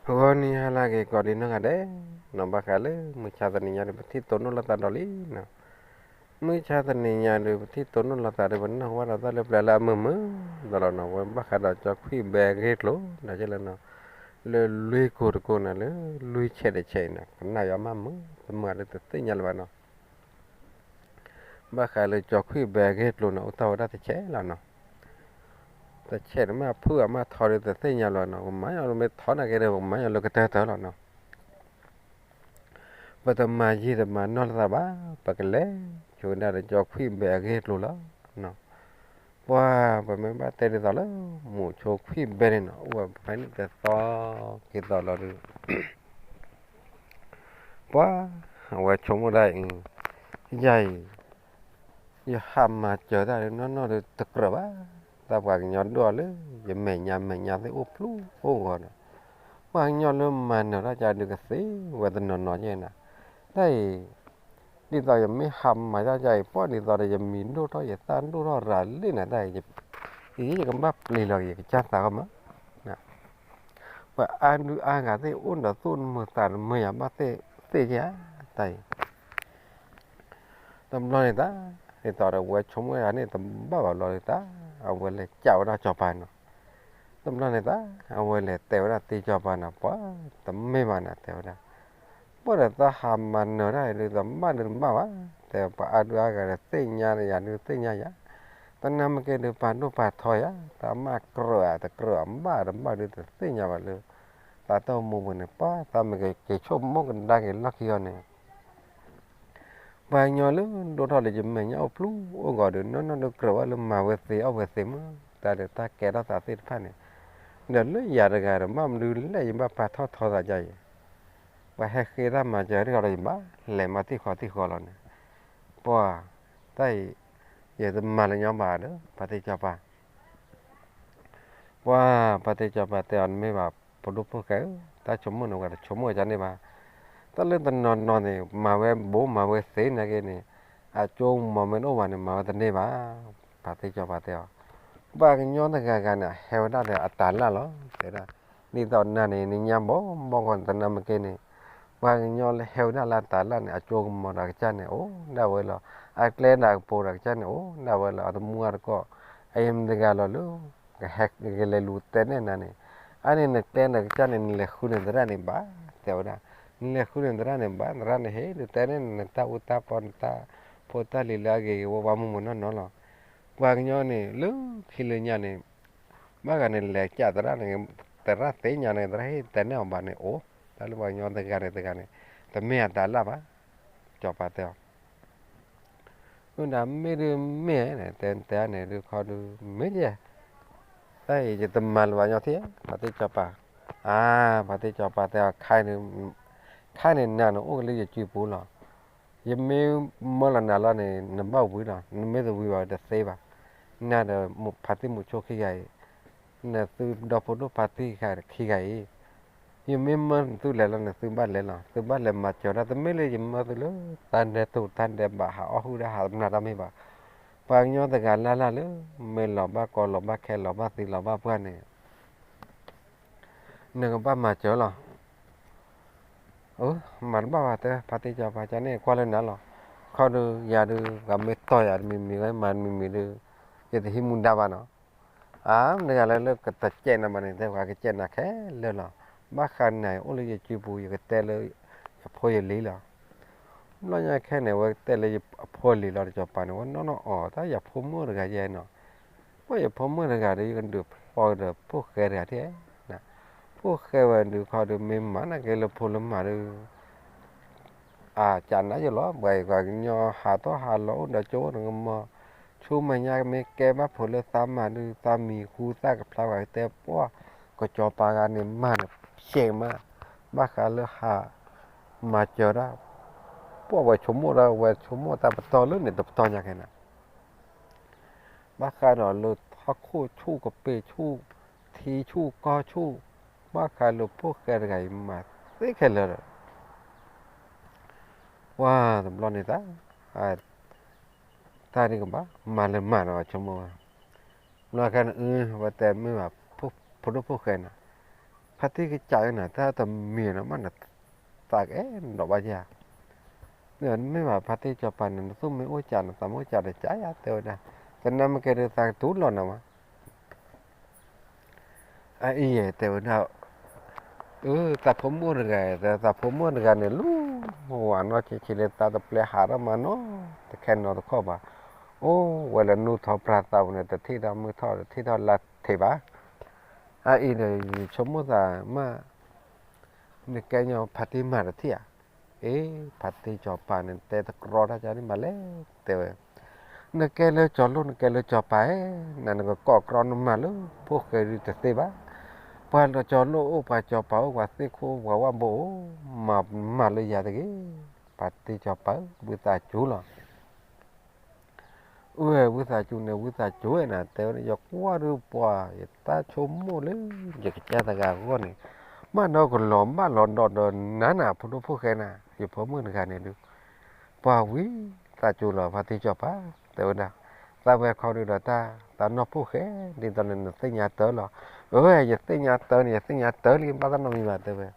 ဂီၤနံၤဟါလၢအဂ့ၤ ကိးဒံးနီၢ်ဂၤဒဲးနီၤ, ဘၣ်ဃးလၢမုၢ်ဆါသနံၤညါဒီး ပထံၣ်တိၢ်နီၣ်လိာ်သးဒီးလံနီၤ. မုၢ်ဆါသနံၤညါဒီး ပထံၣ်တိၢ်နီၣ်လိာ်သးဒီး ပနၢ်ဟူဘၣ်ဒီးတၢ်လၢပျၢၤလၢအမုာ်မုာ် ဒီးလီၤနီၤ, ဝဲဘၣ်ဃးဒီးကၠီခွံၣ်ဘဲအဂ့ၢ်အကျိၤနီၤ, ကဲလၢနီၤ, လၢလွံၢ်ကိာ်တကိာ်န့ၣ် လၢလွံၢ်ဆဲးတဆဲးအံၤနီၤ, ကနၣ်ယမးမုာ်တမုာ်ဒီးတသ့ၣ်ညါလၢၤဘၣ်နီၤ. ဘၣ်ဃးလၢကၠီခွံၣ်ဘဲအဂ့ၢ်အကျိၤန့ၣ် အိၣ်တ့ၢ်ဝဲဒၣ်တဆဲးလီၤနီၤ. တဆဲးန့ၣ်မ့ၢ်ဖုၣ်အမ့ၢ်ထီဒီးတသ့ၣ်ညါလီၤနီၤ, ကမၤညီလၢမ့ၢ်ထီနာ်က့ဒီး ပကမၤညီလၢကတၢၢ်တၢၢ်လီၤနီၤ. ပတမၤယံာ်တမၤနီၢ်လိာ်သးဘၣ်, ပကလဲၤဆိဝဲဒၣ်ဒီးကၠီခွံၣ်ဘဲအဂ့ၢ်အကျိၤလီၤ. ပှၤ ပမ့ၢ်ဘၣ်တဲဒ်သိးလၢ မူးကၠီခွံၣ်ဘဲန့ၣ်နီၤ, အိၣ်ဝဲဖဲန့ၣ်တသီက့ၤသီလီၤဒီး ပှၤ အဝဲဆိကမိၣ်ဒၣ်အံၤ, ယၤအံၤ ယဟးမၤစၢၤတၢ်ဒီးနီၢ်နီၢ်ဒီးတကြၢးဘၣ်, တၢ်ပှၤကညီဒိၣ်အီၤလၢ ယမဲာ်ညါမဲာ်ညါသ့ၣ်အိၣ်ဖျိအိၣ်ဂီၤဒီး ပှၤကညီလၢမၤနၢၤတၢ်ကဒီးကသ့ဝဲတနီၤနီၤကဲနၤ, တၢ်အံၤ ဒ်သိးယမ့ၢ်ဟးမၤတၢ်ကဒီးအံၤ ပှၤဒ်သိးဒီးယမံၤဒိၣ်ထီၣ်ယသၣ်ဒိၣ်ထီၣ်ရၤလံနၤ, တၢ်အံၤ ယကဘၣ်ပျံၤလီၤက့ၤယကစၢ်သးဂီၢ်မး ပှၤအါဒုအါဂၤသ့ၣ်အိၣ်ဒီးသိၣ်တမုာ်သးတမုာ်ယၤဘၣ်သ့ၣ်သ့ၣ်ဧါ, တၢ်အံၤ တဘျီန့ၣ်တၢ် ဒ်သိးဒီးဝဲဆိကမိၣ်ယၤန့ၣ်တဘၣ်ဘၣ်ဘျီဒီးတၢ် အဝဲလဲၤကးဝဲဒၣ်စီၤပၤနီၤ. တဘျီန့ၣ်တၢ် အဝဲလဲၤတဲဝဲဒၣ်သ့စီၤပၤနီၤ, ပှၤတမ့ၢ်ဘၣ်နၤ တဲဝဲဒၣ်, ပှၤဒီးတၢ်ဟးမၤနၢၤတၢ်အံၤဒုး တဘၣ်ဒုးတဘၣ်ဘၣ်, တဲပှၤအါဒုအါဂၤဒီးသ့ၣ်ညါယၤဒုးသ့ၣ်ညါယၤ, တနာ်မ့ၢ်ကဲဒုးပာ်ဒိၣ်ပာ်ထီယၤ, တၢ်မၤကြၢးဧါတကြၢးဧါ ဘၣ်တဘၣ်ဒုးတသ့ၣ်ညါဘၣ်လၢ သးတၢ်အိၣ်မူပူၤန့ၣ် ပှၤသးမ့ၢ်ကက့ၤဆိကမိၣ်ကဒါက့ၤလီၢ်ခံအီၤန့ၣ် ပှၤကညီလၢဒိၣ်ထီၣ်လၢယမဲာ်ညါအိၣ်ဖျိအိၣ်ဂီၤဒီး နီၢ်နီၢ်ဒုးကြၢးဘၣ်လၢမၤဝဲသ့အီၣ်ဝဲသ့မး, တၢ်ဒီးတၢ်ကဲထီၣ်သးသ့ၣ်တဖၣ်န့ၣ်, ဒီးလၢယၤတဂၤဒီးဘၣ်မနုၤလဲၣ်ယဘၣ်ပာ်ထီၣ်ထီသးဒ်အံၤ, ပှၤဟဲဃ့တၢ်မၤစၢၤတဂၤဒီးယဘၣ်လဲၤမၤသံၣ်ဃီသံၣ်ဃီလီၤန့ၣ်, ပှၤ တၢ်အံၤ ယတမၤလၢၤညီဘၣ်ဒီး ပှၤသ့စီၤပၤ ပှၤ ပှၤသ့စီၤပၤတဲအီၤ နမ့ၢ်ဘၣ် ဖိဒိၣ်ဖိၣ်ဃဲဧၢ, တၢ်ဆိကမိၣ်န့ၣ် ဝဲတဆိကမိၣ်ကန့ၣ်ဘၣ်, တၢ်လၢတနီၤနီၤန့ၣ် မၤဝဲဘိမၤဝဲသ့နာ်က့န့ၣ် အကၠိမီၤမ့ၢ်တအိၣ်ဘၣ်န့ၣ် မၤဝဲတန့ၢ်ဘၣ်, ပှၤသ့စီၤပၤတဲအီၤ, ပှၤကညီတဂၤဂၤန့ၣ် အဟဲဝဲဒၣ်ဒီးအတၤလၢ်လီၤ, တဲဒၣ်, ဒ်သိးနၤန့ၣ် နညါဘီဘီဂီၢ်န့ၣ် တနာ်မ့ၢ်ကဲန့ၣ် ပှၤကညီလၢဟဲဝဲဒၣ်လၢအတၤလၢ်န့ၣ် အကၠိကမီၤဒီးကစၢ်န့ၣ် အိၣ်ဒၣ်ဝဲလီၤ, အကျဲဒီးအကပိၤဒီးကစၢ်န့ၣ် အိၣ်ဒၣ်ဝဲလီၤ, အတမူအတကိး အအံၤမတၤတဂၤလီၤလၢ ကဟဲကလဲၤလူၤတဲနဲၣ်နၤန့ၣ်, အါန့ၢ်နကျဲဒီးကစၢ်န့ၣ် နလဲၤဃုန့ၢ်သရၣ်န့ၣ်ဘၣ်, တဲဝဲဒၣ်, နလဲၤဃုန့ၢ်သရၣ်န့ၣ်ဘၣ်, သရၣ်န့ၣ်ဟ့ၣ်ဒုးတဲနဲၣ်နတၢ်အူတၢ်ပီ နတၢ်ဖိတၢ်လံၤလၢအဂ့ၤဂ့ၤဝါဝါမုာ်မုာ်နီၢ်နီၢ်လီၤ. ပှၤကညီန့ၣ် လၢခံလၢညါန့ၣ် ဘၣ်ဂၤန့ၣ်လဲၤကးသရၣ်န့ၣ် သရၣ်သ့ၣ်ညါန့ၣ် သရၣ်ဟ့ၣ်တဲနဲၣ်အီၤဘၣ်န့ၣ်အိၣ်, တၢ်လၢပှၤကညီတဂၤန့ၣ်တဂၤန့ၣ် တမ့ၢ်အတၤလၢ်ဘၣ်, စီၤပၤတဲအီၤ မ့ၢ်ဒၣ်မ့ၢ်ဒုးမ့ၢ်န့ၣ် တဲတဲန့ၣ်ဒုးခီဒုး မ့ၢ်ယဲ, တၢ်အံၤယတမၤလၢၤဘၣ်ညီထံၣ်, ပှၤသ့စီၤပၤ, အါ, ပှၤသ့စီၤပၤတဲအီၤ ခါန့ၣ်နၤန့ၣ်အိၣ်ကလၢယစုပူၤလီၤ. ယမ့ၢ်မၢလီၤနၤလီၤန့ၣ် နဘၣ်ဝံၤလီၤ, နမ့ၢ်တဝံၤဘၣ်တသ့ဘၣ်. နၤဒီးဖါတံၢ်မုၣ်ဆိခံဂၤအံၤ, နသုဒီဖိဒိၣ်ဖါတံၢ်ခံဂၤအံၤ ယမ့ၢ်မၢသုလဲၤလီၤန့ၣ် သုဘၣ်လဲၤလီၤ, သုဘၣ်လဲၤမၤစၢၤတၢ်, တမ့ၢ်လၢယမၢသုလၢ တၢ်ဒဲးတိာ်တၢ်ဒဲးဘး ဟးအီၣ်ဟုၣ်တၢ် ဟးတမျၢ်တၢ်မ့ၢ်ဘၣ်. ပှၤကညီတဂၤလၢ်လၢ်လၢ မ့ၢ်လီၤဘၣ်ကီလီၤဘၣ်ခဲလီၤဘၣ်သံလီၤဘၣ်ပှၢ်န့ၣ် နကဘၣ်မၤစၢၤလီၤ. အၢ မၤတဘၣ်ဘၣ်တဲ ဖါတံၢ်စီၤပၤ ကန့ၣ်ကွၢ်လၢနၤလီၤ. ခီဒုးယၤဒုး ပှၤမ့ၢ်တီၢ်ယၤတမံၤမံၤ မၤတမံၤမံၤဒုး ယတဟံးမူဒါဘၣ်နီၤ. အါ မတၤတဂၤလၢလၢကတကဲးနၤဘၣ်န့ၣ် တဲပှၤကကဲးနၤခဲလၢာ်လီၤ. ဘၣ်ဃးနၤအံၤ အိၣ်လၢယစုပူၤ ယကတဲလၢ ယဖိယလံၤလီၤ. ဘျီညါခဲန့ၣ် အဝဲတဲလၢအဖိအလံၤလီၤ စီၤပၤန့ၣ် ဝဲနီၢ်နီၢ်အီၤ တၢ်ယဖိမုၣ်တဂၤယဲနီၤ. ပှၤယဖိမုၣ်တဂၤဒီး ယကဒုးဖျီကဒီးဖိၣ်ဃဲတဂၤထဲ, ဖိၣ်ဃဲဝဲဒုးခီဒုး မ့ၢ်မၤနာ်က့လၢဖိလၢမါဒုး အကနၣ်ယလီၤ. ပှၤအံၤပှၤကညီဟးထီၣ်ဟးလီၤအိၣ်ဒီးကၠိအိၣ်ဒီးကမီၤ, ဆူမဲာ်ညါမ့ၢ်ကဲဘၣ်ဖိလၢသးမၤဒုး သးမံၤဟူသၣ်ကဖျါ ပှၤကတဲပှၢ် ကစီၤပၤဂၤန့ၣ် မၤနၢၤဖျဲးမး, ဘၣ်ဃးလၢဟးမၤစၢၤတၢ်, ပှၢ်ဝဲဆိကမိၣ်ဒီး ဝဲဆိကမိၣ်တၢ်ပတီၢ်လၢန့ၣ်တပတီၢ်ညါခဲန့ၣ် ဘၣ်ဃးဒီးလၢထီၣ်ခိၣ်ဆူၣ်ကပ့ၤဆူၣ် ထံဆူၣ်ကီၢ်ဆူၣ်, ဘၣ်ဃးလၢဖိၣ်ဃဲတဂၤအံၤမၤသ့ခဲလၢာ်ဒီး ပှၢ်တဘျီန့ၣ်တၢ် တၢ်ဒ်ကဘၣ်မၤလၢမၤနီၤ ဆိကမိၣ်ဝဲ, ဘျီခဲန့ၣ် အဝဲတဲမ့ၢ်ဘၣ် ဖိဒိၣ်ဖိၣ်ဃဲန့ၣ်, ဖ ဖါတံၢ်ကစၢ်ယဲနၤ တၢ်တမံၤနီၤမးနသးကအဲၣ်ဒိးဘၣ်ယၤ, မ့ၢ်ဘၣ်ဖါတံၢ်စီၤပၤန့ၣ် နသူၣ်မ့ၢ်အိၣ်ကး နသးမ့ၢ်အိၣ်ကးဒီးကးယၤ တဲဝဲဒၣ်, တနၤမ့ၢ်ကဲဒုးသးကတူၢ်လိာ်နၤမး အအံၤယဲ တဲဝဲဒၣ်, အသးဖိမုၣ်တဂၤ သးဖိမုၣ်တဂၤန့ၣ် လူၤဝဲနီၢ်ဆံးဆံးလၢသးတပျဲဟးထီၣ်မၤနီတခဲနီတခီၣ်ဘၣ်, အိၣ်ဝဲလၢနူၢ်ထီပြးသးပူၤန့ၣ် တထံၣ်ထီၣ်မုၢ်ထီၣ် တထံၣ်ထီၣ်လါထံးဘၣ်, အအံၤဒီးယဆိကမိၣ်သးမး နကဲညီဖါတံၢ်မၤတထံၣ်ဧါ, အ့ ဖါတံၢ်စီၤပၤန့ၣ် တဲတကြီတၢ်ကန့ၣ်မးလဲၣ်, တဲဝဲ, နကဲလၢကၠီၤလိၣ် နကဲလၢကၠီၤပၤဧၢ, နနကကိးကြီနမၤလၢဖိၣ်ဃဲဒုးတသ့ဘၣ်, ပှၤကၠီၤလိၣ်အိၣ် ပှၤကၠီၤပၤအိၣ် ပှၤသ့ၣ်ခိၣ်ပှၤဝၣ်ဘိအိၣ်, မၤမၤလၢယၤတဂ့ၤ, ဖါတံၢ်စီၤပၤဧၢ ဝံသးစူၤလီၤ အဝဲဝံသးစူၤန့ၣ် ဝံသးစူၤဝဲနၤ တဲဝဲ ယကွၢ်ဒုးပှၤ ယတၢ်ဆိကမိၣ်လၢ ယကစၢ်တဂၤအဂီၢ်န့ၣ်, ဘၣ်ဒီးကလီၤဘၣ်လီၤဒီးဒီးနၤနၤ ဖိဒိၣ်ဖိၣ်ဃဲနၤ ယဖိမုၣ်တဂၤန့ၣ်ဒုး, ပှၤဝံသးစူၤလီၤ ဖါတံၢ်စီၤပၤ တဲဝဲဒၣ်, သးဝဲခီဒုးဒီးတၢ် တၢ်နီၢ်ဖိၣ်ဃဲ ဒ်သိးန့ၣ် နသ့ၣ်ညါတၢ်လီၤ, အဝဲ ယသ့ၣ်ညါတၢ်န့ၣ် ယသ့ၣ်ညါတၢ်လံ ဘၣ်တၢ်နီတမံၤဘၣ် တဲဝဲ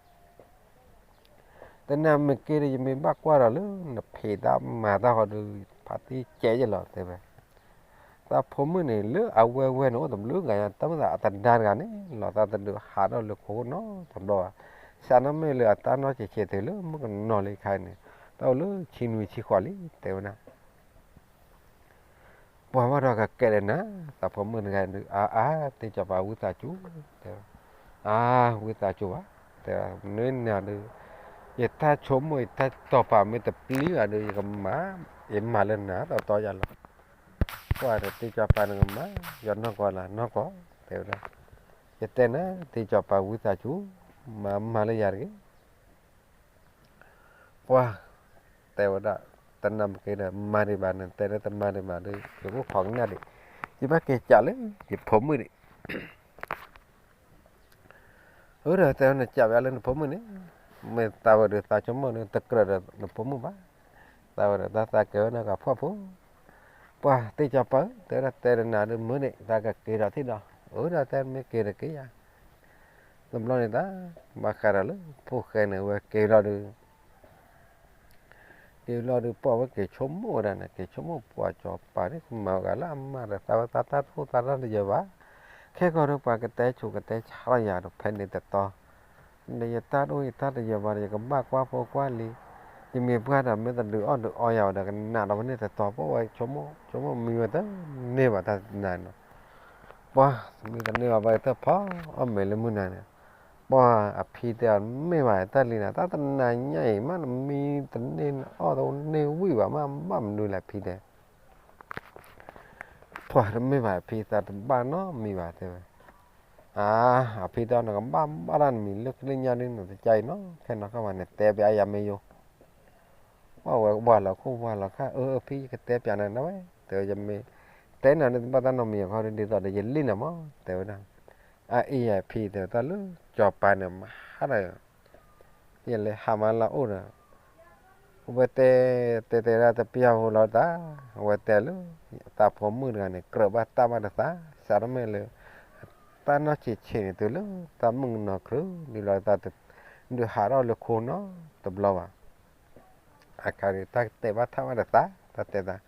တနၤမ့ၢ်က့ၤဒီး ယမ့ၢ်ဘၣ်ကွၢ်ဒီးလၢ နဖံးတၢ်မၤတၢ်ဃီဒီး ဖါတံၢ်ကဲယဲလီၤ တဲဝဲ, သးဖိမုၣ်န့ၣ် လၢအဝဲဝဲန့ၣ် အိၣ်တဘျုးဂၤညါ တၢ်မ့ၢ်သးအတဒါတဂၤန့ၣ် လီၤသးတဒုးဟးထီၣ်လၢခိနီတဘျီဘၣ်, စးထီၣ်မ့ၢ်လၢအတၢ်နီၢ်ဆံးဆံးတုၤလၢမုၣ်ကနီၤလံခါန့ၣ် တၢ်အိၣ်လၢဆံနွံဆံဃိးလံ တဲဝဲဒၣ် ပှၤဘၣ်ဒီးကကဲဒီးနၤ သးဖိမုၣ်တဂၤဒုး အါအါ တံၢ်စီၤပၤဝံသးစူၤ တဲဝဲ, အါ ဝံသးစူၤဘၣ် တဲဝဲ, နနၤဒုး ယတၢ်ဆိကမိၣ် ယတၢ်စီၤပၤမ့ၢ်တပျံၤဘၣ်ဒီး ယကမၤ ယမၤလၢနၤတီတီယၤလီၤ, ကွၢ်ဒီးတံၢ်စီၤပၤနကမၤ ယီၤနီၢ်ကီၢ်လၢနီၢ်ကီၢ် တဲဝဲဒၣ်, ယတဲနၤ တံၢ်စီၤပၤဝံသးစူၤ မၤမၤလၢယၤတဂ့ၤ ပှၤ တဲဝဲဒၣ်, တနၤမ့ၢ်က့ၤဒီး မၤဒံးဘၣ်န့ၣ် တဲလၢတမၤဒံးဘၣ်ဒီး ယကအိၣ်ခိးကနၣ်ဒံး, ယဘၣ်က့ၤကးလၢ ယဖိမုၣ်ဒံး, အၢ ဒီးတဲနကးဝဲလၢနဖိမုၣ်န့ၣ်, မ့ၢ်သးဝဲဒီးသးဆိကမိၣ်ဒီး တကြၢးဒီးနဖိမုၣ်ဘၣ်, သးဝဲဒီးတၢ်သးကဲဝဲန့ၣ်ကဖှီၣ်ဖိ, ပှၤတံၢ်စီၤပၤဧၢ တဲဝဲဒၣ် တဲဒီးနၤဒုးမုၢ်န့ၣ် သးကက့ၤဒီးထံၣ်ဒီး, အၢ ဒီးတဲမ့ၢ်က့ၤဒီးက့ၤယၤ တဘျီန့ၣ်သး ဘၣ်ဃးဒီးလၢဖိၣ်ဃဲန့ၣ် အဝဲက့ၤလီၤဒုး, က့ၤလီၤဒုး ပှၤဝဲက့ၤဆိကမိၣ်ဝဲဒၣ်န့ၣ် က့ၤဆိကမိၣ်ပှၤစီၤပၤန့ၣ် ကမၤဝဲဂၤလၢအမၤဒီးသးဝဲသးတၢ်တအိၣ်သးတၢ်တယၢၤဘၣ်, ခဲကီၢ်ဒီးပှၤကတဲဆိကတဲဆါလီၤယၤဒီးဖဲန့ၣ်တတီၤ, ဒီးယတၢ်တအိၣ်ယတၢ်တယၢၤဘၣ်ဒီး ယကဘၣ်ကွၢ်ဖိကွၢ်လံၤ, ယမ့ၢ်ပှၢ်ဒီးမ့ၢ်တဒုးအီၣ်ဒုးအီယၤဝဲဒီး ကနးဒီးဖဲန့ၣ်တတီၤ ပှၤဝဲဆိကမိၣ် ဆိကမိၣ်မံဝဲတန့ၢ်ဘၣ်တၢ်နၤန့ၣ် ပှၤမံတန့ၢ်ဘၣ် ပှၤကတၢၢ်ဖီအီၣ်မ့ၤလၢမုၢ်နၤန့ၣ်, ပှၤအဖံတဲအီၤ မ့ၢ်ဘၣ်တၢ်လံၤနၤ တၢ်တနၤညါအံၤမး နမံတန့ၢ်နအီၣ်တန့ၢ်ဝံၣ်ဘၣ်မး ဘၣ်မနုၤလဲၣ်ဖံတဲ, ပှၤတမ့ၢ်ဘၣ်အဖံသးတဘၣ်နီတမံၤဘၣ်တဲဝဲ, အါ အဖံတဲအီၤ နကဘၣ်ဘၣ်တၢ်နမံၤလၢကလၢညါဒ်နတကါအံၤနီၤ ခဲနီၤခီဘၣ်န့ၣ် တဲပျးယၤမ့ၢ်ယိ ပှၤဝဲဝါလီၤခိၣ်ဝါလီၤခါ အၢ အဖံယကတဲပျးနၤဒၣ်ဝဲ တဲဝဲ ယမ့ၢ်တဲနၤန့ၣ် တဘၣ်တၢ်နီတမံၤအခီ ဒ်သိးဒီးယလံၣ်နၤမး တဲဝဲဒၣ်, အအံၤယဖံတဲဝဲ တၢ်လၢစီၤပၤန့ၣ် မၤဟါဒီး ယလဲၤဟးမၤလၢအိၣ်ဒီး အဝဲတဲ တဲတဲဒၣ်တပျၢ်ဖိလီၤတၢ်, အဝဲတဲလၢ သးဖိမုၣ်တဂၤန့ၣ် ကြၢးဘၣ်တၢ်ဘၣ်တသး စးထီၣ်မ့ၢ်လၢ တၢ်နီၢ်ဆံးဆံးန့ၣ် တုၤလၢတၢ်မုၣ်ကနီၤချုး ဒ်လီၤသး ဒုးဟးထီၣ်လၢခိနီတဘျီဘၣ် အခါန့ၣ် တၢ်ကတဲဘၣ်ထၣ်ဘၣ်တသး တၢ်တဲသး,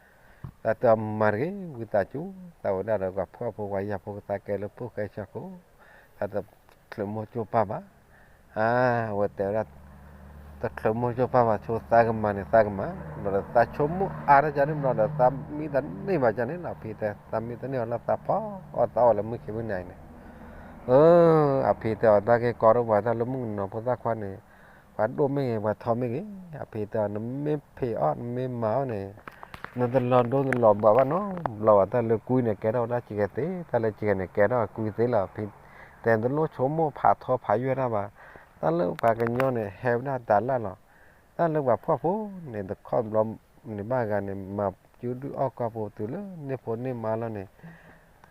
တၢ်တဲအီၤမၤတဂ့ၤ ဝံသးစူၤ, သးဝဲဒၣ်ဒီးပှၤဖှီၣ်ဖိပှၤယာ်ဖိကသးကဲလၢဖိၣ်ဃဲဆၢခိၣ်, တၢ်တချုးမိၢ်ကၠိၣ်ပၢ်ဘၣ်, အါ အဝဲတဲဝဲဒၣ် တချုးမိၢ်ကၠိၣ်ပၢ်ဘၣ်ဆိ သးကမၤန့ၣ် သးကမၤ, ဘျီဒီးသးဆိကမိၣ်အါတၢ်ကန့ၣ် ဘျီဒီးသးမံတန့ၢ်ဘၣ်ကန့ၣ်လီၤ ဖံတဲ သးမံတန့ၢ်အီၤလၢသးဖီအီၣ်သးအီၣ်လၢမုၢ်ခံမုၢ်နၤအံၤန့ၣ်, အၢ အဖံတဲအီၤ တၢ်က့ၤကီဒိၣ်ပှၤတၢ်လၢမုၣ်ကနီၤဖိသၣ်ခွါန့ၣ်, ပှၤဒိၣ်မ့ၢ်ဂ့ၤ ပှၤထီမ့ၢ်ဂ့ၤ, အဖံတဲအီၤ နမ့ၢ်ဖံးအီၣ် နမ့ၢ်မၤအီၣ်န့ၣ်, နတလီၤဒိနတလီၤဘၣ်ဘၣ်နီတဘျီဘၣ်, တၢ်လၢကွံန့ၣ် ကဲထီၣ်ဝဲဒၣ်စှၤကဲသ့, တၢ်လၢစှၤကဲန့ၣ် ကဲထီၣ်အကွံသ့လီၤ ဖံတဲ နတလိၣ်ဆိကမိၣ်ဖးထီဖးယွဲၢ်တၢ်ဘၣ်, တၢ်လၢပှၤကညီန့ၣ် ဟဲဝဲဒၣ်တၢ်လၢ်လီၤ, တၢ်လၢပှၤဖှီၣ်ဖိန့ၣ် တခီဘျီန့ၣ်ဘၣ်ဂၤန့ၣ် မၤကၠူဒုၣ်အီၣ်ကီၢ်ဖိတုၤလၢန့ၢ်ဖိန့ၢ်မါလီၤန့ၣ်,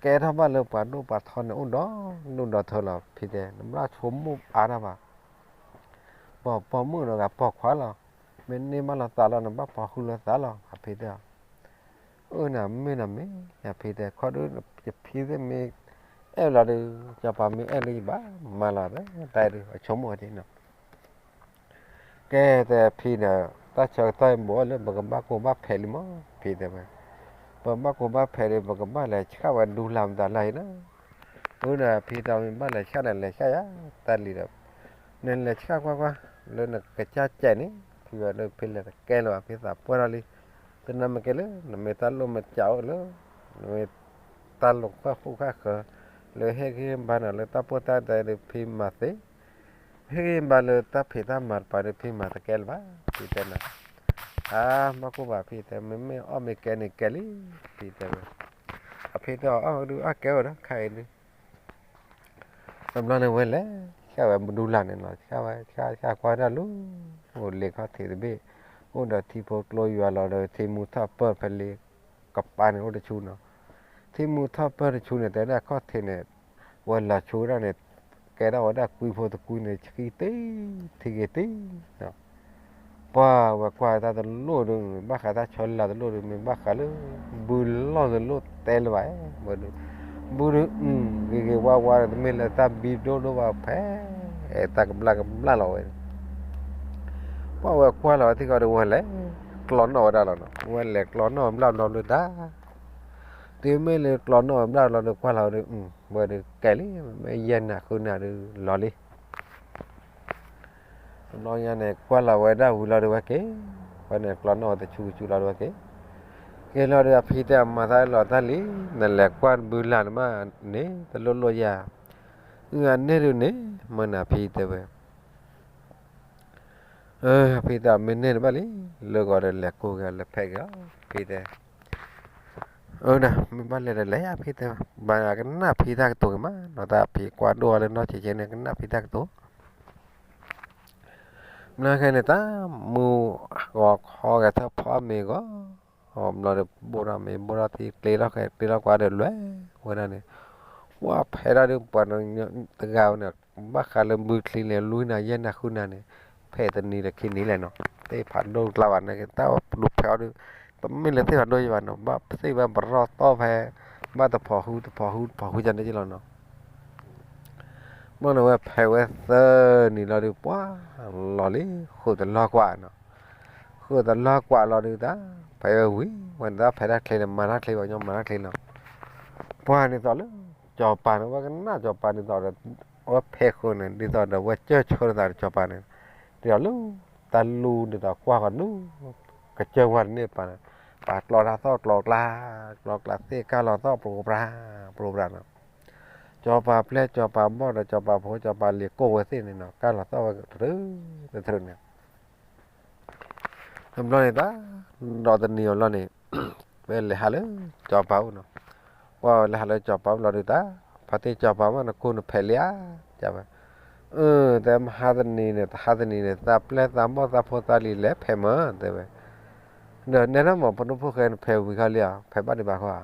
ကဲထီၣ်ဘၣ်လၢပှၤဒိၣ်ပှၤထီန့ၣ် အိၣ်ဒီးဒိၣ်ဒီးထၢလီၤ ဖံတဲ နဘၣ်ဆိကမိၣ်အါတၢ်ဘၣ် ပိာ်ပိာ်မုၣ်ဒီးဂၤပိာ်ခွါလီၤ, မ့ၢ်န့ၢ်ဘၣ်လီၤသးလီၤ နဘၣ်ပိာ်ဃုာ်လီၤသးလီၤ အဖံတဲအီၤ, အၢ နမ့ၢ်နမ့ၢ် အဖံတဲ ခီဒု ယဖံသ့ၣ်မ့ၢ် အဲၣ်လီၤဒုး, စီၤပၤမ့ၢ်အဲၣ်လၢယဘၣ်မၤလီၤ တၢ်ဒုး အဆိကမိၣ်ဝဲဒ်နီၤ. ကဲတဲဖံဒီး, တၢ်ဆၢကတီၢ်အံၤဘၣ်လၢပကဘၣ်ကိၢ်ဘၣ်ဖးလံမး ဖံတဲဝဲ, ပဘၣ်ကိၢ်ဘၣ်ဖးဒီး ပကဘၣ်လဲၤဆှၣ်ဝဲဒူလၢ်မတၤလၢ်အံၤနီၤ. အၢဒီးဖံတဲ မ့ၢ်ဘၣ်လဲၤဆှၣ်န့ၣ် လဲၤဆှၣ်ယၤ, တၢ်လံၤဒီး နလဲၤဆှၣ်ကွၢ်ကွၢ် လၢနကစၢ်စဲးန့ၣ်, ဖံဝဲဒၣ်ဖံလဲၤတကဲလၢၤဘၣ် ဖံသးပှၢ်ထီၣ်လံ, တနၢ်မ့ၢ်ကဲလၢ နမ့ၢ်တၢ်လိၣ်မတၤအိၣ်လၢ နမ့ၢ်တၢ်လိၣ်ဃၣ်ဃူဃၣ်ဃၢၤ လၢဟ့ၣ်ဂံၢ်ဟ့ၣ်ဘါနၤလၢတၢ်ပှိၢ်တၢ်တဲဒီး ဖံမၤသ့, ဟ့ၣ်ဂံၢ်ဟ့ၣ်ဘါလၢတၢ်ဖံးတၢ်မၤတပၤဒီး ဖံမၤတကဲလၢၤဘၣ် ဖံတဲနၤ. အါ ဘၣ်ကိၢ်ဘၣ်ဖံတဲ, မ့မ့ၢ်အီၣ်မ့ၢ်ကဲန့ၣ်ကဲလံ ဖံတဲဝဲ. အဖံတဲအီၤ အီၣ်ဒုးအီၣ်ကဲဝဲဒီး ခါအံၤဒုး တဘျီန့ၣ်ဝဲလဲၤ ဆှၣ်ဝဲဒူလၢ်န့ၣ်နီၤ, ဆှၣ်ဝဲ ဆှၣ်ဆှၣ်ကွၢ်တၢ်လီၤ, အိၣ်လ့ၤခီၣ်ထံးတဘ့ၣ်, အိၣ်ဒီးထံဖိကျိယွၤလီၤဒီး ထံမူထီၣ်ပၢၢ်ဖဲလ့ၤကပၤန့ၣ် အိၣ်တဆူနီၤ. ထံမူထီၣ်ပၢၢ်တဆူန့ၣ် တဲဒၣ်ခီၣ်ထံးန့ၣ် ဝဲလီၤဆူဝဲဒၣ်န့ၣ် ကဲထီၣ်ဝဲဒၣ်ကွံဖိတကွံန့ၣ် ဆှံတ့ၢ် ထံဂ့ၤတ့ၢ် ပှၢ်ဝဲကွၢ်တၢ်တလိၣ်ဒုး မ့ၢ်ဘၣ်ဃးတၢ်ဆီလီၤတလိၣ်ဒုး မ့ၢ်ဘၣ်ဃးလၢ ဘုလီၢ်တလိၣ်တဲလၢၤဘၣ်, ဝဲဒုး ဘုဒုး ဂ့ၤဂ့ၤဝါဝါဒီး တမ့ၢ်လၢတၢ်ဘံဒိၣ်ဒိၣ်ဘၣ်ဖဲ တၢ်ကဘျၣ်ကဘျၣ်လီၤဝဲ, ပှၢ်ဝဲကွၢ်လီၤဝဲထံဃီဒီး ဝဲလဲၤကျီနီၣ်ဝဲဒၣ်လီၤနီၤ, ဝဲလဲၤကျီနီၣ်ဝဲဘျၣ်ဘျီဒုးတၢ် တုၤမ့ၢ်လၢကျီနီၣ်ဝဲဘျၣ်ဘျီဒီး ကွၢ်လီၤဝဲဒုး ဝဲဒုးကဲလံ, မ့ၢ်ယဲၢ်နၤဃုနၤဒုးလီၤလံ တဘျီညါန့ၣ် ကွၢ်လီၤဝဲဒၣ်ဝံၤလီၤဒုးဝဲက့ၤ, ဝဲန့ၣ်ကျီနီၣ်ဝဲတဆူကဆူလီၤဒုးဝဲက့ၤ, က့ၤလီၤဒုးအဖံတဲအမၤသးလီၤတၢ်လံ, နလဲၤကွၢ်ဘုလၢ်နမးန့ၣ် တလိၣ်လိၣ်ယၤ, အန့ၣ်ဒုးန့ၣ် မ့ၢ်နဖံတဲဝဲ အဖံတဲ မ့ၢ်န့ၢ်တဘၣ်လံ, လၢဂီၤဒီးလဲၤကိးက့ၤလဲၤဖဲးက့ၤလီၤ, ဖံတဲ အၢ မ့ၢ်ဘၣ်လဲၤဒီးလဲၤယါဖံတဲ, ဘၣ်ကနၣ်ဖံတၢ်ကတိၤက့ၤမးနီၤ, တၢ်ဖံကွၢ်ဒိၣ်အီၤလၢနီၢ်ဆံးဆံးန့ၣ် ကနၣ်ဖံတၢ်ကတိၤ, မ့ၢ်ခဲန့ၣ် တၢ်မူဂီၤခီဂဲၤထၢၣ်ဖီမ့ၤဂီၤ, ဘျီဒီးဘိၣ်ထီၣ်မ့ၤဘိၣ်ထီၣ်ထံ ကျ့ထီၣ်ကျ့ထီၣ်ကွၢ်ဒီးလွဲၢ်ဝဲဒၣ်န့ၣ်, ဝဲဖဲဒၣ်ဒုးပှၤတဂၤဝဲန့ၣ် ဘၣ်ဃးလၢဘုချံန့ၣ် လွံၢ်နၤယဲၢ်နၤဃုနၤန့ၣ်, ဖဲးတနံၤဒီးခံနံၤလဲၣ်နီၤ, သ့ၣ်ဖးဒိၣ်ကျါဘၣ်န့ၣ် တၢ်ဒုးဖဲးအီၤဒုး, တမ့ၢ်လၢသ့ၣ်ဖးဒိၣ်ယံၤဘၣ်နီၤ, ဘၣ်သ့ၣ်ဝဲပရီၣ်သီၣ်ဖဲ, ဘၣ်တဖီၣ်ဟူတဖီၣ်ဟူတဖီၣ်ဟူကန့ၣ်က့လီၤနီၤ, ဘျီန့ၣ်ဝဲဖဲးဝဲသၢနံၤလီၤဒုး ပှၤလီၤလံ, ဃုာ်တလီၢ်ကွၢ်နီၤ, ဃုာ်တလီၢ်ကွၢ်လီၤဒုးတၢ်, ဖဲးဝဲဝံၤ ဝဲန့ၣ်တၢ်ဖဲးတၢ်ချ့န့ၣ် မၤတၢ်ချ့ဘၣ်ညီမၤတၢ်ချ့နီၤ, ပှၤန့ၣ်သိးလၢ စီၤပၤန့ၣ် ဝဲကနၣ်စီၤပၤန့ၣ်သိးဒီး အဝဲဖဲးဃုာ်န့ၣ် ဒ်သိးဒီး ဝဲကၢၢ်ဆိတသးဒီးစီၤပၤန့ၣ်, ဒ်သိးလၢ တၢ်လူဒ်သိးကွၢ်ဃီၤနုာ်, ကစၢၢ်ဝါတန့ၢ်ပၤန့ၣ်, ပာ်ကျီတၢ်သီၣ်ကျီကျါ, ကျီကျါသ့ၣ်ကၢ်လီၤသီၣ် ပြူပြါ, ပြူပြါနီၤ, စီၤပၤပျဲၢ်စီၤပၤဘီၣ်ဒီးစီၤပၤဖိစီၤပၤလံၤကိးဝဲသ့ၣ်န့ၣ်နီၤ, ကၢ်လီၤသီၣ်ဝဲတထြုး, တထြုးန့ၣ် တဘျီန့ၣ်တၢ်, ဒီးတနံၤအီၤလီၤန့ၣ်, ဝဲလဲၤဟးလၢစီၤပၤအိၣ်နီၤ, ပှၤလဲၤဟးလၢစီၤပၤအိၣ်လီၤဒုးတၢ်, ဖါတံၢ်စီၤပၤမး နကိၢ်နဖဲးလံဧါ, တဲဝဲ, အၢ တဲမဟါတနံၤန့ၣ် တဟါတနံၤန့ၣ် သးပျဲၢ်သးဘီၣ်သးဖိသးလံၤလဲၤဖဲးမး တဲဝဲ, ဒီးနဲဒၣ်မး ဖိဒိၣ်ဖိၣ်ဃဲနဖဲးဝံၤခီလံဧါ, ဖဲးဘၣ်ဒံးဘၣ်ဃီဧါ,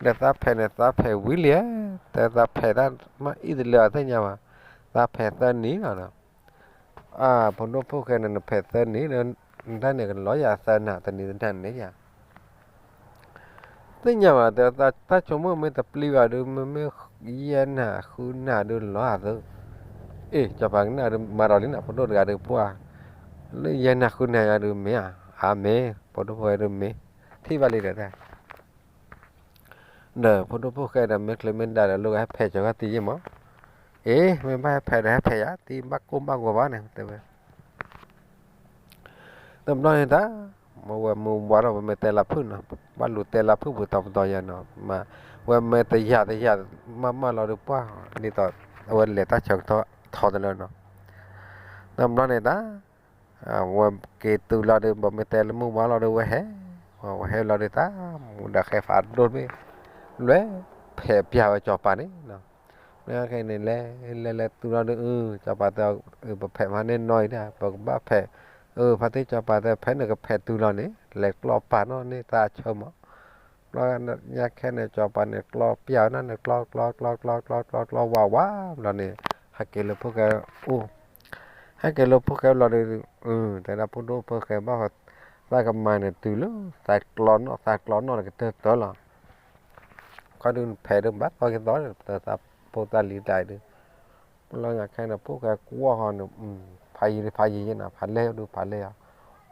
ဒီးသးဖဲးန့ၣ် သးဖဲးဝံၤလံဧါ, တဲသးဖဲးတၢ်မးအံၤတလၢအသ့ၣ်ညါဘၣ်, သးဖဲးသၢနံၤလီၤ အၢ ဖိဒိၣ်ဖိၣ်ဃဲန့ၣ် နဖဲးသၢနံၤဒီး နတၢ်န့ၣ်ကလီၤယၤသၢနၤ တနံၤတနၤန့ၣ်ယၤ, သ့ၣ်ညါဘၣ် တဲတၢ်ဆိကမိၣ်မ့ၢ်တပျံၤဘၣ်ဒုး မ့မ့ၢ်ယဲၢ်နၤဃုနၤဒုးလီၤသၢ, အ့ၣ် စီၤပၤကနၣ်ဒုး မၤဒီးလံနီၤ ဖိဒိၣ်တဂၤဒုးပှၢ်, လၢယဲၢ်နၤဃုနၤယၤဒုးမ့ၢ်ဧါ, အါမ့ၢ် ဖိဒိၣ်ဖိၣ်ဃဲဒုးမ့ၢ်, ထံၣ်ဘၣ်လံဒီးတၢ် ဒီးဖိဒိၣ်ဖိၣ်ဃဲဒီး မ့ၢ်ချ့မ့ၢ်ဒၣ်ဒီး လိၣ်ဟဲဖဲးကၠီၤဂၤတံယ့ၢ်မး, အ့ၣ် မ့ၢ်ဘၣ်ဟဲဖဲးဒီးဟဲဖဲးယၤ တံဘၣ်ကိၢ်ဘၣ်ဂီၤဘၣ်န့ၣ် တဲဝဲ, တဘျီန့ၣ်တၢ်, မ့ၢ်ဝဲမုၢ်ဝါထီၣ် ပမ့ၢ်တဲလၢဖုၣ်နီၤ, ဘၣ်လူၤတဲလၢဖုၣ်ပူၤတီၤပတီၤယၤနီၤ, မ့ၢ်ဝဲမ့ၢ်တယၤတယၤ မးမးလီၤဒုးပှၢ်, ဒ်သိး အဝဲလဲၤတၢ်ဆၢကတီၢ်ထီတလၢနီၤ, တဘျီန့ၣ်တၢ် ဝဲက့ၤတုၤလီၤဒုး ပမ့ၢ်တဲလၢမုၢ်ဝါလီၤဒုး ဝဲဟဲ, ဝဲဟဲလီၤဒုးတၢ် မူဒါဃဲဖးဒိၣ်တဘ့ၣ်, လွဲဖဲးပျၢ်ဝဲစီၤပၤန့ၣ်, မ့ၢ်ခဲအံၤန့ၣ် လဲၤလဲၤလဲၤတုၤလီၤဒုး စီၤပၤတဲ ပဖဲးမးန့ၢ်နီၢ်အံၤဒၣ် ပကဘၣ်ဖဲး, ဖါတံၢ်စီၤပၤတဲ ဖဲနကဖဲးတုၤလီၤန့ၣ် လဲၤကျီပာ်နီၣ်န့ၢ်သးအဆၢမး ဘျီညါခဲန့ၣ် စီၤပၤန့ၣ် ကျီပျၢ်ဝဲဒၣ်န့ၣ် ကျီကျီကျီကျီကျီကျီကျီဝးဝး ဘျီန့ၣ် ဟဲက့ၤလၢဖိၣ်ဃဲအိၣ်, ဟဲက့ၤလၢဖိၣ်ဃဲလီၤဒီး တဲဒၣ်ဖိဒိၣ်ဖိၣ်ဃဲဘၣ်ဃး သးကမၤန့ၣ်တုၤလၢ သးကျီနီၣ် သးကျီနီၣ်န့ၣ်ကတၢၢ်တၢၢ်လီၤ, ခီဒုးနဖဲးဒုးဘၣ်သီက့ၤသီ သးဖိသးလံၤတၢ်အံၤဒုး, ပလီၢ်ညါခဲန့ၣ် ဖိၣ်ဃဲကွၢ်ဃီန့ၣ်, ဖးယံၤဖးယံၤယဲနၤ ဖးလဲၢ်ဒုးဖးလဲၢ်အီၤ,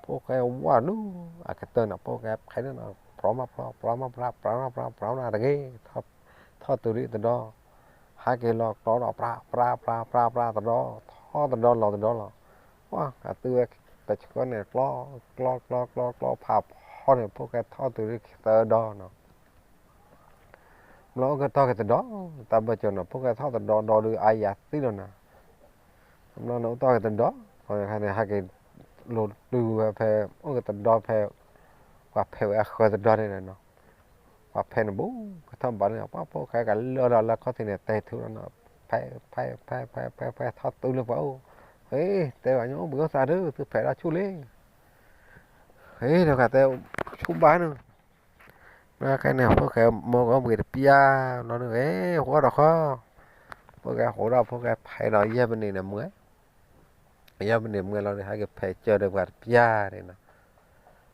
ဖိၣ်ဃဲဝါဒုး, အကတၢၢ်န့ၣ် ဖိၣ်ဃဲဖဲးဒုးန့ၣ် ပြီမးပြီ ပြီမးပြီ ပြီမးပြီ ပြီမးတဂ့ၤ, ထီၣ်တုၤလံတဒီ, ဟးက့ၤလီၤကျီဒီး ပြး ပြး ပြး ပြး ပြးတဒီ, ထီၣ်တဒီလီၤတဒီလီၤ, ပှၤကသုဝဲတဆှၢန့ၣ် ကျီ ကျီ ကျီ ကျီ ကျီ ဖးဖီန့ၣ် ဖိၣ်ဃဲထီၣ်တုၤလံသၢဒီနီၤ ဘျီအိၣ်ကတီၢ်က့ၤတဒီ, တၢ်ဘၢၣ်စၢၤနီၤ ဖိၣ်ဃဲထီၣ်တဒီဒီဒုး အါယၤသံလီၤနၤ, ဘျီန့ၣ်အိၣ်တီၢ်က့ၤတဒီ, ခီန့ၣ်ဟဲက့ၤလိၤတုၤဝဲဖဲ, အိၣ်က့ၤတဒီဖဲ, ပှၤဖဲးဝဲအဃၢၤတဒီန့ၣ်နီၤ, ပှၤဖဲးန့ၣ်ဘူး, ကထီၣ်ဘးန့ၣ် ပှၤဖိၣ်ဃဲကလၢာ်လီၤလၢခီၣ်ထံးန့ၣ် တဲထူလီၤနီၤ, ဖဲး ဖဲး ဖဲး ဖဲး ဖဲး ဖဲး ထီၣ်တုၤလၢပှၤအိၣ်, ဟ့ၣ် တဲဘၣ်ညီအိၣ်ဘှံးအိၣ်သါဒုး သုဖဲးဒၣ်ဆူၣ်လံ ဟ့ၣ် ဒီးကတဲဆူၣ်ဘၣ်န့ၣ်, ခဲန့ၣ်ဖိၣ်ဃဲမိၢ်ကီၢ်ဘှံးတပျၢ်လီၤဒုး ဟ့ၣ် ဃိဒီးခီ, ဖိၣ်ဃဲဃိဒီးဖိၣ်ဃဲဖဲးဒီးယဲၢ်ပနံးန့ၣ်မွဲ, ယဲၢ်ပနံးမွဲလီၤဒုး ဟဲက့ၤဖဲးစၢၤဒီးပှၤတပျၢ်န့ၣ်နီၤ,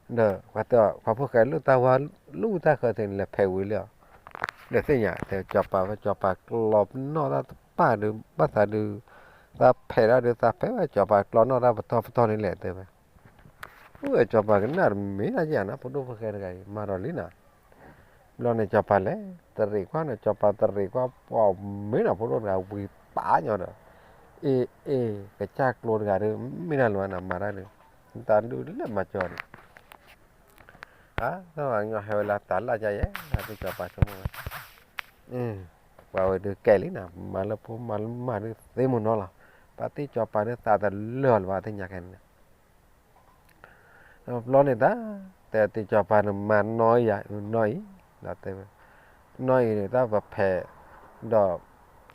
ဒီးပှၤတဲအီၤ ပှၤဖိၣ်ဃဲလၢတၢ်ဝါလူၢ်တၢ်ဃၢၤသ့ၣ်န့ၣ် လဲၤဖဲးဝံၤလံအီၤ, ဒီးသ့ၣ်ညါတဲ စီၤပၤဝဲ စီၤပၤကျီပနီၣ်တၢ်တပၢ်ဒုး ဘၣ်သးဒုး, သးဖဲးဒၣ်ဒုး သးဖဲးဝဲ စီၤပၤကျီနီၣ်တၢ်ပတီၢ်ပတီၢ်န့ၣ်လဲၣ်တဲဝဲ, အိၣ်ဝဲစီၤပၤကနၣ်တမ့ၢ်ဒၣ်ယၤနၤ ဖိဒိၣ်ဖိၣ်ဃဲတဂၤအံၤ မၤဒီးလံနၤ, ဘျီန့ၣ်စီၤပၤလဲၤ တရံးကွၢ်န့ၣ် စီၤပၤတရံးကွၢ် ပှၤမ့ၢ်နၤဖိဒိၣ်တဂၤဝံၤပာ်ညီဒီး, အ့ အ့ ကစၢ်ကျိတဂၤဒုး မ့ၢ်နၤလီၤနၤမၤတၢ်ဒုး, တၢ်ဒုးလဲၣ်မၤစၢၤန့ၣ် အါ သီၣ်ညီဟဲဝဲလၢတၢ်လၢ်ကါယဲၢ် သ့ၣ်စီၤပၤဆိကမိၣ်ဝဲ, ပှၤဝဲဒုးကဲလံနၤ မၤလၢဖိမၤလၢမၤဒုး သ့မိၢ်နီၤလီၤ, ပှၤသ့ၣ်စီၤပၤဒုးသးတလၢာ်လၢၤဘၣ်သ့ၣ်ညါခဲန့ၣ် ဘျီန့ၣ်တၢ်, တဲသ့ၣ်စီၤပၤန့ၣ် မၤနီၢ်အံၤယၤ နီၢ်အံၤ, ဒီးတဲဝဲ, နီၢ်အံၤန့ၣ် တၢ်ပဖဲး, ဒီး,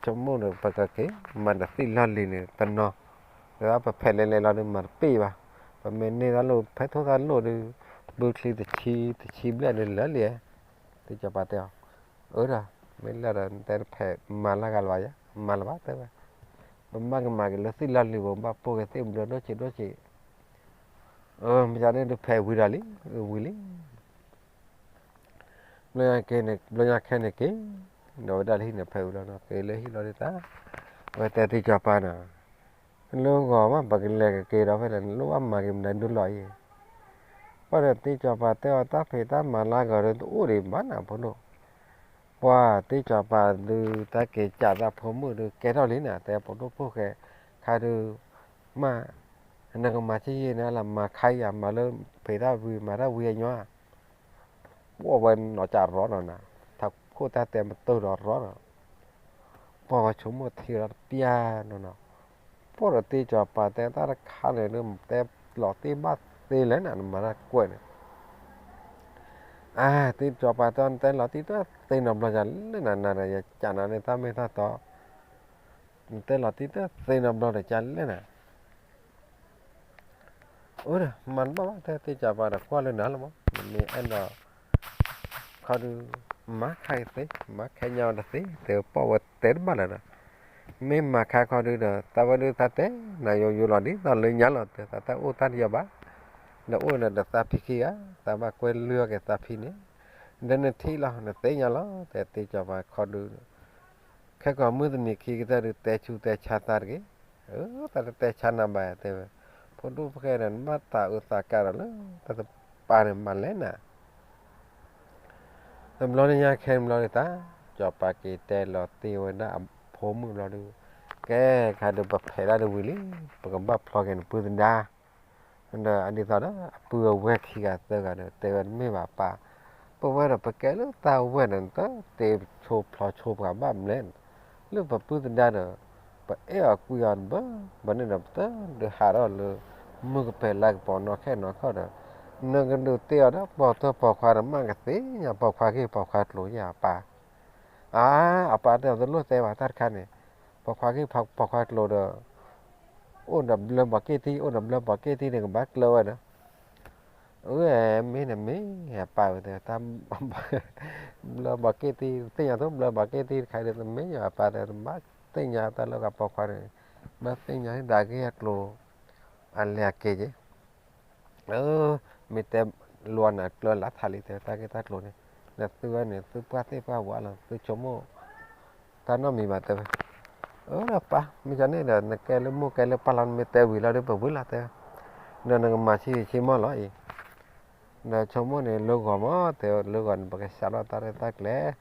ဆိကမိၣ်န့ၣ် ပကက့ၤ မၤတသ့ၣ်လီၢ်လံၤန့ၣ် တနီၤ, ဒီးပဖဲးလဲၤလဲၤလီၤဒုး မၤတပ့ၢ်ဘၣ်, ပမ့ၢ်န့ၢ်တၢ်လိၣ် ဖဲထိၣ်တၢ်လိၣ်ဒုး, ဘုချံတဆံ, တဆံဘျဲၣ်ဒုးလၢာ်လံ, သ့ၣ်စီၤပၤတဲအီၤ, အၢဒီး, မ့ၢ်လၢဒီး နတဲတဖဲးမၤလၢဂၤလၢၤဘၣ်ယၤ, မၤလၢၤဘၣ်တဲဝဲ, ပမၤကမၤက့ၤလၢသ့ၣ်လီၢ်လံၤ ပဘၣ်ပိာ်က့ၤသ့ၣ်ဘျၢဒိၣ်ဆံးဒိၣ်ဆံး, မ့ၢ်ဒ်န့ၣ်ဒုးဖဲးဝံၤဒီးလံ, ဝံၤလံ ဘျီညါခဲန့ၣ်က့ၤ, ဒီးဝဲဒၣ်လၢဟံၣ်န့ၣ်ဖဲးဝံၤလီၤနီၤ က့ၤလၢဟံၣ်လီၤဒုးတၢ်, ဝဲတဲသ့ၣ်စီၤပၤနီၤ, လၢဂီၤမး ပကလဲၤကက့ၤဒီးဖဲလဲၣ် နလိၣ်ဘၣ်မၤက့ၤမနုၤဒုးလီၤအံၤ, ပှၤဒီးသ့ၣ်စီၤပၤတဲအီၤ တၢ်ဖံးတၢ်မၤလၢဂီၤဒီးတအိၣ်ဒံးဘၣ်နၤဖိဒိၣ်, ပှၤသ့ၣ်စီၤပၤဒုး တၢ်က့ၤကးတၢ်ဖိမုၣ်ဒုး ကဲထီၣ်လံနၤ တဲပဒိၣ်ဖိၣ်ဃဲ, ခါဒုး, မး, နကမၤဆံးယံာ်န့ၣ်လၢမၤခါယၤ မၤလၢဖံးတၢ်ဝံၤ မၤတၢ်ဝံၤအညီဧါ ပှၤဝဲနီၢ်ကၢ်ရီနီၤနၤ, ထးခိၣ်တၢ်တဲမတၢၢ်ဒီးရီနီၤ, ပှၤဝဲဆိကမိၣ်ထံဒီးတပျၢ်နီၤနီၤ, ပှၤဒီးသ့ၣ်စီၤပၤတဲတၢ်တခါန့ၣ်ဒုး တဲလီၤတံၢ်ဘၣ်သ့လဲၣ်နၤ နမၤတၢ်ကွဲးန့ၣ်, အါ သ့ၣ်စီၤပၤတဲ နတဲလီၤတံၢ်တသ့နီတဘျီယၤလဲၣ်နၤ နၤဒီးယကးနၤန့ၣ် တၢ်မ့ၢ်တၢ်တီ နတဲလီၤတံၢ်တသ့နီတဘျီဒီးကလဲၣ်နၤ, အၢ မၤတဘၣ်ဘၣ် တဲသ့ၣ်စီၤပၤဒီးကွၢ်လၢနၤလီၤမး နမ့ၢ်အဲၣ်ဒိး ခီဒုး မၤခါအံၤသ့ မၤခဲညါအီၤတသ့ တဲပှၤဝဲတဲတဘၣ်လၢၤဒီး မ့ၢ်မၤခါခီဒုးဒီး သးဝဲဒုးသးတဲ နၤယိယိလီၤဒ်သိးလၢညါလီၤ တဲသးတၢ်အိၣ်တၢ်တယီၤဘၣ်, ဒီးအိၣ်ဒီးသးဖံခံဂၤ သးဘၣ်ကွဲလုၢ်အီၣ်က့ၤသးဖံန့ၣ်, ဒီးနထံၣ်လီၤ နသ့ၣ်ညါလီၤ တဲသ့ၣ်စီၤပၤခီဒုး ခဲကိာ်မုၢ်တနံၤခံကတၢၢ်ဒုး တဲဆူးတဲဆါသးတဂ့ၤ, အၢ သးတတဲဆါနၤဘၣ် တဲဝဲ, ဖိဒိၣ်ဖိၣ်ဃဲဒီး နဘၣ်သးအုးသးကးဒီးလၢ တၢ်တပၤန့ၣ်မၤလဲၣ်နၤ တဘျီန့ၣ်ညါခဲန့ၣ်ဘျီဒုးသး, စီၤပၤက့ၤတဲလီၤတံၢ်ဝဲဒၣ်အဖိမုၣ်ဘျီဒုး, ကဲခါဒုးပဖဲးဒၣ်ဒုးဝံၤလံ, ပကဘၣ်ဖျီက့ၤနပုၢ်သဒါ, ဒီးအဒ်သိးဒီး အပုၢ်အဝဲၢ်ခံဂၤသၢဂၤဒီး တဲဝဲတမ့ၢ်ဘၣ်ပၢ်, ပဝဲဒီးပကဲလၢတၢ်ဝဲၢ်န့ၣ် တသ့ဆိဖျီဆိပှၤဘၣ်မလဲၣ်, လၢပပုၢ်သဒါဒီး ပအဲၣ်အီၤကွံအီၤတဘၣ်, ဘၣ်န့ၣ်ဒီးပတဒုးဟးထီၣ်လၢ မုၢ်ကပၤလါကပီၤနီၢ်ခဲနီၢ်ခီဒီး, နကဒုးတ့အီၤဒီးပိာ်ထွဲပိာ်ခွါဒီး မ့ၢ်ကသ့ၣ်ညါပိာ်ခွါဂ့ၢ်ပိာ်ခွါကျိၤယါပၢ်, အါ အပၢ်တဲအီၤတလိၣ်တဲဘၣ်တၢ်တခါန့ၣ်, ပိာ်ခွါဂ့ၢ်ပိာ်ခွါကျိၤဒီး အိၣ်ဒီးဘျၢဘီးက့ၢ်တံၢ် အိၣ်ဒီးဘျၢဘီးက့ၢ်တံၢ်န့ၣ် ကဘၣ်ကျၢၤဝဲဒီး, အၢ မ့ၢ်န့ၣ်မ့ၢ် အပၢ်ဝဲတဲ တၢ် ဘျၢဘီးက့ၢ်တံၢ် သ့ၣ်ညါသိးဘျၢဘီးက့ၢ်တံၢ်တခါဒီး တမ့ၢ်ယၤအပၢ်တဲ တဘၣ်သ့ၣ်ညါတၢ်လၢဂၤပိာ်ခွါန့ၣ်, ဘၣ်သ့ၣ်ညါဒၣ်ဂ့ၢ်အကျိၤ အလဲၤအက့ၤက့ၤ အၢ မ့ၢ်တဲလိာ်နၤကျၢၤလၢထးလံ တဲတၢ်ဂ့ၢ်တၢ်ကျိၤန့ၣ်, နသုဝဲန့ၣ် သုပှၢ်သ့ၣ်ပှၢ်ဝးလီၤ သုဆိကမိၣ် တၢ်နီတမံၤဘၣ်တဲဝဲ, အၢ ပၢ် မ့ၢ်ကန့ၣ်ဒီး နကဲလၢမိၢ်ကဲလၢပၢ်လီၤ နမ့ၢ်တဲဝံၤလီၤဒီး ပဝံၤလီၤတဲဝဲ, ဒီးနကမၤဆံးဆံးမီၢ်လီၤအံၤ, ဒီးဆိကမိၣ်န့ၣ် လၢဂီၤမး တဲဝဲ လၢဂီၤန့ၣ် ပကစးထီၣ်တၢ်ရဲၣ်တၢ်ကျဲၤ,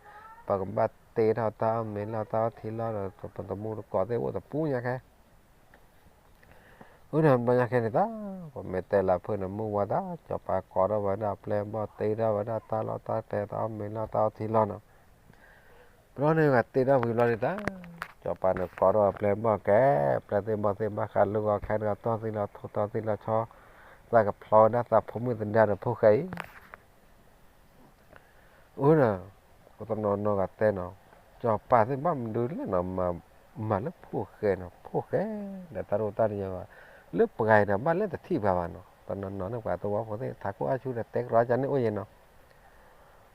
ပကဘၣ်တ့ထီၣ်တၢ်အီၣ်မ့ၤလီၢ်တၢ်အီၣ်ထံလီၢ်ဒီး ပတမူတကိးသ့ၣ်အိၣ်တပူၤညါခဲ အၢ ဒီးဘျီညါခဲန့ၣ်တၢ် ပမ့ၢ်တဲလၢဖုၣ်န့ၣ် မုၢ်ဝါတၢ် စီၤပၤကိးထီၣ်ဝဲဒၣ်ပျဲၢ်ဘီၣ် တ့ထီၣ်ဝဲဒၣ်တၢ်လီၢ်တၢ်ကျဲတၢ်အီၣ်မ့ၤလီၢ်တၢ်အီၣ်ထံလီၢ်နီၤ, ဘျီန့ၣ်ဂၤတ့ထီၣ်ဝံၤဘျီန့ၣ်တၢ် စီၤပၤန့ၣ်ကိးထီၣ်ပျဲၢ်ဘီၣ်ကဲ ပျဲၢ်သ့ၣ်ဘီၣ်သ့ၣ်ဘၣ်ဃးလၢဂီၤခဲတဂၤတီၢ်သံလီၤထိၣ် တီၢ်သံလီၤဆီ သးကဖျီဝဲဒၣ်သးဖိမုၣ်သဒါဒီးဖိၣ်ဃဲအံၤ အၢ ဒီး တနီၤနီၤဂၤတဲနီၤ, စီၤပၤသ့ၣ်ဘၣ်မနုၤလဲၣ်နီၤ မၤလၢဖိၣ်ဃဲနီၤ ဖိၣ်ဃဲဒီးတၢ်ဒိၣ်တၢ်ယၢၤဘၣ်, လၢပှၤအံၤဒီးဘၣ်လဲၣ်တထံၣ်ပှၤဘၣ်နီၤ, တနီၤနီၤန့ၣ်ပှၤသဝီဖိသ့ၣ် ထးခိၣ်အါဆူၣ်ဒီးတဲကရီကန့ၣ်အိၣ်ယဲနီၤ,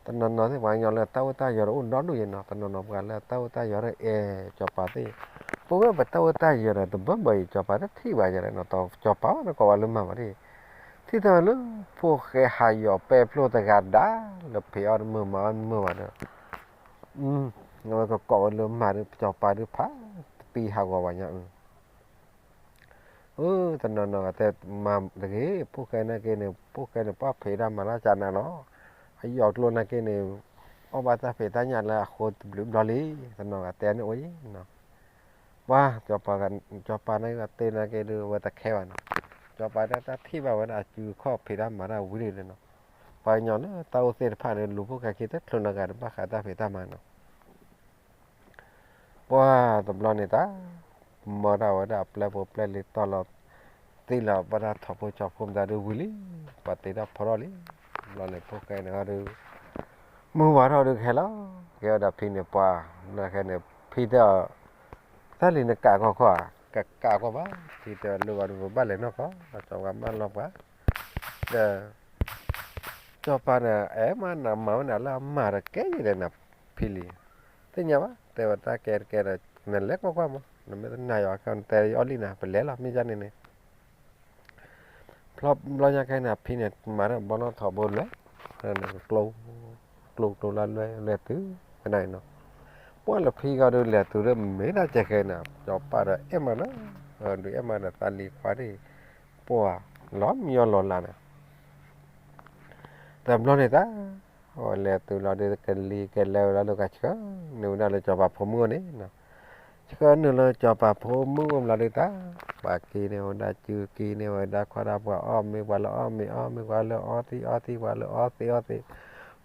တနီၤနီၤသ့ၣ်ပှၤကညီလၢတၢ်အိၣ်တၢ်ယၢၤဒီးအိၣ်ဒီဒူၣ်ယဲနီၤ, တနီၤနီၤပှၤလၢတၢ်အိၣ်တၢ်ယၢၤဒီးအဲၣ်စီၤပၤသ့ၣ်, ပဝဲပတၢ်အိၣ်တၢ်ယၢၤဒီးတဘၢဘၢအံၤ စီၤပၤတထံၣ်ဘၣ်ယဲလဲၣ်နီၤ, စီၤပၤဘၣ်နကိးဝဲလၢမၤဘၣ်ဒ် ထံၣ်တၢ်ဝဲလၢ ဖိၣ်ဃဲဟးယီၤပဲဖျိတဂၤဒါ လၢဖံးအီၣ်တမုာ်မၤအီၣ်တမုာ်ဘၣ်ဒီး, အဝဲကကိးဝဲလၢမၤဒီး စီၤပၤဒုးဖးတပံဟးဂီၤဘၣ်ညါအု, အၢ တနီၤနီၤဂၤတဲမၤတဂ့ၤ ဖိၣ်ဃဲနာ်က့န့ၣ် ဖိၣ်ဃဲန့ၣ် ပှၢ်ဖံးတၢ်မၤတၢ်ကနၤလီၤ, အယီၤကျိနာ်က့န့ၣ် အီၣ်ဘၣ်တၢ်ဖံးတၢ်ညၣ်လၢအဃိတဘျုးဘျီလံ, တနီၤဂၤတဲန့ၣ်အိၣ်ယဲနီၤ ပှၤ စီၤပၤနာ်က့ဂၤတဲနာ်က့ဒုး အဝဲတခဲဘၣ်နီၤ, စီၤပၤဒၣ်တၢ်ထံၣ်ဘၣ်ဝဲဒၣ်အစုအခီၣ်ဖံးတၢ်မၤတၢ်ဝံၤလံနီၤ, ပှၤကညီလၢတၢ်အိၣ်သ့ၣ်တဖၣ်န့ၣ် လူၤဖိၣ်ဃဲခံတချုးနီတဂၤဒီးဘၣ်ဃးတၢ်ဖံးတၢ်မၤနီၤ, ပှၤတဘျီန့ၣ်တၢ် မၢဒၣ်ဝဲဒၣ်အပျဲၢ်ဖိပျဲၢ်လံတီၢ်လီၤ, သံလီၤဘၣ်တၢ်ထီၣ်ဖိကၠီဖိမတၤဒုးဝံၤလံ, ပှၤတ့ထီၣ်ဖီထီၣ်လံ, ဘျီန့ၣ်ဖိၣ်ဃဲန့ၣ်ဒုး မုၢ်ဝါထီၣ်ဒုးကဟဲလီၤ, ကဲဝဲဒၣ်ဖံန့ၣ်ပှၤ, ဘျီခဲန့ၣ် ဖံတဲအီၤ, တၢ်လံၤနကးကီၢ်ခီဧါ, ကကးကီၢ်ဘၣ်, ဖံတဲအီၤလၢဂီၤဒုးပဘၣ်လဲၤနီၢ်ကီၢ်, စီၤပၤမၢလီၤပှၤ, ဒီး စီၤပၤန့ၣ် အဲၣ်မးနမၤဝဲန့ၣ်လၢအမၤတကဲယဲလဲၣ်နဖံလံ, သ့ၣ်ညါဘၣ် တဲဝဲတၢ်ကဲတကဲဒီး နလဲၤကွၢ်ကွၢ်မး နမ့ၢ်တနာ်ယွၤခဲ နတဲယအီၣ်လံနၤ ပလဲၤလီၤ မ့ၢ်ဒ်န့ၣ်န့ၣ် ဘျီညါခဲန့ၣ် ဖံန့ၣ် မၤတၢ်ဘီနီၣ်ထီဘိလဲၤ, ကျိ ကျိကျိလၢလွဲၢ်လွဲၢ်တုၤဝဲဒၣ်အံၤနီၤ, ပှၤလၢဖံဂီၢ်ဒုးလဲၤတုၤလၢမ့ၢ်ဒၣ်ကဲခဲနၤ စီၤပၤဒီးအဲၣ်မးလၢ, ဒုးအဲၣ်မးဒီးသးလံၤခွါဒ်, ပှၤလီၤမံလီၤလးန့ၣ် တဘျီန့ၣ်တၢ်, လဲၤတုၤလီၤဒုးကလံၤကလဲၤဝဲလီၤလၢကဆှၢနုာ်ဝဲဒၣ်လၢစီၤပၤဖိမုၣ်အိၣ်န့ၣ်, ဆှၢနုာ်လၢစီၤပၤဖိမုၣ်အိၣ်ဘျီဒုးတၢ်, ပှၤက့ၤန့ၢ်ဝဲဒၣ်စု က့ၤန့ၢ်ဝဲဒၣ်ခွါဒၣ်ပှၤအီၣ်မ့ၤ ပှၤလၢအီၣ်မ့ၤအီၣ်မ့ၤ ပှၤလၢအီသံးအီသံး ပှၤလၢအီသံးအီသံး,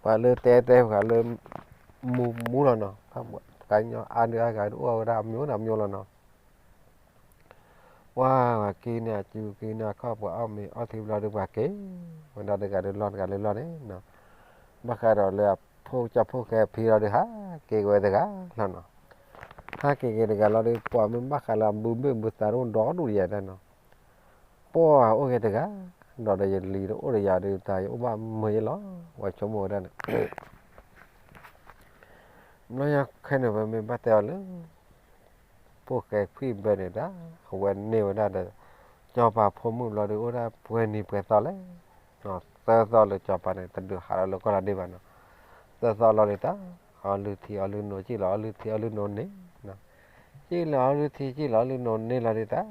ပှၤလၢတဲတဲ ပှၤလၢ မူမူလီၤနီၤ, ပှၤကညီအါဒုးအါဂၤဒုးအိၣ်ဝဲဒၣ်အမျိုးနီၤ မျိုးလီၤနီၤ ပှၤက့ၤန့ၢ်အစု က့ၤန့ၢ်အခီၣ်ပှၤအီၣ်မ့ၤအီထံဘျီဒုးပှၤက့ၤဝဲဒၣ်တဂၤဒုးလီၢ်တဂၤလၢလီၢ်န့ၣ်, ဘၣ်ဃးဒီးလၢအဖိကၠီဖိၣ်ဃဲဖံလီၤဒုးဟးက့ၤက့ၤဝဲတဂၤလီၤနီၤ, ဟးက့ၤက့ၤတဂၤလီၤဒုး ပှၤမ့ၢ်ဘၣ်ဃးလၢအဘုဘ့ၣ်ဘုသးတအိၣ်ဒီဒူၣ်ဒံးယၤဒၣ်နီၤ, ပှၤအိၣ်က့ၤတဂၤ, ဒီးဒီးယလံၤတအိၣ်ဒီးယၤဒုး တၢ်ယအိၣ်ဘၣ်မုာ်ယဲလီၤ, ပှၤဆိကမိၣ်ဝဲဒၣ်န့ၣ် ဘျီညါခဲန့ၣ် ပမ့ၢ်ဘၣ်တဲအီၤလၢ ဖိၣ်ဃဲခွံၣ်ဘဲန့ၣ်ဒၣ်, အဝဲန့ၢ်ဝဲဒၣ်ဒီး စီၤပၤဖိမုၣ်ဘျီဒုး အိၣ်ဒၣ်ပှဲၤနံၤပှဲၤသီလဲၣ်, သၢသီလၢစီၤပၤန့ၣ် တဒုးဟးလီၤလၢကီၢ်လၢဒ့ၣ်ဘၣ်နီၤ, သၢသီလီၤဒုးတၢ်, အီလုၢ်ထံအီလုၢ်နိ စံၣ်လီၤအီလုၢ်ထံအီလုၢ်နိန့ၣ်, စံၣ်လီၤအီလုၢ်ထံ စံၣ်လီၤအီလုၢ်နိန့ၣ်လီၤဒုးတၢ်,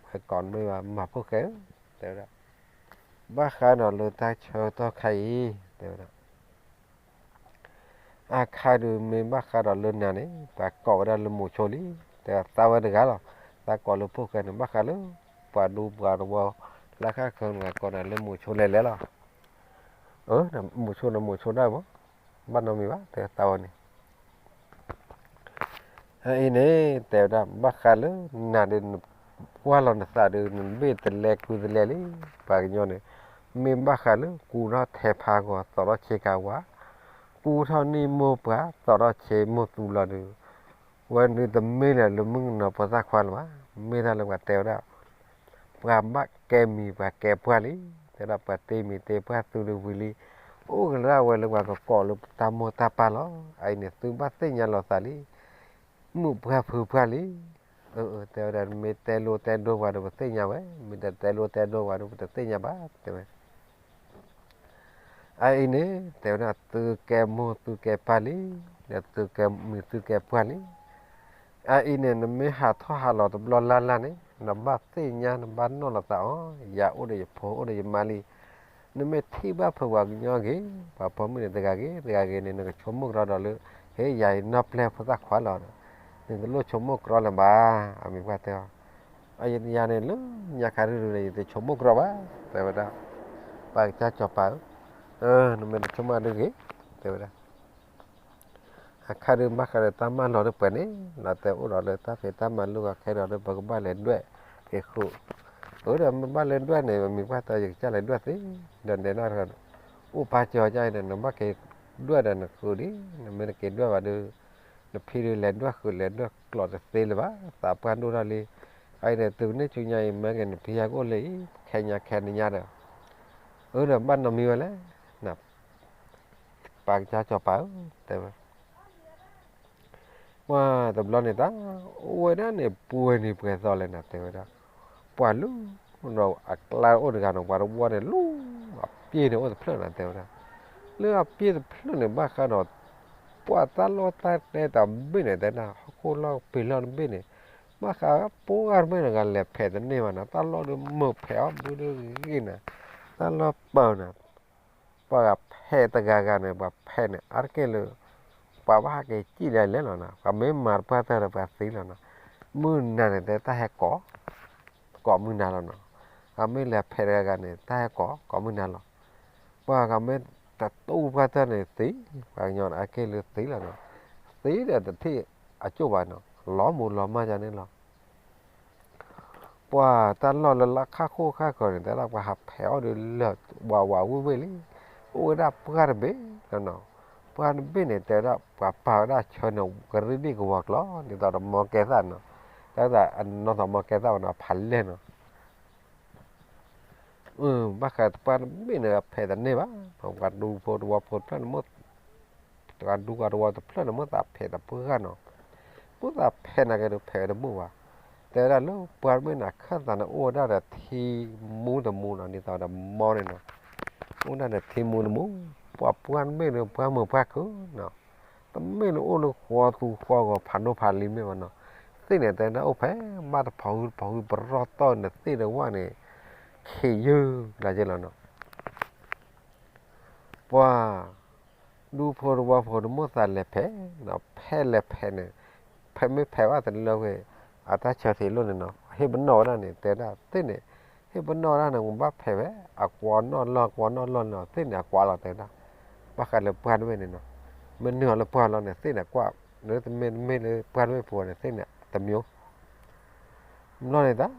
ဝဲကိးမ့ၢ်ဘၣ်မၤဖိၣ်ဃဲဧၢ, တဲဝဲဒၣ်, ဘၣ်ဃးဒီးလၢတၢ်ဆၢကတီၢ်ခါအံၤ, တဲဝဲဒၣ် အခါဒုးမ့ၢ်ဘၣ်ဃးဒီးလၢနၤန့ၣ် ပှၤကိးဝဲဒၣ်လၢမိၤဆိလံ, တဲသးဝဲတဂၤလီၤ, သးကိးလၢဖိၣ်ဃဲန့ၣ် ဘၣ်ဃးလၢ ပှၤဒူပှၤတဝီ လၢခါခၢနၤကိးနၤလၢမိၤဆိလဲၤလဲၤလီၤ, အၢ မိၤဆိန့ၣ်မိၤဆိဒၣ်မး, ဘၣ်နီတမံၤဘၣ် တဲသးဝဲန့ၣ် အအံၤန့ၣ် တဲဝဲဒၣ် ဘၣ်ဃးလၢနၤဒုး နကွၢ်လီၤနသးဒုး နဘ့ၣ်တလဲကူတလဲလံ, ပှၤကညီန့ၣ် မ့ၢ်ဘၣ်ဃးလၢကူထီၣ်ထဲဖးဂီၤ သီၣ်ထီၣ်ဆ့ကၤဝါ, ကူထီၣ်နံၣ်မိၢ်ပှၢ် သီၣ်ထီၣ်ဆ့မိၢ်သူလီၤဒုး, ဝဲဒုးတမ့ၢ်လၢၤလၢမုၣ်ကနီၤဖိသၣ်ခွါလၢၤဘၣ်, မ့ၢ်တၢ်လၢပှၤတဲဝဲဒၣ် ပှၤဘၣ်ကဲမံၤ ပှၤကဲပှၢ်လံ, တဲဒၣ်ပှၤတ့မံၤတ့ပှၢ်သုဒုးဝံၤလံ, အိၣ်ကရၣ်ဝဲလၢပှၤကကိးလၢတၢ်မိၢ်တၢ်ပၢ်လီၤ, အအံၤန့ၣ် သုဘၣ်သ့ၣ်ညါလီၤသးလံ, မုၣ်ပှၢ်ဖုပှၢ်လံ, အၢ တဲဝဲဒၣ် မ့ၢ်တဲလိတဲဒိပှၤဒီးပသ့ၣ်ညါဝဲ, မ့ၢ်တတဲလိတဲဒိပှၤဒီးပတသ့ၣ်ညါဘၣ် တဲဝဲ အအံၤန့ၣ် တဲဝဲဒၣ် သုကဲမိၢ်သုကဲပၢ်လံ, ဒီးသုကဲမုၣ်သုကဲပှၢ်လံ. အအံၤန့ၣ် နမ့ၢ်ဟးထီၣ်ဟးလီၤတဘျီလၢ်လၢ်န့ၣ် နဘၣ်သ့ၣ်ညါ နဘၣ်နီၣ်လီၤသးအီၤ, ယၤအိၣ်ဒီးယဖိ အိၣ်ဒီးယမါလံ. နမ့ၢ်ထံၣ်ဘၣ်ဖုးပှၤကညီဂ့ၤ, ပှၤပိာ်မုၣ်န့ၣ်တဂၤဂ့ၤ တဂၤဂ့ၤန့ၣ် နကဆိကမိၣ်ကရီဒီးလၢ ဟ့ၣ်ယၤအံၤနီၢ်ပျဲၢ်ဖိသၣ်ခွါလီၤ. နတလိၣ်ဆိကမိၣ်ကရီလၢၤဘၣ်, အမံၤပှၢ်တဲအီၤ. ယၤန့ၣ်လၢညါခါရုၢ်ရုၢ်န့ၣ် ယတဆိကမိၣ်ကရီဘၣ်, တဲဝဲဒၣ်. ပှၤကစၢ်စီၤပၤဧၢ, နမ့ၢ်တဆိကမိၣ်ဒုးဂ့ၤ, တဲဝဲဒၣ်. အခါဒုးဘၣ်ဃးဒီးတၢ်မၤလိာ်တပှဲၤန့ၣ် လီၤတဲအိၣ်ဒီးလၢတၢ်ဖံးတၢ်မၤလိာ်ဂီၤခဲဒီးလၢ ပကဘၣ်လဲၤဒွဲၣ်က့ၤဃုာ်. အၢ ဒီးမ့ၢ်ဘၣ်လဲၤဒွဲၣ်န့ၣ် ပမံၤပှၢ်တဲ ယကစၢ်လဲၤဒွဲၣ်သ့, ဒီးနဲဒၣ်တဂၤ အိၣ်ပာ်စၢၤအီၤကါအံၤန့ၣ် နဘၣ်က့ၤဒွဲၣ်ဒီးနဃုာ်ဒံး, နမ့ၢ်တက့ၤဒွဲၣ်ဘၣ်ဒီး နဖံဒုးလဲၤဒွဲၣ်ဃုာ်လဲၤဒွဲၣ်ကျိးတသ့လၢၤဘၣ်, သးပှၢ်ဒိၣ်ထီၣ်လံ. အအံၤန့ၣ် တုၤန့ၣ်ဆူညါအံၤ မ့ၢ်က့ၤနဖံယါကအိၣ်လၢအံၤ ခဲညါခဲနညါဒီး အၢ ဒီးဘၣ်နီတမံၤဝဲလဲၣ်, ပှၤကစၢ်စီၤပၤဧၢ, တဲဝဲ. ပှၤတဘျီန့ၣ်တၢ် အိၣ်ဝဲဒၣ်န့ၣ် ပှဲၤနံၤပှဲၤသီလဲၣ်နၤ တဲဝဲဒၣ်. ပှၤလူၤဒီးအကျါအိၣ်တဂၤန့ၣ် ပှၤတဝီန့ၣ်လူၤ အပျ့ၢ်န့ၣ်အိၣ်တဖျၢၣ်နၤ တဲဝဲဒၣ်. လၢအပျ့ၢ်တဖျၢၣ်န့ၣ် ဘၣ်ဃးဒီး ပှၤတၢ်လီၢ်တၢ်ကျဲတဘ့ၣ်န့ၣ် တဲဒၣ် ဟီၣ်ခိၣ်လီၢ်ပ့ၤလီၢ်တဘ့ၣ်န့ၣ် ဘၣ်ဃးပှၤတဘ့ၣ်န့ၣ် ကလဲၤဖဲးတန့ၢ်ဘၣ်နၤ, တၢ်လီၢ်ဒုးမုာ်ဖဲးအီၣ်ဘုဒုးဂ့ၤနၤ, တၢ်လီၢ်ပၢၤနၤ ပှၤဂၤဖဲးတဂၤဂၤန့ၣ် ပှၤဖဲးန့ၣ် အါတက့ၢ်လၢ ပှၤဘၣ်ဟးက့ၤစံၣ်လဲၤလဲၤလီၤနၤ, ပှၤမ့ၢ်မၤတပှၢ်တၢၢ်ဒီးပှၤသံလီၤနၤ. မုၢ်နၤန့ၣ် တဲတၢ်ဟဲကိး, ကိးမုၢ်နၤလီၤနၤ. ပှၤမ့ၢ်လဲၤဖဲးတဂၤဂၤန့ၣ် တၢ်ဟဲကိး, ကိးမုၢ်နၤလီၤ. ပှၤဂၤမ့ၢ်တတူၢ်ပှၢ်တၢၢ်န့ၣ်သံ, ပှၤကညီန့ၣ် အါတက့ၢ်လၢသံလီၤနၤ. သံဒီးတထံၣ်အကၠိၣ်ဘၣ်နၤ, လီၤမူလီၤမၢ်ယါန့ၣ်လီၤ. ပှၤတၢ်လီၢ်လၢလၢခါဃိၣ်ခါဃၢၤန့ၣ် တဲဒၣ်ပှၤဟးဖဲးအီၣ်ဒုးလၢာ်ဝးဝးဝ့ၢ်ဝ့ၢ်လံ. အိၣ်ဝဲဒၣ်ပှၢ်တဘ့ၣ်လီၤနီၤ. ပှၢ်တဘ့ၣ်န့ၣ် တဲဝဲဒၣ်ပှၤပာ်ဝဲဒၣ်ဆၢန့ၣ် ကရ့ဒံၣ်ကဝီၤကျီၤ ဒ်သိးဒီးမီကဲသၣ်နီၤ. တၢ်သးအနီၢ်သးမီကဲသၣ်ဝဲနီၤ ဖးလဲၢ်နီၤ. ဘၣ်ဃးပှၢ်တဘ့ၣ်န့ၣ် ဖဲးတန့ၢ်ဘၣ်, ပှၤဒူဖိတဝီဖိတဖျၢၣ်န့ၣ် ပှၤဒူကီတဝီတဖျၢၣ်န့ၣ်မ့ၢ်သးဖဲးတပှၢ်နီၤ. မ့ၢ်သးဖဲးနာ်က့ဒုးဖဲးဝဲတဘူၣ်ဘၣ်. တဲဝဲဒၣ်လၢပှၢ်တဘ့ၣ်န့ၣ် အခၢၣ်သးန့ၣ်အိၣ်ဝဲဒၣ်ဒီးထံမူတမူနီၤ, ဒ်သိးဒီးမီန့ၣ်နီၤ. အိၣ်ဒၣ်ဒီးထံမူတမူ, ပှၤပှၢ်တဘ့ၣ်န့ၣ် ပှၢ်မုာ်ပှၢ်ခုၣ်နီၤ. တမ့ၢ်လၢအိၣ်လၢဃီသူဃီဂီၤဖးနိဖးလံၤမ့ၢ်ဘၣ်နီၤ. သ့ၣ်န့ၣ် တဲဝဲဒၣ်အိၣ်ဖဲ ဘၣ်တဖီဟုတဖီဟု ပရီၣ်တီၢ်န့ၣ် သ့ၣ်တဝၢ်န့ၣ် ခံးယုၢ်လၢက့လီၤနီၤ. ပှၤဒူဖိတဝီဖိန့ၣ် မိၢ်သးလဲၤဖဲးနီၤ, ဖဲးလဲၤဖဲးန့ၣ်, ဖဲးမ့ၢ်ဖဲးဘၣ်တလၢဝဲ အတၢ်ဆၢထံးလိၣ်န့ၣ်နီၤ, ဟ့ၣ်ပနီၣ်ဝဲဒၣ်န့ၣ် တဲဝဲဒၣ်သ့ၣ်န့ၣ်, ဟ့ၣ်ပနီၣ်ဝဲဒၣ်န့ၣ် ကဘၣ်ဖဲးဝဲ အကွီနီၣ်လီၢ် ကွီနီၣ်လီၢ်နီၤ, သ့ၣ်န့ၣ် အကွီလီၤ တဲဝဲဒၣ်. ဘၣ်ဃးလၢပှၢ်တဘ့ၣ်န့ၣ်နီၤ, မ့ၢ်နုာ်အီၤလၢပှၢ်လီၤန့ၣ် သ့ၣ်န့ၣ်ကွၢ်, လၢတမ့ၢ်တမ့ၢ်လၢပှၢ်တဘ့ၣ်ပူၤန့ၣ် သ့ၣ်န့ၣ်တမံၤ ဘျီန့ၣ်တၢ်,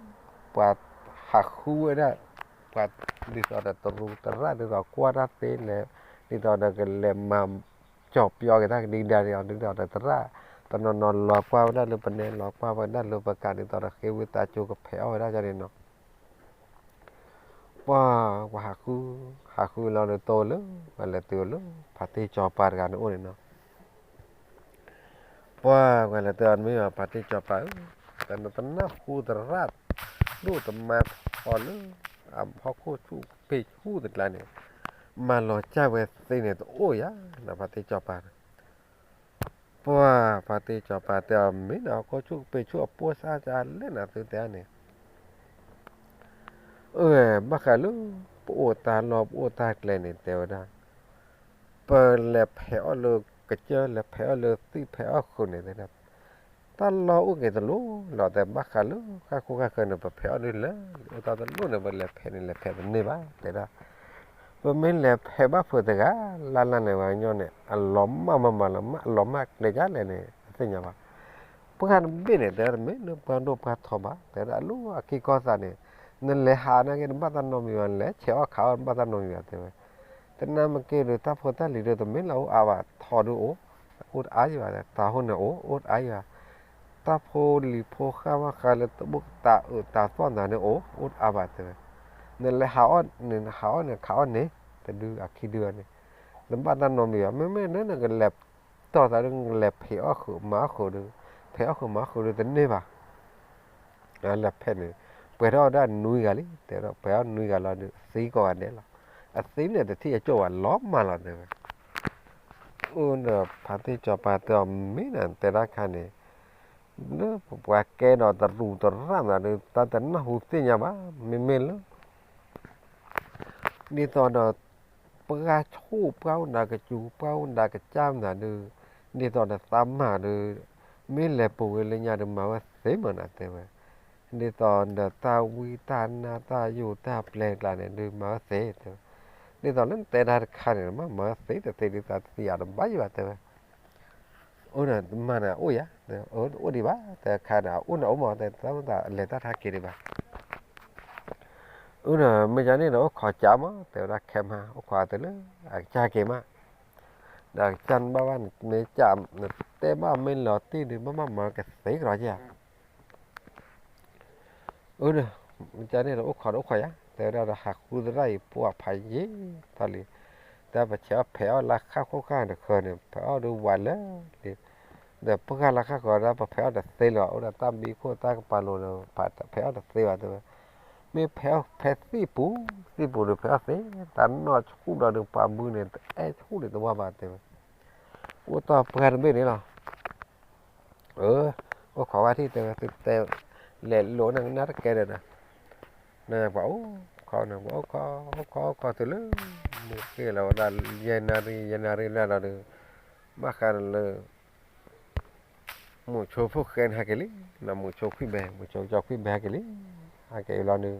ပှၤဟးဃုဝဲဒၣ်, ပှၤဒ်သိးဒီးတရူးတရၣ် ဒ်သိးကွၢ်တၢ်သ့လဲၣ်, ဒ်သိးဒီးကလဲၤမၤ ကၠီၤပျီက့ၤတၢ်ကဒံကဒါန့ၣ် ဒ်သိးဒီးသရၣ်, တနီၤနီၤလီၤကွၢ်ဝဲဒၣ်လၢပနဲ လီၤကွၢ်ဝဲဒၣ်လၢပကး ဒ်သိးဒီးဃ့ဝံသးစူၤကဖဲးအီၣ်ဝဲဒၣ်န့ၣ်နီၤ. ပှၤ, ပှၤဟးဃု, ဟးဃုလီၤဒီးတိၢ်လၢ ပှၤလဲၤတုၤအီၤလၢ ဖါတံၢ်စီၤပၤတဂၤန့ၣ်အိၣ်န့ၣ်နီၤ. ပှၤ, ပှၤလဲၤတဲအီၤ မ့ၢ်ဘၣ် ဖါတံၢ်စီၤပၤဧၢ, တၢ်နတနၢ်ဟူသရၣ်ဒိၣ်တမါထီလၢ အဟီၣ်ခိၣ်ဆူၣ်ပ့ၤဆူၣ်တကျါန့ၣ် မၤလီၤစၢ်ဝဲသ့န့ၣ်တအိၣ်ဧါ, ဖါတံၢ်စီၤပၤန့ၣ်. ပှၤ, ဖါတံၢ်စီၤပၤတဲအီၤ မ့ၢ်နဟီၣ်ခိၣ်ဆူၣ်ပ့ၤဆူၣ်အပိၢ်စၢ်ကလဲၣ်နၤသုတဲန့ၣ် အၢ ဘၣ်ဃးလၢ ပအိၣ်တၢ်လီၢ်ပအိၣ်တၢ်ကျဲန့ၣ် တဲဝဲဒၣ်, ပလဲၤဖဲးအီၣ်လၢကစၢၢ် လဲၤဖဲးအီၣ်လၢသ့ၣ်ဖဲးအီၣ်ဃုာ်န့ၣ်တဲဒၣ်, တၢ်လီၢ်အိၣ်က့ၤတလိၣ်လီၤ တဲဘၣ်ဃးလၢဃၣ်ဃိဃၣ်ဃၢၤန့ၣ် ပဖဲးအီၣ်ဒ်လဲၣ် အိၣ်တၢ်တလိၣ်န့ၣ် ပလဲၤဖဲးန့ၣ် လဲၤဖဲးတန့ၢ်ဘၣ် တဲဒၣ်. ပမ့ၢ်လဲၤဖဲးဘၣ်ဖုးတဂၤလၢ်လၢ်န့ၣ် ပှၤကညီန့ၣ် အလီၤမၢ်မးမးလီၤမၢ် အလီၤမၢ်ကျဲဒ်လဲၣ်န့ၣ် တသ့ၣ်ညါဘၣ်. ပှၢ်တဘ့ၣ်န့ၣ် တဲဒၣ်တမ့ၢ်လၢပှၢ်ဒိၣ်ပှၢ်ထီဘၣ် တဲဒၣ်အလီၢ်အခံကီၢ်သးန့ၣ် နလဲၤဟးနာ်က့ တဘၣ်တၢ်နီတမံၤဘၣ် နလဲၤဆဲးအီၣ်ခးအီၣ်တဘၣ်တၢ်နီတမံၤဘၣ် တဲဝဲ. တနၢ်မ့ၢ်က့ၤဒီး တၢ်ဖိတၢ်လံၤဒီး တမ့ၢ်လၢအိၣ်အါဘၣ် ထီဒုးအိၣ် အိၣ်တအါယံၤဘၣ် တၤဟိန့ၣ်အိၣ် အိၣ်တအါယံၤဘၣ်. တၢ်ဖိလံၤဖိဃၣ်မးဃးလၢတၢ်အိၣ်တၢ်အၢတၢ်သီၣ်နၤန့ၣ်အိၣ် အိၣ်တအါဘၣ် တဲဝဲ. နလဲၤဟးအီၣ်န့ၣ် ဟးအီၣ်န့ၣ် ခးအီၣ်န့ၣ် တဒုအခံဒုန့ၣ် တဘၣ်တၢ်နီတမံၤဘၣ် မ့မ့ၢ်လၢနကလဲၤတီၢ်သးဒုး နကလဲၤဖဲးအီၣ်ဃုာ် မၤအီၣ်ဃုာ်ဒီး ဖဲးအီၣ်ဃုာ်မၤအီၣ်ဃုာ်ဒီးတန့ၢ်ဘၣ် လဲၤဖဲးန့ၣ် ပှဲၤထီၣ်ဝဲဒၣ်နွံဂၤလံ တဲဝဲဒၣ် ပှဲၤထီၣ်နွံဂၤလီၤဒီး သံကိးဂၤဒဲးလီၤ. အသ့န့ၣ်တထံၣ်အကၠိၣ်ဘၣ်လီၤမၢ်လီၤတဲဝဲ. အိၣ်ဒီးဖါတံၢ်စီၤပၤတဲအီၤမ့ၢ်နတဲတၢ်ခါန့ၣ် လၢပှၤကဲဒီးတရူးတရၣ်မတၤဒီး တၢ်တနၢ်ဟူသ့ၣ်ညါဘၣ် မ့မ့ၢ်လၢ ဒ်သိးဒီး ပှၢ်ဆိၣ်ပှၢ်အိၣ်နၤကစူၤ ပှၢ်အိၣ်နၤကစၢ်မတၤဒီး ဒ်သိးဒီးသးမၤဒီး မ့ၢ်လဲၤပူၤဝဲလၢညါဒီးမၤဝဲသ့မၢ်နတဲဝဲ. ဒ်သိးဒီးတၢ်ဝံတၢ်နါတၢ်ယိာ်တၢ်ပျဲကျါန့ၣ် ဒုးမၤဝဲသ့တဲဝဲ. ဒ်သိးလၢနတဲတၢ်တခါန့ၣ် မ့ၢ်မၤဝဲသ့တသ့ဒုးသးသံအတဘၣ်ယံၤဘၣ်တဲဝဲ. အိၣ်ဒီးမၤန့ၣ်အိၣ်ယၤ, အိၣ်ဒံးဘၣ် တခါန့ၣ် အအိၣ်န့ၣ်အိၣ်မး တၢ်မတၤလဲၤတၢ်ထါက့ၤဒံးဘၣ်. အိၣ်ဒီးမ့ၢ်ကန့ၣ်ဒီးအိၣ်ခိးကးမး တဲဝဲဒၣ်ခဲမး အိၣ်ခိးတုၤလၢ အကစၢ်က့ၤမး, ဒီးကစၢ်နဘၣ်ဘၣ်မ့ၢ်ကး နတဲဘၣ်မ့ၢ်လီၤတံၢ်ဒုး ဘၣ်ဘၣ်မၤကသ့ကဒီးက့ဧါ. အိၣ်ဒီး မ့ၢ်ကန့ၣ်ဒီးအိၣ်ခိးဒီးအိၣ်ခိးယၤ တဲဝဲဒၣ်ဒီး ဟးဃုသရၣ်အံၤ ပှၢ်ဖးယံာ်ထီၣ်လံ, တၢ်ပဆဲးအီၣ်ဖဲးအီၣ်လၢဃၣ်ဃိဃၣ်တဃၢၤန့ၣ် ဖဲးအီၣ်ဒုးဝးလၢာ်လံ, ဒီးပှၢ်လၢဃၣ်ဃိဒၣ် ပဖဲးအီၣ်တသ့လၢၤ အိၣ်ဒီးတၢ်မံခိၣ်တၢ်ကပၤလိၤဒီး ဖဲးအီၣ်တသ့ဘၣ်တဲဝဲ. မ့ၢ်ဖဲးအီၣ်ဖဲးသံၣ်ပူၤ သံၣ်ပူၤဒီးဖဲးအီၣ်သ့, တၢ်နီၢ်ဆူၣ်ဒီးဒုးပှၤဘုန့ၣ် တအဲၣ်ဆူၣ်ဒံးတဝါဘၣ်တဲဝဲ. အိၣ်တီၢ်ပှၢ်တဘ့ၣ်န့ၣ်လီၤ. အိၣ်ခိးဝဲထံၣ်တဲဝဲ သုတဲ လဲၤလိာ်နကနၣ်တကဲဒီးဒီး နပှၤအိၣ်ခိးန့ၣ် ပှၤအိၣ်ခိး အိၣ်ခိးအိၣ်ခိးတုၤလၢ မုၢ်ဃ့လီၤဝဲဒၣ် ယဲၢ်နၣ်ရံၣ် ယဲၢ်နၣ်ရံၣ်လၢဒီး ဘၣ်ဃးဒီးလၢ မုၢ်ဆိဖိၣ်ဃဲန့ၣ်ဟဲက့ၤလံ, မုၢ်ဆိခွံၣ်ဘဲ မုၢ်ဆိကၠီခွံၣ်ဘဲဟဲက့ၤလံ, ဟဲက့ၤလီၤဒီး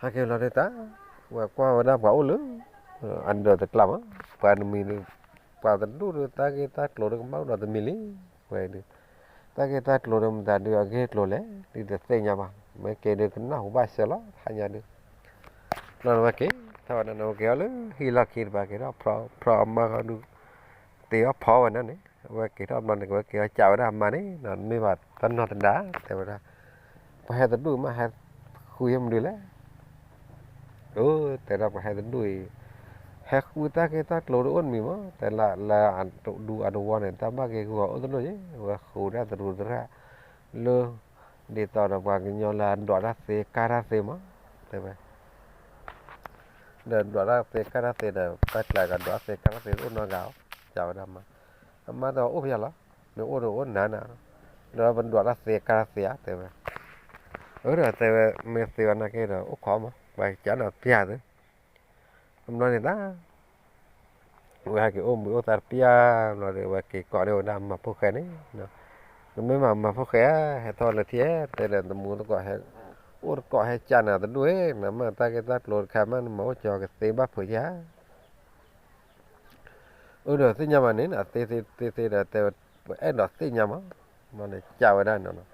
ဟဲက့ၤလီၤဒီးတၢ် ဝဲကွၢ်ဝဲဒၣ်ပှၤအိၣ်လၢ အဒၢးတကျါမး, ပှၤတမံၤဒီး ပှၤတဒူၣ်ဒီး တၢ်ဂ့ၢ်တၢ်ကျိၤဒီးကဘၣ်အိၣ်ဒီးတမံၤလံ, ဝဲဒုး တၢ်ဂ့ၢ်တၢ်ကျိၤဒီးမတၤဒုးအဂ့ၢ်ကျိၤလဲၣ် ဒုးတသ့ၣ်ညါဘၣ်, မ့ၢ်က့ၤဒုးကနၢ်ဟူဘၣ်စၢၤလီၤ ဟါညါဒုး လီၤနဝဲက့ၤ ထီၣ်ဝဲဒၣ်နဝဲက့ၤအီၤလၢဟံၣ်လီၢ်ခံတပၤက့ၤထီၣ် ဖီအမါဃီဒုး တ့အီၣ်ဖီဝဲဒၣ်န့ၣ် အဝဲက့ၤထီၣ်ဘျီန့ၣ် ကဝဲက့ၤအီၣ်ကးဝဲဒၣ်အမါန့ၣ် မ့ၢ်ဘၣ်တၢ်နီၢ်တဒါ တဲဝဲဒၣ် ပှၤဟဲတဒူၣ်မး ဟဲဃုယမနုၤလဲၣ် အၢ တဲဒၣ်ပှၤဟဲတဒူၣ်အံၤ ဟဲဃုတၢ်ဂ့ၢ်တၢ်ကျိၤတအိၣ်တမံၤမး တဲလၢအဒူအတဝီန့ၣ် တၢ်ဘၣ်ဂ့ၢ်ဂီၢ်အိၣ်တလိၣ်ယဲ အဝဲဃုဒၣ်တရူးတရၣ် လၢ ဒ်သိးဒီးပှၤကညီလၢအဒွးတၢ်သ့ကါတၢ်သ့မး တဲဝဲ ဒီးဒွးတၢ်သ့ကါတၢ်သ့ဒီး တၢ်ကျါကဒွးတၢ်သ့ကါတၢ်သ့တအိၣ်နီတဂၤအီၤ ကးဝဲဒၣ်မါ အမါတဲအိၣ်ဖဲယၤလီၤ မ့ၢ်အိၣ်ဒီးအိၣ်နၤနၤ ဒီးပဒွးတၢ်သ့ကါတၢ်သ့ဧါ တဲဝဲ အၢဒီးတဲဝဲ မ့ၢ်သ့ဝဲနာ်က့ဒီး အိၣ်ခိးမး ပှၤကးဒီးပျၢ်သ့ အဘျီန့ၣ်တၢ် ဝဲဟဲက့ၤအိၣ်ဘှံးအိၣ်သါတပျၢ်ဘျီဒီး ဝဲက့ၤကိးန့ၢ်ဝဲဒၣ်မၤဖိၣ်ဃဲန့ၣ် နမ့ၢ်မၤမၤဖိၣ်ဃဲဧါ ဟဲထီၣ်လၢထံဧါ တဲဒီးတမူတကိးဟဲ အိၣ်တကိးဟဲကးနၤတဒူၣ်ဧၢ နမ့ၢ်တၢ်ဂ့ၢ်တၢ်ကျိၤတခါမး နမၤအိၣ်ကၠီကသ့ဘၣ်ဖုးယၤ အၢဒီးသ့ၣ်ညါဘၣ်န့ၣ် အသ့သ့သ့ဒီးတဲဝဲ ပအဲၣ်ဒိးသ့ၣ်ညါမး မ့ၢ်နကးဝဲဒၣ်နီၤ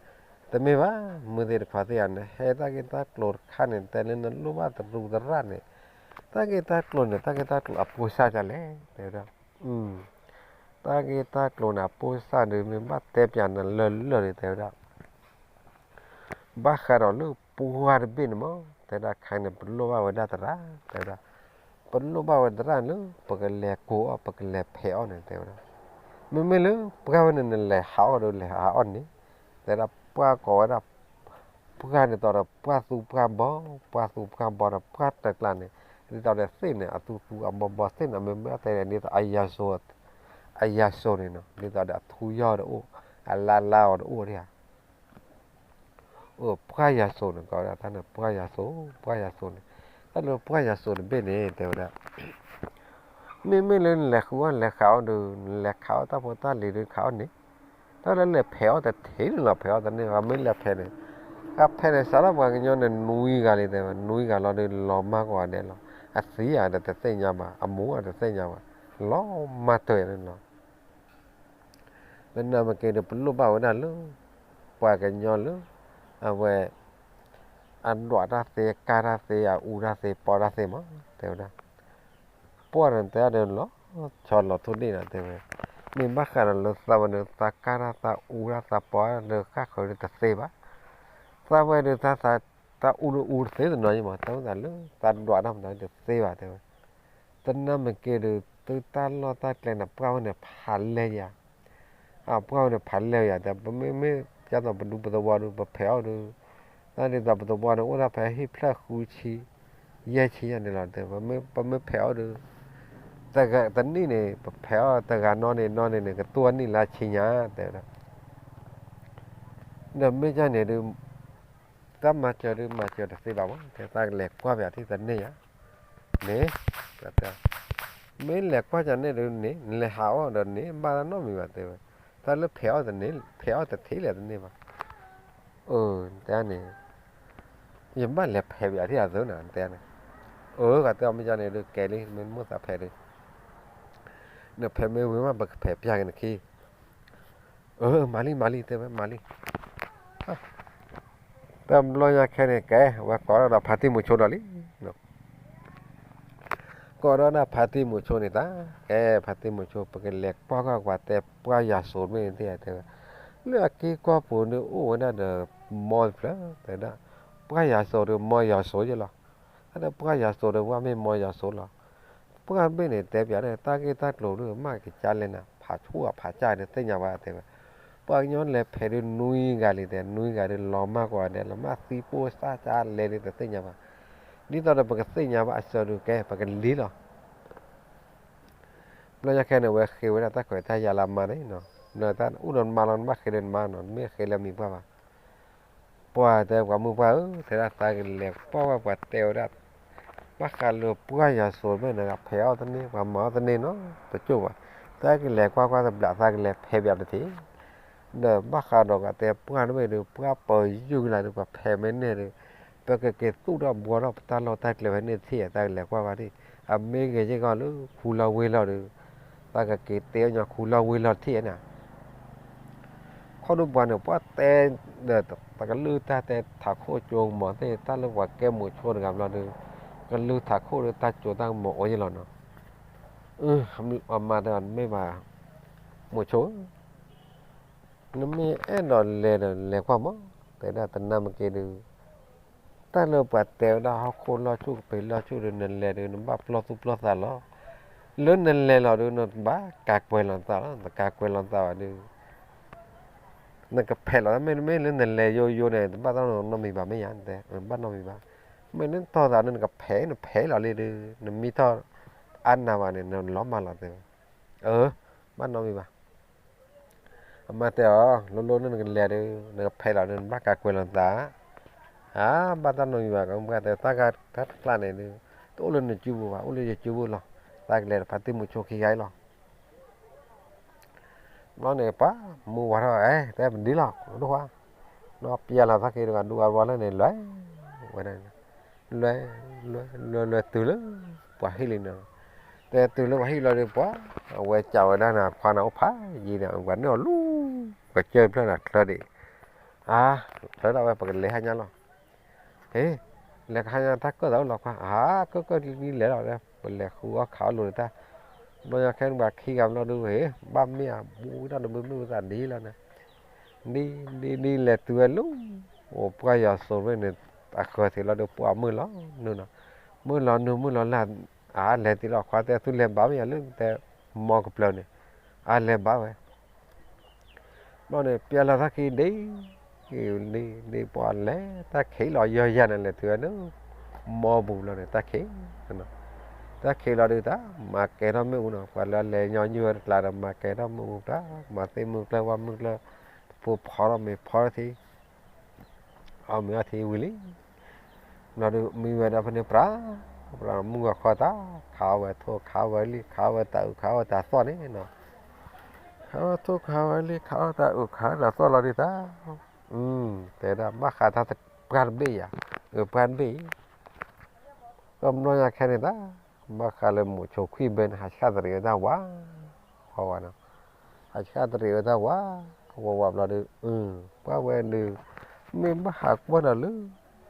တမ့ၢ်ဘၣ် မုၢ်သ့ၣ်တခွါသ့ၣ်ဧါ နဟဲတၢ်ဂ့ၢ်တၢ်ကျိၤတခါန့ၣ် တဲလၢနလိၣ်ဘၣ်တရူးတရၣ်န့ၣ် တၢ်ဂ့ၢ်တၢ်ကျိၤန့ၣ် တၢ်ဂ့ၢ်တၢ်ကျိၤအပိၢ်စၢ်ဒ်လဲၣ် တဲဝဲဒၣ် တၢ်ဂ့ၢ်တၢ်ကျိၤန့ၣ် အပိၢ်စၢ်ဒီး မ့ၢ်ဘၣ်တဲပျးနၤလၢာ်လၢာ်န့ၣ် တဲဝဲဒၣ် ဘၣ်ဃးဒီးလၢပှၢ်တဘ့ၣ်န့ၣ်မး တဲဒၣ်ခါန့ၣ် ပလိၣ်ဘၣ်ဝဲဒၣ်သရၣ် တဲဝဲဒၣ် ပလိၣ်ဘၣ်ဝဲသရၣ်လၢ ပကလဲၤကိးအီၤ ပကလဲၤဖဲးအီၤန့ၣ် တဲဝဲဒၣ် မ့မ့ၢ်လၢပှၢ်ဝဲန့ၣ် နလဲၤဟးအီၣ်ဒီးလဲၤဟးအီၣ်န့ၣ် တဲဒၣ်ပှၢ်ကိးဝဲဒၣ် ပှၢ်ဒ်သိးဒီးပှၢ်သူပှၢ်ဘီ ပှၢ်သူပှၢ်ဘီဒီးပှၢ်တကျါန့ၣ် ဒ်သိးဒီးသ့ၣ်န့ၣ် အသူသူအဘီဘီသ့ၣ်န့ၣ် မ့မ့ၢ်တဲဒ်သိး အယၤစိၤန့ၣ်နီၤ ဒ်သိးဒီးအထူယီၢ်တအိၣ် အလါလါအီၤတအိၣ်ဒၣ်ဧါ အိၣ်ပှၢ်ယၤစိၤန့ၣ် ကိးဝဲဒၣ်တၢ်န့ၣ် ပှၢ်ယၤစိၤ ပှၢ်ယၤစိၤန့ၣ် တၢ်လၢပှၢ်ယၤစိၤတဘ့ၣ်န့ၣ် တဲဝဲဒၣ် မ့မ့ၢ်လၢနလဲၤဃုအီၣ်လဲၤဃးအီၣ်ဒီး နလဲၤခးအီၣ်တၢ်ဖိတၢ်လံၤဒီးခးအီၣ်န့ၣ် တၢ်လၢလဲၤဖဲးအီၣ်တထံၣ်န့ၣ်လီၤ ဖဲးအီၣ်တန့ၢ်ဘၣ် မ့ၢ်လဲၤဖဲးန့ၣ် ကဖဲးန့ၣ် စးထီၣ်ပှၤကညီန့ၣ် နွံဂၤလံ တဲဝဲ နွံဂၤလီၤဒီး လီၤမၢ်ကွၢ်ဒဲးလီၤ အသံဧါဒီးတသ့ၣ်ညါဘၣ် အမူဧါတသ့ၣ်ညါဘၣ် လီၤမၢ်တၢၢ်န့ၣ်လီၤ သနာ်က့ဒီး ပလိၣ်ဘၣ်ဝဲဒၣ်လၢ ပှၤကညီလၢ အဝဲ အဒွးတၢ်သ့ ကါတၢ်သ့ အအူတၢ်သ့ ပီတၢ်သ့မး တဲဝဲဒၣ် ပှၢ်န့ၣ်တဲဒီးလီၤဆီလီၤထိၣ်ဒ့ၣ်နီၤ တဲဝဲ မ့ၢ်ဘၣ်ဃးဒီးလၢသးဝဲန့ၣ် သးကါတၢ်သးအူတၢ်သးပီတၢ်လၢ ဃၣ်ဃၢၤဒီးတသ့ဘၣ် သးဝဲဒီး သးအူဒီးအူတသ့တနီၤယံမး တၢ်အိၣ်သးလၢ သးဒွးတၢ်မတၤတသ့ဘၣ် တဲဝဲ သနာ်က့ဒီး သုတၢ်လီၢ်တၢ်ကျဲန့ၣ် ပှၢ်ဝဲန့ၣ်ဖးလဲၢ်ယၤ အပှၢ်ဝဲန့ၣ်ဖးလဲၢ်ယၤ တဲ ပမ့မ့ၢ်ဒ်သိးပဒူပသဝီဒီး ပဖဲးအီၣ်ဒီး တၢ်ဒ်သိးပသဝီန့ၣ် အိၣ်ဒၣ်ဖဲဟံၣ်ဖျၢၣ်ဃုဆံ ယဲၢ်ဆံညါန့ၣ်လီၤ တဲဝဲ, ပမ့ၢ်ဖဲးအီၤဒီး တနံၣ်န့ၣ် ပဖဲးအီၤတဂၤနီၣ်န့ၣ်နီၣ်န့ၣ်န့ၣ် ကသူၣ်အနံၣ်လါဆံညါ တဲဝဲဒၣ်. ဒီးမ့ၢ်ကန့ၣ်ဒုး တၢ်မၤစၢၤဒုး မၤစၢၤတသ့ဘၣ်မး တဲ တၢ်ကလဲၤကွၢ်ပယီၤထံၣ်တန့ၢ်ယၤန့ၣ်, မ့ၢ်လဲၤကွၢ်ကန့ၣ်ဒုးန့ၣ် နလဲၤဟးအီၤဒီးန့ၣ် ဘၣ်တၢ်နီတမံၤဘၣ် တဲဝဲ, တၢ်လၢဖဲးအီၤတန့ၢ် ဖဲးအီၤတထံၣ်လဲၣ်တန့ၢ်ဘၣ်. အၢ တဲန့ၣ် ယဘၣ်လဲၤဖဲးပယီၤထံၣ်အသိးန့ၣ် တဲန့ၣ်, အၢ ကတဲအီၤ မ့ၢ်ကန့ၣ်ဒုး ကဲလံ မ့ၢ်မိၣ်သးဖဲးဒုး နဖဲးမ့ၢ်ဝံၤမး ပကဖဲးပျၢ်က့ၤနခံ, အၢ မၤလံ မၤလံ တဲဝဲ မၤလံ. တဘျီညါခဲန့ၣ် ကဲ ဝဲကိးထီၣ်ဒီးဖါတံၢ်မုဆိဒီးလံ, ကိးထီၣ်ဒၣ်ဖါတံၢ်မုဆိန့ၣ်တၢ်, ကဲ ဖါတံၢ်မုဆိ ပကလဲၤကွၢ်ကွၢ်ပှၤတဲပှၢ်ယွၤစိၤမ့ၢ်န့ၣ်သ့ တဲဝဲ, လၢအက့ၤကွၢ်ပူၤန့ၣ်အိၣ်ဝဲဒၣ်ဒီး မီတဖျၢၣ် တဲဒၣ်, ပှၢ်ယွၤစိၤဒီး မီယွၤစိၤယဲလီၤ, တၢ်ဒီးပှၢ်ယွၤစိၤဒီး ပှၢ်မ့ၢ်မီယွၤစိၤလီၤ. ပှၢ်ဘ့ၣ်န့ၣ် တဲပျးန့ၣ် တၢ်ဂ့ၢ်တၢ်ကျိၤဒုး မ့ၢ်ကစၢ်လဲၣ်နၤ ဖးဆူၣ်အဖးစၢ်န့ၣ် သ့ၣ်ညါဘၣ် တဲဝဲ, ပှၤကညီလဲၤဖဲးဒုးနွံဂၤလံ တဲ နွံဂၤဒုး လီၤမၢ်ကွၢ်ဒဲး လီၤမၢ်သံပိၢ်စၢ်ကၢ်လဲၣ်ဒုး တသ့ၣ်ညါဘၣ်. ဒ်သိးဒီးပကသ့ၣ်ညါဘၣ်အစၢၤဒုး ကဲ ပကလံလီၤ. ဘျီညါခဲန့ၣ် ဝဲဃ့ဝဲဒၣ်တၢ်ခွဲးတၢ်ယာ်လၢအမါန့ၣ်, နအိၣ်ဒီးနမါလီၤ နဘၣ်ဃ့ဒီးနမါနီၤ နမ့ၢ်ဃ့လၢမံၤပှၢ်ဘၣ်. ပှၢ်တဲပှၤမုၣ်ပှၢ်ဧၢ, တဲဒၣ်သးကလဲၤကွၢ်ဝဲပှၤတဲဝဲဒၣ်, ဘၣ်ဃးလၢပှၢ်ယွၤစိၤမ့ၢ်နကဖဲးအီၤတန့ၢ် ပှၤမၤအီၤတန့ၢ်နီၤ တကၠိၢ်ဘၣ်. သးကလဲၤကွၢ်ကွၢ်တဘျး သးကလဲၤဖဲးပယီၤတထံၣ်, ဒီးဘၣ်ဃးဒီးကတဲပှၢ်တဘ့ၣ်ဒုး ပှၢ်ပၢၤယုၢ်ကလာ်ဒုး ပှၤဖဲးမ့ၢ်န့ၢ်ဒုး ပကက့ၤသူၣ်ထီၣ်ဘှီထီၣ်ပတၢ်လီၢ်တၢ်ကျဲဖဲန့ၣ်တထံၣ် သးကလဲၤကွၢ်ကွၢ်ဒံး, အမ့ၢ်ဂ့ၤယဲၢ်ကီၢ်လၢခူလီၤဝ့ၢ်လီၤဒုး သးကက့ၤတဲအီၤညီခူလီၤဝ့ၢ်လီၤတထံၣ်န့ၣ် ခီဒုးပှၤန့ၣ် ပှၤတဲဒီး တကလုၢ်တၢ်တဲထးခိၣ်ကၠိမၤသ့ၣ် တၢ်လၢပှၤကဲမုာ်ဆိတဂၤဘျီဒုး ကလုၢ်ထးခိၣ်ဒီးတၢ်ကၠိတၢ်ကမီၤအိၣ်ယဲၢ်လီၤနီၤ. အမါတဲအီၤ မ့ၢ်ဘၣ် မုာ်ဆိဧၢ, နမ့ၢ်အဲၣ်ဒိးလဲၤဒီးလဲၤကွၢ်မး, တဲဒၣ်တနၢ်မ့ၢ်က့ၤဒုး တၢ်လၢပှၤတဲဝဲဒၣ်ဟီၣ်ခိၣ်လီၢ်ဆူၣ်ကပ့ၤလီၢ်ဆူၣ်ဒီး နလဲၤဒုး နဘၣ်ပျီၢ်သူၣ်ပျီၢ်သးလီၤ. လၢနလဲၤလီၤဒုး နဘၣ်ကၤကွဲၤလီၤနသးလီၤ. နတကၤကွဲၤလီၤနသးဘၣ်ဒုး နကဖဲးလီၤ. မ့တမ့ၢ်လၢနလဲၤယိယိန့ၣ် တဘၣ်တၢ်နီတမံၤဘၣ် မ့ၢ်ယါတဲ, ဘၣ်နီတမံၤဘၣ်. မ့ၢ်လၢနတီၢ်သးန့ၣ် နကဖဲး နဖဲးလီၤလံဒုး နမ့ၢ်ထီၣ်အါနၤဘၣ်န့ၣ် နလီၤမၢ်လီၤတဲဝဲ. အၢ ဘၣ်နီတမံၤဘၣ်. အမါတဲအီၤ လိၤလိၤန့ၣ်နကလဲၤဒုး နကဖဲးလီၤဒုး နဘၣ်ကၤကွဲၤလီၤနသး. အါ ဘၣ်တၢ်နီတမံၤဘၣ် ကမၣ်တဲ တၢ်ဂၤတၢ်တကျါန့ၣ်ဒုး တအိၣ်လၢနစုပူၤဘၣ် အိၣ်လၢယစုပူၤလီၤ. သးကလဲၤဒီးဖါတံၢ်မုာ်ဆိခံဂၤအံၤလီၤ. ဘျီန့ၣ် ပှၤမူဝဲထီၣ် အဲ တဲပဒ်လီၤ ဒိၣ်ခွါ, ဒီးပျဲလီၤသးက့ၤတဂၤ ဒူအဝီလၢန့ၣ် လွဲဝဲဒၣ်, လွဲ လွဲ လွဲ လွဲတုၤလၢပှၤဟံၣ်လံန့ၣ်, တဲတုၤလၢပှၤဟံၣ်လီၤဒီး ပှၤအဝဲစံးဝဲဒၣ်န့ၣ် ခွါန့ၣ်အိၣ်ဖးယံၤန့ၣ် ပှၤန့ၢ်အီၤလူၤ ကစၢၢ်ဖျၢၣ်န့ၣ်ချၢဒံး, အါ ချၢဒၣ်ဝဲ ပကလဲၤဟါညါလီၤ. ဟ့ လဲၤကဟါညါ တၢ်ကၢၣ်သးအိၣ်လီၤခွါ, အါ ကၢၣ်ကၢၣ်လံလံလဲၤလီၤ, ပလဲၤဃုအီၣ်ခးအီၣ်လိာ်တၢ်, ဘျီညါခဲန့ၣ်ပှၤခံဂၤဘျီဒုး ဟ့ ဘၣ်မ့ၢ်အဘူးဝဲဒၣ်တဘုမ့ၣ်အူသးဒ်လီၤန့ၣ်, ဒ်ဒ်ဒ်လဲၤတုၤဝဲလူၤ, အိၣ်ပှၢ်ယွၤစိၤဝဲန့ၣ် အဃၢၤသ့ၣ်လီၤဒုး ပှၤမုၢ်လီၤနုာ်နီၤ, မုၢ်လီၤနုာ်မုၢ်လီၤလၢ်, အါ လဲၤတ့ၢ်လီၤခွါ တဲသုလဲၤဘၣ်မ့ၢ်ယၤလၢ တဲ မီကပျၢၤန့ၣ်, အါ လဲၤဘၣ်ဝဲ ဘျီန့ၣ် ပျဲလီၤသးခံဒ့, ဒ့ဒ့ ပှၤလဲၤတၢ်ခံးလီၤ ယီၤယၤန့ၣ် လဲၤတုၤဝဲန့ၣ်, မီပူၤဘျီန့ၣ် တၢ်ခံး, တၢ်ခံးလီၤဒုးတၢ် မၤကဲထီၣ်မ့ၣ်အူနီၤ, ပှၤလၢအလဲၤညီနုၢ်ဝဲတကျါဒီး မၤကဲထီၣ်မ့ၣ်အူတၢ်, မၤသ့ၣ်မုၢ်ကျၢၢ်ဝၣ်မုၢ်ကျၢၢ်, တဖိဖီထီၣ်မ့ၤဖီထီၣ်ထံ အီၣ်မ့ၤအီထံဝံၤလံ, ဘျီဒုး မံဝဲဒၣ်ဖဲန့ၣ် ပြးပြးမုၢ်ဂီၤခီတၢ်, ခးအီၣ်ဝဲထိၣ် ခးအီၣ်ဝဲလံၣ် ခးအီၣ်ဝဲတၤအုး ခးအီၣ်ဝဲတၤသီၣ်န့ၣ်နီၤ, ခးအီၣ်ဝဲထိၣ် ခးအီၣ်ဝဲလံၣ် ခးအီၣ်တၤအုး ခးအီၣ်တၤသီၣ်လီၤဒုးတၢ်, တဲဒၣ်ဘၣ်ဃးတၢ်ပြးတဘ့ၣ်ယၤ, အပှၤတဘ့ၣ်အံၤ, ကမျီညါခဲန့ၣ်တၢ်, ဘၣ်ဃးလၢမိၤဆိခွံၣ်ဘဲန့ၣ် ဟးဆှၣ်တရံးဝဲတၢ်ဝး, ဝးဝးနီၤ, ဟးဆှၣ်တရံးဝဲတၢ်ဝး, ဝးဝးဘျီဒုး, ပှၤဝဲဒုး, မ့ၢ်ဘၣ်ဟးကွၢ်ဒီးလၢ,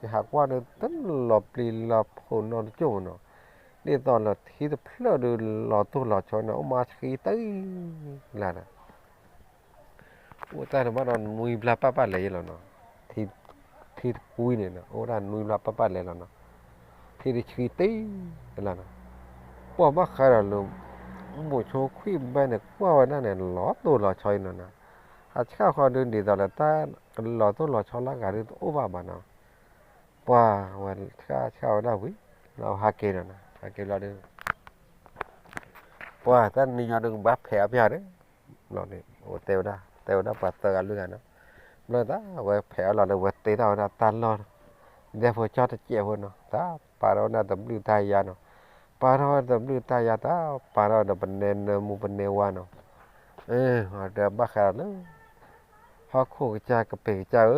ယဟးကွၢ်ဒီးတလီၤပျံၤလီၤဖုးနီတကၠိၢ်နီၤ, ဒ်သိးလၢထံတဖျၢၣ်ဒုးလီၤတိၢ်လီၤဆီနီၤ အိၣ်မးဆှံတလၢ်ဒီး အိၣ်တၢ်န့ၣ်ဘၣ်ဒီးနွံဘျါပၢ်ပၢ်လဲၤယဲလီၤနီၤ, ထံတကွံန့ၣ် အိၣ်ဒၣ်နွံဘျါပၢ်ပၢ်လဲၤလီၤနီၤ, ထံတဆှံတလၢ်လီၤနီၤ, ပှၤဘၣ်ဃးဒီးလၢ, မိၤဆိခွံၣ်ဘဲန့ၣ် ကွၢ်ဝဲဒၣ်န့ၣ် လီၤတိၢ်လီၤဆီအံၤနီၤနီၤ, ဟးဆှၣ်ဃီဒုးဒ်သိးလၢတၢ်ကလီၤတိၢ်လီၤဆီလၢအဂၤဒုးတအိၣ်ဘၣ်ဘၣ်နီၤ, ပှၤဝဲဆှၣ်ဆှၣ်ဝဲဒၣ်ဝံၤ ဟးက့ၤဒီး ဟးက့ၤဘျီဒီး ပှၤတနံၤညါဒီး ကဘၣ်ဖဲးအီၣ်ပျၢ်ဒီး ဘျီန့ၣ် အိၣ်တဲဝဲဒၣ် တဲဝဲဒၣ်ပှၤသၢဂၤလွံၢ်ဂၤနီၤ, ဘျီတၢ်ဝဲဖဲးအီၣ်လီၤဒီး ဝဲတ့ထီၣ်ဝဲဒၣ်တၢ်လီၢ် ဒဲဖိကၠီတစဲးဖိနီၤ, တၢ်ပာ်ထီၣ်ဝဲဒၣ်တဘျုးတၢ်ယါနီၤ, ပာ်ထီၣ်ဝဲတဘျုးတၢ်ယါ တၢ်ပာ်ထီၣ်ဝဲဒီးပနဲနၢမူပနဲဝါနီၤ, ဒီးဘၣ်ဃးဒီးလၢ ဟီၣ်ခိၣ်ကစၢ်ကပ့ၤကစၢ်ဧၢ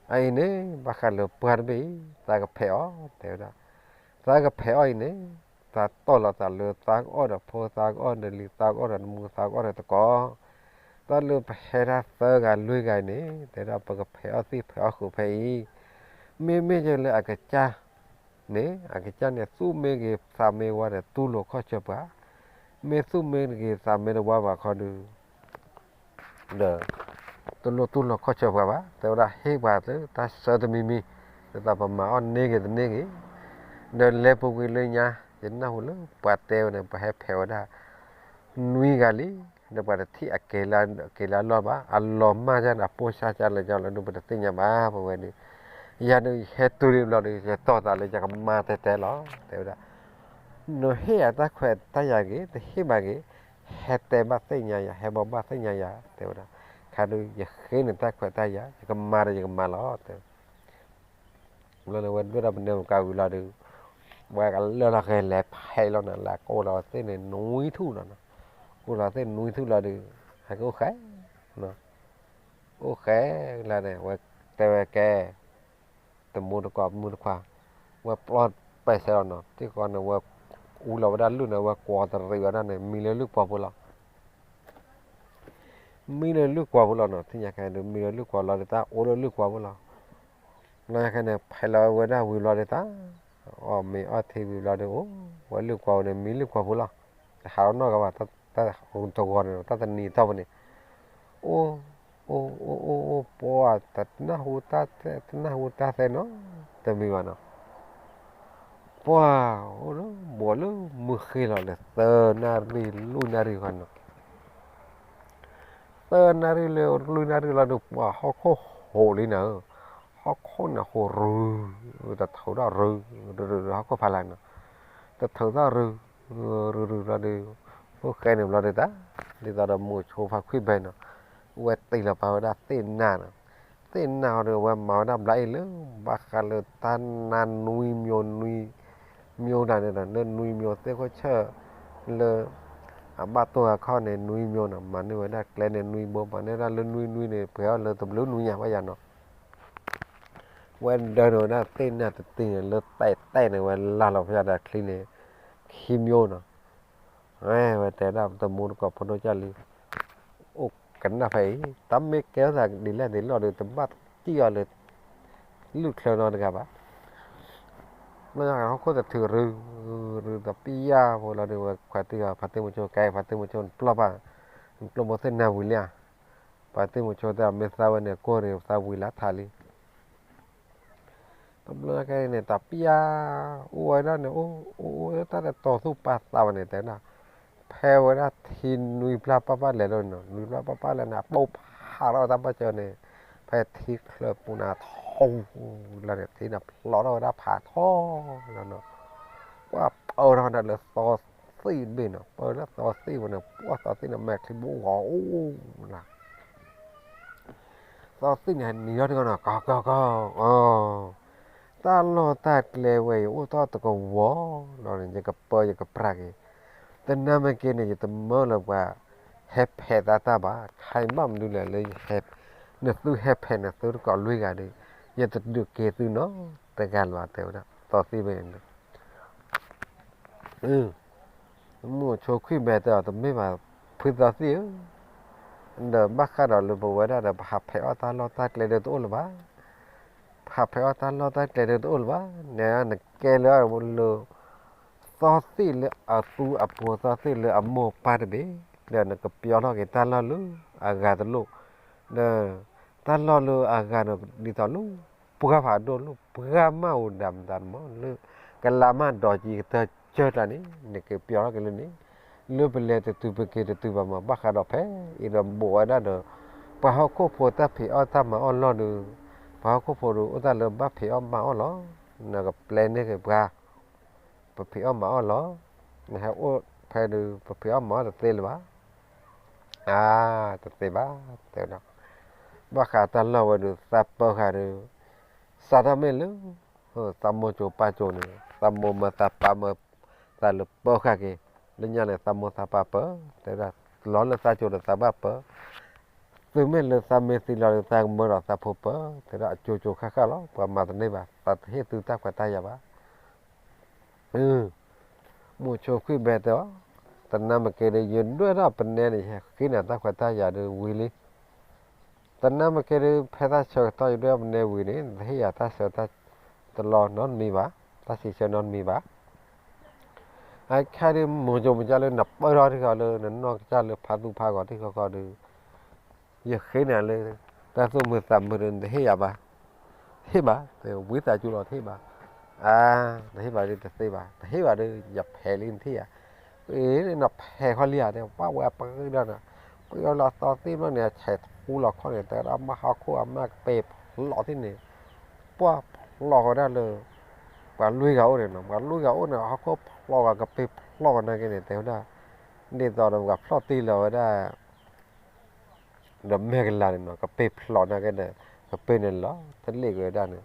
အအံၤန့ၣ် ဘၣ်ဃးလၢပှၢ်တဘ့ၣ်အံၤ သးကဖဲးအီၣ် တဲဝဲဒၣ်, သးကဖဲးအီၣ်အံၤန့ၣ် သးတီၢ်လီၤသးလၢသးကအီၣ်ဒီးဖိ သးကအီၣ်ဒီးလံၤ သးကအီၣ်ဒီးတမူ သးကအီၣ်ဒီးတကိး, တၢ်လၢပဟဲဒၣ်သၢဂၤလွံၢ်ဂၤအံၤန့ၣ် တဲဒၣ်ပကဖဲးအီၣ်သ့ၣ်ဖဲးအီၣ်ဃုာ်ဖဲအံၤ, မ့မ့ၢ်ကဲလၢအကစၢ်န့ၣ် အကစၢ်န့ၣ် သူၣ်မ့ၢ်ဂ့ၤသးမ့ၢ်ဝါဒီး တူၢ်လိာ်ခီၣ်ဆၢပှၤ, မ့ၢ်သူၣ်မ့ၢ်တဂ့ၤသးမ့ၢ်တဝါဘၣ်ခီဒီး ဒီး တလိၣ်တူၢ်လိာ်ခီၣ်ဆၢပှၤဘၣ်, တဲဝဲဒၣ်ဟ့ၣ်ပှၤလၢတၢ်ဆၢတမံၤမံၤ, ဒ်သိးပမၤအီၣ်န့ၢ်ဂ့ၤတန့ၢ်ဂ့ၤ, ဒီးလဲၤပူၤကွံာ်လၢညါ, ယနၢ်ဟူလၢပှၤတဲဝဲန့ၣ် ပှၤဟဲဖဲးဝဲဒၣ် နွံဂၤလံ, ဒီးပှၤတထံၣ်အက့ၤလၢအလီၢ်ဘၣ်, အလီၤမၢ်ဒၣ်န့ၣ် အပိၢ်စၢ်ကၢ်လၢကၠီလၢဒုး ပတသ့ၣ်ညါဘၣ် ပဝဲဒုး, ယၤဒုးယဟဲတုၤဒံးဘျီဒီး ယတီၢ်သးလၢယကမၤတဲတဲလီၤ, တဲဝဲဒၣ် နဟ့ၣ်ယၤတၢ်ခွဲးတၢ်ယာ်ဂ့ၤ တဟ့ၣ်ဘၣ်ဂ့ၤ, ဟဲတဲဘၣ်သ့ၣ်ညါယၤ ဟဲဘိးဘၣ်သ့ၣ်ညါယၤ တဲဝဲဒၣ်, ခါဒုးယဃ့နတၢ်ခွဲးတၢ်ယာ် ယကမၤဒီးယကမၤလီၤ တဲဝဲ, ဘျီန့ၣ်ဝဲဒၣ်ပနဲမကၤဝံၤလီၤဒီး ဝဲကလၢာ်လီၤဂဲၤလဲၤဖဲးလီၤန့ၣ် လၢကအိၣ်လီၤသ့ၣ်န့ၣ် နွံထူၣ်လီၤန့ၣ်, ကအိၣ်လီၤသ့ၣ်နွံထူၣ်လီၤဒီး ဟဲကအိၣ်ဃဲ အိၣ်ဃဲလၢန့ၣ် ဝဲတဲဝဲကဲ တမူတကိးမုၢ်တခွါ, ဝဲပျီပဲာ်ဆဲးလီၤနီၤ, ထံကီၢ်န့ၣ် ဝဲအူလီၤဝဲဒၣ်လုၢ်န့ၣ် ဝဲကွီၤတရံးဝဲဒၣ်န့ၣ် မံလၢလုၢ်ကွီၤဖိလီၤ, မံလၢလုၢ်ကွီၤဖိလီၤနီၤ, ထံၣ်ညါခဲဒုး မံလၢလုၢ်ကွီၤလီၤဒီး တၢ်အိၣ်လၢလုၢ်ကွီၤဖိလီၤ, ဘျီညါခဲန့ၣ် ဖဲးလီၤဝဲဒၣ်ဝံၤဘျီဒီး တၢ် အီၣ်မ့ၤအီၣ်ထံဝံၤဘျီဒီး အိၣ်ဝဲလုၢ်ကွီၤန့ၣ် မံလုၢ်ကွီၤဖိလီၤ, တဟးလီၤနီတဂၤဘၣ်, တၢ်တဂီၤန့ၣ် တၢ်တနံၤအတီၢ်ပူၤန့ၣ် အိၣ် အိၣ် အိၣ် အိၣ် အိၣ် ပှၤတနၢ်ဟူတၢ်သဲ တနၢ်ဟူတၢ်သဲနီတမံၤဘၣ်နီၤ, ပှၤအိၣ်လၢ ဘှီးလၢမုၢ်ဃ့လီၤလၢသၢနၣ်ရံၣ်ဃီနီၤ, သၢနၣ်ရံၣ်လၢလွံၢ်နၣ်ရံၣ်လီၤဒီး ပှၤဟီၣ်ခိၣ်ဟူးလံနၤဧၢ, ဟီၣ်ခိၣ်န့ၣ်ဟူးရူၤ တထုးထီၣ်ရူၤ ရူၤရူၤ ဟီၣ်ခိၣ်ဖးလဲၢ်နီၤ, တထုးထီၣ်ရူၤ ရူၤရူၤလီၤဒီး အိၣ်ဃဲန့ၣ်ဘျီဒီးတၢ် ဒ်သိးဒီးမိၤဆိဖါခွံၣ်ဘဲနီၤ, ဝဲတ့ၢ်လီၤပာ်ဝဲဒၣ်သ့ၣ်နၢ်နီၤ, သ့ၣ်နၢ်အီၤဒီး ဝဲမၤဝဲဒၣ်ဘျါအ့ၣ်လၢ ဘၣ်ဃးလၢတၢ်နါနွံမျိုးနွံမျိုးတၢ်န့ၣ်ဒီး လၢနွံမျိုးသ့ၣ်ခိၣ်ဆၢၣ်လၢ အဘၣ်တိၢ်အခီၣ်န့ၣ် နွံမျိုးနီၤ, မၤန့ၢ်ဝဲဒၣ်ကျဲန့ၣ်နွံဘိ, မၤန့ၢ်ဝဲဒၣ်လၢနွံနွံန့ၣ် ပှဲၤအီၣ်လၢတဘျုးနွံညါဘၣ်ယၤနီၤ, ဝဲဒၢန့ၢ်ဝဲဒၣ်သ့ၣ်နၢ်တတံၤန့ၣ် လၢတဲတဲန့ၣ် ဝဲလၢ်လီၤဖဲဒီးချံန့ၣ် ခံမျိုးနီၤ, ဝဲတဲဒၣ်တမူတကိးဖိဒိၣ်ကၢ်လံ အိၣ်ကနၣ်ဖဲအံၤ တၢ်မ့ၢ်ကဲထီၣ်သးဒ်လဲၣ်ဒ်လဲၣ်ဒီး တဘၣ်စံၣ်အီၤလၢ လုၢ်ချၢနီတဂၤဘၣ်. ဘျီညါဟီၣ်ခိၣ်တထုးရူၤ ရူၤတပျၢ်ဖိလီၤဒီး ဝဲခွဲးတံၢ်အီၤ ဖါတံၢ်မိၤဆိ ကဲ ဖါတံၢ်မိၤဆိ နပျီၢ်ဘၣ် နကျိၣ်ဖိသ့ၣ်နၢ်ဝံၤလံဧါ. ဖါတံၢ်မိၤဆိတဲ မ့ၢ်သးဝဲန့ၣ် ကိၢ်ရ့ၣ်သးဝံၤလၢထးလံ တဘျီညါကဲန့ၣ် တပျၢ် အိၣ်ဝဲဒၣ်န့ၣ် အိၣ်အိၣ်အိၣ်တၢ်တတီၤသူၣ်ပာ်သးဝဲန့ၣ် တဲဒၣ် ဖဲဝဲဒၣ်ထံနွံပျၢ်ပၢ်ပၢ်လဲၣ်လီၤန့ၣ် နွံပျၢ်ပၢ်ပၢ်လဲၣ်န့ၣ် အပိၢ်ဖးထီၣ်တၢ်ဘၣ်စၢၤန့ၣ် ဖဲထံချၢပူၤန့ၣ်ထီလီၤန့ၣ် ထံန့ၣ်ဖျိးထီၣ်ဝဲဒၣ်ဖးထီလီၤန့ၣ် ပှၢ်ပၢထီၣ်ဝဲဒၣ်လၢသီသ့ၣ်တဘ့ၣ်န့ၣ် ပၢလၢသီသ့ၣ်ဝဲန့ၣ် ပှၢ်သီသ့ၣ်န့ၣ် မဲာ်ချံဘိဂီၤအိၣ်လၢ သီသ့ၣ်န့ၣ် နံၤထီၣ်တဂီၢ်န့ၣ် ကီကီကီ တၢ်လီၢ်တၢ်ကျဲဝဲအံၤ အိၣ်ထီၣ်တကဝီၤလီၤန့ၣ် ယကပၢယကပြးက့ၤ တနၤမ့ၢ်က့န့ၣ် ယတမၢလၢပှၤဟဲဖဲးသးတၢ်ဘၣ် ခဲအံၤဘၣ်မနုၤလဲၣ်လၢ နသုဟဲဖဲးနသုတကိးလွံၢ်ဂၤဒီး ယတဒုးက့ၤသုနီတဂၤလၢၤဘၣ် တဲဝဲဒၣ် သီသ့ၣ်ဝဲန့ၣ် မိၤဆိခွံၣ်ဘဲတဲအီၤ တမ့ၢ်ဘၣ် ဖုသီသ့ၣ်ဧၢ, ဒီးဘၣ်ဃးဒီးလၢပဝဲဒၣ်ဒီး ပဟးဖဲးအီၣ်တၢ်လီၢ်တၢ်ကျဲဒီးတအိၣ်လၢၤဘၣ်, ပဟးဖဲးအီၣ်တၢ်လီၢ်တၢ်ကျဲဒီးတအိၣ်လၢၤဘၣ်, နကဲလၢလၢ သီသ့ၣ်လၢအသူအပှိၤ သီသ့ၣ်လၢအမိၢ်ပၢ်တဘ့ၣ်, ဒီးနကပျီထီၣ်က့ၤတၢ်လီၢ်လၢအဂၤတလိၣ်, ဒီး တၢ်လီၢ်လၢအဂၤန့ၣ် ဒ်သိးလၢ ပှၢ်ဖးဒိၣ်လၢ ပှၢ်မၢ်အိၣ်ဒၣ်မတၤတမီၤ လၢ ကလးမၢ်ဒီးကံကတၢၢ်ကၢၢ်တၢ်န့ၣ် နကပျီထီၣ်က့ၤလၢန့ၣ်, လၢပလဲၤတတုၤပက့ၤတတုၤဘၣ်မး ဘၣ်ဃးဒီးဖဲအံၤဒီးဘူးဝဲဒၣ်ဒီး ပှၤဟီၣ်ခိၣ်ဖိတၢ်ဖံးအီၣ်တၢ်မၤအီၣ်လီၢ်ဒီး ပှၤဟီၣ်ခိၣ်ဖိဒီးအိၣ်တၢ်လၢဘၣ်ဖံးအီၣ်မၤအီၣ်လီၤ, နကပျဲန့ၢ်က့ၤပှၤ ပဖံးအီၣ်မၤအီၣ်လီၤ. နဟဲအိၣ်ဖဲဒုး ပဖံးအီၣ်မၤအီၣ်တသ့လၢၤဘၣ်. အါ, တသ့ဘၣ်, တဲဝဲဒၣ်. ဘၣ်ဃးတၢ်လီၢ်ဝဲဒုး သးပၢဃာ်ဒုး စးထီၣ်မ့ၢ်လၢ သးမိၢ်စိၤပၢ်စိၤန့ၣ် သးမိၢ်မၢသးပၢ်မၢ သးလၢပၢဃာ်က့ၤ, လၢညါန့ၣ် သးမိၢ်သးပၢ်ပၢ, တဲဝဲဒၣ်, လီၤလၢသးစိၤဒီးသးဘၣ်ပၢ, သုမ့ၢ်လၢသးမ့ၢ်သံလီၤဒီး သးကမၢဒီးသးဖိပၢ, တဲဝဲဒၣ်, အစိၤစိၤဃၣ်ဃၣ်လီၤ, ပှၤမၤတန့ၢ်ဘၣ်, သးတဟ့ၣ်သုတၢ်ခွဲးတၢ်ယာ်ဘၣ်. မိၢ်ဆိခွံဘဲတဲအီၤ, တနၢ်မ့ၢ်က့ၤဒီး ယဒွဲၣ်ထီၣ်ပနဲန့ၣ် ယဟဲဃ့နၤတၢ်ခွဲးတၢ်ယာ်ဒီးဝံၤလံ. တနၢ်မ့ၢ်က့ၤဒီး ဖဲတၢ်ဆၢကတီၢ်ယဒွဲၣ်ပနဲဝံၤန့ၣ် နတဟ့ၣ်ယၤတၢ်ဆၢတၢ်တလီၢ်နီတမံၤဘၣ်, တၢ်စံးဆၢနီတမံၤဘၣ်. အခဲဒုး မိၢ်စိၤမ့ၢ်ကၢ်လၢ နပၢၢ်ထီၣ်ထံဃီလၢနနီၢ်ကစၢ်လၢဖါသူဖါဂီၤထံဃီဃီဒီး ယဃ့နၤလၢ တၢ်သူၣ်မုာ်သးမုာ်ဒီး နတဟ့ၣ်ယၤဘၣ်. ဟ့ၣ်ဘၣ်, တဲဝံသးစူၤလီၤ တဟ့ၣ်ဘၣ်. အါ, နဟ့ၣ်ဘၣ်ဒီးတသ့ဘၣ်, နဟ့ၣ်ဘၣ်ဒီး ယဖဲးလံနထံၣ်ဧါ. အ့ နဖဲးခီလံဧါ, တဲ ပှၢ်ဝဲပှၢ်ဒီးနၤ, ပှၢ်လီၤသီသ့ၣ်ဘျီန့ၣ် အဆဲးထူလီၤခီန့ၣ် တဲဝဲဒၣ်မ့ၢ်ဟီၣ်ခိၣ်အမါကပ့ၤဖျိးသ့ၣ်န့ၣ်, ပှၢ်ဖျိးဃီဒၣ်လၢ ပှၤလွံၢ်ဂၤအိၣ်န့ၣ်နီၤ, ပှၤလွံၢ်ဂၤအိၣ်န့ၣ် ဟီၣ်ခိၣ်ဖျိးဂၤကပ့ၤဖျိးဂီၤနာ်က့န့ၣ် တဲဝဲဒၣ်, ဒ်သိးဒီးပှၤဖျိးတ့ၢ်လီၤဝဲဒၣ် ဒီးမဲာ်ကလၤန့ၣ်နီၤ, ကပ့ၤဖျိးနာ်က့ဒီး ကပ့ၤန့ၣ်လီၤတလ့ၣ်က့ၤဝဲဒၣ်န့ၣ်,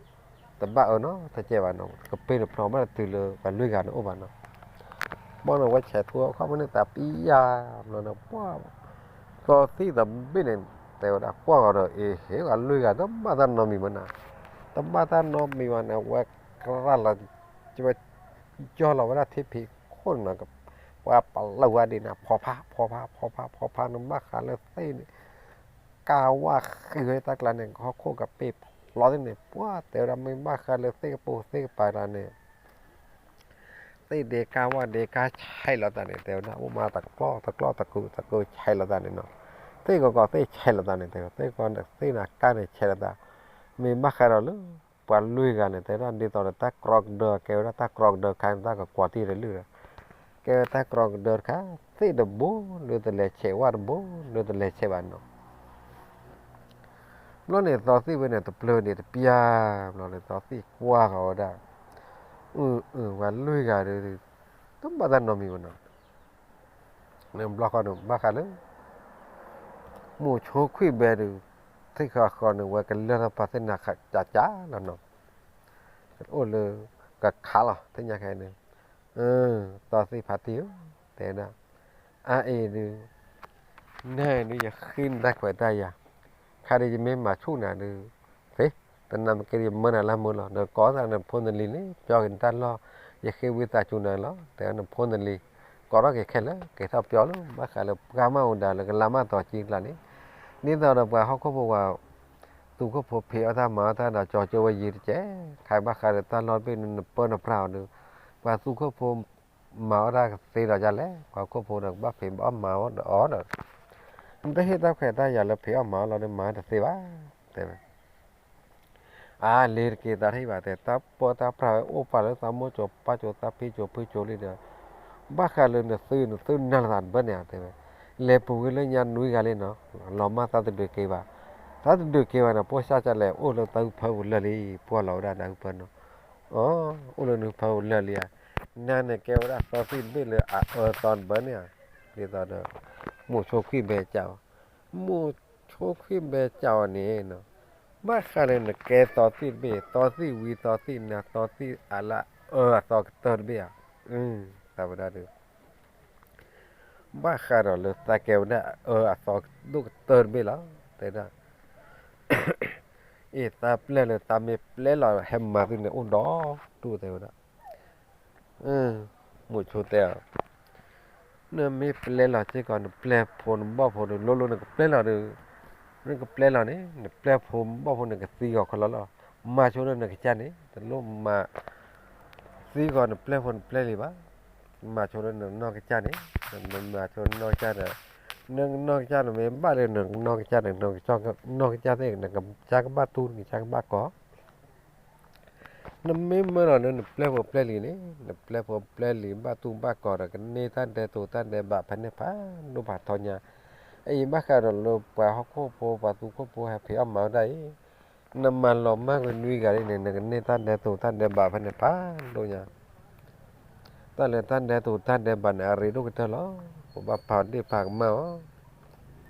တဘၣ်အၢနီတစဲးဘၣ်နီၤ, ကပ့ၤန့ၣ်ဖျိးမးတတုၤလၢပှၤလွံၢ်ဂၤန့ၣ်အိၣ်ဘၣ်နီၤ. ဘၣ်န့ၣ်ဝဲဆဲးထူအခီပန့ၣ်သးပံယၤဘျီန့ၣ် ပှၢ် သီသံၣ်သဘ့ၣ်န့ၣ် တဲဝဲဒၣ်ကွၢ်ဂီၤဒီး အ့ဟ့ၣ် ပှၤလွံၢ်ဂၤတဘၣ်တၢ်နီတမံၤဘၣ်နီၤ, တဘၣ်တၢ်နီတမံၤဘၣ်န့ၣ် အဝဲကြၢးလီၤ ဝဲ ယီၢ်လီၤဝဲဒၣ်ထံဖံးခိၣ်န့ၣ်နီၤ, ပှၤပလၢၢ်ဝဲဒၣ်န့ၣ် ဖီဖါ ဖီဖါ ဖီဖါ ဖီဖါန့ၣ် ဘၣ်ဃးလၢသ့ၣ်န့ၣ် ကါဝါဃံးဝဲတၢ်ကျါန့ၣ် ဟီၣ်ခိၣ်ကပ့ၤဖျိးသ့ၣ်န့ၣ် ပှၢ်တဲဝဲဒၣ်မ့ၢ်ဘၣ်ဃးလၢသ့ၣ်ကပိာ်သ့ၣ်ကပၤကျါန့ၣ် သ့ၣ်ဒ့ကါဝါဒ့ကါဆဲးလီၤသးန့ၣ် တဲဝဲဒၣ် အိၣ်မးတကျီၢ်တကျီၢ်တကုာ်တကုာ်ဆဲးလီၤသးန့ၣ်နီၤ, သ့ၣ်ကီးကီးသ့ၣ်ဆဲးလီၤသးန့ၣ် တဲဝဲ သ့ၣ်ကီးသ့ၣ်နၤကါန့ၣ်ဆဲးလီၤသး, မ့ၢ်ဘၣ်ဃးဒီးလၢ ပှၤလွံၢ်ဂၤန့ၣ် တဲဝဲဒၣ်ဒ်သိးဒီးတၢ်ကြီကဒၢ ကဲဝဲဒၣ်တၢ်ကြီကဒၢတခါန့ၣ် တၢ်ကကွီၤတံၢ်တလုၢ်ဒီး ကဲဝဲတၢ်ကြီကဒၢတခါ သ့ၣ်တဘိ လၢတလဲၤဆဲးဝၣ်တဘိ လၢတလဲၤဆဲးဘၣ်နီၤ ဘျီန့ၣ်သီသံၣ်ဝဲန့ၣ် တပျၢၤန့ၣ်တပျၢ်ဘျီန့ၣ် သီသံၣ်ကွၢ်ဃီၤဝဲဒၣ်, အၢ အၢ ပှၤလွံၢ်ဂၤဒီး တဘၣ်တၢ်နီတမံၤဘၣ်နီၤ, န့ၣ်ဘျီဃီန့ၣ် ဘၣ်ဃးလၢ မိၢ်ဆိခွံဘဲဒီး သ့ၣ်ဃီဃီန့ၣ် ဝဲကလၢၢ်ထီၣ်ပှၤသ့ၣ်နၤကကးလီၤနီၤ, အိၣ်လၢ ကခးလီၤ သ့ၣ်ညါခဲအံၤန့ၣ်, သီသံၣ်ဖါတံၢ်ဧၢ, တဲဒၣ်, အါအံၤဒုး နဒုး ယဃ့နတၢ်ခွဲးတၢ်ယာ်, ခါဒုးယမ့ၢ်မၤဆူၣ်နၤဒုး, သ့, တနၤမ့ၢ်က့ၤဒုးယမၢနၤလၢမုာ်လီၤ, နကိးသးနဖိနလံၤန့ၣ် ပျီက့ၤနတၢ်လီၢ်, ယဃ့ဝံသးစူၤနၤလီၤ, တဲနဖိနလံၤ, ကိးထီၣ်က့ၤခဲလၢာ် က့ၤထီၣ်ပျီလၢ ဘၣ်ဃးလၢပှၤမၤအိၣ်ဒၣ်လၢကလါမၢ်တီၤကံကျါန့ၣ်, ဒ်သိးဒီးပှၤဟီၣ်ခိၣ်ဖိဝဲ သူခိၣ်ဖိဖံးအီၣ်တၢ်မၤအီၣ်တၢ်ဒီးကၠီကၠိဝဲယံၤတကဲး, ခါဘၣ်ဃးဒီးတၢ်လီၢ်တဘ့ၣ်န့ၣ် နပၢနပြးအီၤဒီး, ပှၤသူခိၣ်ဖိ မၤအီၣ်တၢ်ကသ့ဒီးဒ်လဲၣ်, ပှၤဟီၣ်ခိၣ်ဖိဒီးကဘၣ်ဖံးဘၣ်အီၣ်မၤအီၣ်ဒီးအီၤဒီး, နတဟ့ၣ်တၢ်ခွဲးတၢ်ယာ်လၢဖံးအီၣ်မၤအီၣ်လီၤဒီးမၤတသ့ဘၣ်, တဲဝဲ အါ လ့ၤတက့ၤသးတဟ့ၣ်ဘၣ်တဲ, တၢ်ပၢတၢ်ပြးဝဲအိၣ်ပာ်လၢသးမိၢ်စိၤပၢ်စိၤ သးဖံစိၤဖုစိၤလံဒီး, ဘၣ်ဃးလၢနသုနသုနၢ်လီၤသးတဘၣ်န့ၣ်ဧါ တဲဝဲ, လဲၤပူၤဝဲလၢညါနွံဂၤလံနီၤ, လီၤမၢ်သးတဒုးက့ၤဘၣ်, သးတဒုးက့ၤဘၣ်န့ၣ် ပိၢ်စၢ်ကလဲၤအိၣ်လၢတၢ်ဟုဖၢပူၤလၢာ်လံ, ပှၢ်လီၤဝဲဒၣ်တၢ်ဟုဖၢနီၤ, အိၣ်လၢနဟုဖၢပူၤလၢာ်လံဧါ, နၤန့ၣ်ကဲဝဲဒၣ်သီသံၣ်တဘ့ၣ်လၢအအၢသီတဘၣ်န့ၣ်ဧါ, ဒ်သိးဒီး, မိၢ်ဆိခွံဘဲကးအီၤ မိၢ်ဆိခွံဘဲကးအီၤန့ၣ်, ဘၣ်ဃးလၢနကဲသီသံၣ်တဘ့ၣ်, သီသံၣ်ဝံသီသံၣ်နၤ သီသံၣ်အလၢအအၢအသီကတၢၢ်တဘ့ၣ်ဧါ, သးဝဲဒၣ်ဒီး, ဘၣ်ဃးဒီးလၢသးကဲဝဲဒၣ်အအၢအသီဒိၣ်ကတၢၢ်တဘ့ၣ်လီၤ, တဲဒၣ် အ့ၣ် သးပျဲၢ်လၢသးမ့ၢ်ပျဲလီၤဟဲမၤသုန့ၣ်အိၣ်ဒီးဒူၣ်တဲဝဲဒၣ်, မိၢ်ဆိတဲအီၤ, နမ့ၢ်ပျဲလီၤစ့ၢ်ကီး နပျဲၢ်ဖိနဘီၣ်ဖိဒီး လိၤလိၤနကပျဲလီၤဒီး, နကပျဲလီၤန့ၣ် နပျဲၢ်ဖိဘီၣ်ဖိန့ၣ်ကသံဂီၤခီလီၤလီၤ, မၤဆိလၢနကစၢ်န့ၣ် တလိၣ်မၤ သံဂီၤနပျဲၢ်ဖိနပျဲၢ်လံၤဘၣ်, မၤဆိလၢနနီၢ်ကစၢ်န့ၣ်, နမၤဆိနနီၢ်ကစၢ်ဒီး, နနီၢ်ကစၢ်န့ၣ်မ့ၢ်ဘၣ်လၢနနီၢ်ကစၢ်န့ၣ် နနီၢ်ကစၢ်သ့ၣ် နကစၢ်ကဘၣ်တူၢ် နကစၢ်ကဘၣ်ကီၤ နမ့ၢ်မၢလီၤလၢနပျဲၢ်ဖိပျဲၢ်လံၤန့ၣ် နပျဲၢ်ဖိပျဲၢ်လံၤဘၣ်တူၢ်ဘၣ်ကီၤဒီး ကန့ၢ်တၢ်ဒဲးတိာ်တၢ်ဒဲးဘးဖဲန့ၣ်ဖးဒိၣ်ဖးထီညါ, အအံၤဘၣ်ဃးဒီးလၢပှၤဟီၣ်ခိၣ်ဖိပှၤသူခိၣ်ဖိဟဲဖံးအီၣ်မၤဝဲဒၣ်အံၤ, နမၤလီၤမၢ်ကွံာ်နွံဂၤလံန့ၣ် နကန့ၢ်တၢ်ဒဲးတိာ်တၢ်ဒဲးဘးဖဲန့ၣ်ဖးဒိၣ်ညါ တၢ်လၢတၢ်ဒဲးတိၤတၢ်ဒဲးဘးန့ၣ် အရ့ဒိၣ်ကတၢၢ်လီၤ. ပဘၣ်ပာ်ဒ့ၣ်ပာ်ကမၣ်အီ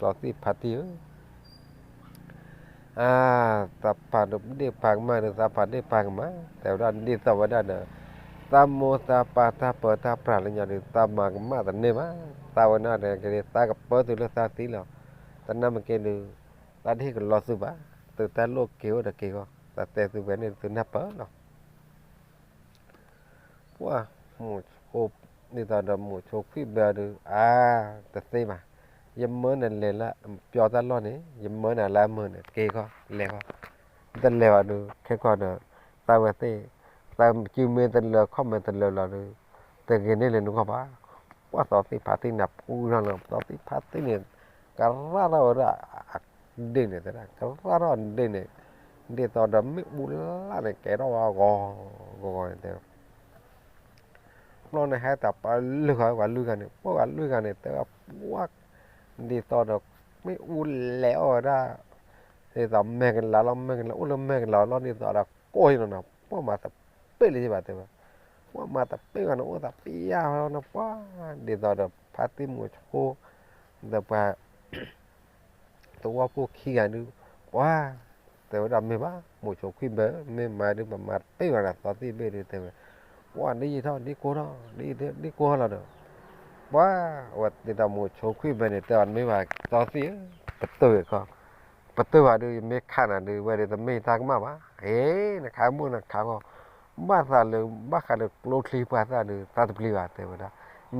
ၤ, သီသံၣ်ဖါတံၢ်ဧၢ, အါ, သးပာ်ဒ့ၣ်ပာ်ကမၣ်ဒီး သးပာ်ဒ့ၣ်ပာ်ကမၣ်, တဲဝဲဒၣ်ဒ်သိးဝဲဒၣ်ဒီး သးမိၢ်သးပၢ်တၢ်ပၢတၢ်ပြးလၢညါဒီး သးမၤကမၣ်တန့ၢ်ဘၣ်, သးဝဲဒၣ်ဒီး ကသးကပၢသုလၢသးသံလီၤ. သနာ်က့ဒီး သးတဟ့ၣ်ကလီသုဘၣ်, သုတၢ်လိၣ်က့ၤအိၣ်ဒီးက့ၤဃီ, သးတဲသုဝဲန့ၣ်သုနၢ်ပၢၢ်လီၤ. ပှၢ်, မိၤဆိ, ဒ်သိးဒီးမိၤဆိခွံၣ်ဘဲဒီး အါ, တသ့ဘၣ်, ယမၢနၤလဲၤလၢပျီတၢ်လီၢ်န့ၣ် ယမၢနၤလၢအမုာ်န့ၣ် က့ၤဃီ လဲၤဃီ, တလဲၤဘၣ်ဒီး ခဲကီၢ်ဒီး သးဝဲသ့ၣ်, သးစုမ့ၢ်တလၢခီၣ်မဲာ်တလၢလီၤဒီး တဂ့ၤန့ၢ်လၢနဂီၢ်ဘၣ်. ပှၢ်သီသံၣ်ဖါတံၢ်န့ၣ် ပူထီၣ်လီၤ, သီသံၣ်ဖါတံၢ်န့ၣ် ကရၣ်ထီၣ်ဝဲဒၣ်အဒ့ၣ်န့ၣ်, ကရၣ်ထီၣ်အဒ့ၣ်န့ၣ်, ဒ်သိးဒီးမ့ၣ်အူလၢ်န့ၣ် ကဲထီၣ်ဝဲဂီၤဂီၤဂီၤန့ၣ်တဲ ဘျီန့ၣ် ဟဲတၢ်ပှၤလုၢ်ဂၤ ပှၤလုၢ်ဂၤန့ၣ်, ပှၤလုၢ်ဂၤန့ၣ် တဲဝဲပှၢ်, ဒ်သိးဒီး မ့ၣ်အူလဲၤအီၣ်ဝဲဒၣ်, ဒ်သိးမဲာ်ကလၤလီၤ, မဲာ်ကလၤအိၣ်လၢမဲာ်ကလၤလီၤ, ဒ်သိးဒီးကိၢ်လီၤနီၤ, ပှၢ်မၤတပ့ၢ်လၢၤဘၣ်တဲဝဲ, ပှၢ်မၤတပ့ၢ်ဂၤန့ၣ် အိၣ်သးပ့ၢ်ယါလီၤနီၤ, ပှၢ်, ဒ်သိးဒီးဖါတံၢ်မိၤဆိ ဒီးပှၤ သဝီဖိခံဂၤဒုး, ပှၤ, တဲဝဲဒၣ်မ့ၢ်ဘၣ်, မိၤဆိခွံၣ်ဘဲ မ့ၢ်မၤဒုး ပမၤတပ့ၢ်ဘၣ်ဒီး သီသံၣ်ဘ့ၣ်ဒုးတဲဝဲ, ပှၤ ဒ်ယံာ်ထီၣ်ဒ်ကိၢ်ထီၣ်, ဒ်ယံာ်ထီၣ်ဒ်ကိၢ်ထီၣ်လီၤဒီး, ပှၤ, အဝဲဒ်သိးမိၤဆိခွံၣ်ဘဲန့ၣ် တဲအီၤမ့ၢ်ဘၣ် သီသံၣ်ဧၢ, ပတုာ်ခီ, ပတုာ်ဘၣ်ဒုး ယမ့ၢ်ခးနၤဒုး ဝဲဒၣ်တမ့ၢ်တၢ်ကမၣ်ဘၣ်, ဟ့ၣ် နခးမိၢ်နခးဂီၢ်, ဘၣ်သးလၢ ဘၣ်ဃးလၢကျိချံပှၤသၣ်ဒုး သးတပျံၤဘၣ်တဲဝဲဒၣ်,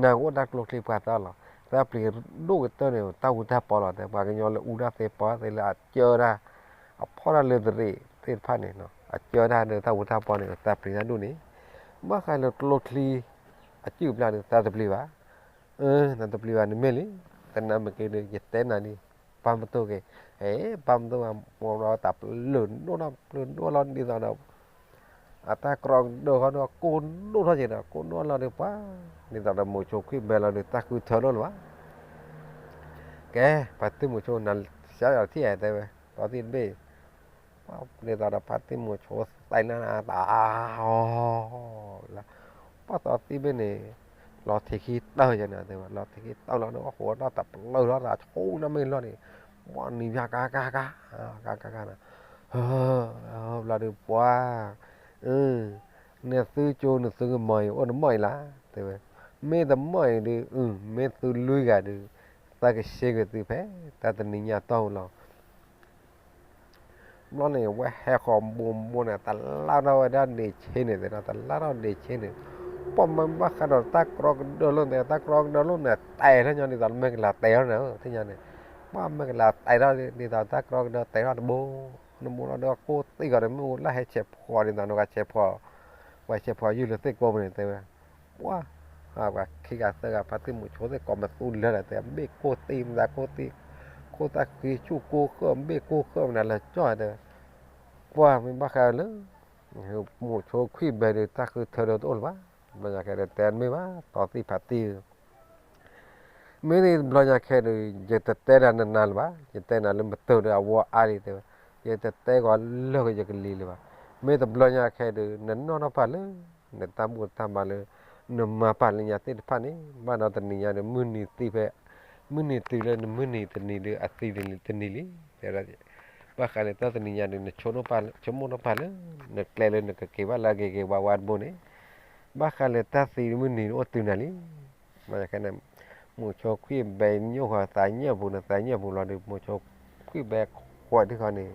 နကအိၣ်တၢ်ကျိချံပှၤသၣ်လီၤ, သးပျံၤဒိၣ်ကတၢၢ်န့ၣ် တၢ်အူတၢ်ပီလီၤ, တဲပှၤကညီလၢအူတၢ်သ့ပီသ့လၢအကၢတၢ်, အဖီၣ်တၢ်လၢသရံးသ့ၣ်တဖၣ်န့ၣ်, အကၢတၢ်ဒီးတၢ်အူတၢ်ပီန့ၣ် သးပျံၤတၢ်ဒိၣ်န့ၣ်, ဘၣ်ဃးလၢကျိချံ အစုၣ်အပျၢ်ဒီး သးတပျံၤဘၣ်, သးတပျံၤဘၣ်န့ၣ်မ့ၢ်လံ, သနာ်က့ဒီး ယတဲနၤန့ၣ်, ပာ်မတူၢ်က့ၤ, ဟ့ၣ် ပာ်မတူၢ်ဘၣ်, တၢ်ပျံၤဒိၣ်နီၢ်ပျံၤဒိၣ်လီၤဒ်သိးဒီး အတၢ်ကြီကဒၢဃီဒီး ကိၢ်ဒိၣ်ထီၣ်က့ၤဒီး ကိၢ်ဒိၣ်လီၤဒီးပှၤ, ဒ်သိးဒီးမိၤဆိခွံၣ်ဘဲလီၤဒီး တၢ်ဃုထၢလိၣ်လၢၤဘၣ်, ကဲ ဖါတံၢ်မိၤဆိ နၤစၢ်ယွၤထံၣ်ဧါတဲဝဲ, သီသံၣ်တဘ့ၣ်, ဒ်သိးဒီးဖါတံၢ်မိၤဆိသဲနၤတၢ်အီၤ, ပှၤသီသံၣ်ဘ့ၣ်န့ၣ်, လီၤထံးခံတၢၢ်ယဲန့ၣ်တဲဝဲ, လီၤထံးခံတၢၢ်လီၤဒီး အဃိဒီးတပျၢၤထီၣ်တၢ်ဆိနီၣ်မ့ၢ်လီၢ်န့ၣ်, ပှၤနံၤယါကါကါကါ, ကါကါကါန့ၣ်, ဘျီဒီးပှၤ, နသုကၠိနသုကမီၤအံၤ အိၣ်တမီၢ်အံၤလၢ်, တဲဝဲ, မ့ၢ်တမီၢ်အံၤဒုး, မ့ၢ်သုလွံၢ်ဂၤဒုး, သးကဆှ့က့ၤသုဖဲ တၢ်တနံၤညါတီၢ်လီၤ. ဘျီန့ၣ် ဝဲဟဲဃီၤဘိဘိန့ၣ် တလၢထီၣ်ဝဲဒၣ်ဒ့ဆ့န့ၣ်သ့ၣ်ဒီး တလၢထီၣ်ဒ့ဆ့န့ၣ်, ပှၤမ့ၢ်ဘၣ်ဃးဒီးတၢ်ကြီကဒၢလိာ်သ့ၣ် တၢ်ကြီကဒၢလိာ်န့ၣ် တဲထီၣ်ညီဒ်သိးမဲာ်ကလၤတဲထီၣ်န့ၣ် သ့ၣ်ညါန့ၣ်, ပှၤမဲာ်ကလၤတဲထီၣ်ဒ်သိးတၢ်ကြီကဒၢတဲထီၣ်တဘိ, နဘိလီၤဒီးကိၢ်သံၣ်ဂီၤဒီး မ့ၢ်အိၣ်လၢဟဲဆဲးဖှီၣ်ဒ်သိးနကဆဲးဖှီၣ်, ပှၤဆဲးဖှီၣ်ယုၢ်လၢသ့ၣ်ကိးပူၤန့ၣ်တဲဝဲ, ပှၤ, ပှၤခံဂၤသၢဂၤ ဖါတံၢ်မိၤဆိသ့ၣ်ကိးမသူလၢာ်ဒီး တဲမ့ၢ်ကိၢ်သံၣ် မတၤကိၢ်သံၣ်, ခိၣ်သၣ်ဃံဆူၣ်ကိၢ်ဃၢ် မ့ၢ်ကိၢ်ဃၢ်မနုၤလၢာ်ကၠီတဲဝဲ, ပှၤမ့ၢ်ဘၣ်ဃးလၢ မိၤဆိခွံၣ်ဘဲဒီး တၢ်ဃုထၢဒီးတအိၣ်လၢၤဘၣ်, ဘျီညါခဲဒီးတဲမ့ၢ်ဘၣ် သီသံၣ်ဖါတံၢ်ဧၢ, မ့ၢ်န့ၣ်ဘျီညါခဲဒီး ယတတဲနၤနၤလၢၤဘၣ်, ယတဲနၤလၢမတၤဒီးအဝီအါလံတဲဝဲ, ယတတဲဂီၤလၢၢ်ကယကလံၤလၢၤဘၣ်, မ့ၢ်တဘျီညါခဲဒီး နနီၣ်ထီၣ်ပာ်လၢ နတၢ်ဘူၣ်တၢ်ဘါလၢ နမၤပာ်လၢညါသ့ၣ်တဖၣ်န့ၣ် ဘၣ်ဒီးတနံၤညါဒီး မုၢ်နံၤသံဖဲ မုၢ်နံၤတုၤလၢနမုၢ်နံၤတနံၤဒီး အသံတနံၤလံ, တဲဝဲဒၣ်, ဘၣ်ဃးလၢတၢ်တနံၤညါဒီး နဆိကမိၣ်ထီၣ်ပာ်လၢ နကျဲလၢနကက့ၤဘၣ်လၢအဂ့ၤဂ့ၤဝါဝါတဘိန့ၣ်, ဘၣ်ဃးလၢတၢ်သံမုၢ်နံၤအိၣ်တုၤနၤလံ, ဘၣ်ညါခဲန့ၣ်, မိၤဆိခွံၣ်ဘဲညိၣ်ဃီၤသးညၢၣ်ပူၤန့ၣ် သးညၢၣ်ပူၤလီၤဒီး မိၤဆိခွံၣ်ဘဲခွဲးထံၣ်ဃီန့ၣ်,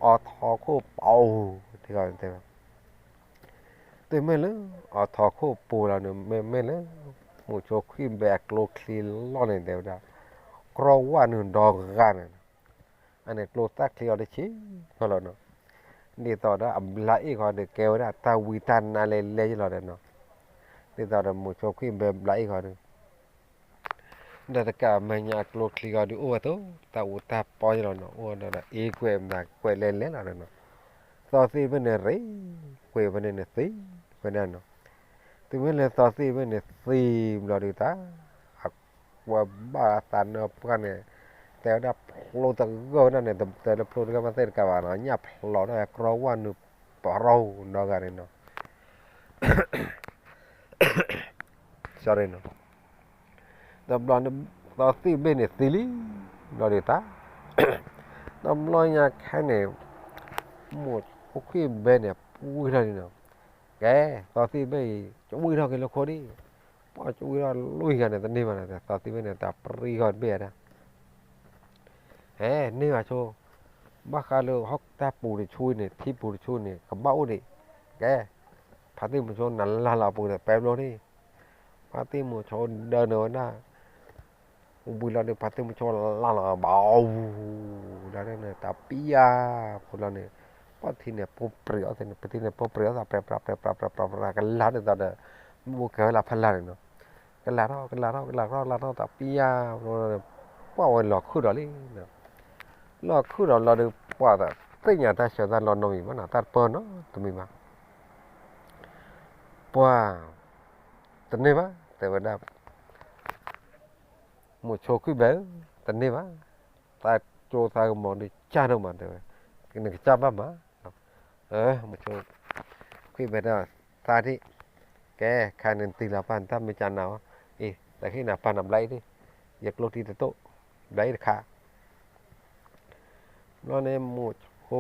အိးထီၣ်ခိၣ်ပူၤထံၣ်ဃီန့ၣ်တဲဝဲ တုၤမ့ၢ်လၢ အိးထီၣ်ခိၣ်ပူၤလီၤန့ၣ် မ့မ့ၢ်လၢ မိၤဆိခွံၣ်ဘဲအကျိချံလီၢ်န့ၣ်တဲဝဲဒၣ်, ကြီဝၣ်နုာ်ဒီဂၤန့ၣ်, အန့ၣ်ကျိသၣ်ချံအီၤတဆံးဖီလီၤနီၤ, ဒ်သိးဒီးအဘျါအ့ၣ်ဃီဒီး ကဲဝဲဒၣ်တၢ်ဝံတၢ်နါလဲၤလဲၤယလီၤဒီးနီၤ, ဒ်သိးဒီးမိၤဆိခွံၣ်ဘဲဘျါအ့ၣ်ဃီဒီး ဒီးတကးမဲာ်ညါအကျိချံဃီဒုးအိၣ်ဝဲသိး တၢ်အူတၢ်ပီယလီၤနီၤ, အိၣ်ဒီးအ့ၣ်ကွဲးမၤကွဲးလဲၤလဲၤလီၤဒီးနီၤ, သီသံၣ်ဖဲန့ၣ်ရ့ ကွဲးဖဲန့ၣ်န့ၣ်သံဖဲန့ၣ်နီၤ, တုၤမ့ၢ်လၢသီသံၣ်ဖဲန့ၣ်သံဘျီဒုးတၢ်, အဝဲဘၣ်အသးနၢပှၢ်န့ၣ်, တဲဝဲဒၣ်ဖျိတဂၢၢ်ဝဲဒၣ်န့ၣ် တတဲလၢဖျိတဂၢၢ်မးသ့ၣ်တကးဘၣ်နီၤ, ညၣ်ဖျိးဒီးကြီဝၣ်နုာ်ပရီဒီဂၤန့ၣ်နီၤ ဒီး sorry နီၤ, တဘျီန့ၣ် သီသံၣ်ဘ့ၣ်န့ၣ်သံလံ, ဘျီဒုးတၢ်, တဘျီညါခဲန့ၣ် မိၢ်ဆိခွံဘဲန့ၣ် ပှံၢ်ထီၣ်လံနီၤ, ကဲ, သီသံၣ်ဘ့ၣ်အံၤ ကဝံၢ်ထီၣ်က့ၤလၢခိဒံး, ပှၤကဝံၢ်ထီၣ်လွံၢ်ဂၤန့ၣ် တန့ၢ်ဘၣ်နီၤ, သီသံၣ်ဘ့ၣ်န့ၣ် တၢ်ပြံဃီတဘ့ၣ်ဒၣ် ဟဲန့ၢ်ဘၣ်ဆိ, ဘၣ်ဃးလၢဟီၣ်တၢ်ပူၤတဆူန့ၣ် ထံပူၤတဆူန့ၣ် ကဘၣ်အိၣ်ဒံး, ကဲ, ဖါတံၢ်မုဆိနၤလၢ်လီၤအပူၤန့ၣ် ပဲဘျီန့ၣ်, ဖါတံၢ်မုဆိဒၢနုာ်ဝဲဒၣ်, ဝံၤလီၤန့ၣ် ဖါတံၢ်မုဆိလၢ်လီၤဘၣ်, ဒၣ်န့ၣ် တၢ်ပံယါ, ဖိလီၤန့ၣ်, ပှၤထံန့ၣ် ပိၢ်ပြံးအီၤသ့ၣ်န့ၣ် ပထံန့ၣ် ပိၢ်ပြံးအီၤသး ပြဲပြဲပြဲပြဲပြဲပြဲပြဲ ကလၤဒ်သိးဒီး, မ့ၢ်အိၣ်ကဲဝဲလၢဖးလၢ်န့ၣ်နီၤ, ကလၤထီၣ် ကလၤထီၣ် ကလၤထီၣ် ကလၤထီၣ် တၢ်ပံယါ, ပှၤဝဲလီၤခုၣ်ဒီးလံ, လီၤခုၣ်ဒီးလီၤဒီး ပှၤသ့ၣ်ညါတၢ်ဆၢတၢ်လီၤနီတမံၤဘၣ်နီၤ, တၢ်တပၢၢ်နီတမံၤဘၣ်, ပှၤ တန့ၢ်ဘၣ် တဲဝဲဒၣ်, မိၢ်ဆိခွံဘဲဧၢ, တန့ၢ်ဘၣ်, သးကၠိသးကမီၤဒုးကၢ်ဒိၣ်မး တဲဝဲ, နကစၢ်ဘၣ်မး, မိၢ်ဆိခွံဘဲဒၣ်, သးဒံး, ကဲ, ခါန့ၣ်တံၢ်လီၤပၢ်နတၢ်မ့ၢ်ကၢ်နၤအီၤ, အံၤ တဟ့ၣ်နၤပၢ်နဘျါအံၤဒံး, ယကျိထံတတိၢ်, ဘျါအံၤတခါ ဘျီန့ၣ် မိၢ်ဆိ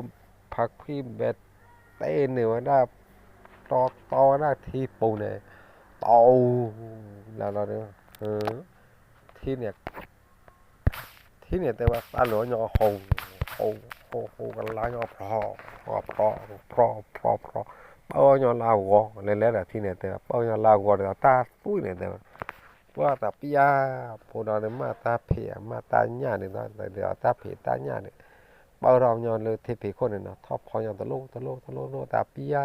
ဖါခွံဘဲတဲန့ၢ်ဝဲဒၣ်, တီတီဝဲဒၣ်ထံပူၤန့ၣ်, တီ, လၢလီၤဒီး, ထံန့ၣ်, ထံန့ၣ်တဲဝဲသးလိာ်ညီဟိ, ဟိ, ဟိ, ဟိကလါညီဖျီ, ဖျီ, ဖျီ, ဖျီ, ဖျီ, ပၢညီလၢအဂီၤ, လဲၤလဲၤဒီးထံန့ၣ်တဲဝဲ ပၢညီလၢအဂီၤဒီးတၢ်သွံၣ်န့ၣ်တဲဝဲ ပှၤတၢ်ပံယါ, ဖိဒီးန့ၣ် မ့ၢ်တၢ်ဖံး မ့ၢ်တၢ်ညၣ်န့ၣ်ဒီး တၢ်ဖံးတၢ်ညၣ်န့ၣ်, ပၢထီၣ်ညီလၢထံဖံးခိၣ်န့ၣ်နီၤ ထီၣ်ဖီညီတလိၣ်တလိၣ်တလိၣ်တလိၣ် တၢ်ပံယါ,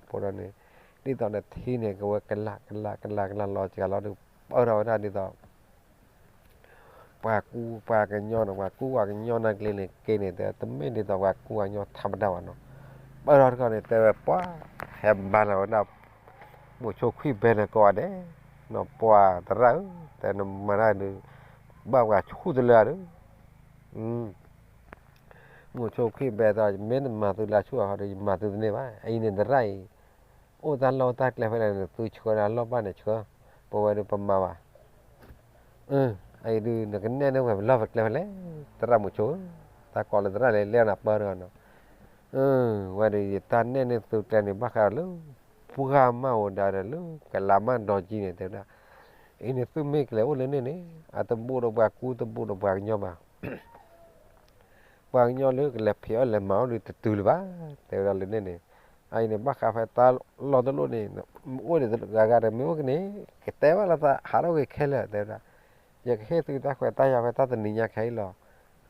ဖိဒီးန့ၣ်, ဒ်သိးဒီးထံန့ၣ် ကဝဲကလးကလးကလးကလးလီၤစှၤလီၤဒီး ပၢထီၣ်ဝဲဒၣ်ဒ်သိး ပှၤကူပှၤကညီန့ၣ် ပှၤကူပှၤကညီနာ်က့န့ၣ် က့န့ၣ် တမ့ၢ်ဒ်သိးပှၤကူပှၤကညီထးပဒါဘၣ်နီၤ, ပၢထီၣ်တခီန့ၣ် တဲဝဲပှၤ, ဟဲဘါလီၤဝဲဒၣ်, မိၢ်ဆိခွံဘဲန့ၣ်ကိးဂၤဒဲး, နီၤ ပှၤသရၣ်ဧၢ, တဲနမၤတၢ်ဒုး, ဘၣ်ပှၤဆူၣ်တလၢဒီး, မိၢ်ဆိခွံဘဲတဲ မ့ၢ်နမၤသုလၢဆူၣ်အဃိဒီး ယမၤသုတန့ၢ်ဘၣ်, အအံၤန့ၣ်သရၣ်အံၤ, အိၣ်တၢ်လီၢ်တၢ်ကျဲဖဲလဲၣ်န့ၣ် သုဆှၢဒၣ်လီၢ်ဘၣ်န့ၣ်ဆှၢ, ပဝဲဒုးပမၤဘၣ် အအံၤဒုး နကနဲၣ်န့ၢ်ဝဲပလီၢ်ပကျဲဖဲလဲၣ်, သရၣ်မိၤဆိ, တၢ်ကိးလၢသရၣ်လဲၤလဲၣ်နၤပၢတဂၤနီၤ, ဝဲဒုးယတၢ်နဲၣ်န့ၢ်သုကျဲန့ၣ် ဘၣ်ဃးဒီးလၢ ပှၢ်မၢ်အိၣ်ဒၣ်ဒီးလၢ ကလးမၢ်ဒီကံန့ၣ် တဲဝဲဒၣ်, အံၤန့ၣ်သုမ့ၢ်ကလဲၤအိၣ်လၢန့ၣ်န့ၣ် အတဘူးဒီးပှၤကူတဘူးဒီးပှၤကညီဘၣ် ပှၤကညီလၢကလဲၤဖံးအီၣ်လဲၤမၤအီၣ်ဒုးတတုၤလၢၤဘၣ်, တဲဝဲဒၣ်လၢန့ၣ်န့ၣ်, အအံၤန့ၣ် ဘၣ်ဃးဖဲတၢ်လီၢ်တလီၢ်န့ၣ်, အိၣ်ဒံးဂၤဂၤဒီးမ့ၢ်အိၣ်ကန့ၣ်, ကတဲဘၣ်လၢသးဟးထီၣ်ဂ့ၤခဲလၢာ် တဲဝဲဒၣ်, ယကဟ့ၣ်သုတၢ်ခွဲးတၢ်ယာ်ဖဲတၢ်တနံၤညါခဲအံၤလီၤ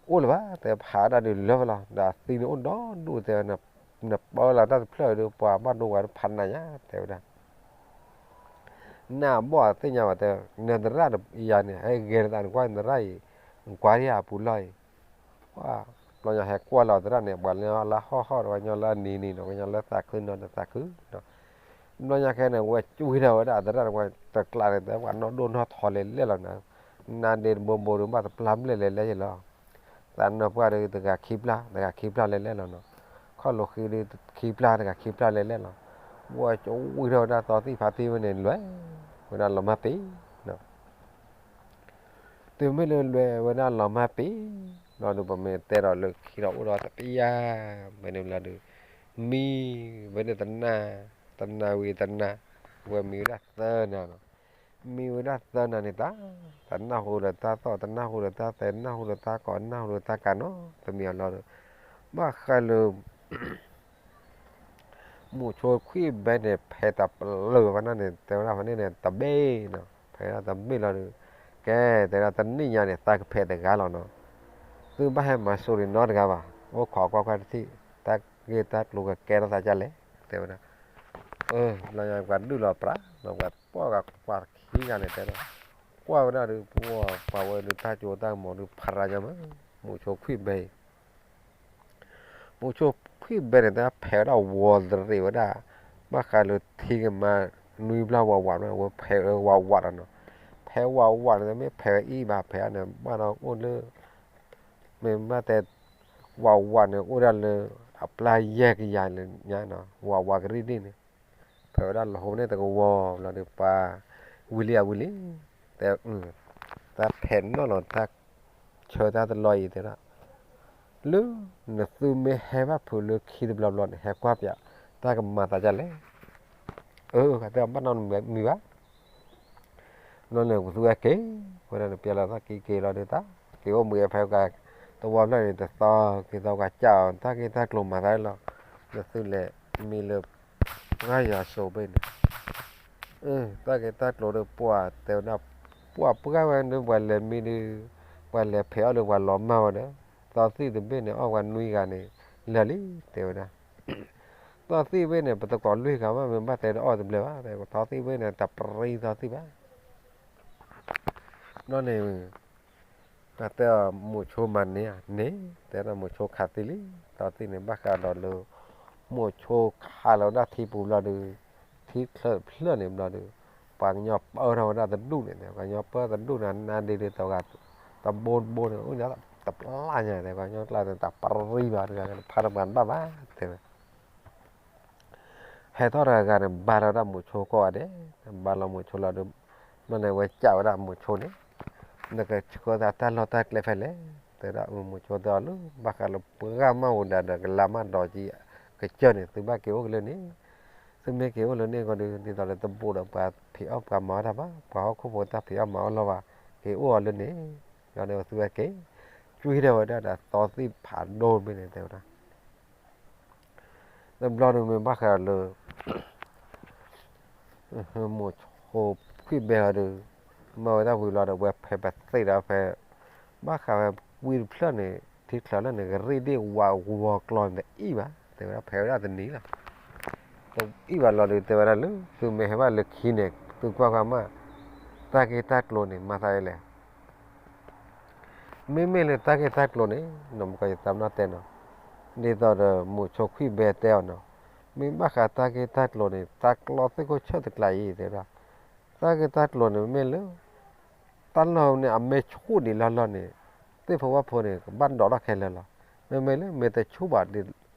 အိၣ်လၢၤဘၣ် တဲဖးဒၣ်ဒုးလၢာ်လီၤ, ဒီးအသံန့ၣ်အိၣ်ဒီဒူၣ်တဲဝဲ, နပၢလီၤတၢ်တဖျၢၣ်ဒီး ပှၤဘၣ်ဒိဝဲဖးနးညါ တဲဝဲဒၣ်, နဘီၣ်သ့ၣ်ညါဘၣ်တဲ, နသရၣ်ယၤန့ၣ် ဟဲဂဲၤနသးနကွၢ်နသရၣ်အံၤ, နကွၢ်ဒံးအပူၤလီၢ်အံၤ, ပှၤဘျီညါဟဲကွၢ်လီၤသရၣ်န့ၣ် ပှၤလၢလၢဟီၣ်ဟီၣ်ဒီး ပှၤညီလၢအနံၤနံၤဒီး ပှၤညီလၢသးခုနီၤဒီးသးခု, ဘျီညါခဲန့ၣ် ဝဲကွံာ်ထီၣ်ဝဲဒၣ်သရၣ်န့ၣ် ပှၤတကျးန့ၣ် တဲပှၤနီၢ်ဒိၣ်နီၢ်ထီလဲၤလဲၣ်လီၤနီၤ, နါဒ့တဘိဘိဒီး ဘၣ်တပျၢ်ဘျဲၣ်လဲၤလဲၣ်ယလီၤ, သးနၢ်ပှၢ်ဒီးတဂၤခံပျၢ် တဂၤခံပျၢ်လဲၤလဲၣ်လီၤနီၤ, ခီၣ်လိာ်ဃံဒီးခံပျၢ် တဂၤခံပျၢ်လဲၤလဲၣ်လီၤ, ဝဲကွံာ်ထီၣ်ဝဲဒၣ်သီသံၣ်ဖးသံၣ်ဝဲန့ၣ် လဲၤဝဲဒၣ်လီၤမၢ်ပ့ၤ တုၤမ့ၢ်လၢလွဲဝဲဒၣ်လီၤမၢ်ပ့ၤ, ဘျီဒုးပမ့ၢ်တဲဒီးလၢခံဒီးအိၣ်ဒီးတပျၢ်, မ့ၢ်န့ၣ်ဘျီဒုး, မံဝဲန့ၣ်တနၤ, တနၤဝံၤတနၤ, ဝဲမံဝဲဒၣ်သၢနၤနီၤ, မံဝဲဒၣ်သၢနၤန့ၣ်တၢ်, တနၢ်ဟူဒီးတၢ်သီၣ် တနၢ်ဟူဒီးတၢ်သဲ တနၢ်ဟူဒီးတၢ်ကီး တနၢ်ဟူဒီးတၢ်ကးနီၤ, တမံၤအလီၢ်ဒီး, ဘၣ်ဃးလၢ မိၤဆိခွံဘဲန့ၣ် ဖဲတၢ်ပလၢၢ်ဝဲဒၣ်န့ၣ် တဲဝဲဒၣ်ဖဲန့ၣ်န့ၣ် တဘ့ၣ်နီၤ, ဖဲဒၣ်တဘ့ၣ်လီၤဒီး, ကဲ, တဲဒၣ်တနံၣ်ညါန့ၣ် သးကဖဲးတဂၤလီၤနီၤ, သုဘၣ်ဟဲမၤစိၤန့ၣ်နီတဂၤဘၣ်, အိၣ်ခိးကွၢ်ကွၢ်တထံၣ်, တၢ်ဂ့ၢ်တၢ်ကျိၤကကဲထီၣ်သးဒ်လဲၣ်, တဲဝဲဒၣ်, ဘျီညါပှၤဒုၣ်လီၤပြးနီၤ, ပှၤပှၢ်ဂၤပှၤခံဂၤန့ၣ်တဲဒီး, ကွၢ်ဝဲဒၣ်ဒီး ပှၤဝဲဒုးတၢ်ကၠိတၢ်ကမီၤဒုးဖးရၤညါမး, မိၤဆိခွံဘဲအံၤ မိၤဆိခွံဘဲန့ၣ် တၢ်ဖဲးဝဲဒၣ်ဝီၤတရံးဝဲဒၣ်, ဘၣ်ဃးလၢထံကမၤနွံဘျီဝးဝးန့ၣ် ဝဲဖဲးဝးဝးဒီးနီၤ, ဖဲးဝးဝးန့ၣ် တမ့ၢ်ဖဲးဝဲအံၤဘၣ် ဖဲးန့ၣ် ဘၣ်ဒီးအိၣ်လၢ, မ့ၢ်ဘၣ်တဲ, ဝးဝးန့ၣ် အိၣ်ဒၣ်လၢ, အပျၢ်ယဲၢ်ကယၤလၢညါနီၤ ဝးဝးကရံၣ်ဒံၣ်န့ၣ်, ဖဲးဝဲဒၣ်လီၤဟိန့ၣ်တကဝီၤ ဘျီဒီးပှၤ, ဝံၤလံဧါ ဝံၤလံ, တဲ, တၢ်ဖဲးနီၣ်လီၤတၢ်ဆၢတၢ်တလီၢ်အံၤ တဲဒၣ်, လၢ နသုမ့ၢ်ဟဲဘၣ်ဖုးလၢခံတဘျီဘျီန့ၣ် ဟဲကွၢ်ပၠး တၢ်ကမၤသးဒ်လဲၣ်. အၢ တဲဘၣ်နီတမံၤဘၣ်. ဘျီန့ၣ် ပသူဝဲက့ၤ, ဝဲဒၣ်န့ၣ် ပျဲလီၤတၢ်က့ၤက့ၤလီၤဒီးတၢ် က့ၤအိၣ်ဘှံးဖဲက သဝီဖျၢၣ်န့ၣ် တသီက့ၤသီ ပှၤကးအီၤ တၢ်ဂ့ၢ်တၢ်ကျိၤမၤသးလီၤ. နသုလဲၤမံလၢ ပှၢ်ယွၤစိၤဘ့ၣ်န့ၣ် တၢ်ဂ့ၢ်တၢ်ကျိၤဒီး ပှၤတဲဝဲဒၣ်, ပှၤပှၢ်ဝဲဒီး ပှၤလဲၤမံဒီး ပှၤလဲၤဖဲးအီၣ်ဒီးပှၤလီၤမၢ်ဝဲဒီး သီသံၣ်တဘ့ၣ်န့ၣ် အီၣ်ပှၤနွံဂၤန့ၣ် လၢာ်လံ တဲဝဲဒၣ်. သီသံၣ်ဘ့ၣ်န့ၣ် ပတကိးလွံၢ်ဂၤမး မ့ၢ်ဘၣ်တဲတအီၣ်တဘျဲၣ်ဘၣ် တဲ သီသံၣ်ဘ့ၣ်န့ၣ် တပြံသီသံၣ်ဘၣ်. ဘျီန့ၣ် တၢ်တဲအီၤ မိၤဆိမၤန့ၢ်ဧါန့ၣ် တဲဒၣ်မိၤဆိခးသံလံ သီသံၣ်န့ၣ် ဘၣ်ဃးဒီးလၢ မိၤဆိခးလီၤဝဲဒၣ်ထံပူၤဘျီဒီး ထံချၢးဖျၢၣ်န့ၣ်ဘျီဒီး ပှၤကညီပၢထီၣ်ဝဲဒၣ်တဒူၣ်န့ၣ် ပှၤကညီပၢတဒူၣ်န့ၣ် နါဒ့ဒီးတဂၤ တဘိတဘိန့ၣ် အိၣ်ညါတပျၢ်ညါ တဲ ပှၤကညီကျါန့ၣ် တပြံဘၣ်တဂၤ တဖးတပှၤဘၣ်ဘၣ် တဲဝဲ ဟဲထီၣ်တဂၤဂၤန့ၣ် ဘါထီၣ်ဝဲဒၣ်မိၤဆိကိးဂၤဒဲး, ဘါလီၤမိၤဆိလီၤဒီး ဘျီန့ၣ် ဝဲကးဝဲဒၣ်မိၤဆိန့ၣ် နကဆှၢသးတၢ်လီၢ်တၢ်ကျဲဖဲလဲၣ်, တဲဒၣ်မိၤဆိတဲအီၤလၢ ဘၣ်ဃးလၢပှၤဂၤမးအိၣ်ဒၣ်ဒီးကလါမးဒီးကကၢၢ်န့ၣ် သုဘၣ်က့ၤအိၣ်ကလၢန့ၣ်, သုမ့ၢ်က့ၤအိၣ်လၢန့ၣ်ဃီဒီး ဒ်သိးဒီးတဘိးဒီးပှၤဖံးအီၣ်ပှၤမၤအီၣ်တၢ်ဘၣ်, ပှၤဟီၣ်ခိၣ်ဖိတၢ်ဖံးအီၣ်မၤအီၣ်လီၢ်ဘၣ်, က့ၤအိၣ်အီၤလၢန့ၣ်, ဒီးန့ၣ်သုဝဲက့ၤ ကွံာ်ထီၣ်ဝဲဒၣ်ဒီးသီသံၣ်ဖးဒိၣ်တဘ့ၣ်န့ၣ် တဲဝဲဒၣ် တဘျီဒီးမ့ၢ်ဘၣ်ဃးဒီးလၢ မိၤဆိခွံၣ်ဘဲအီၤဒီး မၤဝဲတၢ်ဝံၤလီၤဒီး ဝဲဖဲပသ့ၣ်ဒီးဖဲ ဘၣ်ဃးဝဲဝံတဖျၢၣ်န့ၣ် ထံချၢးလၢန့ၣ် ကရ့ၣ်ဒ့ၣ်ဝါဝီကျီန့ၣ် တအံၣ်ဘၣ် တဲဝဲဒၣ် ဖဲဝဲဒၣ်တနံၤလီၤ. တအံၣ်ဘၣ်လီၤဒီး တဲဝဲဒၣ်လၢ သုမ့ၢ်ဟဲဘၣ်လၢခံန့ၣ် သုကွၢ်ကွၢ်မး တၢ်ဂ့ၢ်တၢ်ကျိၤန့ၣ် မၤသးဒ်လဲၣ် မ့မ့ၢ်လၢတၢ်ဂ့ၢ်တၢ်ကျိၤန့ၣ် နီၢ်မကီယသးပနီၣ်တဲနီၤ, ဒ်သိးဒီးမိၤဆိခွံၣ်ဘဲတဲအီၤနီၤ, မ့ၢ်ဘၣ်ဃးတၢ်ဂ့ၢ်တၢ်ကျိၤန့ၣ် တၢ်ကျီသ့ၣ်ခိၣ်ဆၢၣ်တကျါအံၤ တဲဝဲဒၣ်, တၢ်ဂ့ၢ်တၢ်ကျိၤန့ၣ် မ့မ့ၢ်လၢ တၢ်လီၢ်န့ၣ် အမ့ၢ်ဆူၣ်ဒံးလီၢ်လီၢ်န့ၣ် သ့ၣ်ဖိဝၣ်ဖိန့ၣ် ကဘၣ်ဒိးထီၣ်ခဲလၢာ်လီၤ. မ့မ့ၢ်လၢ မ့ၢ်တဆူၣ်ဘၣ်,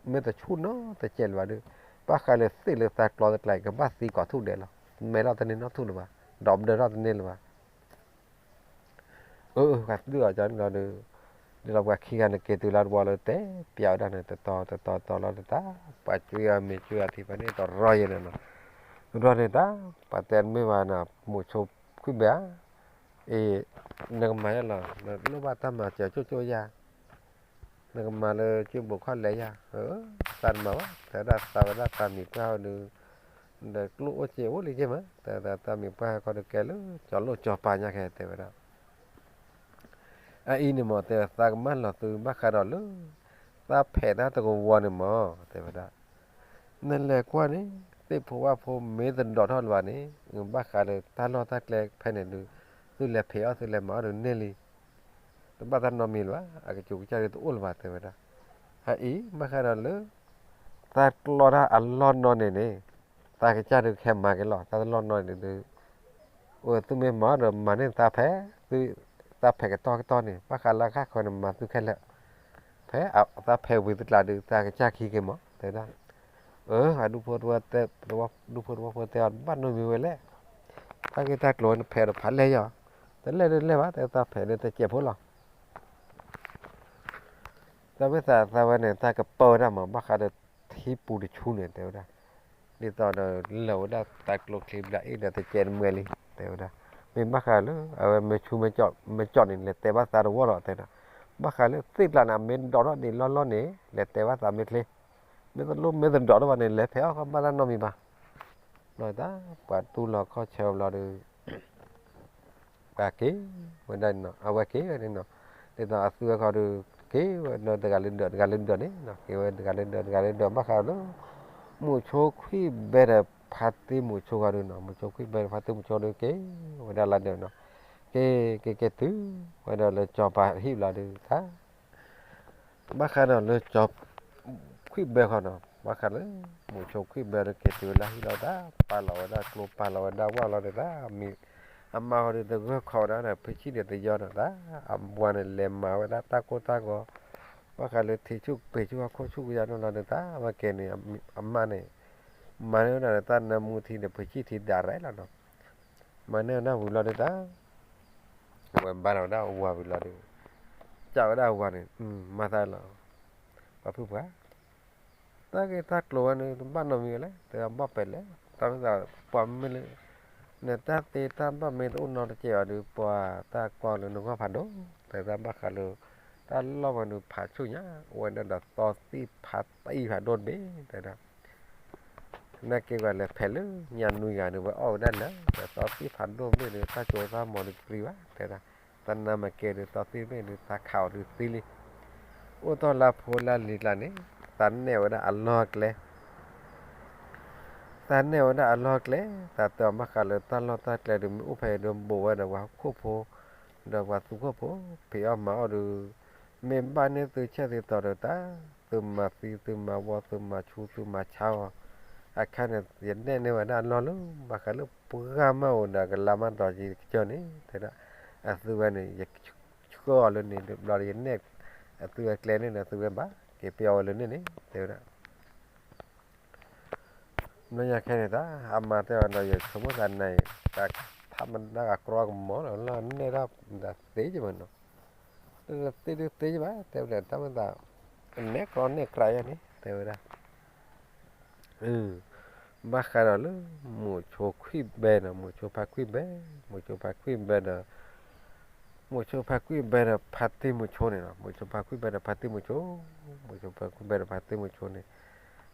မ့ၢ်တဆူၣ်နီတစဲးလၢၤဘၣ်ဒီး ဘၣ်ဃးလၢသ့ၣ်လၢတၢ်ကျီတကျါအံၤ ကဘၣ်သံကိးထူၣ်ဒဲးလီၤ. မဲထီၣ်တန့ၢ်နီတထူၣ်လၢၤဘၣ်, ဒီးပဒၢထီၣ်တန့ၢ်လၢၤဘၣ် အၢ ပှၤသ့ၣ်အီၤကန့ၣ်လီၤဒီး ဒ်သိးပှၤခံဂၤန့ၣ်က့ၤတုၤလၢတဝီလၢတဲပျးဝဲဒၣ်န့ၣ် တတီၤတတီၤတတီၤလီၤဒီးတၢ် ပှၤကွံအီၤမ့ၤကွံအီၤထံဖဲန့ၣ်တရီယဲန့ၣ်လီၤ. တရီန့ၣ်တၢ် ပှၤတဲတမ့ၢ်ဘၣ်န့ၣ် မိၤဆိခွံၣ်ဘဲဧါ, အ့ နကမၤယဲလီၤ နလိၣ်ဘၣ်တၢ်မၤစၢၤကၠိကၠိယါ နကမၤလၢကၠိဘိးခီၣ်လဲၤယါ, သးတမၤဘၣ် တဲဝဲဒၣ်သးဝဲဒၣ်သးမံၤပှၢ်ဟီဒီး ဒီးကျိၣ်အိၣ်စ့အိၣ်လံက့မး တဲဝဲဒၣ်သးမံၤပှၢ်ဟီခီဒီးကဲလၢ ကၠီၤလိၣ်ကၠီၤပၤညါခဲ တဲဝဲဒၣ် အအံၤန့ၣ်မ့ၢ် တဲဝဲသးကမၣ်လီၤသုဘၣ်ဃးဒီးလၢ သးဖဲးတၢ်တကဝီၤန့ၣ်မ့ၢ် တဲဝဲဒၣ် နလဲၤကွၢ်န့ၣ် သ့ၣ်ဖိဝၣ်ဖိမ့ၢ်တဒိးထီၣ်လၢၤဘၣ်န့ၣ် ဘၣ်ဃးဒီးတၢ်လီၢ်တၢ်ကျဲဖဲန့ၣ်ဒီး သုလဲၤဖံးအီၣ်သုလဲၤမၤအီၣ်ဒီးန့ၢ်လံ တဘၣ်တၢ်နီတမံၤလၢၤဘၣ် အကစူးကစၢ်ဒုးတအိၣ်လၢၤဘၣ် တဲဝဲဒၣ် အအံၤ ဘၣ်ဃးဒီးလၢ သးကျီတၢ်အလီၢ်နီၢ်န့ၣ်န့ၣ် သးကစၢ်ဒုးကဟဲမၤက့ၤလီၤ တၢ်တလီၢ်နီၢ်န့ၣ်ဒုး အိၣ်သုမ့ၢ်မၤဒီးမၤန့ၢ်သးဖဲ သးဖဲးကတီၢ်ကတီၢ်န့ၣ် ဘၣ်ဃးလၢဃၣ်ဃၢၤန့ၣ် မၤသုခဲလၢာ် ဖဲသးဖဲးဝံၤတကျးဒုး သးကစၢ်ခံက့ၤမး တဲဝဲဒၣ် အၢ အဒူၣ်ဖိတဝီ ဒူၣ်ဖိတဝီဖိတဲအီၤ ဘၣ်နီတမံၤဝဲလဲၣ် တၢ်ဂ့ၢ်တၢ်ကျိၤနဖဲးဒီးဖးလဲၢ်ယီၤ တလဲၢ်ဒုးလဲၢ်ဘၣ် တဲသးဖဲးဒုးတစဲးဖိလီၤ တၢ်မ့ၢ်သးသးဝဲန့ၣ် တၢ်ကပၢဝဲဒၣ်မး ဘၣ်ဃးဒီးထံပူၤတဆူန့ၣ် တဲဝဲဒၣ် ဒ်သိးဒီးလၢာ်ဝဲဒၣ်တၢ်ကျိချံဘျၣ်အ့ၣ်ဒီးတကဲးတမှဲလံ တဲဝဲဒၣ် မ့ၢ်ဘၣ်ဃးလၢ အဝဲမ့ၢ်ဆူမ့ၢ်ကၠီၣ်န့ၣ် လဲၤတဲဘၣ်သးတဝီလီၤ တဲဝဲဒၣ် ဘၣ်ဃးလၢသ့ၣ်ကျါန့ၣ် အမ့ၢ်ဒိးထီၣ်ဒံးလီၢ်လီၢ်န့ၣ် လဲၤတဲဘၣ်သးမ့ၢ်ချ့ မ့ၢ်တလိၣ်မ့ၢ်တဒိးထီၣ်ဘၣ်န့ၣ် လဲၤဖဲးအီၣ်ဃီဘၣ်တၢ်နီတမံၤဘၣ် ဘျီတၢ် ပှၤတူၢ်လီၤခီၣ်ဆၢဘျီဒီး ပှၤက့ၤဝဲဒၣ်န့ၣ်နီၤ အဝဲက့ၤဝဲန့ၣ်နီၤ ဒ်သိးအသုဝဲခီဒီး က့ၤဝဲဒီးတဂၤလၢဒၢး တဂၤလၢဒၢးန့ၣ်နီၤ က့ၤဝဲတဂၤလၢဒၢး တဂၤလၢဒၢး ဘၣ်ဃးလၢ မိၤဆိခွံၣ်ဘဲဒီးဖါတံၢ်မိၤဆိဃီဒီးနီၤ မိၤဆိခွံၣ်ဘဲဒီးဖါတံၢ်မိၤဆိဒီး က့ၤဝဲဒၣ်လၢဒၢးနီၤ က့ၤက့ၤက့ၤတုၤဝဲဒၣ်လၢစီၤပၤဟံၣ်ဘျီဒီးတၢ် ဘၣ်ဃးဒီးလၢစီၤ ခွံၣ်ဘဲဃီနီၤ ဘၣ်ဃးလၢ မိၤဆိခွံၣ်ဘဲဒီးက့ၤတုၤဝဲလၢဟံၣ်လီၤတၢ် ပာ်လီၤဝဲဒၣ်ကျိပာ်လီၤဝဲဒၣ်ဝၣ်လီၤဒီးတၢ် မ့ၢ် အမါဃီဒီးတဂၢၢ်ခီဝဲဒၣ်ဒီး ဖုဆံၣ်ဒီးတယီဒီးတၢ် အဘှါန့ၣ်လဲၤမၤဝဲဒၣ်တၢ်ကိၢ်တၢ်ဂီၤ ဘၣ်ဃးလၢထံဆူၣ်ပ့ၤဆူၣ်ဟီၣ်ခိၣ်ဆူၣ်ကယါနီၢ်လီၤဒီးတၢ် ဝဲက့ၤန့ၣ် အမါန့ၣ် မၤန့ၢ်ဝဲဒၣ်ဒီးတၢ်နၢမူထံဒီးဖုဆံၣ်ထံဒၣ်ရဲၣ်လီၤနီၤ မၤန့ၢ်ဝဲဒၣ်ဝံၤလီၤဒုးတၢ်, ဝဲဘါထီၣ်ဝဲဒၣ်ဝၤဝံၤလီၤဒီး, ကးဝဲဒၣ်ဝၤန့ၣ်, မၤသးလီၤ, ပှၤဖုပှၢ်, တၢ်ဂ့ၢ်တၢ်ကျိၤဝဲန့ၣ် တဘၣ်နီတမံၤဝဲလဲၣ်, တဲဘၣ်ပဲာ်လဲၣ်, တၢ်မ့ၢ်သးပှၤမ့ၢ်လၢ, နတၢ်သ့တၢ်ဘၣ်မ့ၢ်တအိၣ်နီတစဲးဘၣ်ဒီး ပှၤတၢ်ကွၢ်လၢနဂီၢ်ဖးဒိၣ်, တဲတၢ်ဘၣ်ဃးလၢ, တၢ်လီၢ်ဝဲန့ၣ်ဖးဆူၣ်ညါ, အိၣ်ဝဲဒၣ်ဒီးသီသံၣ်ဖးသံၣ်ဖးဒိၣ်တဘ့ၣ်, တဲဒၣ် သနာ်က့ဝဲလဲၤဖဲးလၢညါနွံဂၤန့ၣ် ဝဲအီၣ်ဝဲဒၣ်လၢာ်, ဒီးသီသံၣ်ဖးဒိၣ်ဘ့ၣ်ဒီး တၢ်စိတၢ်ကမီၤဒီးတပျံၤဘၣ်, တဲဒၣ်, သနာ်က့ဒီး သီသံၣ်ဘ့ၣ်ဒီး သးခးအီၤဒီးသံလံ, အိၣ်တ့ၢ်လၢဖိလၢလံၤကျါန့ၣ်, သးနဲၣ်ဝဲဒၣ်အလီၢ်အကျဲ သးနဲၣ်ဝဲဒၣ်အလီၢ်အကျဲ, သးတဲအီၤဘၣ်ဃးလၢတၢ်လီၢ်တၢ်ကျဲဒီး မ့ၢ်အိၣ်ဖဲအံၤဒီး ဘူးဝဲဒီးပှၤဟီၣ်ခိၣ်ဖိ, ဒီးပှၤသူခိၣ်ဖိ, ဖံးအီၣ်မၤအီၣ်ဒီး, မ့ၢ်ဘၣ်န့ၢ်သုဆဲၣ်သုတီၤဒီးတၢ်, သုမၤသံ သုမၤဝီ သုမၤဆူ သုမၤဆါအီၤ, အခါန့ၣ် ယနဲၣ်န့ၢ်ဝဲဒၣ်အလီၢ်လၢ ဘၣ်ဃးလၢပှၤမၤအိၣ်ဒီးကလါမးဒီးယကစၢၢ်န့ၣ်, တဲဒၣ်, အသုဝဲန့ၣ် ယဆှၢအီၤလၢန့ၣ် တဘျီဒီးယနဲၣ်, အသုဝဲကျဲန့ၣ်ဒီး အသုဝဲဘၣ်က့ၤပျီဝဲလၢန့ၣ်န့ၣ် တဲဝဲဒၣ် ဘျီညါခဲန့ၣ်တၢ် အမါတဲအီၤဒီး ယဆိကမိၣ်သးနၤအံၤ, တၢ်ထးမတၤကကြီကမီၤလီၤ လၢနဲၣ်တၢ်သ့ကမနီၤ, သ့ဒုးသ့ကဘၣ် တဲဝဲဒၣ် တၢ်မ့ၢ်သး, နဲၣ်ကြီနဲၣ်ကြီယါန့ၣ် တဲဝဲဒၣ် ဘၣ်ဃးဒီးလၢ မုၢ်ဆိခွံၣ်ဘဲနီၤ, မုၢ်ဆိဖါခွံၣ်ဘဲ, မုၢ်ဆိဖါခွံၣ်ဘဲဒီး, မုၢ်ဆိဖါခွံၣ်ဘဲဒီးဖါတံၢ်မုၢ်ဆိန့ၣ်နီၤ, မုၢ်ဆိဖါခွံၣ်ဘဲဒီးဖါတံၢ်မုၢ်ဆိ, မုၢ်ဆိဖါခွံၣ်ဘဲဒီးဖါတံၢ်မုၢ်ဆိန့ၣ်,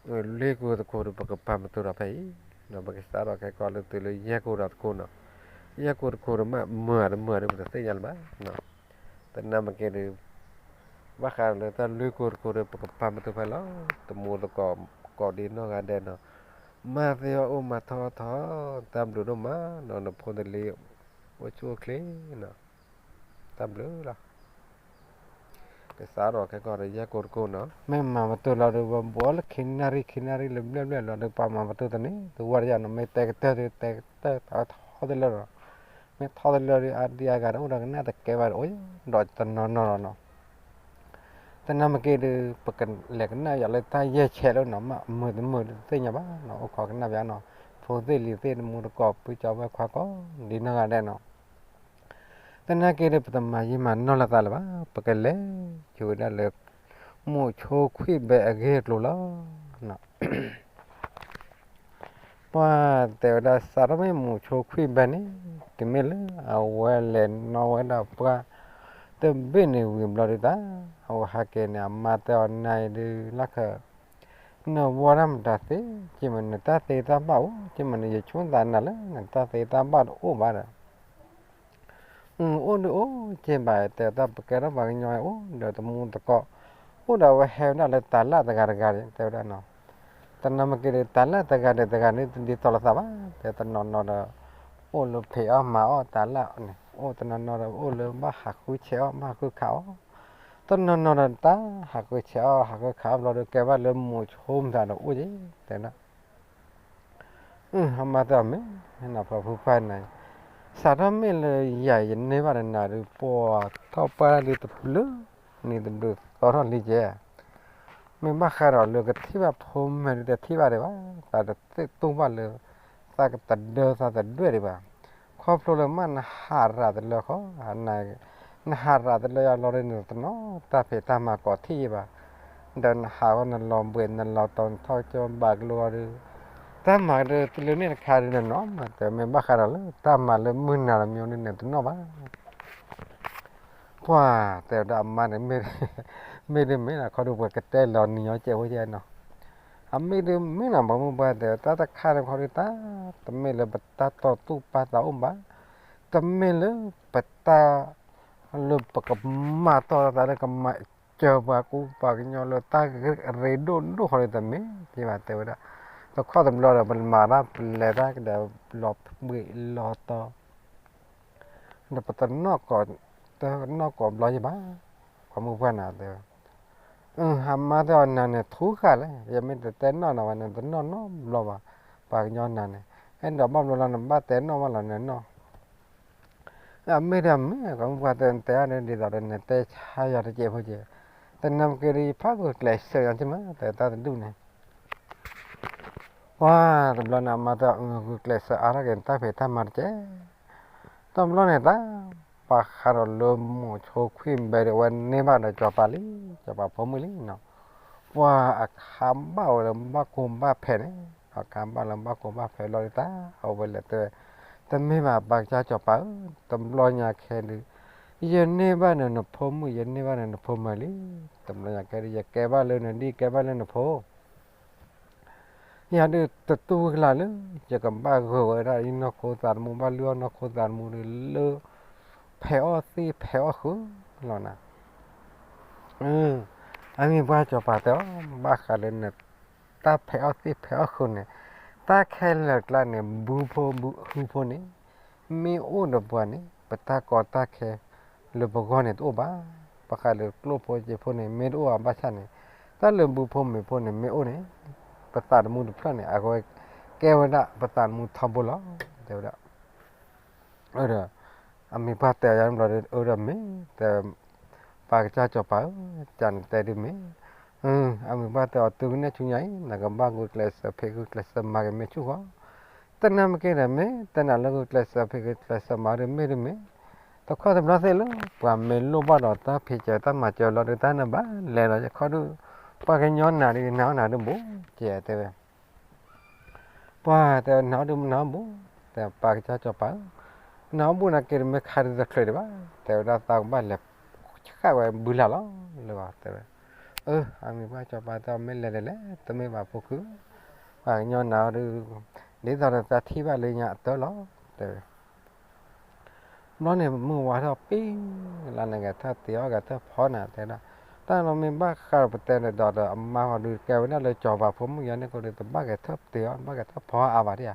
လွံၢ်ကိၢ်တကိၢ်ဒီး ပကပာ်မတူၤဒီးဖဲအံၤ, ပကစးထီၣ်ခဲကီးလၢတုၤလၢယဲၢ်ကိၢ်ဒီးတကိၢ်နီၤ, ယဲၢ်ကိၢ်တကိၢ်ဒီးမ့ၢ်မုာ်ဧါတမုာ်ဧါဒီး ပတသ့ၣ်ညါလၢၤဘၣ် သနာ်က့ဒီး, ဘၣ်ဃးလၢတၢ်လွံၢ်ကိၢ်တကိၢ်ဒီး ပကပာ်မတူၤဖဲလီၤ, တမူသကိးကိးဒံနီၢ်ဂၤဒဲးနီၤ, မၤသ့အီၣ်အိၣ်မၤထီၣ်ထီၣ်, တၢ်ဘျုးဒိၣ်မးနီၤ, နဖိနလံၤ အိၣ်ဆူၣ်အိၣ်ချ့နီၤ, တၢ်ဘျုးလီၤ. ကစးထီၣ်ခဲကီးဒီးယဲၢ်ကိၢ်တကိၢ်နီၤ, မ့ၢ်မၤမတူၤလီၤဒီး ဝဲဘှီလၢခံနၣ်ရံၣ်ခံနၣ်ရံၣ်လၢဘျဲၣ်ဘျဲၣ်လီၤဒီး ပှၤမၤမတူၤတန့ၢ် တဝီတယၤနီၤ, မ့ၢ်တဲကတၢၢ်ဒီး တဲကတၢၢ်ထီၣ်တလၢာ်ဒီး, မ့ၢ်ထီၣ်တလၢာ်ဒီး အါဒံအါဂၤဒီး အိၣ်ဒီးကနၣ်တကဲဘၣ်ဒီး အိၣ် ဒီးတနီၤနီၤလီၤနီၤ. သနာ်က့ဒီး ပကလဲၤကနၣ်ယၤလၢတၢ်ယဲၢ်ဆဲးလၢနီၤ, မ့ၢ်မုာ်တမုာ်တသ့ၣ်ညါဘၣ်နီၤ, အိၣ်ခိးကနၣ်ဘၣ်နီၤ, ဖိသ့ၣ်လံၤသ့ၣ် တမူသကိး ပုၢ်ကၠီဝဲၢ်ခွါကိးဒံနီၢ်ဂၤဒဲးနီၤ. သနာ်က့ဒီး ပတမၤယံာ်မၤနီၢ်လိာ်သးလၢၤဘၣ်, ပကလဲၤဆူဝဲဒၣ်လၢ မုၢ်ဆိခွံၣ်ဘဲအဂ့ၢ်အကျိၤလီၤ. ပှၤတဲဝဲဒၣ် စးထီၣ်မ့ၢ်မုၢ်ဆိခွံၣ်ဘဲန့ၣ်, တုၤမ့ၢ်လၢအဝဲလဲၤနီၣ်ဝဲဒၣ်ပှၢ် တဘ့ၣ်န့ၣ်ဝံၤဘျီဒုးတၢ်, အဝဲဟဲက့ၤန့ၣ် အမါတဲအီၤ နၤအံၤဒုး လၢခၢၣ် နဝီတၢ်မတၤသ့, ကမ့ၢ်နတၢ်သ့တၢ်ဘၣ်အိၣ်, ကမ့ၢ်န ယဆိသးနၤလၢနတၢ်သ့တၢ်ဘၣ်တအိၣ်ဘၣ်ဒီး အိၣ်ဒုးအိၣ်က့ဘၣ်, တဲတၢ်ပကဲထီၣ်ပှၤကညီအိၣ်ဒီးတမူသကိး, အိၣ်ဒီးအဝဲဟဲဝဲဒၣ်လၢတၤလၣ်တဂၤတဂၤန့ၣ် တဲဝဲဒၣ်နီၤ. သနာ်က့ဒီး တၤလၣ်တဂၤဒီးတဂၤန့ၣ် တဒ်သိးလိာ်သးဘၣ်, တဲတနီၤနီၤဒီး အိၣ်လၢဖံးအီၣ်မၤအီၣ်တၤလၣ်န့ၣ်, အိၣ်တနီၤနီၤဒီး အိၣ်လၢဘၣ်ဟးဃုဆဲးအီၣ် ဘၣ်ဟးဃုခးအီၣ်, တနီၤနီၤဒီးတၢ်ဟးဃုဆဲးအီၣ် ဟးဃုခးအီၣ်ဘျီဒီး ကဲဘၣ်လၢမုၢ်ဆိမတၤဒီးအိၣ်က့, တဲဒၣ် အမါတဲအီၤ မ့ၢ်နဖိဖုဖါန့ၣ်, စးထီၣ်မ့ၢ်လၢယၤယန့ၢ်ဘၣ်ဒီးနၤဒုး ပှၤထီၣ်ပှၢ်ဒုးတဘျုးနံၤတဘျုးသီထီၣ်လံကဲ, မ့ၢ်ဘၣ်ဃးဒီးလၢကထံၣ်ဘၣ်ဖိမ့ၢ်ဒုးတထံၣ်ဘၣ်ဒံးဘၣ်, သးတသ့ၣ်တူၢ်ဘၣ်လၢ သးကတဒၢသးတဒွဲၣ်ဒံးဘၣ်, ခီဖျိလၢမ့ၢ်နဟးရၤတလၢဃီ, နဟးရၤတလၢယၤလီၤဒီး နတနီၣ်တၢ်ဖံးတၢ်မၤကိးထံၣ်ယံၤဘၣ်, ဒီးနဟးဂီၤနလီၤဘှံးနလီၤတီၤ နထီၣ်ကၠိဘၣ်ကလိအီၤဒီး တၢ်မၤကဒုးတလၢန့ၣ်တခါဒုးနနီၣ်မး, တမ့ၢ်ဘၣ်ဃးဒီးလၢတၢ်မၤလၢမုၢ်နၤတမံၤန့ၣ် နတနီၣ်ဘၣ်. ပှၤတဲဝဲဒၣ်အမါန့ၣ် မ့ၢ်ဒ်မ့ၢ်လၢခီဒုး ပှၤကတဲလီၤနံၤညီကဲးဖိကဲနီၤ, အမ့ၢ်ဒ်မ့ၢ်နီၤ ပှၤမုၢ်ပှၤတဲတၢ်တခါန့ၣ်ခီဒုး တၢ်တမ့ၢ်လၢပတၢ်တီၢ်သူၣ်ပာ်သးအိၣ်ဘၣ်, တမ့ၢ်လၢပတၢ် လၢပကမၤတီၢ်သးလၢကမၤစၢၤပှၤကူပှၤကညီလၢတၢ်ရ့ဒိၣ်ဒိၣ်ဃီဒုး တမ့ၢ်ကဲဘၣ် တဲဝဲဒၣ်, တခီတဘျီဒီး ပမၤတၢ်ပလဲၤတၢ်ကဒီး လီၤဘှံးလီၤတီၤ ဒီးပတနီၣ်ကိး တနီၣ်ကိးဘျီယံၤဘၣ်, ပှၤမုၢ်ပှၢ်နၤတဲဝဲ, အမါတဲအီၤ နၤန့ၣ်ထူဃာ်လဲၣ်, ယမ့ၢ်တတဲနီၣ်နၤဝဲန့ၣ် တနီၣ်နီတဘျီဘၣ်, ပှၤကညီနၤန့ၣ်, အဲၣ်ဒိးဘၣ်ဘျီလီၤ နဘၣ်တဲနီၣ်ဘၣ်လီၤ နနီၣ် အမ့ၢ်ဒ်မ့ၢ် ပှၤမုၢ်ပှၢ်တဲ နတဲအီၤဒ်သိးဒီး နတဲဆါယၤတကဲးဖိကဲး, သနာ်က့ဒီး ယဖးဂုာ်ကျဲးစၢးယၤက့မး တဲတၢ်တဒူၣ်န့ၣ် ပှၤတဘျီန့ၣ် အမါတဲအီၤ ဂုာ်ကျဲးစၢးအါထီၣ်က့ၤ နတၢ်ဖံးတၢ်မၤတကဲး, တဘျီန့ၣ်တၢ် ပှၤဃးဒီးလၢမိၤဆိခွံဘဲဒီး အဝဲန့ၢ်ဘၣ်ဒီးစီၤပၤလံ, စီၤပၤဖိမုၣ်လံနီၤ. ပှၤအခါဘၣ်ဝဲလၢဘၣ်ကိးဘၣ်ဖဲးန့ၣ်, အခါဘၣ်လၢဘၣ်ကိးဘၣ်ဖဲးလီၤဒုးတၢ် အဝဲလဲၤတဲဝဲ, တမ့ၢ်ဘၣ်ပၢ်ကစၢ်စီၤပၤဧၢ, တဘျီညါခဲဒုး ယန့ၢ်ဘၣ်န့ၣ်နဖိမုၣ်, ယန့ၢ်ဘၣ်န့ၣ်နဖိမုၣ်လံ. တဘျီညါခဲဒုး ယကဲဘၣ်လၢနဒ် ကဲဘၣ်လၢနဖိ ယၤဒုးတတူၢ်ဝံၤကလၢ်လၢ ယကဘၣ်ဂၢၢ်ဝဲဒၣ်ယနီၢ်ခိသးသမူ, ဘၣ်လုၢ်အီၣ်နီၢ်ခိသးသမူဒုးလၢ ဖဲးအီၣ်သ့ၣ်ဖဲးအီၣ်ဃုာ်လီၤနၤ. အမံၤပှၢ်စီၤပၤတဲအီၤ, ဘၣ်ဃးလၢန တၢ်ဖဲးအီၣ်သ့ၣ်ဖဲးအီၣ်ဃုာ်န့ၣ်, တၢ်ခဲလၢာ်ကျါန့ၣ် ဘုဖိဘုဟုဖိန့ၣ် မ့ၢ်အိၣ်ဒီးပှၤန့ၣ် ပတၢ်ကီတၢ်ခဲလၢပဂီၢ်န့ၣ်တအိၣ်ဘၣ်. ဘၣ်ဃးလၢကျိၣ်ဖိစ့ဖိန့ၣ် မ့ၢ်တအိၣ်ဘၣ်ဆၣ်န့ၣ်, တၢ်လၢဘုဖိမုၣ်ဖိန့ၣ်မ့ၢ်အိၣ်န့ၣ် ပသးသမူတဖျၢၣ်န့ၣ် အဝဲကဲဝဲဒၣ်ပသးသမူထီဘိလီၤ တဲဝဲဒၣ်. အမံၤပှၢ်တဲအီၤယၤန့ၣ်ဘျီဒီး အၢ ဒီးမ့ၢ်တဲ ပၢ်ကစၢ်စီၤပၤဧၢ, ကနတဲဒုးမ့ၢ်, အမံၤပှၢ်တဲအီၤ တုၤကနဲၣ်ဆူညါအံၤ နကဘၣ်ဂုာ်ကျဲးစၢးဖံးဂုာ်ကျဲးစၢးမၤက့ၤမ့ၢ်ဆူၣ်ဃီ, တနာ်မ့ၢ်က့ၤဒီးမ့ၢ်တဲနၤလၢဂုာ်ကျဲးစၢးဖံးဂုာ်ကျဲးစၢးမၤဒုးမ့ၢ်ဒုးမ့ၢ်, တခီတဘျီသ့ၣ်လၢ ပှၤမ့ၢ်လိၣ်ဘၣ်ဒီးတၢ်ဖံးစၢၤတၢ်မၤစၢၤလီၤဒုး တၢ်နဘၣ်လဲၤလီၤယခီဒုး, ပှၤကညီနၤဒုး နၤအီၣ်နၤဒုးဘူးကဲတဲဝဲ ပှၤတဲနၤအီၣ်ဒုးနၤအီၣ်ဘူး, တဲပၢ်ကစၢ်စီၤပၤဧၢ, နၤအီၣ်ဘူးနၤက့ၤတမ့ၢ်ခါဒုးတချုးဒံးဘၣ်, တဲဝဲဒၣ်သးကဘၣ်လဲၤဆှၣ်ဝဲဘုလၢ်လီၤလၢအီၤ တဲဝဲ. အၢ အမံၤပှၢ်စီၤပၤတဲအီၤ မ့ၢ်လဲၤဒ်လဲၣ် တမ့ၢ်ဘၣ်ဖိခု, ပှၤကညီနၤအီၣ်ဒုး, ဒ်သိးဒီးသးထံၣ်ဘၣ်လၢညါအတၢ်လီၤ, တဲဝဲ ဘျီန့ၣ်မုၢ်ဝါထီၣ်ပ့ၤလၢန့ၣ် ဂဲၤထၢၣ်တ့ၤအီၣ် ဂဲၤထၢၣ်ဖီနၤတဲဒၣ်, တၢ်လီၤမ့ၢ်ဘၣ်ဃးဒီးပတဲန့ၣ်ဒီး အမါဃီဒုးကဲဝဲဒၣ်လၢစီၤပၤဖိမုၣ်ယၤန့ၣ်ဃီဒုး တဘၣ်ဂဲၤထၢၣ်တ့ၤအီၣ် ဘၣ်ဂဲၤထၢၣ်ဖီအါဘၣ်ဒံးဧါ,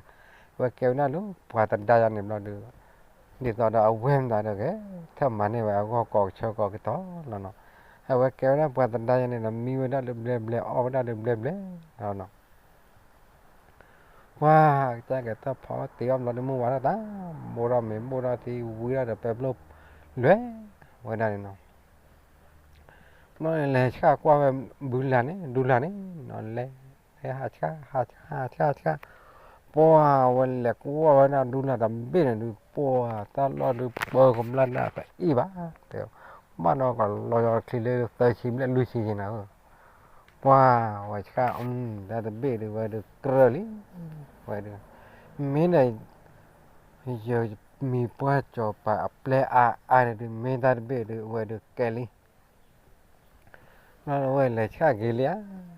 အဝဲကဲဝဲဒၣ်လၢပှၤတဒါယၤန့ၣ်ဘျီဒုး, ဒ်သိးဒီးအဝဲမတၤဒီးဂဲၤထၢၣ်မၤန့ၢ်ဝဲအဂီၢ်ကိးကဆၢကိးကတီၤလီၤနီၤ, အဝဲကဲဝဲဒၣ်ပှၤတဒါယၤန့ၣ်ဒီး မံဝဲဒၣ်လၢဘျဲဘျဲ အီၣ်ဝဲဒၣ်လၢဘျဲဘျဲလီၤနီၤ ပှၤကစၢ်ဂဲၤထၢၣ်ဖီတ့ၤအီၣ်ဘျီဒုး မုၢ်ဝါထီၣ်တၢ်, ဘိၣ်ထီၣ်မ့ၤဘိၣ်ထီၣ်ထံ ဝံထီၣ်ဒီးပဲဘျီလွဲဝဲဒၣ်န့ၣ်နီၤ, ဘျီန့ၣ်လဲၤဆှၣ်ကွၢ်ဝဲဘုလၢ်န့ၣ် ဒူလၢ်န့ၣ်နီၤ, လဲၤ လဲၤဟးဆှၣ် ဟးဆှၣ် ဟးဆှၣ် ဟးဆှၣ်, ပှၤဝဲလဲၤကွၢ်ဝဲဒၣ်ဒူလၢ်တဘ့ၣ်န့ၣ်ဒုး ပှၤတၢ်လီၢ်ဒုးပၢကမျၢၢ်ဒၣ်ကအံၣ်ဘၣ်, တဲ ဘၣ်ဒီးကလီၤယီၤချံလၢသၢဆံဘျဲၣ်လွံၢ်ဆံက့ၤနၤဧၢ ပှၤဝဲဆှၣ် တၢ်တဘ့ၣ်ဒုးဝဲဒုးကြၢးလံ, ဝဲဒုး မ့ၢ်ဒီး ယမံၤပှၢ်စီၤပၤအပျဲၢ်အါအါန့ၣ်ဒုး မ့ၢ်တၢ်တဘ့ၣ်ဒုး အဝဲဒုးကဲလံ, ဘျီအဝဲလဲၤဆှၣ်ဂ့ၤလံဧ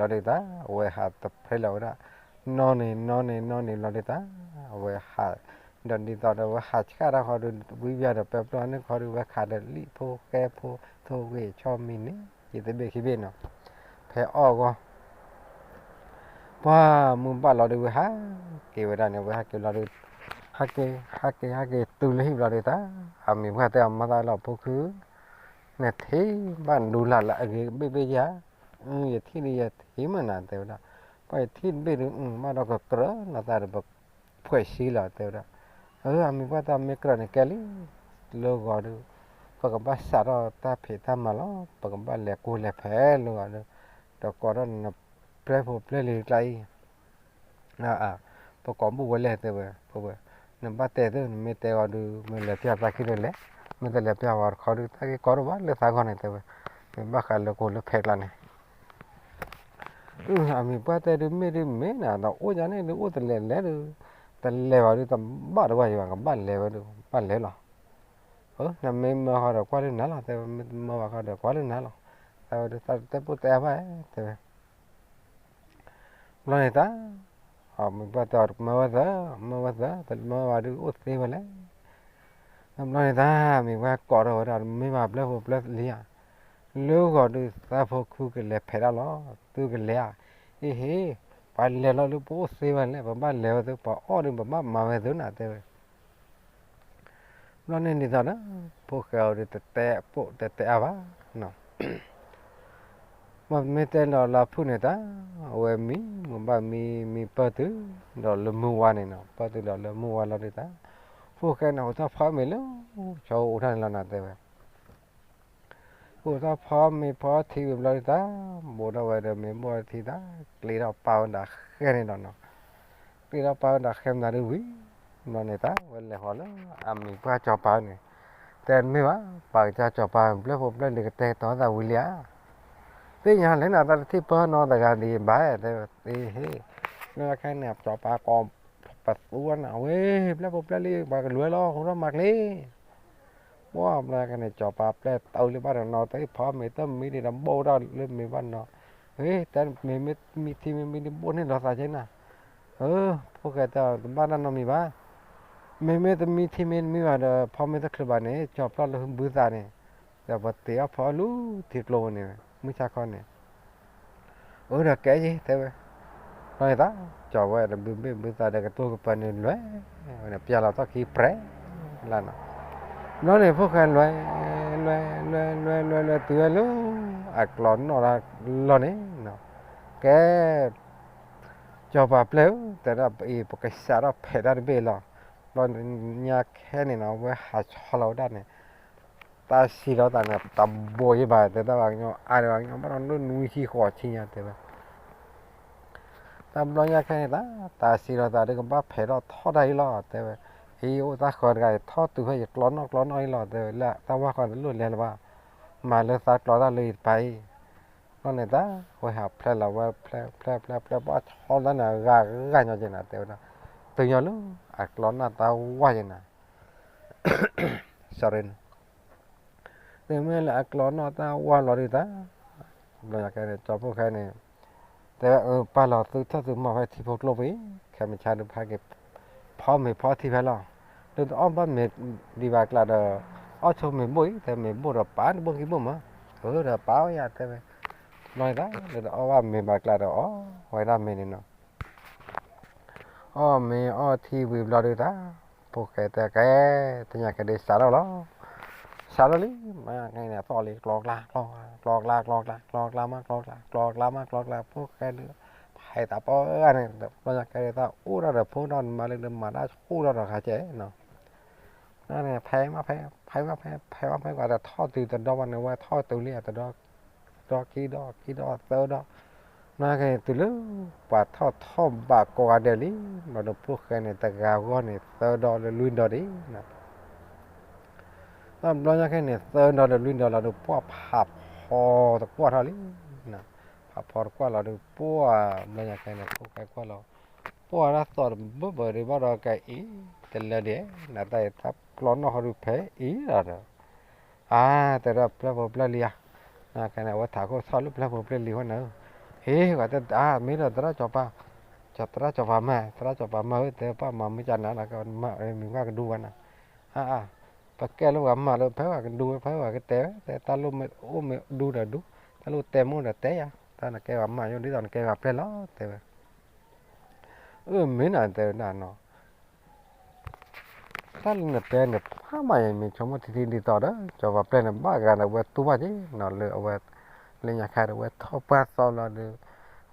ါ, ဂ့ၤလံဘျီဒုးတၢ် အဝဲဟးတဖျဲလီၤဝဲဒၣ်, နီၢ်န့ၣ် နီၢ်န့ၣ် နီၢ်န့ၣ်ဘျီဒုးတၢ်, အဝဲဟး ဒီးဒ်သိးဒီးဝဲဟးဆှၣ်တၢ်ဃီဒုး ဝံယၤဒီးပဲပျီန့ၣ်ခီဒုး ဝဲခးဒီးလံာ်ဖိဃဲဖိ ထိၣ်ဂ့ၤဆီမံၤန့ၣ် ယတဘ့ၣ်ခံဘ့ၣ်နီၤ, ဖဲအီၣ်ဂီၢ် ပှၤမုၢ်ဘၣ်လီၤဒုးဝဲဟးက့ၤဝဲဒၣ်န့ၣ် ဝဲဟးက့ၤလီၤဒုး, ဟးက့ၤ ဟးက့ၤ ဟးက့ၤတုၤလၢဟံၣ်ဘျီဒုးတၢ်, အမံၤပှၢ်တဲအီၤ မၤသးလီၤဖိခု, နထံၣ်ဘၣ်ဒူလၢ်လၢအဂ့ၤကဘ့ၣ်ဘ့ၣ်ဧါ, ယထံၣ်ဒုးယထံၣ်မးနၤ တဲဝဲဒၣ်, ပှၤယထံၣ်တဘ့ၣ်ဒုး ဘၣ်ဒီးကကြၢးလီၤသးဒီးပဖှဲးဆံလီၤ တဲဝဲဒၣ်, အမံၤပှၢ်တဲအီၤမ့ၢ်ကြၢးန့ၣ်ကဲလံ, လၢဂီၤဒုး ပကဘၣ်စးထီၣ်တၢ်ဖံးတၢ်မၤလီၤ, ပကဘၣ်လဲၤကိးလဲၤဖဲးလၢဂီၤဒုး, ဒီးကိးထီၣ်နပျဲၢ်ဖိပျဲၢ်လံၤကျါအံၤ ပကိးဘူၣ်ဝဲလဲၣ်တဲဝဲ, နဘၣ်တဲသု နမ့ၢ်တဲဂီၤဒုး မ့ၢ်လဲၤပျၢ်သးခံဒုးလဲၣ်, မ့ၢ်တလဲၤပျၢ်ဝဲတခီဒုး တၢ်ဂ့ၢ်ကီဒိၣ်ဘၣ်လၢသးဂီၢ်န့ၣ်တဲဝဲ, မ့ၢ်ဘၣ်ဃးလၢကိးလၢဖဲးကျါန့ၣ် အမံၤပှၢ်တဲဒုးမ့ၢ်ဒုးမ့ၢ်နၤ တအိၣ်ညါန့ၣ်ဒုး အိၣ်တလဲၤလဲၤဒုး, တလဲၤဘၣ်ဒုး တဘၣ်တဝဲယဘၣ် ကဘၣ်လဲၤဝဲဒုး ဘၣ်လဲၤလီၤ. နမ့ၢ်မၢဃီဒီးကွၢ်လၢနၤလီၤ တဲဝဲ, မ့ၢ်တမၢဘၣ်ဃီဒီးကွၢ်လၢနၤလီၤ, တၢ်ဝဲဒုးသးတတဲပိၢ်တဲအါဘၣ် တဲဝဲ ဘျီန့ၣ်တၢ်, မံၤပှၢ်တဲအီၤတမၢဝဲသၢ, မၢဝဲသၢ, တမၢဘၣ်ဒုးအိၣ်သ့ဝဲလဲၣ်. ဘျီန့ၣ်တၢ် မံၤပှၢ်ကိးထီၣ်ဝဲဒၣ် မ့ၢ်ဘၣ်ပျဲၢ်ဖိပျဲၢ်လံဧါ, လၢဂီၤဒုးသးဖိခုကလဲၤဖဲးတၢ်လီၤ, သုကလဲၤဧါ, အ့ဟ့, ပှၤလဲၤလီၤလၢပအိၣ်သ့ဝဲလဲၣ်, ပဘၣ်လဲၤဝဲသု, ပှၤအီၣ်ဒုးပဘၣ်မၤဝဲသုနၤ တဲဝဲ ဘျီန့ၣ်ဒ်သိးဒီး ဖိၣ်ဃဲအီၤဒုးတတဲပိၢ်တတဲအါဘၣ်, မ့ၢ်တဲလီၤလၢဖုၣ်န့ၣ်တၢ်, အဝဲမံမံၤဘၣ်မံမံၤပၢၢ်တုၤဒီးလၢမုၢ်ဝါန့ၣ်နီၤ, ပၢၢ်တုၤဒီးလၢမုၢ်ဝါလီၤဒုးတၢ်, ဖိၣ်ဃဲန့ၣ် ဟိးထီၣ်ဖီမ့ၤလၢ ဆီအိၣ်ထီၣ်န့ၣ်လီၤနၤတဲဝဲ ဟိးထီၣ်ဖီမ့ၤဖီထံဝံၤဘျီဒုးတၢ်, ဘိးထီၣ်ဝဲဒီးမ့ၤဘိးထံတၢ်, ကျ့ထီၣ်ပာ်ဝဲဒၣ်ဃဲန့ၣ်ဒီးနီၤ, ကျ့ထီၣ်ပာ်ဝဲဒၣ်ဃဲမနုၤဒုးဝံၤ, ဘျီန့ၣ်တၢ် ဝဲလဲၤဃီၤလၢအမံၤပှၢ်စီၤပၤန့ၣ်, တဲတမ့ၢ်ဘၣ်, ပာ်ကစၢ်စီၤပၤ ပျဲၢ်ဖိပျဲၢ်လံၤကတဲတီသးဝံၤလံဧါ, သ့ၣ်ညါလၢနသးတထံၣ်ပၢၢ်နီၤ တဂၤဒံးဘၣ် တဲဝဲသ့ဟ့ၣ်, ဘျီခဲန့ၣ် စီၤပၤကိးပသူဝဲန့ၣ် ဝဲ ပျဲၢ်ဖိပျဲၢ်လံၤ ပှၤကလဲၤလီၤ ဟူထီၣ်မၤကျ့ ပှၢ်ဘျီခဲန့ၣ် စီၤပၤပျဲၢ်တအုးလၢၤဘၣ်ဒီးနီၤ တဖီမ့ၤတမံၤဒံးဒီးဘိၣ်ဒၣ်လၢမ့ၤဘၣ်နီၤ, ဟ့ၣ် တဲမ့မ့ၢ်မံထံမ့မံဒံးဘိၣ်န့ၢ်လီၤသးက့နၤ, ဖိၣ်ဃဲတဲတဘၣ်တၢ်နီတမံၤဘၣ်, မ့မ့ၢ်တမံထံမ့မံဘၣ်ဒီး ဖီမ့ၤတချုးဘၣ်န့ၣ် ကၠီၤပျီၢ်လၢဘုသးန့ၣ်, ဒီးပတ့အီၣ်ဖီအီၣ်လူၤထံကျိန့ၣ် မုၢ်ဆါခီန့ၣ် အၢဒီးကဲယ့ၤ တဲဝဲ, ဘျီန့ၣ်တၢ် ကၠီၤဝဲဒီးဘုမ့ၢ်ဘုသးဒီးကတိၤကပၤန့ၣ်လဲၤ, ဝဲန့ၣ်ပျၢ်လီၤထီၣ်ခံပြဲးလၢနီၤ, ဘျီန့ၣ်ဖိၣ်ဃဲလဲၤ, လဲၤ လဲၤ လဲၤ လဲၤ လဲၤတုၤဝဲလၢ အကျီနီၣ်တၢ်လီၢ်န့ၣ်နီၤ, ကဲ ကၠီၤပၤပျဲၢ်ဧၢ တဲဒၣ်အံၤ ပကစးထီၣ်ဖဲးတၢ်တဘ့ၣ်လီၤ, ဘျီညါခဲန့ၣ်နီၤ ဝဲဟးဆီလီၤဝဲဒၣ်န့ၣ် တၢ်စံးလီၤသးန့ၣ် တဘိယ့ၣ်ဘၣ် တဲဒၣ်ပှၤကညီအါဒီးပှၤကညီဘၣ်ဒီးနွံဆံဃိးဆံညါတဲဝဲ, တၢ်ဘျီညါခဲန့ၣ်တၢ် တၢ်စံးလီၤသးဒီးကဘၣ်ဖဲးထီၣ်ထီၣ်တၢ်အံၤလီၤ တဲဝဲ, အံၤအိၣ်တၢ်ဃၢၤတဂၤအံၤ ထီၣ်တုၤဖဲယကျီနီၣ်ကျီနီၣ်အံၤလီၤ တဲဝဲ လၢတၢ်ဝၢ်ဃီတလိၣ်လဲၤလၢၤဘၣ်, မၤလၢသးကျီတၢ်လၢယတပၤအံၤ, ဘျီန့ၣ်တၢ် ဝဲဟးဖျဲလီၤဝဲ ဖျဲ ဖျဲ ဖျဲ ဖျဲ ဘၣ်ဆီလီၤတၢ်န့ၣ် အဂၤဂၤညီက့နၤ တဲဝဲဒၣ်, တုၤညီလၢ အကျီနီၣ်တၢ်ဝၢ်က့နၤ sorry န့ၣ်, တုၤမ့ၢ်လၢအကျီနီၣ်တၢ်ဝၢ်လီၤဒုးတၢ်, ဘျီညါခဲန့ၣ် ကၠီၤဖိၣ်ဃဲန့ၣ် တဲဝဲ ပာ်လီၤသုထၢၣ်သုမီၢ်ဖဲထံဖိကျိပူၤအံၤ, ခဲမုၢ်ဆါဒုးဟဲက့ၤ ဖီမ့ၤဖီထံဖဲလီၤ, ဒုးတအီၣ်ဘၣ်မ့ၤဒံးဘၣ်ကျါဒီး အီၣ်ဆိမ့ၤဘိၣ်အံၤ တဲမ့ၤဘိၣ်ဒီးပာ်တဘိၣ်ခံဘိၣ်မး, အၢဒီးပာ်ဝဲယၤတဲဝဲ, ဘျီန့ၣ်တၢ် ဒုးတအီၣ်ဘၣ်မ့ၤဘၣ်ကျါဒီးအီၣ်ဝဲဒၣ်မ့ၤန့ၣ်နီၤ အီၣ်မ့ၤအီၣ်ထံဝံၤဘျီဒုးတၢ်, ဖိၣ်ဃဲတဲကဲ, တညါကဲဒုးစးထီၣ်လီၤ, စးထီၣ်လံ, မ့ၢ်ကဲန့ၣ်အသီၣ်လံ ကျီကျါ ကျီကျါ ကျီကျါ ကျီကျါ ကျီကျါမး ကျီကျါ ကျီကျါမး ကျီကျါ ဖိၣ်ဃဲဒုး ဖဲသးပှၢ်န့ၣ် ဘျီညါကဲဒုးတၢ်အိၣ်ထီၣ်ဒီးဖိဒီးမါလၢဒုးမၤတၢ်ဆူၣ်ထီၣ်ဒီးခါကဲနီၤ န့ၣ် ဖဲမးဖဲ ဖဲမးဖဲ ဖဲမးဖဲ ကွၢ်တထီၣ်တုၤတဒီဘၣ်န့ၣ် ဝဲထီၣ်တုၤလံအတဒီ, ဒီခံဒီ ခံဒီသၢဒီ, န့ၣ်ကဲန့ၣ်တုၤလၢ ပှၤထီၣ်ထီၣ်ဘးကိးဂၤဒဲးလံ, ဘျီဒီးဖိၣ်ဃဲန့ၣ် တဂၤဂီၢ်န့ၣ် သၢဒီလၢလွံၢ်ဒီဒံး, တၢ်ဘျီညါခဲန့ၣ် သၢဒီလၢလွံၢ်ဒီလီၤဒီး ပှၢ်ဖးဖီတကွၢ်ထီၣ်လံ, ဖးဖီတကွၢ်လီၤဒီး ပှၢ်ဘျီညါခဲန့ၣ် ဖိၣ်ဃဲကွၢ်လီၤ ပှၢ်တၢ်သီၣ်တဘၢဘၢဒံးဘၣ်ဒီး ကအံၤတလၢဒံး, နတၢ်အံၤတၢ်ကျီနီၣ်ဃီဒုးဖဲအံၤလီၤဒီး, အါ တဲဒၣ်ပျဲၢ်ဖိပျဲၢ်လံဧါ, န့ၣ်ကဲန့ၣ် အဝဲထးခိၣ်ထီၣ်လၢပျဲၢ်ဖိပျဲၢ်လံဝဲန့ၣ်, ဟ့ၣ် ကွၢ်တဲအါ မ့ၢ်ဒီးသရၣ်စီၤပၤ, သရၣ်စီၤပၤမၤ သရၣ်စီၤပၤမၤဧၢ တဲပှၤမၤမုၢ်ကနၤဒီး ကမၤမံၤပှၢ်ကဒူဝဲန့ၣ်, အါ ပကဲလၢပှၤမၤလၢဖဲပှၤကဒူဝဲ ဖဲပှၤကတဲဝဲ တဲတၢ်လိၣ်မ့ၢ်အိၣ်မ့ၢ်ဒူဒီးဒူ, တၢ်လိၣ်တဲမ့ၢ်အိၣ်ဒီးတဲယၤ, တၢ်နကဲပှၤမၤယိၣ်ဒ်သိးနကဲပှၤပျဲၢ်လီၤ တဲဝဲ, အၢ မ့ၢ်နၤတဲဝဲဒၣ်နီၤ တၢ်လၢနတဲန့ၣ် ဖးမးယမ့ၢ်ဆိကမိၣ်ထံထံဒ်သိးဒီး စီၤပၤပျဲၢ်န့ၣ် ဘၣ်ဂၤဒီးဝဲတူၢ်ဘၣ်က့ၤနီၤ လၢအဝဲ လၢညါခါဒီးဝဲထီၣ်ပှၢ်သီလီၤဒီး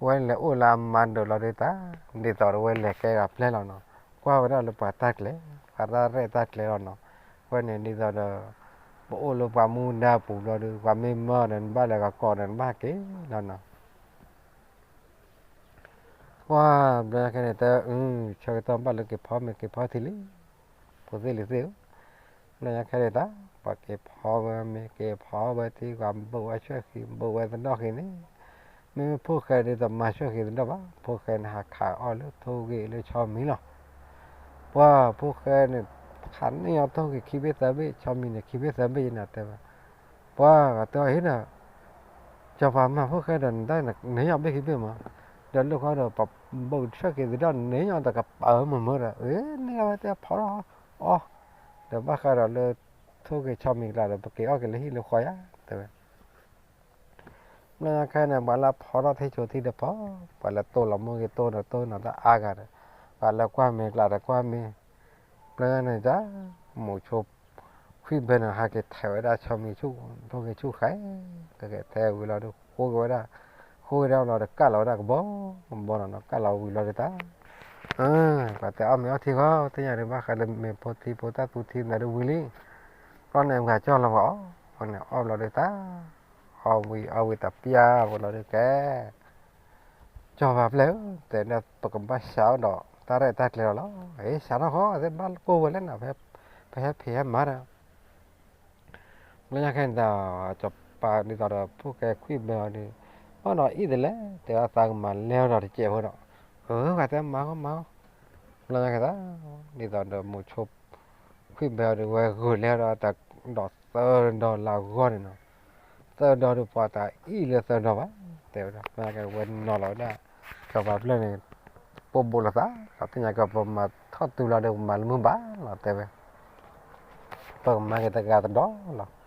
ဝဲလဲၤအိၣ်လၢအမါဒၢးလီၤဒီးတၢ် ဒ်သိးဒီးဝဲလဲၤကဲဂၤပျဲၢ်လီၤနီၤ ကွၢ်ဝဲဒၣ်လၢပှၤတၢ်ကျဲၤ ပှၤတၢ်ရဲၣ်တၢ်ကျဲၤလီၤနီၤ ဝဲန့ၣ်ဒ်သိးဒီး ပအိၣ်လၢပှၤမူဒါပူၤဘျီဒီး ပှၤမ့ၢ်မၢဒီး နဘၣ်လဲၤဂၤကိးဒီး နဘၣ်က့ၤလီၤနီၤ ပှၢ်ဘျီညါခဲန့ၣ် တဲ အု ဆၢကတီၢ်ဘၣ်လၢက့ၤဖီမ့ၤက့ၤဖီထံလံ, ဖိသ့ၣ်လံၤသ့ၣ်ဧၢ, ဘျီညါခဲန့ၣ်တၢ် ပှၤက့ၤဖီဝဲမ့ၤက့ၤဖီဝဲထံ ပှၤဘုးဝဲဆှဲၣ်ဃံး ဘုးဝဲသဒီၣ်ဃံးန့ၣ်, မ့မ့ၢ်ဖိၣ်ဃဲဒ်သိးမၤဆှဲၣ်ဃံးသဒီၣ်ဘၣ်, ဖိၣ်ဃဲန့ၣ်ဟးခးအီၣ်လၢထိၣ်ဂ့ၤလၢဆီမံၤလီၤ. ပှၢ်ဖိၣ်ဃဲန့ၣ် ခးန့ၢ်အီၣ်ထိၣ်ဂ့ၤခံဘ့ၣ်သၢဘ့ၣ် ဆီမံၤန့ၣ် ခံဘ့ၣ်သၢဘ့ၣ်ယဲန့ၣ်တဲဝဲ ပှၢ်တဲအီၤဟ့ၣ်ဒီး စီၤပၤမၤဖိၣ်ဃဲဒီး နတၢ်န့ၣ်ယီၤဘ့ၣ်ခံဘ့ၣ်မး, ဒီးလၢဃီဒီး ပဘုးဆှဲၣ်ဃံးသဒီၣ်န့ၣ်ယီၤတကပၤဧၢမုာ်မုာ်ဒီး အ့ န့ၢ်အီၣ်ဝဲတဲဖီထီၣ်အီၣ်, ဒီးဘၣ်ဃးဒီးလၢ ထိၣ်ဂ့ၤဆီမံၤကျါဒီး ပက့ၤအီၣ်က့ၤလၢဟံၣ်လၢဃီယါ တဲဝဲ ဘျီညါခဲန့ၣ် ပှၤလၢဖီထီၣ်ထံၣ်ဆိထံၣ်ဒီးဖီ, ပှၤလၢတိၢ်လီၤမူဂ့ၤတိၢ်ဒီးတိၢ်နီၤတၢ်အါဂၤဒီး, ပှၤလၢကွၢ်မ့ၤကျါဒီးကွၢ်မ့ၤ, ဘျီညါန့ၣ်တၢ်, မူဆိ ခွံဘဲန့ၣ် ဟးက့ၤထဲးဝဲဒၣ်ဆီမံၤဆူၣ်, ထိၣ်ဂ့ၤဆူၣ်ဃဲ, ကက့ၤထဲးဝံၤလီၤဒီး ဃိက့ၤဝဲဒၣ်, ဃိက့ၤဒၣ်လီၤဒီးကၢ်လီၤဝဲဒၣ်ကဘီ, ကဘီနီၤနီၤ ကၢ်လီၤဝံၤလီၤဒီးတၢ်, ပှၤတဲအီၣ်မ့ၤအီၣ်ထံဃီ, သ့ၣ်ညါဒီးဘၣ်ဃးလၢမ့ၤဖိထံဖိတၢ်သူထံသးဒုးဝံၤလံ, ဘျီန့ၣ် ပှၤကၠီၣ်လီၤပှၤအီၣ်, ပှၤန့ၣ်အီၣ်ဘျီဒီးတၢ်, အီၣ်ဝံၤအီၣ်ဝံၤတပျၢ်ဝဲလီၤဒီးကဲ စီၤပၤပျဲၢ်ဧၢ, တဲဒၣ်ပကဘၣ်စးအီၣ်ဒီး တၢ်ရဲၣ်တၢ်ကျဲၤလီၤလီၤ. အ့ စးထီၣ်ဃီ သ့ၣ်ဘၣ်ကိၢ်ဝဲလဲၣ်နီၤ, ပဟဲဖံးဟဲမၤဒီး ဘျီညါခဲန့ၣ်ဒီး စီၤပၤဒ်သိးဒီး ဖိၣ်ဃဲခွံဘဲအီၤဒီး ဘၣ်ဒီးအံၣ်တလဲၣ် တဲဝဲသးကမၤလဲၢ်အီၤဒီးတစဲးဖိဒီး အဝဲတဲမၤဃီမၤဃီ, ဘျီညါခဲသး ဒ်သိးဒီးမိၤဆိ ခွံဘဲအီၤဒီး ဝဲဂုာ်လဲၢ်ဒီးတၢ်ဒီးသၢဒီလၢအဂီၢ်န့ၣ်နီၤ, သၢဒီဒီးပှၤတအံၣ်လၢသၢဒီဘၣ်, တဲဝဲဒၣ် ဘျီညါခဲဝဲနီၤလီၤဝဲဒၣ် စီၤပၤပျဲၢ်န့ၣ် ပဘိးလိာ်သး ဒီးသ့ၣ်ညါကီး ပမၤထီၣ်တုၤလီၤဒီး ပမၤလၢမုၢ်ဘၣ်လီၤ တဲဝဲ ပကမၤက့ၤတဂၤတဒီလီၤ.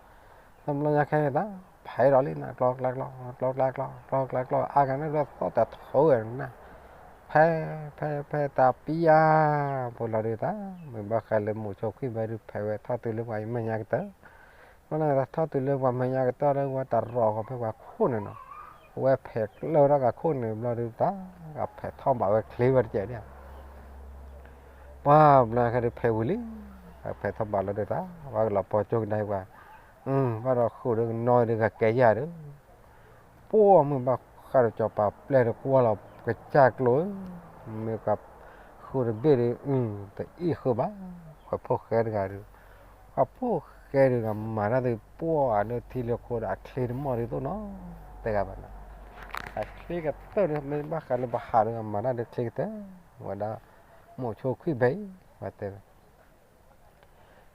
တဘျီညါခဲန့ၣ်သး ဖဲဒီးလံနီၤ ကျီကျါကျီ ကျီကျါကျီ ကျီကျါကျီ အါဂၤန့ၣ်ဒီးသီၣ်တၢ်ထိဝဲနၤ, ဖဲ ဖဲ ဖဲတၢ်ပံယါ ဖိလီၤဒုးသး မ့ၢ်ဘၣ်ဃးလၢမိၤဆိခွံဘဲဒုး ဖဲဝဲထီၣ်တုၤလၢပှၤမဲာ်ညါကတၢၢ်, ဘျီန့ၣ်သးထီၣ်တုၤလၢပှၤမဲာ်ညါကတၢၢ်လၢဝဲတၢ်ရီၢ်ဃီဖဲပှၤခိၣ်န့ၣ်နီၤ, အဝဲဖဲးကျၢၢ်ထီၣ်ဂၤခိၣ်န့ၣ် ဘျီဒုးသး ဂၤဖဲးထီၣ်ဘးဝဲချ့ဝဲတကဲးဒၣ် ပှၤဘျီခဲဒုးဖဲးဝံၤလံ, ဖဲးထီၣ်ဘးလီၤဒုးသး ပှၤကလီၤပီကၠိကဒါပှၤ, ဘၣ်ဒီးဃုာ်ဒီးကနီၣ်ဒုးဂၤကဲယၤဒီး, ပှၢ်မုၢ်ဘၣ်ဃးဒီးစီၤပၤပျဲၢ်ဒီးကွၢ်လီၤကစၢ်ကျိၤ, မ့ၢ်ဃုာ်တဘ့ၣ်ဒီး တအံၣ်ဃုာ်ဘၣ်, ပှၤဖိၣ်ဃဲတဂၤဒီး, ပှၤဖိၣ်ဃဲဒုးဂၤမၤတၢ်ဒုးပှၢ်ဒီးထံလၢခိဒီးအချ့တမီၢ်ဒုးသိၣ်နီၤ, တဂၤဘၣ်နီၤ, အချ့ကတၢၢ်ဒီး မ့ၢ်ဘၣ်ဃးလၢပဟးဒီးဂၤမၤတၢ်ဒုးချ့ကတၢၢ်, ဝဲဒၣ် မိၤဆိခွံဘဲအံၤ ဝဲတဲ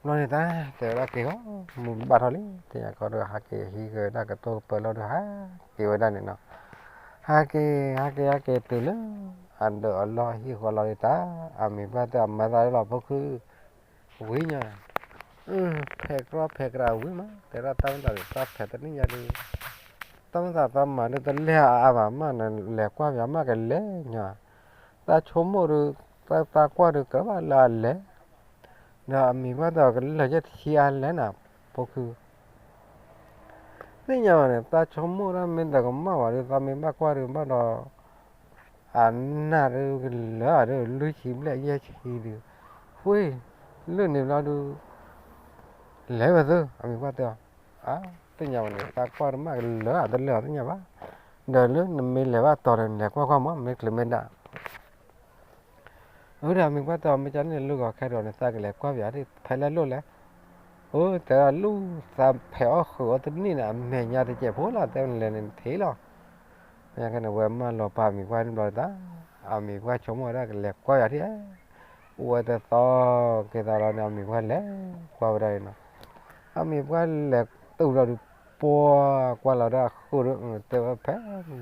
ဝဲ ဘျီန့ၣ်တၢ် တဲဝဲဒၣ်က့ၤဃီ, မုၢ်ဘၣ်ထီၣ်လံ သ့ၣ်ညါကီးဒီးဟးက့ၤဟံးက့ၤဝဲဒၣ်ကတိၤကပၢၤလီၤဒီး ဟးက့ၤဝဲဒၣ်န့ၣ်နီၤ, ဟးက့ၤ ဟးက့ၤ ဟးက့ၤတုၤလၢ အဒၢးအလီၢ်ဟံၣ်ဃီလီၤဒီးတၢ် အမံၤပှၢ်တဲအမၤသးလၢလီၤဖိခု ဝံၤညါ, ဖဲးကြီဖဲးကြးဝံၤမး တဲဒၣ်တၢ်မ့ၢ်သးဒီးတၢ်ဖဲးတနံၣ်ညါဒီး တၢ်မ့ၢ်သးတၢ်မၤဒုးတလဲၢ်အါအါဘၣ်မး နလဲၤကွၢ်ပၠးမးကလဲၤညါ, တၢ်ဆိကမိၣ်ဒီး တၢ်သးကွၢ်ဒီးကြၢးဘၣ်လၢအလဲၤ, ဒီးအမံၤပှၢ်တဲအီၤကလဲၤယဲၢ်တဆံအါလဲၣ်နၤ, ဖိခု သ့ၣ်ညါဘၣ်န့ၣ် တၢ်ဆိကမိၣ်ဒၣ်မ့ၢ်တကမၣ်ဘၣ်ဒီး သးမ့ၢ်ဘၣ်ကွၢ်ဒီးဘၣ်ဒီး အနၢ်ဒုးကလၢာ်ဒီး လွံၢ်ဆံဘျဲၣ်ယဲၢ်ဆံဒီး ဃ့ လၢန့ၣ်ဘျီဒုး လဲၤဝဲသ့ အမံၤပှၢ်တဲအီၤ, သ့ၣ်ညါဘၣ်န့ၣ် သးကွၢ်တမၣ်ကလၢာ် တလၢာ်အီၤသ့ၣ်ညါဘၣ်, ဒီးလၢနမ့ၢ်လဲၤဘၣ်တီၤဒီး နလဲၤကွၢ်ကွၢ်မး မ့ၢ်ချ့မ့ၢ်ဒၣ် အဝဲဒၣ်အမံၤပှၢ်တဲအီၤ မ့ၢ်ကန့ၣ်လၢဂီၤခဲဒီးန့ၣ် သးကလဲၤကွၢ်ပၠးဒ်ဖဲလဲၣ်လိၣ်လဲၣ်, အိ တဲဒၣ်လူၢ်သးဖဲးအီၣ်ဃုာ်အီၤတနံၣ်န့ၣ် အမဲာ်ညါတစဲးဖိလီၤ တဲဝဲန့ၣ်လဲၤန့ၣ်တထံၣ်လီၤ, မ့ၢ်ကန့ၣ် ဝဲမၢလီၤပာ်အမံၤပှၢ်န့ၣ်ဘျီတၢ်, အမံၤပှၢ်ဆိကမိၣ်ဝဲဒၣ်ကလဲၤကွၢ်ပၠးဒ်, အိၣ်ဝဲတသီက့ၤသးလီၤန့ၣ် အမံၤပှၢ်လဲၤကွၢ်ဝဲဒၣ်န့ၣ်နီၤ, အမံၤပှၢ်လဲၤတုၤဘျီဒုး ပှၤကွၢ်လီၤဒၣ်ဃုာ်ဒီး တဲဝဲဖဲ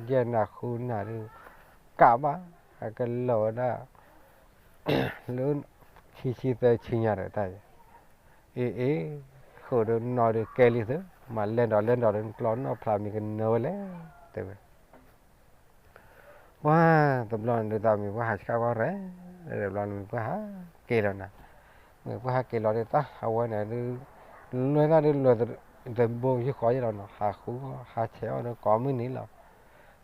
ယဲၢ်နၤဃုနၤဒုး ကးဘၣ် အကလီၤဝဲဒၣ် လၢ ဆံဆံသၢဆံညါဒီးတၢ်, အ့ အ့ ဃုာ်ဒီးနီၢ်ဒီးကဲလံသ့, မၤလဲၤဒီးလဲၤဒီးဒီးကျီနီၢ်ဖျးမံၤကနၢဝဲလဲၣ်, တဲဝဲ ပှၤတဘျီန့ၣ်ဒုးတၢ်မံၤပှၢ်ဟးဆှၣ်ကွၢ်ရဲၣ်, တဘျီန့ၣ်မံၤပှၢ်ဟးက့ၤလီၤနၤ, မံၤပှၢ်ဟးက့ၤလီၤဒုးတၢ် အဝဲန့ၣ်ဒုး လွဲၢ်တၢ်ဒုးလွဲၢ် တဘိယူၢ်ဃီယဲၢ်လီၤနီၤ, ဟးဃု ဟးဆဲးအီၣ်ဒီးကိးမုၢ်နံၤလီၤ,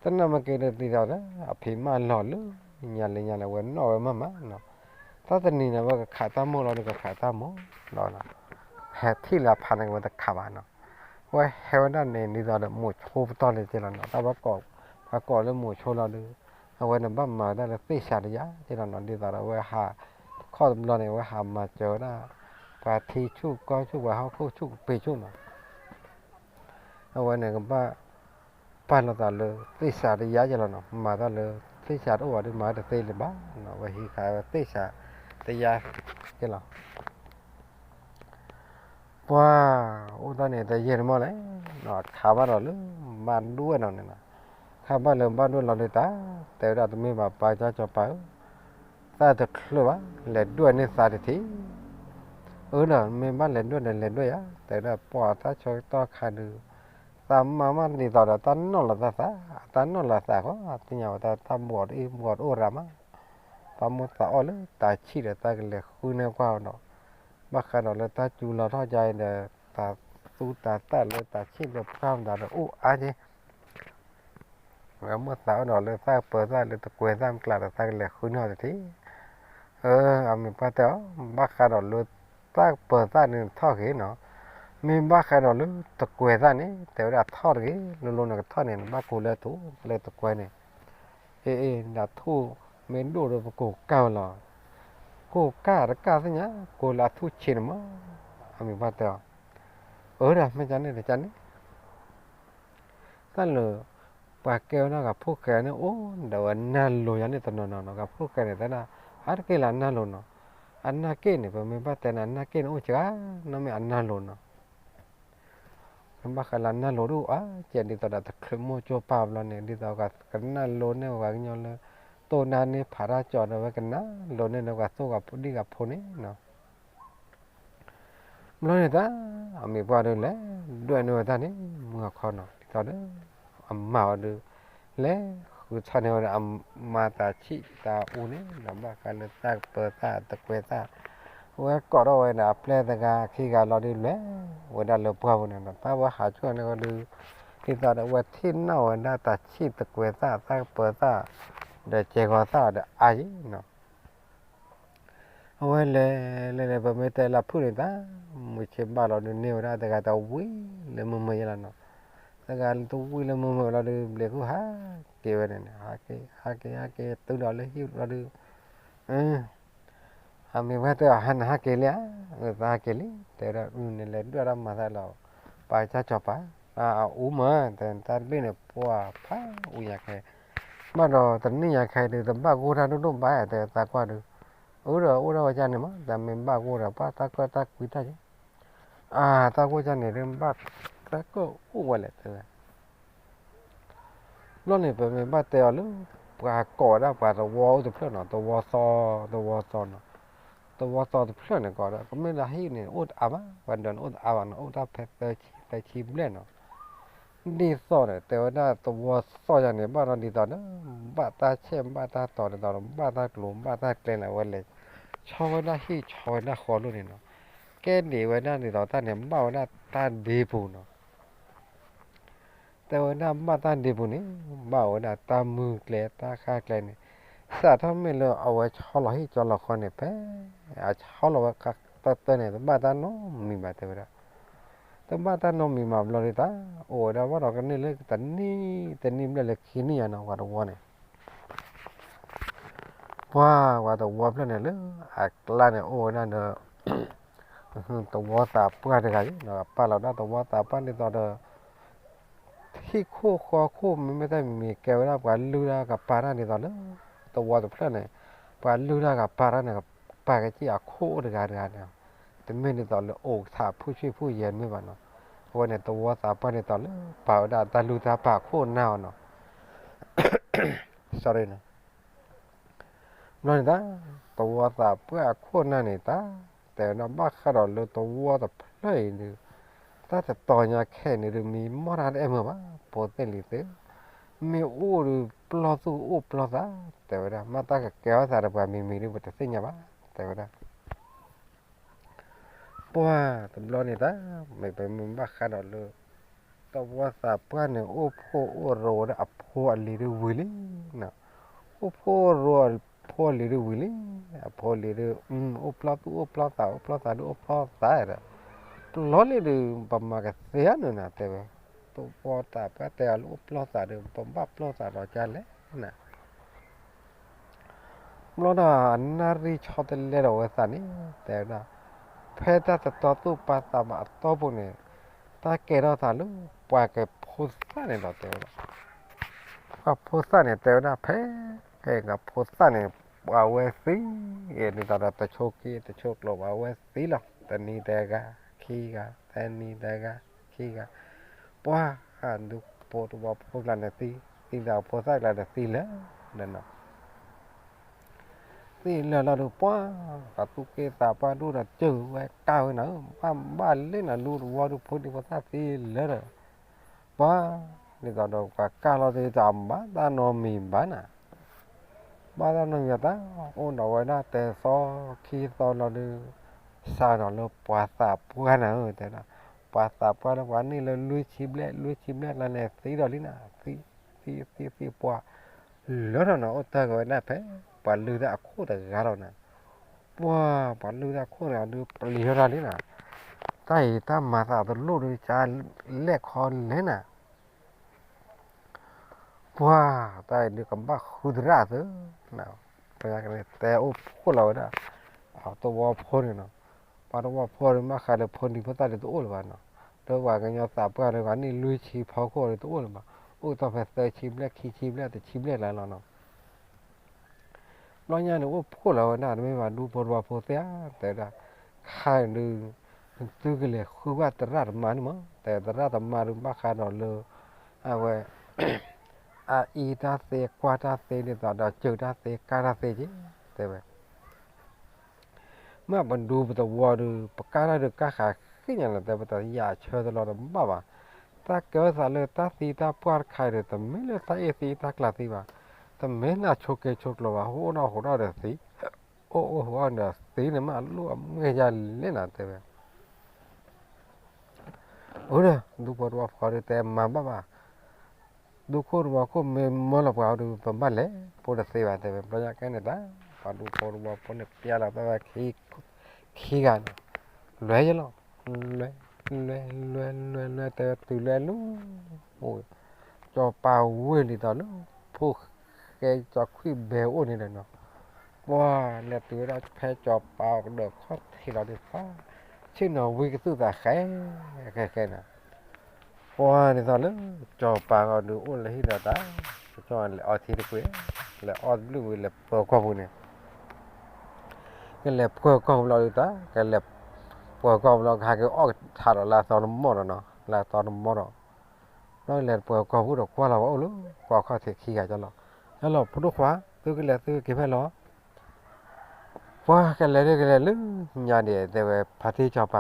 တနၢ်မ့ၢ်က့ၤဒုးသံဒီး အဖံးမၢလီၤလၢ ညါလၢညါလၢ ဝဲနီၣ်ဝဲမးမးနီၤ, တၢ်တနံၤန့ၣ် ဝဲကခးတၢ်မိၣ်လီၤဒီးကခးတၢ်မိၣ်လီၤ, ဟဲထံၣ်လၢအဖးန့ၣ် ဝဲတခးဘၣ်နီၤ, ဝဲဟဲဝဲဒၣ်န့ၣ် ဒ်သိးဒီးမိၤဆိပတီၢ်န့ၣ်က့လီၤနီၤ, တၢ်ဘၣ်ကိး ပှၤကိးလၢမိၤဆိလီၤဒုး အဝဲန့ၣ်ဘၣ်မၤဝဲဒၣ်လၢသ့ၣ်စးတယါက့လီၤနီၤ, ဒ်သိးဒီးဝဲဟး ခီၣ်တဘျီန့ၣ် ဝဲဟးမၤစၢၤဝဲဒၣ် ပှၤထံဆူၣ်ကီၢ်ဆူၣ် ပှၤဟီၣ်ခိၣ်ဆူၣ်ကပ့ၤဆူၣ်နီၤ အဝဲန့ၣ်ကဘၣ် ပာ်လီၤသးလၢသ့ၣ်စးတယါက့လီၤနီၤ, မၤတၢ်လၢသ့ၣ်စးတအိၣ်ဘၣ်ဒီး မၤတသ့လၢၤဘၣ်နီၤ, ဝဲဟံးဃာ်ဝဲသ့ၣ်စးတယါက့လီၤ, ပှၤအိၣ်တၢ်န့ၣ်တယဲၢ်တမီၢ်လဲၣ်, ခးဘၣ်ဒီးလၢဘၣ်ဒွဲၣ်နီၤန့ၣ်နီၤ, ခးဘၣ်လၢဘၣ်ဒွဲၣ်လီၤဒုးတၢ်, တဲဝဲဒၣ်တမ့ၢ်ဘၣ် ပၢ်ကၠီစီၤပၤဧၢ သးတချုးဘၣ် လဲၤဒွဲၣ်န့ၢ်သးတထံၣ်, အၢဒီး မ့ၢ်ဘၣ်လဲၤဒွဲၣ်ဒီးလဲၤဒွဲၣ်ယါ, တဲဝဲဒၣ်ပှၤတၢ်ဆၢကတီၢ်ခါဒုး သးမၤမးဒ်သိးဒီးတၢ်နီၢ်လီၤသးသး, တၢ်နီၢ်လီၤသးဃီ, သ့ၣ်ညါဝဲတၢ်တၢ်ဘှီးတအံၣ်ဘှီးတအိၣ်ရၤမး, သးမိၣ်သးအီၣ်လၢတၢ်ဆံၣ်ဒီး သးကလဲၤဃုန့ၢ်ကွၢ်ဒီး, ဘၣ်ဃးဒီးလၢတၢ်စူၤလီၤထီၣ်ကါအံၤဒီး တၢ်သူတၢ်သၣ်လၢတၢ်ဆံၣ်လၢပှၢ်မတၤဒီးအိၣ်အါက့ ဝဲမိၣ်သးအီၣ်ဒီးလၢသးကပၢၤသၣ်လၢတကွဲၤသၣ်မကျးဒီး သးကလဲၤဃုန့ၢ်အီၤတထံၣ်, အၢ အမံၤပှၢ်တဲအီၤ, ဘၣ်ဃးဒီးလၢသးကပၢၤသၣ်န့ၣ်ထီၣ်က့ၤနီၤ, မ့ၢ်ဘၣ်ဃးဒီးလၢတကွဲၤသၣ်န့ၣ် တဲဝဲဒၣ်ထီၣ်တဂ့ၤ, လိၤလိၤနကထီၣ်န့ၣ် နဘၣ်ကိးလၢထူၣ်လၢတကွဲၤန့ၣ်, အ့ အ့ နထူၣ် မ့ၢ်ဒိၣ်ဒီးပကိၢ်ကၢ်ဝဲလီၤ. ကိၢ်ကၢ်တကၢ်သ့ၣ်ညါ, ကိၢ်လၢအထူၣ်ဆံးန့ၣ်မး. အမံၤပှၢ်တဲအီၤ, အၢဒီး မ့ၢ်ကန့ၣ်တကန့ၣ် တၢ်လၢ ပှၤကဲဝဲဒၣ်ဂၤဖိၣ်ဃဲန့ၣ် အိၣ်ဒီးဝဲနၢ်လိၤယၤန့ၣ်တနီၤနီၤနီၤ, ဂၤဖိၣ်ဃဲန့ၣ် တဲဒၣ် အါတက့ၢ်လၢအနၢ်လိၤနီၤ. အနၢ်က့ၣ်န့ၣ် ပမ့ၢ်ဘၣ်တဲန့ၣ် အနၢ်က့ၣ်န့ၣ်အိၣ်စှၤနီၤ, မ့ၢ်အနၢ်လိၤနီၤ. မ့ၢ်ဘၣ်ဃးလၢအနၢ်လိၤဒိၣ်အါကဲး ဒ်သိးဒီးတချုးမိၢ်ကၠိပၢ်ဘျီန့ၣ် ဒ်သိးကနၢ်လိၤန့ၢ်ပှၤကညီလၢ တိၢ်နါန့ၢ်ဖးတၢ်ကၠီဒီး ဝဲကနၢ်လိၤန့ၢ်ဒီးပှၤသိၣ်ဂၤဖိဒံၣ်ဂၤဖိန့ၣ်နီၤ. ဘျီန့ၣ်တၢ် အမံၤပှၢ်ဒုးလဲၤဒွဲၣ်န့ၢ်ဝဲတၢ်န့ၣ် မုၢ်အခီနီၤ ဒ်သိးဒီး အမါဝဲဒုး လဲၤဃုထၢန့ၢ်ဝဲဒၣ်အမါတၢ်ဆံၣ်တၢ်အူန့ၣ် ဒီးဘၣ်ဃးလၢတၢ်ကပၢၤသၣ်တကွဲၤသၣ် ဝဲကိးထီၣ်ဝဲဒၣ်အပျဲၢ်တဂၤခံဂၤလီၤဒုး လဲၤဝဲဒၣ်လၢပှၢ်ပူၤန့ၣ်နီၤ. တၢ်ဝဲဟးဆူၣ်န့ၢ်ဝဲဒုး ဒ်သိးဒီးအဝဲထံၣ်နီၣ်ဝဲဒၣ်တၢ်ဆံၣ်တကွဲၤသၣ် တၢ်ကပၢၤသၣ် ဒီးကဲၤဂီၤသၣ်ဒီးအါယံၤနီၤ. အဝဲလဲၤလဲၤလဲၤ ပမ့ၢ်တဲလၢဖုၣ်န့ၣ်တၢ် မုၢ်ဆ့ၣ်ဘၣ်လီၤဒုး န့ၢ်ဝဲဒၣ်တဂၤတဝံၤလၢမုာ်မုာ်ယဲလီၤနီၤ. တဂၤတဝံၤလၢမုာ်မုာ်လီၤဒုး ဘျံးဃုဟးက့ၤဝဲန့ၣ်န့ၣ် ဟးက့ၤ ဟးက့ၤ ဟးက့ၤ တုၤဒီးလၢဟံၣ်လီၤဒုး အမံၤဝဲတဲအီၤ ဟါန့ၣ်ဟးက့ၤလံဧါ, သးဟးက့ၤလံ တဲဝဲဒၣ် အုန့ၣ်လဲၤဒွဲၣ်တၢ်မၤသးလီၤ, ပာ်ကၢ်ကၠီၤပၤ အအူမၢ တဲတၢ်တဘ့ၣ်န့ၣ် ပှၤဖးအူညါခဲ ဘၣ်ဒီးတနံၣ်ညါခဲဒုး တဘၣ်ဂိၢ်တၢ်ဒိၣ်ဒိၣ်ဘၣ် တဲသးကွၢ်ဒုး, အၢဒီးအိၣ်ဒၣ်ဝဲကၢ်န့ၣ်မး တၢ်မ့ၢ်ဘၣ်ဂိၢ်ဒီး ပှၤတၢ်ကၢၣ်တၢ်ကွံတၢ်ယဲ အါ တၢ်ဂိၢ်ကၢ်န့ၣ်ဒုး ဘၣ်တၢ်ကၢၣ်အိၣ်ဝဲလဲၣ် တဲဝဲ ဘျီန့ၣ် ပမ့ၢ်ဘၣ်တဲအီၤလၢ ပှၤကိးဝဲဒၣ်ပှၤသဝီအိၣ်တဖျၢၣ်နီၤ, သဝီသီ, သဝီသီနီၤ, သဝီသီတဖျၢၣ်န့ၣ် ကိးဝဲဒၣ် ကမ့ၢ်လၢဟံၣ်န့ၣ် အိၣ်တအါဘၣ်, ပှၤဒၢးန့ၣ်အိၣ်တအါဘၣ်နီၤ, အိၣ်တၢ်ဖဲသၢဆံ သၢဆံဘျဲၣ်နီၤ. ဒ်သိးန့ၣ် တဲဝဲဒၣ်သဝီသီယၤန့ၣ် ဘၣ်ဒီးဒ်သိးဒီး ဘၣ်တၢ်ဆဲးဘၣ်တၢ်တီၤဒ်သိးဒီး ဘၣ်တၢ်ကျိၤဘၣ်တၢ်ကျဲန့ၣ် အဝဲလဲၤ ဆီဝဲဒၣ်ဟံၣ်ဆီဝဲဒၣ်ဃီလိၣ်န့ၣ်နီၤ, ကဲဒံးဝဲဒၣ်ဒ်သိးတၢ်န့ၣ် ဘၣ်ဝဲဒၣ်တၢ်ဒ့ပူၤနီၤ. တဲဝဲဒၣ်ဘၣ်တၢ်ဒ့ပူၤန့ၣ် ဘၣ်ဝဲဒၣ်တၢ်မုၢ်ကျဲတၢ်ဃၣ်ကျဲန့ၣ်, စးထီၣ်မ့ၢ်လၢအဝဲဆီလီၤဟံၣ်ဆီလီၤဃီန့ၣ် ဖဲအဆီလီၤဝဲခါတၢၢ်တၢၢ်န့ၣ် တဘၣ်တၢ်နီတမံၤဘၣ် တဲဝဲဒၣ်. တဘၣ်တၢ်နီတမံၤဘၣ်ဘျီဒုးတၢ် အိၣ်ဝဲဒၣ်ဘၣ်ဒီးကန့ၢ်လၢတနံၣ် တနံၣ်ဘျဲၣ်လၢခံနံၣ်ယါနီၤ ပှၤသဝီန့ၣ် ပှၤ ပှၤသဝီဖျၢၣ်န့ၣ်လၢအကျါန့ၣ် အိၣ်ဝဲဒၣ်ဒီး သဝီသးပှၢ်တဂၤအံၤ ဒီးပာ်လီၤဒၣ်သဝီသးပှၢ်ဒ်သိးဒီး ထံၣ်ခိၣ်ဃီခိၣ် မ့မ့ၢ်တၢ်မံၤမံၤ ကဲဝဲဒၣ်ပှၤလုၢ်တၢ်ကပၤတၢ်ဒ်သိးလၢ သဝီတဖျၢၣ်န့ၣ် ပှၤလုၢ်တၢ်ကပၤတၢ်န့ၣ် ပာ်ကစံၣ်အခိၣ်အိၣ်တဂၤတဂၤန့ၣ်, တမ့ၢ်ဒ်သိးလၢအိၣ်ကထးဖုၣ်ဆံၣ်ဖုၣ်ယဲၢ်တမ့ၢ်ဘၣ်နီၤ. အဝဲန့ၣ် သဝီသးပှၢ်ဒ်သိးလၢ ပာ်ဝဲဒၣ်တၢ်လုၢ်တၢ်ပာ်ခိၣ်နၢ်အီၤနီၤ sorry နီၤ. ဘျီန့ၣ်တၢ် သဝီသးပှၢ်အခိၣ်နၢ်န့ၣ်တၢ် တဲဝဲဒၣ်ဘၣ်ဃးဒီးလၢသဝီတဖျၢၣ်အံၤဒုး တၢ်တတီၤညါခဲအံၤန့ၣ်ဒုး မံမီၢ်တၢ်တအဲၣ်မုာ်ဘၣ် ဖိသ့ၣ်လံၤသ့ၣ်, မ့ၢ်အိၣ်ဒုးပျီၢ်သူၣ်အိၣ်ပျီၢ်သး တဲဝဲဒၣ် မ့ၢ်တၢ်ကကဲထီၣ်သးဒီးပှၤမံၤမံၤဒုး ပတသ့ၣ်ညါဘၣ် တဲဝဲဒၣ် ပှၤတဘျီန့ၣ်တၢ် မ့ၢ်ပမ့ၢ်ဘၣ်ဃးဒီးလၢ သဝီသးပှၢ်န့ၣ် အိၣ်ဖှိၣ်အိၣ်ရိၤဝဲဒၣ်အဖိအလံၤဒုးဝံၤလံနီၤ, အိၣ်ဖှိၣ်ရိၤအဖိအလံၤဒုးဝံၤလံ, အဖိအလံၤဒုး အိၣ်ပျီၢ်သူၣ်အိၣ်ပျီၢ်သး အိၣ်ပျီၢ်သးဒုးအိၣ်ပျီၢ်သးဒီး ပျီၢ်လံဒုး ပမၤကသ့ဧါန့ၣ်နီၤ တဲဝဲ, သဝီသးပှၢ်တဲအီၤလၢအိၣ်ပျီၢ်သးဒုး ပဘၣ်ပျီၢ်သးဒီးကလဲၣ်နီၤ ဘျီဒီးအနၣ်ရံၣ်ဆီတလဲဒီးဝဲသးန့ၣ် တဲဝဲဒၣ်, ဖဲတၢ်တတီသူၣ်ပာ်သးဘၣ်အတီၢ်ပူၤန့ၣ် တၢ်ကဲထီၣ်သးလၢ ပှၤကဖိသၣ်န့ၣ်ဒီးတဲဝဲဒၣ်, ပှၤဖိသၣ်န့ၣ် တဲဝဲဒၣ် ဖဲကဖိသၣ်န့ၣ် ပှၤဝဲသံ ဒ်သိးဒီးတဆိက့တဆိကျိၤ ပှၤဝဲသံလီၤ တနံၤတဂၤ ခံဂၤ တနံၤတဂၤ ခံဂၤ ပှၤဒုးဖိတဝီဖိကျါန့ၣ်သံ, သံဒီးဖိသၣ်ကျါဒီးသံလၢာ်ဒီးနီၤ သံလၢာ်လီၤဒုးပှၤ ပှၤသူၣ်က့သးပှၢ်ဒိၣ်ဒီး စၢၤဝဲကၢ်ဝဲနၤဧၢ, ဘၣ်ဘၣ်လၢနၤဒုးတဝီဒုးဖိဒံဖိသၣ်သံလၢာ်ဒီး, ပှၤ ဒ်သိးဒီးပှၤကၢ်လီၤသ့တၢ်ဘၣ်တၢ်နီတမံၤဘၣ်နၤ, ဘၣ်တၢ်နီတမံၤတၢ် အိၣ်ဒီးဝဲဒၣ်တသီခံသီလီၤဒုး, စးဒီးလၢပှၤသးပှၢ်နၤဧၢ တဲဒၣ်, ပှၤသးပှၢ်လၢပှၤန့ၢ်လၢလွံၢ်ဆံဘျဲၣ် လွံၢ်ဆံဘျဲၣ်လၢန့ၣ်သံဒီးလံနၤ, သံ သံ သံ သံ ပှၤ လၢထီၣ်နီၤ အိၣ်တၢ်ကဝဲဒၣ်ဖဲ ပှၤလုၢ်တၢ်အခိၣ်တဂၤလီၤနၤ, ပှၤ ပှၤလုၢ်တၢ်အခိၣ်န့ၣ်ဒုး ပျံၤထီၣ်တၢ်လံနၤ, တၢ်အံၤတၢ်မၤသးတလိၣ်ဒုး ကလဲၣ်ခီလဲၣ်နၤ, ပှၤ တၢ်အံၤဒုးကဘၣ်ဃုသရၣ်သၢနၤ တဲအိၣ်ဖှိၣ်လီၤဝဲဒၣ် ပှၤသဝီဖိန့ၣ်နီၤ. ပှၤသဝီဖိဒီး ဘၣ်ဃးလၢဖိဒံဖိသၣ်ဒီးတအိၣ်လၢၤဘၣ်နီၤ. ဒီးပှၤကညီသးပှၢ်ဒီး ပှၤန့ၢ်လွံၢ်ဆံဖီခိၣ်ဒီးတအိၣ်လၢၤဘၣ်. အိၣ်ကတီၢ်ဖဲသၢဆံဘျဲၣ် ခံဆံဘျဲၣ် တဆံဘျဲၣ်လၢ်လီၤနီၤ. ဘျီညါန့ၣ် အိၣ်ဖှိၣ်လီၤဝဲဒၣ် တမ့ၢ်ဘၣ်ဒူဖိသဝီဖိသ့ဧါ တဲဝဲဒၣ်, ခါဒုး သုကလဲၤဃုဘၣ်သရၣ်သမါန့ၣ်မး တဲသရၣ်သမါဒုး ဘၣ်ဃးဒီးလၢ အဝဲ အအံၤတၢ်သ့ ကွၢ်တၢ်သ့ ဒ်သိးဒီးစၢၤတၢ်သ့ ကၢ်တၢ်သ့က့ၤ တဲဝဲ မ့ၢ်ပဒူပသဝီဒုး ပကၢ်တၢ်ဒုးကၢ်ဃးဃံညါလီၤ တဲ ပတယၤဆၢတလီၤတဘၣ်ဘၣ်. တၢ်ကဲထီၣ်သးလၢတၢ်သံတၢ်ပှၢ်တခါအံၤဒီး တမ့ၢ်လၢတၢ်အ့ၣ်သံတၢ်ကျးသံဘၣ်. တမ့ၢ်လၢအဆိးက့ဆိးကျိၤဘၣ်. ဟိၣ်နီၢ်ဟိးထီၣ်ဒီးသံ, အိၣ်အိၣ်ဟိးအီၣ်ဒီးသံန့ၣ် မ့ၢ်အလိၣ်အမ့ၢ်ယါလဲၣ်နၤ တဲဝဲ အၢ ဒီး ဒူဖိသဝီဖိဒီး တဲမၤဘၣ်ဘၣ်. ဒူခိၣ်သဝီခိၣ်မ့ၢ်မၢလီၤပှၤအီၤဒီး ပဘၣ်လဲၤပိာ်တသ့ဘၣ် တဲဝဲ. ဘျီညါကဲန့ၣ်တၢ် ပှၤဒူဖိသဝီဖိန့ၣ် ပျဲလီၤဖဲဝဲ ခံဂၤန့ၣ် လဲၤယလီၤ, လဲၤ လဲၤ လဲၤ လဲၤ တဲဝဲ တုၤလဲၤလၢ အိၣ် စီၤပၤဝ့ၢ်ဒ်သိးလၢ ဖိဃဲစီၤခွံၣ်ဘဲအိၣ်န့ၣ်ဒီးနီၤ, ပှၤလဲၤတုၤဝဲဒၣ်ဖဲစီၤပၤအကဒီးခီၣ်ထံးလီၤဒုး ပှၤ ဆ့ၣ်နီၤဝံကသူၣ်သးဃဲ ဃဲဃဲန့ၣ် ပှၤဒ်သိးလၢ စီၤပၤဂီၤဒုးအိၣ်လၢဟံၣ်ဒီးတၢ် ကစီၣ်လဲၤအီထံတကွံာ်, လဲၤအီၣ်တဘျုးဝံၤလဲၤပှၢၤကီၢ်ပူၤန့ၣ်, ကလဲၤပှၢၤကီၢ်ပူၤလီၤဒုးတၢ် ကလဲၤပှၢၤကီၢ်ပူၤလီၤ ကဟဲက့ၤအီၣ်ကထးဒီးလၢအသီတမီၢ်ဒီးနီၤ, လၢအသီတမီၢ်ဒီး ဘျီလဲၤပှၢၤကီၢ်ပူၤဒီးကွၢ်လီၤဝဲအိၣ်လၢ ကွၢ်ခီၣ်ထံးခံဂၤကလီၤ, ဟဲလီၤဖိဒိၣ်ခွါ သုကလဲၤသုကက့ၤဖဲလဲၣ် ပှၤကလဲၤဒုးကလဲၤလၢညါဒံး တဲဝဲ ဖါတံၢ်စီၤပၤ,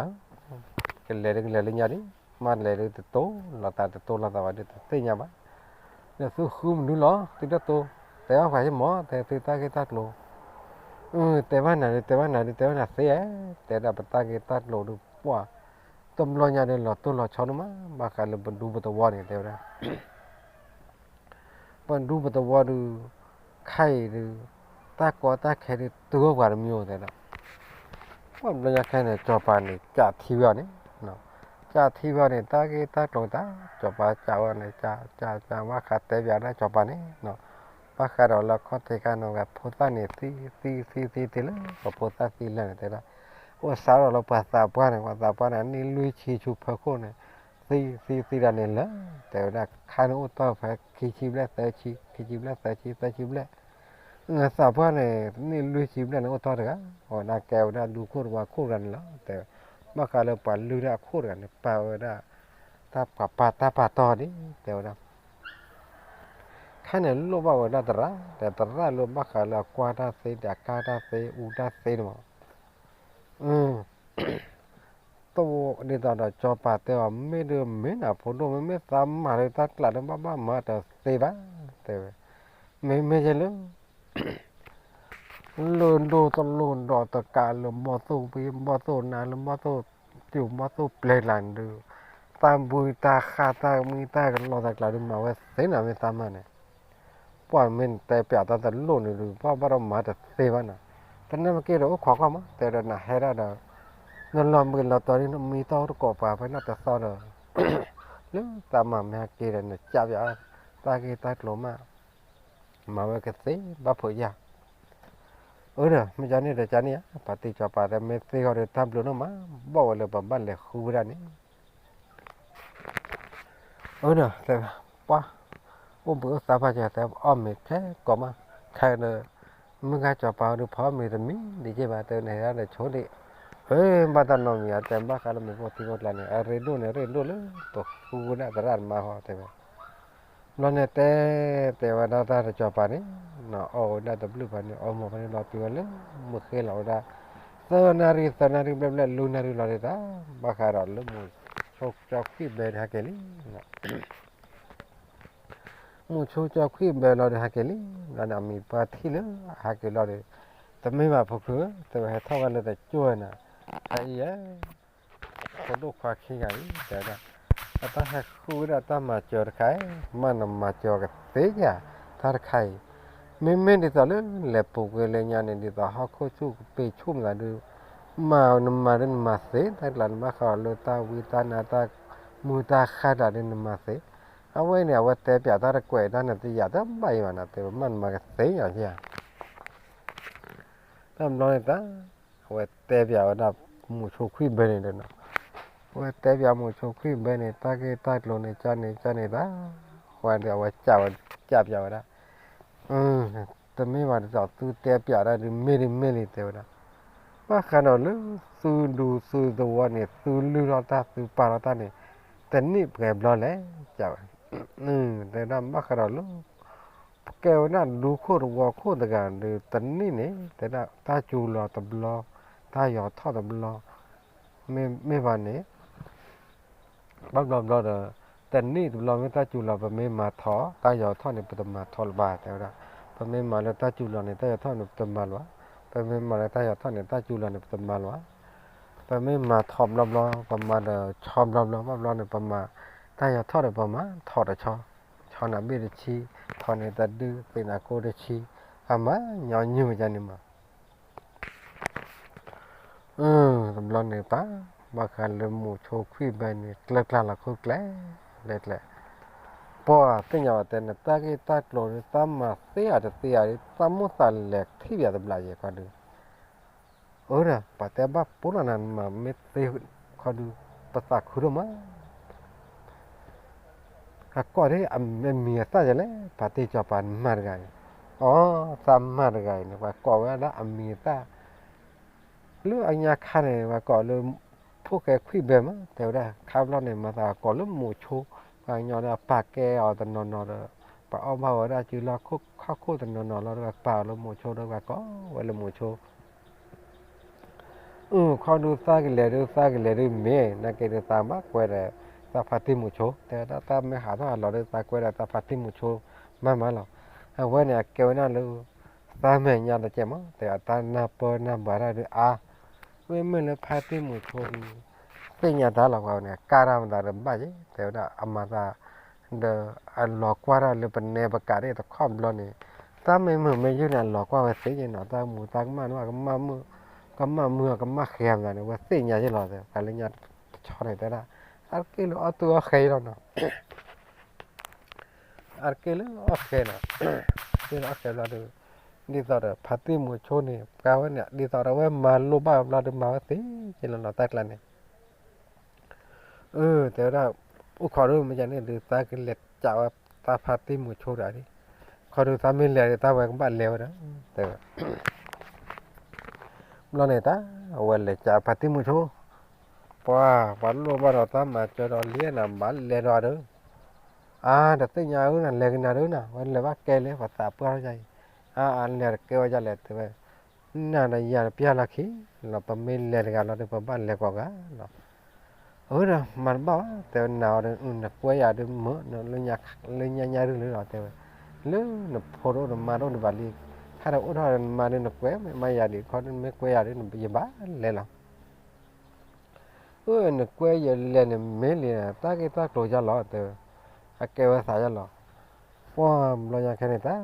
ကလဲၤဒုးကလဲၤလၢညါဒံး, မ့ၢ်လဲၤဒုးတတိၤလိာ်သးတတိၤလိာ်သးဘၣ်ဒုးတသ့ၣ်ညါဘၣ်, ဒီးသုဃုမနုၤလီၤ သုတတိၤ, တဲဘၣ်ပှၤယမီၢ် တဲသုတၢ်ဂ့ၢ်တၢ်ကျိၤ, တဲဘၣ်နၤဒုး တဲဘၣ်နၤဒုး တဲဘၣ်နၤသ့ဧါ, တဲဒၣ်ပတၢ်ဂ့ၢ်တၢ်ကျိၤဒုးပှၤ, တဘျီညါဒုးလီၤတိၢ်လီၤဆီဒိၣ်မး ဘၣ်ဃးလၢပဒူပသဝီန့ၣ် တဲဝဲဒၣ် ပဒူပသဝီဒုး ခဲအံၤဒုး တၢ်ကီတၢ်ခဲဒုးတုၤအိၣ်ပှၤတမံၤအိၣ်တဲဒၣ်, ပှၤဘျီညါခဲန့ၣ် စီၤပၤန့ၣ် ကးထံဝဲအီၤန့ၣ်, ကးထံဝဲအီၤန့ၣ် တၢ်ဂ့ၢ်တၢ်ကျိၤတၢ် စီၤပၤကးဝဲန့ၣ် ကးကးကး ဘၣ်ဃးတဲပၠးဒၣ်စီၤပၤန့ၣ်, ဘၣ်ဃးဒီးလၢခီၣ်ထံးခါန့ၣ် ဖိသၣ်န့ၣ်သံသံသံသံသံလၢ ပှၤဖိသၣ်သံလၢာ်န့ၣ် တဲဒၣ်, အိၣ်စးထီၣ်လၢပှၤသးပှၢ်န့ၣ် ပှၤသးပှၢ်န့ၣ် အနံၣ်လွံၢ်ဆံဆူဖီခိၣ်န့ၣ် သံသံသံဒၣ်န့ၣ်လၢာ် တဲဝဲဒၣ် ခါန့ၣ်အိၣ်တီၢ်ဖဲခံဆံဘျဲၣ်သၢဆံ ခံဆံဘျဲၣ်သၢဆံ သၢဆံဘျဲၣ်, သးပှၢ်န့ၣ် နံၣ်လွံၢ်ဆံဘျဲၣ်န့ၣ်အိၣ်တီၢ်တဂၤ, အဝဲဒၣ်ကဲဝဲဒၣ်ဒူခိၣ်သဝီခိၣ်တဂၤန့ၣ်လီၤ တဲဝဲ, ဘၣ်ဃးလၢပှၤလုၢ်ဒၣ်အခိၣ်တဂၤန့ၣ် ပာ်ဝဲဒၣ် တၢ်ပှၤပာ်တၢ်ပာ်တီၢ်ဒ် တဲဝဲဒၣ် ခဲန့ၣ်လိၣ်ဘၣ်ဝဲဒၣ်သရၣ် ဒီးသရၣ်လၢဘၣ်ဃးလၢအကွၢ်တၢ်သ့ ဒီးအကၢ်တၢ်သ့ အူတၢ်သ့န့ၣ်မး, တဒ်သိးဒီးစီၤပၤတဲအီၤ မ့ၢ်ဒုးမ့ၢ်နၤဖိဒိၣ် မ့မ့ၢ်သးမၤလၢတၢ်ကျးလၢဘၣ်ဘၣ်မၤတသ့ဘၣ် တဲဝဲ, မ့မ့ၢ်ယဲလၢ လၢဒိၣ်တလိၣ်ဒီးတကးလၢဘီၣ်သိၣ်ဘံ ဘီၣ်သိၣ်နါ လၢဘီၣ်သိၣ်ပျူၤ ဘီၣ်သိၣ်ပျဲၤကျါန့ၣ်ဒုး တၢ်ဘုတၢ်ဃၢ် တၢ်မံတၢ်ကလီတၢ်ကျးဒုး မၤဝဲသ့နၤ မ့ၢ်သးမၤန့ၣ်, ပှၤမ့ၢ်တဲပၠးတၢ်တလိၣ်န့ၣ်ဒုး ဘၣ်ဘၣ်ဒီးမၤတသ့ဘၣ်နၤ, တနၢ်မ့ၢ်က့ၤဒီးအိၣ်ခိးကွၢ်မး တဲဒီးနၤဟဲဒၣ်ဒီး နလီၤမုၢ်လီၤတီၤဒ်နမံတီၢ်တကိးပှၤဖဲနတသီဒီး လၢသးမၤမ့ၢ်ဟဲက့ၤဒီး နကးပၠးတၢ်ဂ့ၢ်တၢ်ကျိၤမး မၤဝဲကသ့ဘၣ်ဖိးယၢ်, အၢဒီး မ့ၢ်ကန့ၣ်ဒီးကန့ၣ်ဧါ ပှၤတံၢ်စီၤပၤတဲ မ့ၢ်သ့ဂီၢ်ဒီးတၢ်ဘျုးနီၢ်မး ဘီၣ်ဝဲလၢပဘၣ်လဲၤဃုဝဲဒၣ်န့ၣ်, အၢဒီး တဲ ပှၤ အိၣ်ဘှံးအိၣ်သါဖးကဲ တဲအီၣ်မ့ၤခဲကိးမး ခဲဒီး မုၢ်ဂၤစီၤပၤဒီးဖီမ့ၤတမံၤဒံးက့ဘၣ် တဲန့ၣ်ဟဲဒီးဆိဒံး, အၢ ဘၣ်တၢ်နီတမံၤဧါ တဲဘၣ်ဃးလၢမ့ၤဖိထံဖိကျါန့ၣ် အရ့ဒိၣ်န့ၣ်ရ့ဒိၣ်လၢ ပဃုဝဲဒၣ်သရၣ်သမါဃီ တဲဝဲ ဘျီန့ၣ်တဲ တဲဝဲဒၣ်တၢ်တစီၤပၤန့ၣ် အီၣ်ဝဲဒၣ်တဘျုးဖးန့ၣ် အီမိၢ်ဖဲန့ၣ်လီၤတုၤဝဲလၢ မုၢ်ဃ့လီၤဝဲဒၣ် သၢနၣ်ရံၣ် သၢနၣ်ရံၣ်ဘျဲၣ်ဘျဲၣ် လွံၢ်နၣ်ရံၣ်လီၤဒၣ်တၢ် ဘၣ်ဃးဒီးလၢမုၢ်ဆိကၠီခွံၣ်ဘဲန့ၣ်ဟဲက့ၤလံ မုၢ်ဆိကၠီခွံၣ်ဘဲလီၤဒီးဟဲက့ၤလံ, ဘျီန့ၣ်အမံၤပှၢ်ထံၣ်လၢဟဲက့ၤလီၤဒီး တမ့ၢ်ဘၣ်ဖိခု တဲဝဲဟဲထီၣ်ဝဲလၢတကၠိၢ်ဝဲနၤ, အအံၤဧၢ ဖိဒိၣ်ခွါခံဂၤအံၤ တဲဝဲဒၣ် အတၢ်ဟဲဃုဝဲဒၣ်တၢ်မၤစၢၤတခါ မ့ၢ်နမၤစၢၤအီၤကသ့ဧါ, တၢ်တခါအံၤ မ့မ့ၢ်ဒ်သိးလၢလဲၤပူၤကွံာ်လၢညါန့ၣ် ဒ်သိးဟီၣ်ခိၣ်ဆူၣ်ကပ့ၤဆူၣ်မသးဒုး မၤနမၤဒုးနမၤသ့ တၢ်ကျါနဘၣ်ဃးလၢတၢ်ဝံတၢ်နါတၢ်မုၢ်တၢ်ဃၢ်တၢ်ဒုးနမၤသ့, အဝဲန့ၣ် အဝဲတဲပၠးတၢ်တကွဲးတၢ်န့ၣ် တယာ်တဘၣ်အံၤဘၣ်နၤ တဲဝဲမ့ၢ်နမၤကသ့ဧါ, တဘျီန့ၣ်တၢ် အဝဲတဲပၠးဝဲဒၣ် မုၣ်ဆိခွံၣ်ဘဲန့ၣ်ဒီးနီၤ, အဝဲတဲပၠးမုၣ်ဆိခွံၣ်ဘဲန့ၣ် တၢ်ဂ့ၢ်တၢ်ကျိၤန့ၣ် ကန့ၣ်ကန့ၣ်တၢ်, အဝဲဒီးအဝဲကးဝဲ ကးပၠးဝဲဒၣ်, တမ့ၢ်ဘၣ်ဒ်သိးသုတဲပၠးတၢ်ဒုး မ့ၢ်ဒ်မ့ၢ်လံ တဲဝဲဒၣ်, ဘၣ်ဃးဒီးလၢသုဒူသုသဝီန့ၣ် သုလုၢ်ထီၣ်တၢ်သုပာ်ထီၣ်တၢ်န့ၣ် တနံၣ်ပှဲၤဘျီလဲၣ် ကးဝဲ, တဲဝဲဒၣ် ဘၣ်ဃးဒီးလၢ ပကဲဝဲဒၣ်ဒူခိၣ်သဝီခိၣ်တဂၤဒီး တနံၣ်န့ၣ် တဲဒၣ်တၢ်စူၤလီၤတဘျီ, တၢ်ယီၤထီၣ်တဘျီ, မ့မ့ၢ်ဘၣ်န့ၣ် ဘၣ်ဘျီဘျီဒီး တနံၣ်တဘျီမ့ၢ်တၢ်စူၤလီၤ ပမ့ၢ်မၤထီၣ် တၢ်ယီၤထီၣ်န့ၣ် ပတမၤထီၣ်လၢၤဘၣ် တဲဝဲဒၣ်, ပမ့ၢ်မၤလၢတၢ်စူၤလီၤန့ၣ် တၢ်ယီၤထီၣ်န့ၣ် ပတမၤလၢၤဘၣ်, ပမ့ၢ်မၤလၢတၢ်ယီၤထီၣ်န့ၣ် တၢ်စူၤလီၤန့ၣ် ပတမၤလၢၤဘၣ်, ပမ့ၢ်မၤထီၣ်ဘျီဘျီ ပမၤဒီးဆီဘျီဘျီ ဘၣ်ဘျီန့ၣ် ပမၤ တၢ်ယီၤထီၣ်န့ၣ် ပမၤထီၣ်တဆီ, ဆီနၤဘ့ၣ်တဆံ, ထီၣ်န့ၢ်တဒု သ့ၣ်နၤကိၢ်တဆံ, အမၤညီနုၢ်ဝဲဒၣ်န့ၣ်မး တဘျီန့ၣ်တၢ် ဘၣ်ဃးလၢမုၣ်ဆိခွံၣ်ဘဲန့ၣ် ကျၢၤကျါလီၤခိၣ်ကျဲ လဲၤကျဲ, ပှၤသ့ၣ်ညါဝဲတဲန့ၣ် တၢ်ဂ့ၢ်တၢ်ကျိၤဒုး တၢ်မၤသ့အီၤတသ့အီၤဒုး တၢ်မိၣ်သးလဲၤထံၣ်ပၠးတဘျးယဲၤခီဒုး, အၢဒီး ပှၤတဲဘၣ်ပိာ်လီၤနၤ မၤမ့ၢ်သ့ခီဒုး ပသးခုဒိၣ်မး အကိးဒ်အမံၤအသၣ်ယလဲၣ် ပှၤတ့ၢ်ကၠီၤပှၤမါတဂၤအံၤ, အိ သးမါတဂၤအံၤန့ၣ် ပှၤကိးဝဲဒၣ်အမံၤအသၣ်, လၢအညါခါန့ၣ် ပှၤကိးလၢ ဖိၣ်ဃဲခွံၣ်ဘဲမး တဲဝဲဒၣ် ခါဘျီန့ၣ် မၤသးကိးလၢမုၣ်ဆိ, ပှၤကညီဒီးပာ်ကဲအီၤတနီၤနီၤဒီး ပှၤအီၣ်ဘၣ်ဝဲဒၣ်စုလီၢ်ခိၣ်ခီၣ်ခိၣ်တနီၤနီၤလီၤဒီး ပာ်အီၤလၢမုၣ်ဆိဒီး ပှၤကိးဝဲလၢမုၣ်ဆိ အု ခီဒုးသးကလဲၤဒုး သးကလဲၤဒုးမ့ၢ် နာ်က့ဒုးသးဘၣ်ကွဲဒီး သးဖါတံၢ်မုၣ်ဆိ တဲဝဲဒၣ် သးမ့ၢ်ဟးထီၣ်ဟးလီၤဒုး သးကွဲဒီးသးဖါတံၢ်မုၣ်ဆိ မၤမၤလီၤ. အဝဲန့ၣ် အကဲဝဲဒၣ်လၢ သးမဲာ်ညါတကဲမး တဲဝဲတၢ်နၢ်ပၢၢ်နၢ်ဘၣ်တၢ်ဒုးအါ, မ့မ့ၢ်လၢဖါတံၢ်မုၣ်ဆိဒုး သ့ၣ်ညါတၢ်လီၤ ပှၤန့ၣ် ကၢ်တၢ်မတၤဒီးဘၣ်ယဲ တဲဝဲဒၣ် အမၤသး ဒီးအလီၤကွၢ်တၢ်လၢပနဲပကးဒၣ်တခီဘျီန့ၣ်, တၢ်မ့ၢ်မုာ်မ့ၢ်ယုၢ်န့ၣ် အလီၤကွၢ်ဝဲသ့ယဲနီၤ, တၢ်မူတၢ်ကမၣ်န့ၣ် ကမၣ်မုာ် ကမၣ်မုာ် ကမၣ်ဃဲမတၤန့ၣ် ဝဲသ့ၣ်ညါယဲလီၤ ပှၤလၢညါတဆီန့ၣ် တဲဒၣ် အါတက့ၢ်လၢအီၣ်သူၣ်အီၣ်ဃဲလီၤနီၤ, အါတက့ၢ်လၢအီၣ်ဃဲနီၤ, အါတက့ၢ်လၢအီၣ်ဃဲဘျီဒီး ဒ်သိးဒီးဖါတံၢ်မုၣ်ဆိန့ၣ် ပှၤဝဲန့ၣ် ဒ်သိးဒီးဝဲမၤလိဘၣ်ဘျီဒီး မၤဝဲသ့ယဲလီၤနီၤ တၢ်ကျါန့ၣ် အၢ တဲဝဲဒၣ် အိၣ်ခိးဒုး မ့ၢ်ကန့ၣ်ဒုး သးကလဲၤကးဝဲ သးဖါတံၢ်မုၣ်ဆိတဂၤဒၣ်, ခီဒုးသးမ့ၢ်လဲၤဒုး သးဝဲကဘၣ်လဲၤဝဲဒီး တဲဝဲ ဘျီန့ၣ်တၢ် အဝဲလဲၤကးဖါတံၢ်မုၣ်ဆိ, ပှၤ ပှၤလိၣ်ဘၣ်ဒီးတၢ်မၤစၢၤဒီးလံနၤ ဘၣ်လဲၤဒီးဒုး, အါ တသ့ၣ်ညါဧၢနၤ လဲၤကနၤဒုးနၤ ဝဲလဲၤဘၣ်ကဲလၢပှၤသးပှၢ်ထီၣ်ယါအံၤ, အါ အါ လဲၤတကဲဝဲဒ်လဲၣ် တဲဝဲ နၤဒီးယၤတပျၢ်လီၢ်ခံလီၤ ပမ့ၢ်လဲၤတဂၤလီၤဒီး ပဘၣ်လဲၤကိးဂၤလီၤ. အၢဒီး မၤတဘၣ်ဘၣ် တဲဝဲ နၤအီၤဒီး နကွဲယၤဒုးမုာ် လၢညါညါဒုးလီၤ တဲဝဲ, လၢနဖိတအိၣ်နမါတအိၣ်ဒံးဘၣ်လံ, ခါဒီးအိၣ်ထီၣ်နမါဒုး နကွဲမ့ၢ်မါယၤဒံး ခီဒုးမ့ၢ်ကွဲယၤဒုး ယဘၣ်လဲၤလီၤ. အၢ နကွဲယလဲၤန့ၣ်မ့ၢ်လံ တၢ်ဂ့ၢ်တၢ်ကျိၤယါလီၤ တဲဝဲ, အကဲဝဲသးယါလီၤ. ပှၤဘျီညါခဲန့ၣ်တၢ်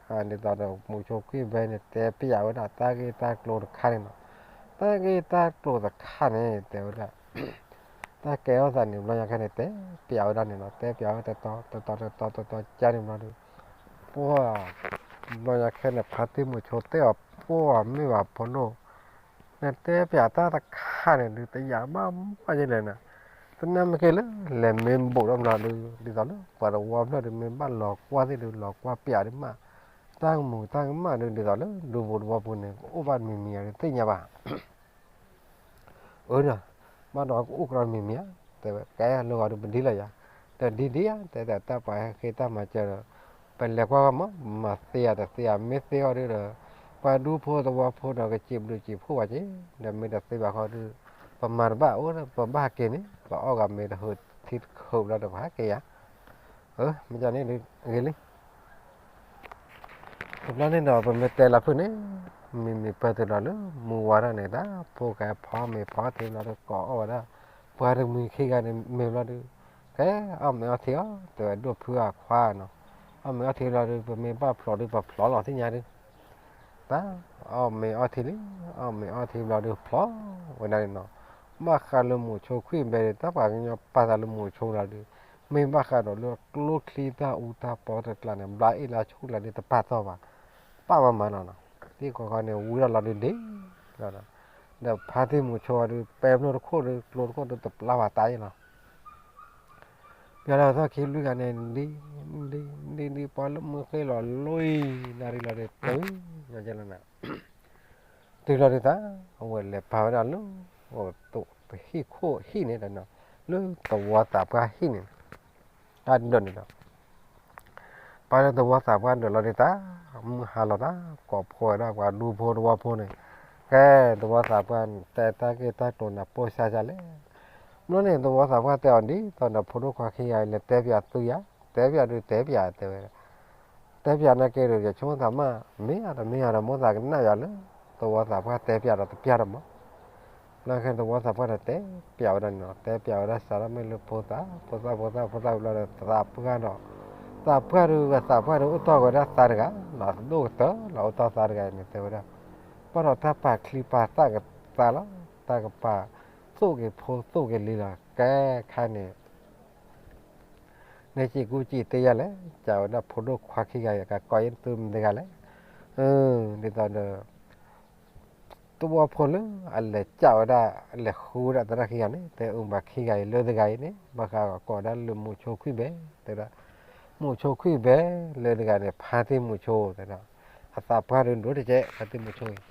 ဒ်သိးဒီးမုၣ်ဆိခွံၣ်ဘဲန့ၣ် တဲပျးဝဲဒၣ်တၢ်ဂ့ၢ်တၢ်ကျိၤတခါန့ၣ်နီၤ, တၢ်ဂ့ၢ်တၢ်ကျိၤတခါန့ၣ် တဲဝဲဒၣ် တၢ်ကဲထီၣ်သးန့ၣ် ဘျီညါခဲန့ၣ် တဲပျးဝဲဒၣ်န့ၣ်နီၤ, တဲပျးဝဲတတီၤ တတီၤ တတီၤ တတီၤ ကန့ၣ်ဘျီဒီး ပှၤ ဘျီညါခဲန့ၣ် ဖါတံၢ်မုၣ်ဆိတဲအီၤ ပှၤမ့ၢ်ဘၣ်ဖိဒိၣ် နတဲပျးတၢ်တခါန့ၣ်ဒုး တယာ်ဘၣ်ဘၣ်ယဲလဲၣ်နၤ, သနာ်က့လၢ လဲၤမ့ၢ်ဘူးထီၣ်ဘျီဒုး ဒ်သိးလၢ ပှၤတဝီဖျၢၣ်ဒုး မ့ၢ်ဘၣ်လီၤကွၢ်သ့ၣ်ဒုး လီၤကွၢ်ပျးဒုးမး, တၢ်ကမူၤတၢ်ကမၣ်ဒုး ဒ်သိးလၢ ဒူပူၤတဝီပူၤန့ၣ် ကအိၣ်ဘၣ်မံၤမံၤဧါ တသ့ၣ်ညါဘၣ် အၢဒီး ဘၣ်ဒီးကအိၣ်ကဒီးမံၤမံၤဧါ, တဲဝဲ ကဲလၢဂီၤဒုးပဒ်လီၤယၤ, ဒီးဒ်ဒ်ဧါ တဲတဲတၢ်ပှၤဟဲဃ့တၢ်မၤစၢၤဒီး ပလဲၤကွၢ်ဂီၢ်မး မၤသ့ဧါတသ့ဧါ မ့ၢ်သ့အီၤဒုးဒီး ပှၤဒူဖိသဝီဖိဒီးကစံးဘျုးစံးဖှိၣ်ဝဲက့ၤ, ဒီးမ့ၢ်တသ့ဘၣ်ဃီဒုး ပမၤတဘၣ်အိၣ်ဒီး ပဘၣ်ဟဲက့ၤန့ၣ် ပအီၣ်ဂၤမ့ၢ်တဟၢထံတခၢဘျီဒီး ပဟဲက့ၤယၤ, အၢ မ့ၢ်ကန့ၣ်ဒုး ဂ့ၤလံ တဘျီန့ၣ်ဒီး ပမ့ၢ်တဲလီၤဖုၣ်န့ၣ် မံၤမံၤပၢၢ်တုၤလီၤလၢ မူဝါဒၣ်န့ၣ် တၢ်ဖိၣ်ဃဲဖီမ့ၤဖီထံဘျီဒီး ကိးအီၣ်ဝဲဒၣ် ပှၤတမှံၤခံဂၤန့ၣ် မ့ၢ်ဘျီဒုး ကဲ အီၣ်မ့ၤအီထံအီၤ တဲဝဲဒိၣ်ဖုအခွါနီၤ, အီၣ်မ့ၤအီထံဘျီဒုး ပမ့ၢ်ဘၣ်ဖျိးဒုး ပဖျိးလီၤသ့ၣ်ညါဒုး တၢ် အီၣ်မ့ၤအီထံလံ, အီၣ်မ့ၤအီထံဘျီဒုးဖျိးဝဲဒၣ်န့ၣ်နီၤ, ဘၣ်ဃးလၢမုၢ်ဆိခွံၣ်ဘဲဒုး တၢ်ပှၤကညီပာ်သးလၢမုၢ်ဆိလီၤဒုး, မ့ၢ်ဘၣ်ဃးဒီးလၢကျိချံတၢ်အူတၢ်ပီတကျါန့ၣ် ဘျါအ့ၣ်လၢဆိၣ်ကျါဒုးတပာ်တီၢ်ဘၣ်, ပာ်မၤမၤလီၤနီၤ ဃီဃီန့ၣ် ဝံထီၣ်လီၤဒုးဒ့လီၤဒီး, ဒီးဖါတံၢ်မုၣ်ဆိဒုး ပဲဖျိတခိၣ်ဒီး ကျိတခိၣ်ဒီး တပျၢ်ဘၣ်တၢ်အံၤလီၤ. ပျီလၢအသီၣ်ခံလွံၢ်ဂၤန့ၣ် ဒ်, ဒ်, ဒ်, ဒ်ပှၤလၢမုၢ်ဃ့လီၤလီၤအံၤ နၣ်ရံၣ်လီၤဒီး တုၤလီၤဒုးသး, အဝဲလဲၤပာ်ဝဲဒၣ်လၢ ပဟံၣ်ခိၣ်ဟံၣ်န့ၣ်ဒီး, လၢသဝီသးပှၢ်ဟံၣ်န့ၣ်, တၢ်ဒၢးန့ၣ်ဒီး ပာ်လၢသဝီသးပှၢ်ဒၢးလီၤဒုးသး, မုၢ်ဟါလီၤသး, ကိးဖှိၣ်ဝဲဒၣ်ပှၤဒူဖိသဝီဖိန့ၣ်, ကဲ, သဝီသးပှၢ်တဲတၢ်ဂ့ၢ်တၢ်ကျိၤနၤ ပိၢ်စါစါလဲၣ်. ဘျီန့ၣ် သဝီသးပှၢ်တဲအီၤဒ်သိးဒီး ဖိဒိၣ်ခွါခံဂၤအံၤ လဲၤတဲပၠးသုယၤ, တဲပၠးဒုးတဲပၠး တဲဝဲ, တဲပၠးနာ်က့ဒီး ယဆိကမိၣ်သးမး မ့ၢ်အတမ့ၢ်အဒီး မိၣ်သးကနၣ်ယၤလၢ သဝီသးပှၢ်တဲပၠးဒီးတပျၢ်ဒီးမး. လၢခဲသဝီသးပှၢ်န့ၣ် တဲပၠးဝဲဒၣ်န့ၣ်လီၤ, တဲပၠးဝဲဒၣ်စးထီၣ်မ့ၢ်လၢဖိသၣ်, ဖိသၣ်, ဖိသၣ်, ဖိသၣ်ဘျီဒီး သးပှၢ်ဒီး, သးပှၢ်ဒီး သးပှၢ်ဒီး အိၣ်တီၢ်ဝဲဒၣ်သးတဂၤလီၤ, ဒိၣ်ကတၢၢ်လီၤ, အိၣ်တီၢ်သးတဂၤအံၤန့ၣ် တဲဝဲဒၣ်, ဘၣ်ဒီးတၢ်ပာ်ချံပာ်သၣ်ကသးလီၤ, တၢ်ကပာ်သိၣ်က့ၤဖိသိၣ်က့ၤလံၤလီၤ, ကဲခါန့ၣ် နစံးကူစံးသ့ယၤလဲၣ်, ကးဝဲဒၣ်ဖိဒိၣ်ခွါခံဂၤအံၤ ကကိးယသုမတၤတဂၤလဲၣ်. ဒ်သိးဒီး သဝီဖိလၢအလဲၤကးဝဲဒၣ် လဲၤဃုဝဲဒၣ်သရၣ်ခံဂၤန့ၣ် တဲအုၣ်ဘၣ်ခံဂၤအံၤလၢတဂၤအံၤန့ၣ် ဘၣ်ဃးကိးဒၣ်လၢမုၢ်ဆိခွံၣ်ဘဲ, တဲဒၣ်, မုၢ်ဆိခွံၣ်ဘဲလၢတဂၤန့ၣ် ဖါတံၢ်မုၢ်ဆိတဲဒၣ်, အသးပှၢ်ဒုးဒိၣ်တကဲး ဖါတံၢ်မုၢ်ဆိအံၤ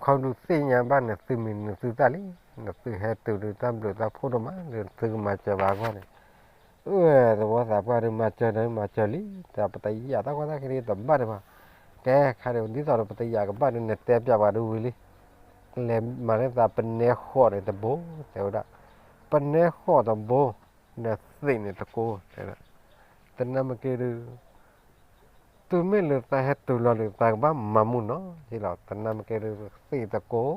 ခီဒုးသ့ၣ်ညါဘၣ်နသုမံၤနသုသၣ်လံ, နသုဟဲတုၤဒုးတၢ်ဘျုးတၢ်ဖှိၣ်ဒိၣ်မး နသုကမၤစၢၤဘၣ်အဂီၢ်န့ၣ်, အၢ သဝီသးပှၢ်ဒုးမၤစၢၤဒီးမၤစၢၤလံ, တၢ်ပတယာ်တၢ်ကီတၢ်ခဲဒ်တဘၣ်ဒံးဘၣ်, ကဲခါဒုး ဒ်သိးဒီးပတယာ်ကဘၣ်ဒုး နတဲပၠးပှၤဒုးဝံၤလံ, လဲၤမၤန့ၢ်သးပနဲဃိးန့ၣ်တဘိ, တဲဝဲဒၣ်, ပနဲဃိးတဘိ, ဒီးသ့ၣ်န့ၣ်တကိး, တဲဒၣ်, တနၢ်မ့ၢ်က့ဒုး တုၤမ့ၢ်လၢသးဟဲတုၤလီၤဒုး သးကဘၣ်မၤမူနီၤလီၤ, တနၢ်မ့ၢ်က့ဒုး သ့ၣ်တကိး,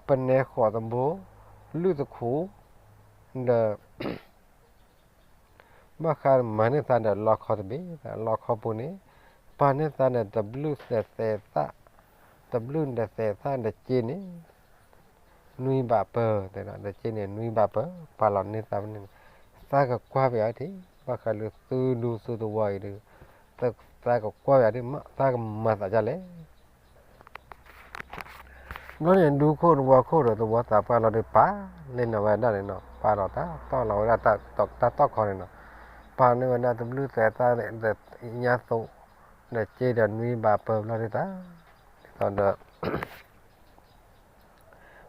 ပနဲဃိးတဘိ, လုၢ်တခူၣ်, ဒီး ဘၣ်ဃးမၤန့ၢ်သးဒီးလီခီတဘ့ၣ်, လီခီပူၤန့ၣ် ပာ်န့ၢ်သးဒီးတဘျုးသဲးသး, တဘျုးဒီးသဲးသးဒီးစ့န့ၣ် နွံဘးပၢၢ်, တဲဒၣ် ဒီးစ့န့ၣ်နွံဘးပၢၢ်, ပာ်လီၤန့ၢ်သးဖဲန့ၣ်, သးကကွၢ်ပၠးအီၤတ့ၢ်, ဘၣ်ဃးလၢသုဒူသုသဝီအံၤဒီး သးကကွၢ်ပၠးဒ်မး သးကမၤသးဒ်လဲၣ်. ဘျီန့ၣ် ဒူခိၣ်သဝီခိၣ်ဒီးသဝီသးပှၢ်လီၤဒီး ပာ်လီၤန့ၢ်ဝဲဒၣ်န့ၣ်နီၤ, ပာ်လီၤတၢ်တီၢ်လီၤဝဲဒၣ်တၢ်တီၢ်ခီန့ၣ်နီၤ, ပာ်န့ၢ်ဝဲဒၣ်တဘျုးသဲးသးဒီးညါသိး, ဒီးစ့ဒီးနွံဘးပၢၢ်ဘျီဒ်သး, ဒ်သိးဒီး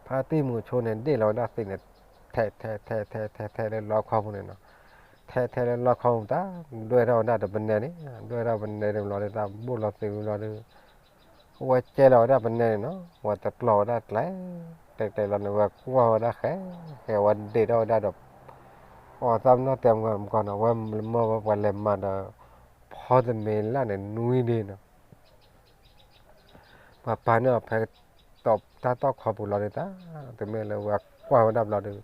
ဖါတံၢ်မုၣ်ဆိန့ၣ် ဒ့ၣ်လီၤဝဲဒၣ်သ့ၣ်န့ၣ်, ထဲးထဲးထဲးထဲးထဲးထဲးလၢလီခီပူၤန့ၣ်နီၤ, ထဲးထဲးလၢလီခီပူၤတၢ်, ဒွဲၣ်ထီၣ်ဝဲဒၣ်ဒီးပနဲန့ၣ်, ဒွဲၣ်ထီၣ်ပနဲန့ၣ်ဘျီဒ်သး ဘိၣ်လီၤသ့ၣ်ဝံၤဘျီဒီး ဝဲကဲလီၤဝဲဒၣ်ပနဲန့ၣ်နီၤ, ဝဲတကျီၤဝဲဒၣ်ကျဲ, ကျဲကျဲလီၤန့ၣ် ဝဲကွၢ်ဝဲဒၣ်ဃဲ, ဃဲဝဲဒ့ၣ်ထီၣ်ဝဲဒၣ်ဒီး အီၣ်သးမနီၢ်တဲမကီၢ်နီၤ, ဝဲမၢဝဲပှၤလဲၤမၤဒီး ဖီတမ့ၤလၢ်န့ၣ်နွံဒ့နီၤ ပှၤပာ်န့ၢ်အီၤဖဲ တၢ်တီၢ်ခီပူၤလီၤဒ်သး, တမ့ၢ်လၢဝဲကွၢ်ဝဲဒၣ်ဘျီဒီး,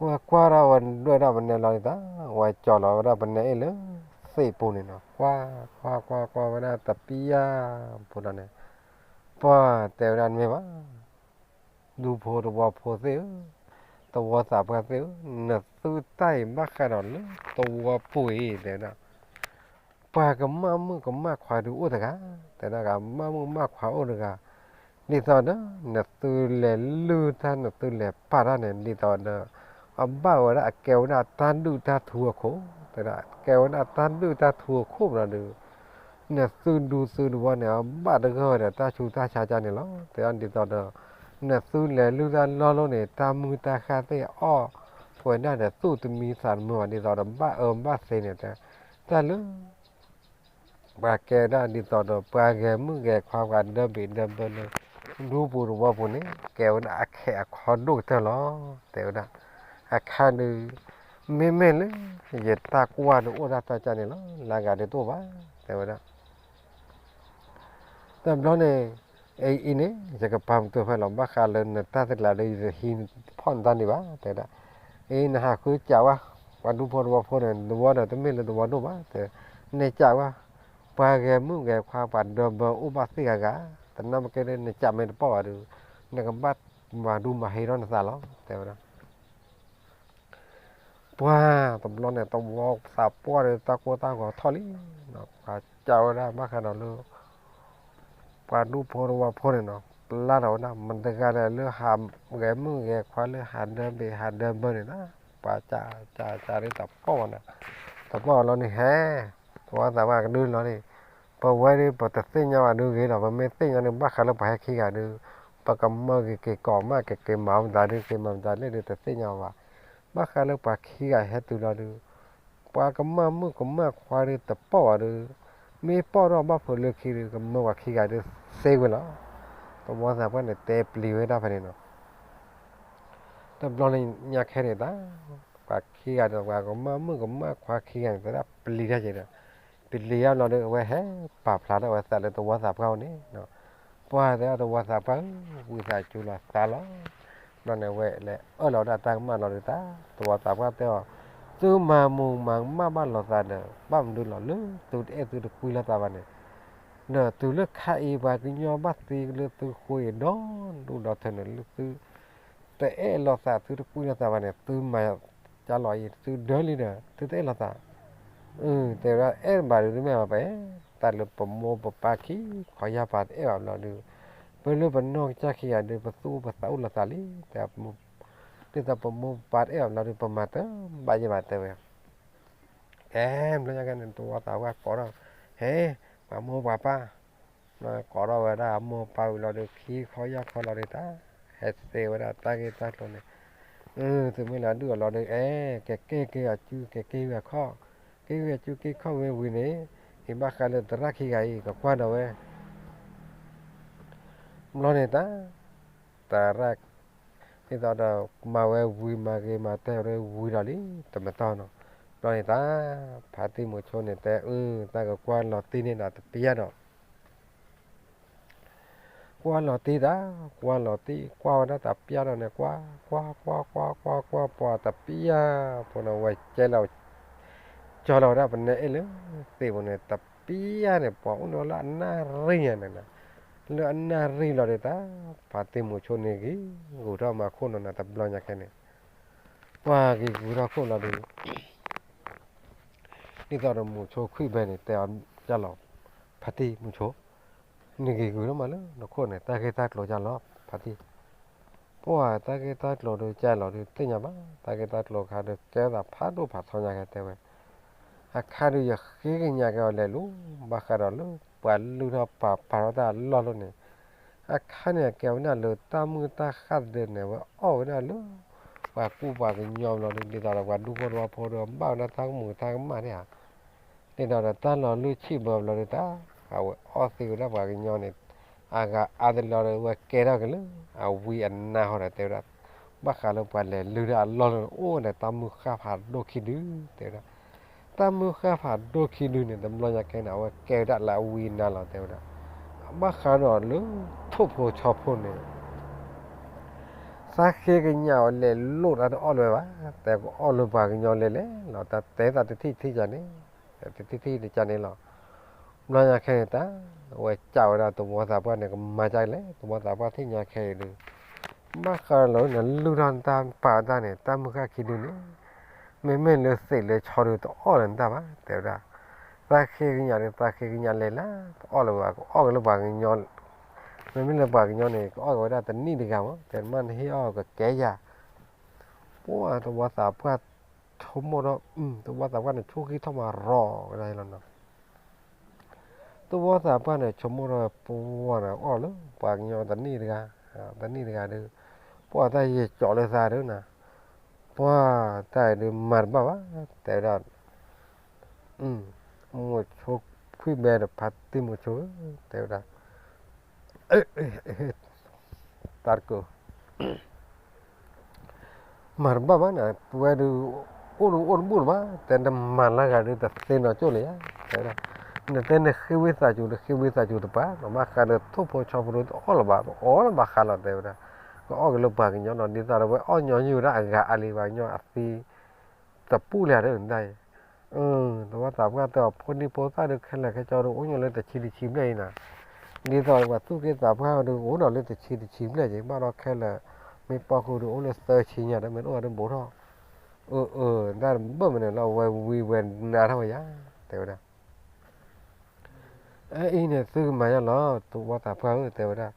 ဝဲကွၢ်ဒၣ်ဝဲဒွဲၣ်ဒၣ်ပနဲလီၤဒ်သး, ဝဲကၠီလီၤဝဲဒၣ်ပနဲအ့ၣ်လၢသ့ၣ်ပူၤန့ၣ်နီၤ, ကွၢ်ကွၢ်ကွၢ်ကွၢ်ဝဲဒၣ်တပျၢ်ပူၤဒီးန့ၣ်, ပှၤတဲဝဲဒၣ်တမ့ၢ်ဘၣ် ဒူဖိသဝီဖိသ့ၣ်ဧၢ, သဝီသးပှၢ်သ့ၣ်ဧၢ, နသုတၢ်အံၤဘၣ်ဃးဒီးလၢသဝီပူၤအံၤ တဲဝဲဒၣ်, ပှၤကမၣ်မုၣ်ကမၣ်ခွါဒုးအိၣ်တဂၤ, တဲဒၣ်ကမၣ်မုၣ်မၣ်ခွါအိၣ်တဂၤ, ဒ်သိးဒီး နသုလဲၤလုၢ်တၢ် နသုလဲၤပာ်တၢ်န့ၣ် ဒ်သိးဒီး အဘၣ်ဝဲဒၣ်အကဲဝဲဒၣ်တၢ်ဒုၣ်တၢ်ထူအခိၣ်, တဲဒၣ် ကဲဝဲဒၣ်တၢ်ဒုၣ်တၢ်ထူအခိၣ်ဘျီဒီး နသုဒူသုသဝီန့ၣ် အဘၣ်တဂၢၢ်ဝဲဒီးတၢ်ဆူးတၢ်ဆါကၢ်န့ၣ်လီၤ. တဲဒၣ်ဒ်သိးဒီး နသုလဲၤလုၢ်တၢ်လီၢ်လီၢ်န့ၣ် တၢ်မုၢ်တၢ်ဃၢ်သ့ၣ်အီၣ်ဝဲဒၣ်ဒီးသူၣ်တမံသးတမုာ်ဘၣ် ဒ်သိးဒီးဘၣ်အၢဘၣ်သီန့ၣ် တၢ်လၢ ပှၤကဲဝဲဒၣ်ဒ်သိးဒီး ပှၤဂဲၤမုၢ်ဂဲၤခွါ ပှၤဒၢဘ့ၣ်ဒၢဘၢလၢ ဒူပူၤသဝီပူၤန့ၣ် ကဲဝဲဒၣ်အခဲအံၤအခီဒိၣ်ကတၢၢ်လီၤ. တဲဝဲဒၣ် အခါဒုး မ့မ့ၢ်လၢ ယတၢ်ကွၢ်ဒုးအိၣ်ဒၣ်တၢ်ကၢ်န့ၣ်လီၤ. လၢဂၤဒုးတအိၣ်ဘၣ် တဲဝဲဒၣ် တဘျီန့ၣ် အအံၤန့ၣ် ယကပာ်ပတုာ်ဖဲလီၤ ဘၣ်ဃးလၢနတၢ်သကျးဒီး ယတဟံးဖီၣ်နတၢ်န့ၣ်ဘၣ် တဲဝဲဒၣ်. အံၤ နဟးဃုစံးဝဲ ပှၤဒူဖိသဝီဖိန့ၣ် သဝီဒီးတမ့ၢ်လၢသဝီဒိၣ်ဘၣ် တဲ, နစံးဝဲ ပှၤဂဲၤမုၢ်ဂဲၤခွါ ပှၤဒၢဘၢအိၣ်ဘၣ်သ့ၣ်ဂၤဂၤ, တနၢ်မ့ၢ်ကဲဒီးနစံးမ့ၢ်တပီၢ်ဘၣ်ဒီး နကဘၣ်မၤဒူမၤဟ့ထီၣ်နသးလီၤ တဲဝဲဒၣ်. ပှၤတဘျီန့ၣ် သဝီသးပှၢ်ဒီးတၢ်ကိၢ်တၢ်ဂီၤထီၣ်လံ, ပှၤ ကးဝဲဒၣ်ဘၣ်ဃးဒီးလၢ ပှၤဒူဖိတဝီဖိန့ၣ်နီၤ ပျၢ်ထီၣ်ဝဲဒၣ် မတၤတဂၤလဲၣ်လၢဟးဂဲၤမုၣ်ဂဲၤခွါလၢဟးဒၢဘ့ၣ်ဟးဒၢဘၢန့ၣ်နီၤ, ပှၤကးကးကးဒ်တပီၢ်ဘၣ်နီၤ, တပီၢ်ဘၣ်လီၤန့ၣ်ဟဲ, သဝီသးပှၢ်ကဒုလီၤန့ၣ်, ပဝဲဒၣ်ပတသ့ၣ်ညါဘၣ်ဒုဂ့ၤလီၤ, ပမ့ၢ်သ့ၣ်ညါန့ၣ် ဘၣ်ဃးလၢပှၤဟဲခံဂၤဒု, ပကမၢက့ၤက့ၤကိးမး ကက့ၤမၤမတၤဒု က့ၤမၤမတၤလဲၣ်ဒု တသ့ၣ်ညါဘၣ်, ဘၣ်ဃးလၢပှၤခံဂၤဟဲတုၤလီၤဒု ပှၤကမၢ်မုၣ်ကမၢ်ခွါဒုတပီၢ်ဘၣ်ဒု, မ့ၢ်ပီၢ်ထီၣ်ဘၣ်ဖိးလၢခံဒု ကမၢပှၤခံဂၤဒုသ့ဝဲလီၤ. သဝီသးပှၢ်န့ၣ်တဲပျံၤဝဲဒၣ်ဖဲန့ၣ်နီၤ, တဘျီညါခဲန့ၣ်တၢ်, ပှၤခံဂၤဒီးပှၤကမၢ်မုၣ်ကမၢ်ခွါခံဂၤန့ၣ် တဲဒၣ်ပျံၤတၢ်က့ၤဒီး, ပျံၤတၢ်ဘျီဒု အဝဲဟဲပာ်ဖျါထီၣ်ဝဲသးလၢသဝီသးပှၢ်အအိၣ်န့ၣ်, ပှၤတဲဒၣ်သဝီသးပှၢ်ဧၢ, ဝံသးစူၤလီၤသးလီၤ. ဘျီန့ၣ်ဝဲလဲၤအၢၣ်လီၤဝဲဒၣ်တၢ်ကမၣ်လီၤဒုတၢ်, သဝီသးပှၢ်တဲအီၤ, သုမၤမူးမၤကမၣ်ဘၣ်လိာ်သးဒီး ဘၣ်မနုၤလီၤလၢသုတအဲၣ်သုတကွံလိာ်သးဘၣ်န့ၣ်, ဒီးတုၤလၢခါအံၤပှၤကညီဘၣ်သံလၢသုဃိအံၤဒီဒူၣ်ဒီထၢန့ၣ် လၢသု တအဲၣ်လိာ်သးသုတကွံလိာ်သးဘၣ်န့ၣ် သုမၤကၢလီၤအံၤ သုဒၢလံဒီး သုတအဲၣ်လိာ်သး, တဲဝဲဒၣ်အဲၣ်ဘၣ်ဒု တမ့ၢ်ဘၣ်ပအဲၣ်, တၢ်လၢပမိၢ်ပပၢ်ခံခီယၢ်ပၤတအဲၣ်ဘၣ်ဘျီဒု, ပလၢပနီၢ်ကစၢ်ခံဂၤဒု ပသူၣ်အိၣ်ပသးအိၣ်လိာ်သးလံ, ဒ်သိးပမိၢ်ပပၢ်တအဲၣ်ဘၣ်ဘျီဒု ပမၤတဘၣ်ယဲၢ်ဘၣ်တဲဝဲ ကဲဘျီညါကဲန့ၣ် သဝီသးပှၢ်ကိးထီၣ်, ဟဲ, ပှၤမိၢ်ပှၤပၢ်, ကိးထီၣ်ဝဲဒၣ်အမိၢ်ပၢ်ဝံၤလီၤဒု ခံခီယၢ်ခီလီၤဒုတၢ်, ဟဲသ့ဝဲဒၣ်တၢ်ဂ့ၢ်တၢ်ကျိၤန့ၣ်, သုမ့ၢ်လၢဒုၣ်အီၤလီၤဒု အဲ, ကက့ၤက့ၤအစု ကက့ၤဝံၤအခီၣ်, က့ၤဝံၤအစုက့ၤခီၣ်ဝဲဝံၤန့ၣ်, အံၤဘၣ်ဃးလၢသရၣ်ခံဂၤအံၤ ကကွၢ်ဒီးဝဲ ဘျီန့ၣ်တၢ်, သရၣ် ဒ်သိးဒီးမၤဝဲဝံၤ မၤဂ့ၤမၤတဲဝဲဝံၤဒီးလံ တမတီၢ်နီၤ, ဘျီန့ၣ်တၢ်, ဖါတံၢ်မုဆိန့ၣ်တဲအၢ တၢ်ကကွၢ်လီၤတံၢ်န့ၣ်ဒီးတပျၢ်ဒီး ကွၢ်လီၤတံၢ်တၢ်, ကွၢ်လီၤတံၢ် ကွၢ်ဝဲဒၣ်တပျၢ်ဒီးန့ၣ် ကွၢ် ကွၢ် ကွၢ် ကွၢ် ကွၢ် ကွၢ် ကွၢ်တပျၢ်, ဖိန့ၣ်ဝဲကဲလီၤ ကၠီလီၤဝဲဒၣ်ပနဲအ့ၣ်လၢသ့ၣ်ပူၤန့ၣ် တပျၢ်န့ၣ် ပှၤအိၣ်န့ၣ်လၢအနၣ်ရံၣ်ညါန့ၣ်, လၢအနၣ်ရံၣ်လီၤဒုတၢ်, ဖါတံၢ်မုဆိန့ၣ်ဂ့ၤ ဂုာ်ထီၣ်မၤခိၣ်နီၤန့ၣ် တဘျီညါခဲန့ၣ်, ပှၤဂ့ၤဂုာ်ထီၣ်ခိၣ်လီၤဒု ဒ်သိးဒီးမုဆိခွံၣ်ဘဲန့ၣ် တဲအီၤကၢ်လီၤ, ဖါတံၢ်မုဆိ, နဂ့ၤဂုာ်ထီၣ်မးလၢနခိၣ်န့ၣ် တၢ်ဂ့ၢ်တၢ်ကျိၤကၢ်လီၤ ဖါတံၢ်, ပှၤတၢ်ဂ့ၢ်တၢ်ကျိၤဒုကၢ်လီၤဒု သ့ၣ်ညါဘၣ် တၢ်ဂ့ၢ်တၢ်ကျိၤခါဒု ကဲသးဖးဒိၣ်ဖးထီညါကဲတဲဝဲ, အခါဒု ယဃ့ကညးက့ၤအီၤလဲၤလိၤ ဘၣ်ဃးဒီးလၢ ပှၤလုၢ်ထီၣ်ပာ်ပာ်ထီၣ်တၢ်အလီၢ်လၢန့ၣ်, အခါန့ၣ် အကဲဝဲဒၣ်လၢတၢ်မုၢ်တၢ်ဃၢ်သ့ၣ်န့ၣ် ဝဲအီၣ်ဝဲဒၣ်လၢ ပှၤကူပှၤကညီဘျီဒု ဒ်သိးဒီးပှၤဒူဖိတဝီဖိဒီး ဘၣ်ဝဲဒၣ်တၢ်ကမူးတၢ်ကမၣ်န့ၣ်ဧါ, ဒ်သိးဒီးတၢ်လီၤလုၢ်ဆံၣ်ဘၢဘျီဒုတၢ်, အဝဲအီၣ်သ့ဝဲဒၣ်ပှၤကညီန့ၣ်, အဂၤအါတလီၤဒီး ဝဲကဲထီၣ်က့ၤလၢ အဝံအနါဟီဒီး တဲဝဲဒၣ်, ဘၣ်ဃးလၢပှၤလဲၤလုၢ်ဒၣ်အလီၢ်လၢအိၣ်ဝဲန့ၣ် တၢ်မုၢ်ဃၢ်ဖးဒိၣ်ခံဒု တဲဝဲဒၣ်, တၢ်မုၢ်ဃၢ်ဖးဒိၣ်ခံဒုန့ၣ် တဘျီညါခဲန့ၣ် အဝဲကဲဝဲဒၣ်လၢအဝံအနါလီၤ တဲဝဲဒၣ်, ဘၣ်ဃးဒီးလၢ ထိၣ်ဖိဆီဖိန့ၣ် သးဃ့ကညးအီၤလဲၤလိၤတၢ်တအီၣ်လၢၤဘၣ်, တဲကအီၣ်လၢပှၤကညီလဲၤလဲၤလီၤ တၢ်တဲသးတထံၣ်တထံၣ်ကန့ၣ်, တထံၣ်တထံၣ်တကန့ၣ်လီၤ, ဘျီညါခဲန့ၣ်တၢ်, အဝဲကးဝဲဒၣ်သဝီသးပှၢ်န့ၣ် ကမၤကလဲၣ် သဝီသးပှၢ်ထံၣ်ညါခဲအံၤဒု ဘၣ်ဃးလၢနလုၢ်ထီၣ်တၢ်ပာ်တၢ်န့ၣ် တၢ်မုၢ်ဃၢ်ခံဒုန့ၣ်, မ့မ့ၢ်လၢသ့ၣ်လၢဆီဒုတအီၣ်လၢၤတၢ်ဘၣ် တဲဝဲဒၣ်, သးဃ့ကညးဒု သးဃ့ကညးလဲၤလၢ တအီၣ်လၢၤဘၣ် ကအီၣ်က့ၤလၢပှၤကညီ, မ့မ့ၢ်လၢပှၤကညီန့ၣ် ကအီၣ်က့ၤဝဲဒၣ်တနံၣ်တဂၤမး တဲမ့ၢ်နဟ့ၣ်အီၣ်ကကဲယၤ, ပှၤသဝီသးပှၢ် ဆိကမိၣ်ထီၣ်, သဝီသးပှၢ်န့ၣ် ဆိၣ်ဂံၢ်ထီၣ်မၤရီၤဝဲဒၣ်လီၤနီၤ သဝီသးပှၢ်န့ၣ် ဆိကမိၣ်ထီၣ်ဝဲပှၤန့ၣ် အီၣ်လၢပှၤကညီတနံၣ်တဂၤ, တနံၣ်တဂၤဒီး, ပှၤတၢ်ယဲၢ်ကၠီၤလၢသးဒုနၤ, ပှၤတၢ်အံၤဒုးမၤတဘၣ်ဘၣ်, တဲဝဲဒၣ်, မိၤဆိခွံၣ်ဘဲဒီးဖါတံၢ်မိၤဆိ, တဲဝဲဒၣ် တၢ်တကိး မၤတဘၣ်ဘၣ်န့ၣ် ပဝဲဒုး အိၣ်ဒုးအိၣ်တဘူၣ်လၢၤဘၣ်, တဲနမၤလၢဂၤဒုး တသ့နီၢ်ကၠိၣ်လၢၤယါ, တဲဝဲဒၣ်, နတဲနဃ့ဝံသးစူၤ နဃ့ဝံသးစူၤတပၤ, ဘၣ်ဃးဒီးထိၣ်ဖိဆီဖိဒုး တအီၣ်လၢၤဘၣ်, တအီၣ်လၢၤဘၣ်ဃးလီၤ တဲဝဲဒၣ်, ကအီၣ်က့ၤလၢပှၤကညီနီၤ ဒ်သိးဒီးဝဲအီၣ်ညီယုၢ်ဒၣ်အဂၤအါလံ ပှၤကညီအသံ တပူၤလၢၤဒုးနတၢ်အံၤ သဝီသးပှၢ်တဲအီၤ ဖိဒံဖိသၣ်ဒုးခဲလၢာ်ခဲဆ့ဒုး အိၣ်ညီလၢတဆံတဆံဘျဲၣ်အံၤနၤ, ဒ်သိးပှၤသူၣ်က့သးပှၢ်ဒုး အိၣ်ဒီးလၢတဆံတဆံဘျဲၣ်က့ၤ ဘၣ်ဒီးခဲလၢာ် မ့ၢ်ပီၢ်ဃုာ်ဒုး အိၣ်လၢသၢဆံညါဒီး မ့ၢ်တအိၣ်ဒုးဘူးထီၣ်, အၢ အၢ တၢ်တဘၣ်မနုၤလၢအဝဲဝံဝဲနါထီၣ်ဝဲယါ, တဲဝဲဒၣ် အအံၤန့ၣ် သုကမၤယါလီၤ သဝီသးပှၢ်ဧၢ တဲဝဲဒၣ်,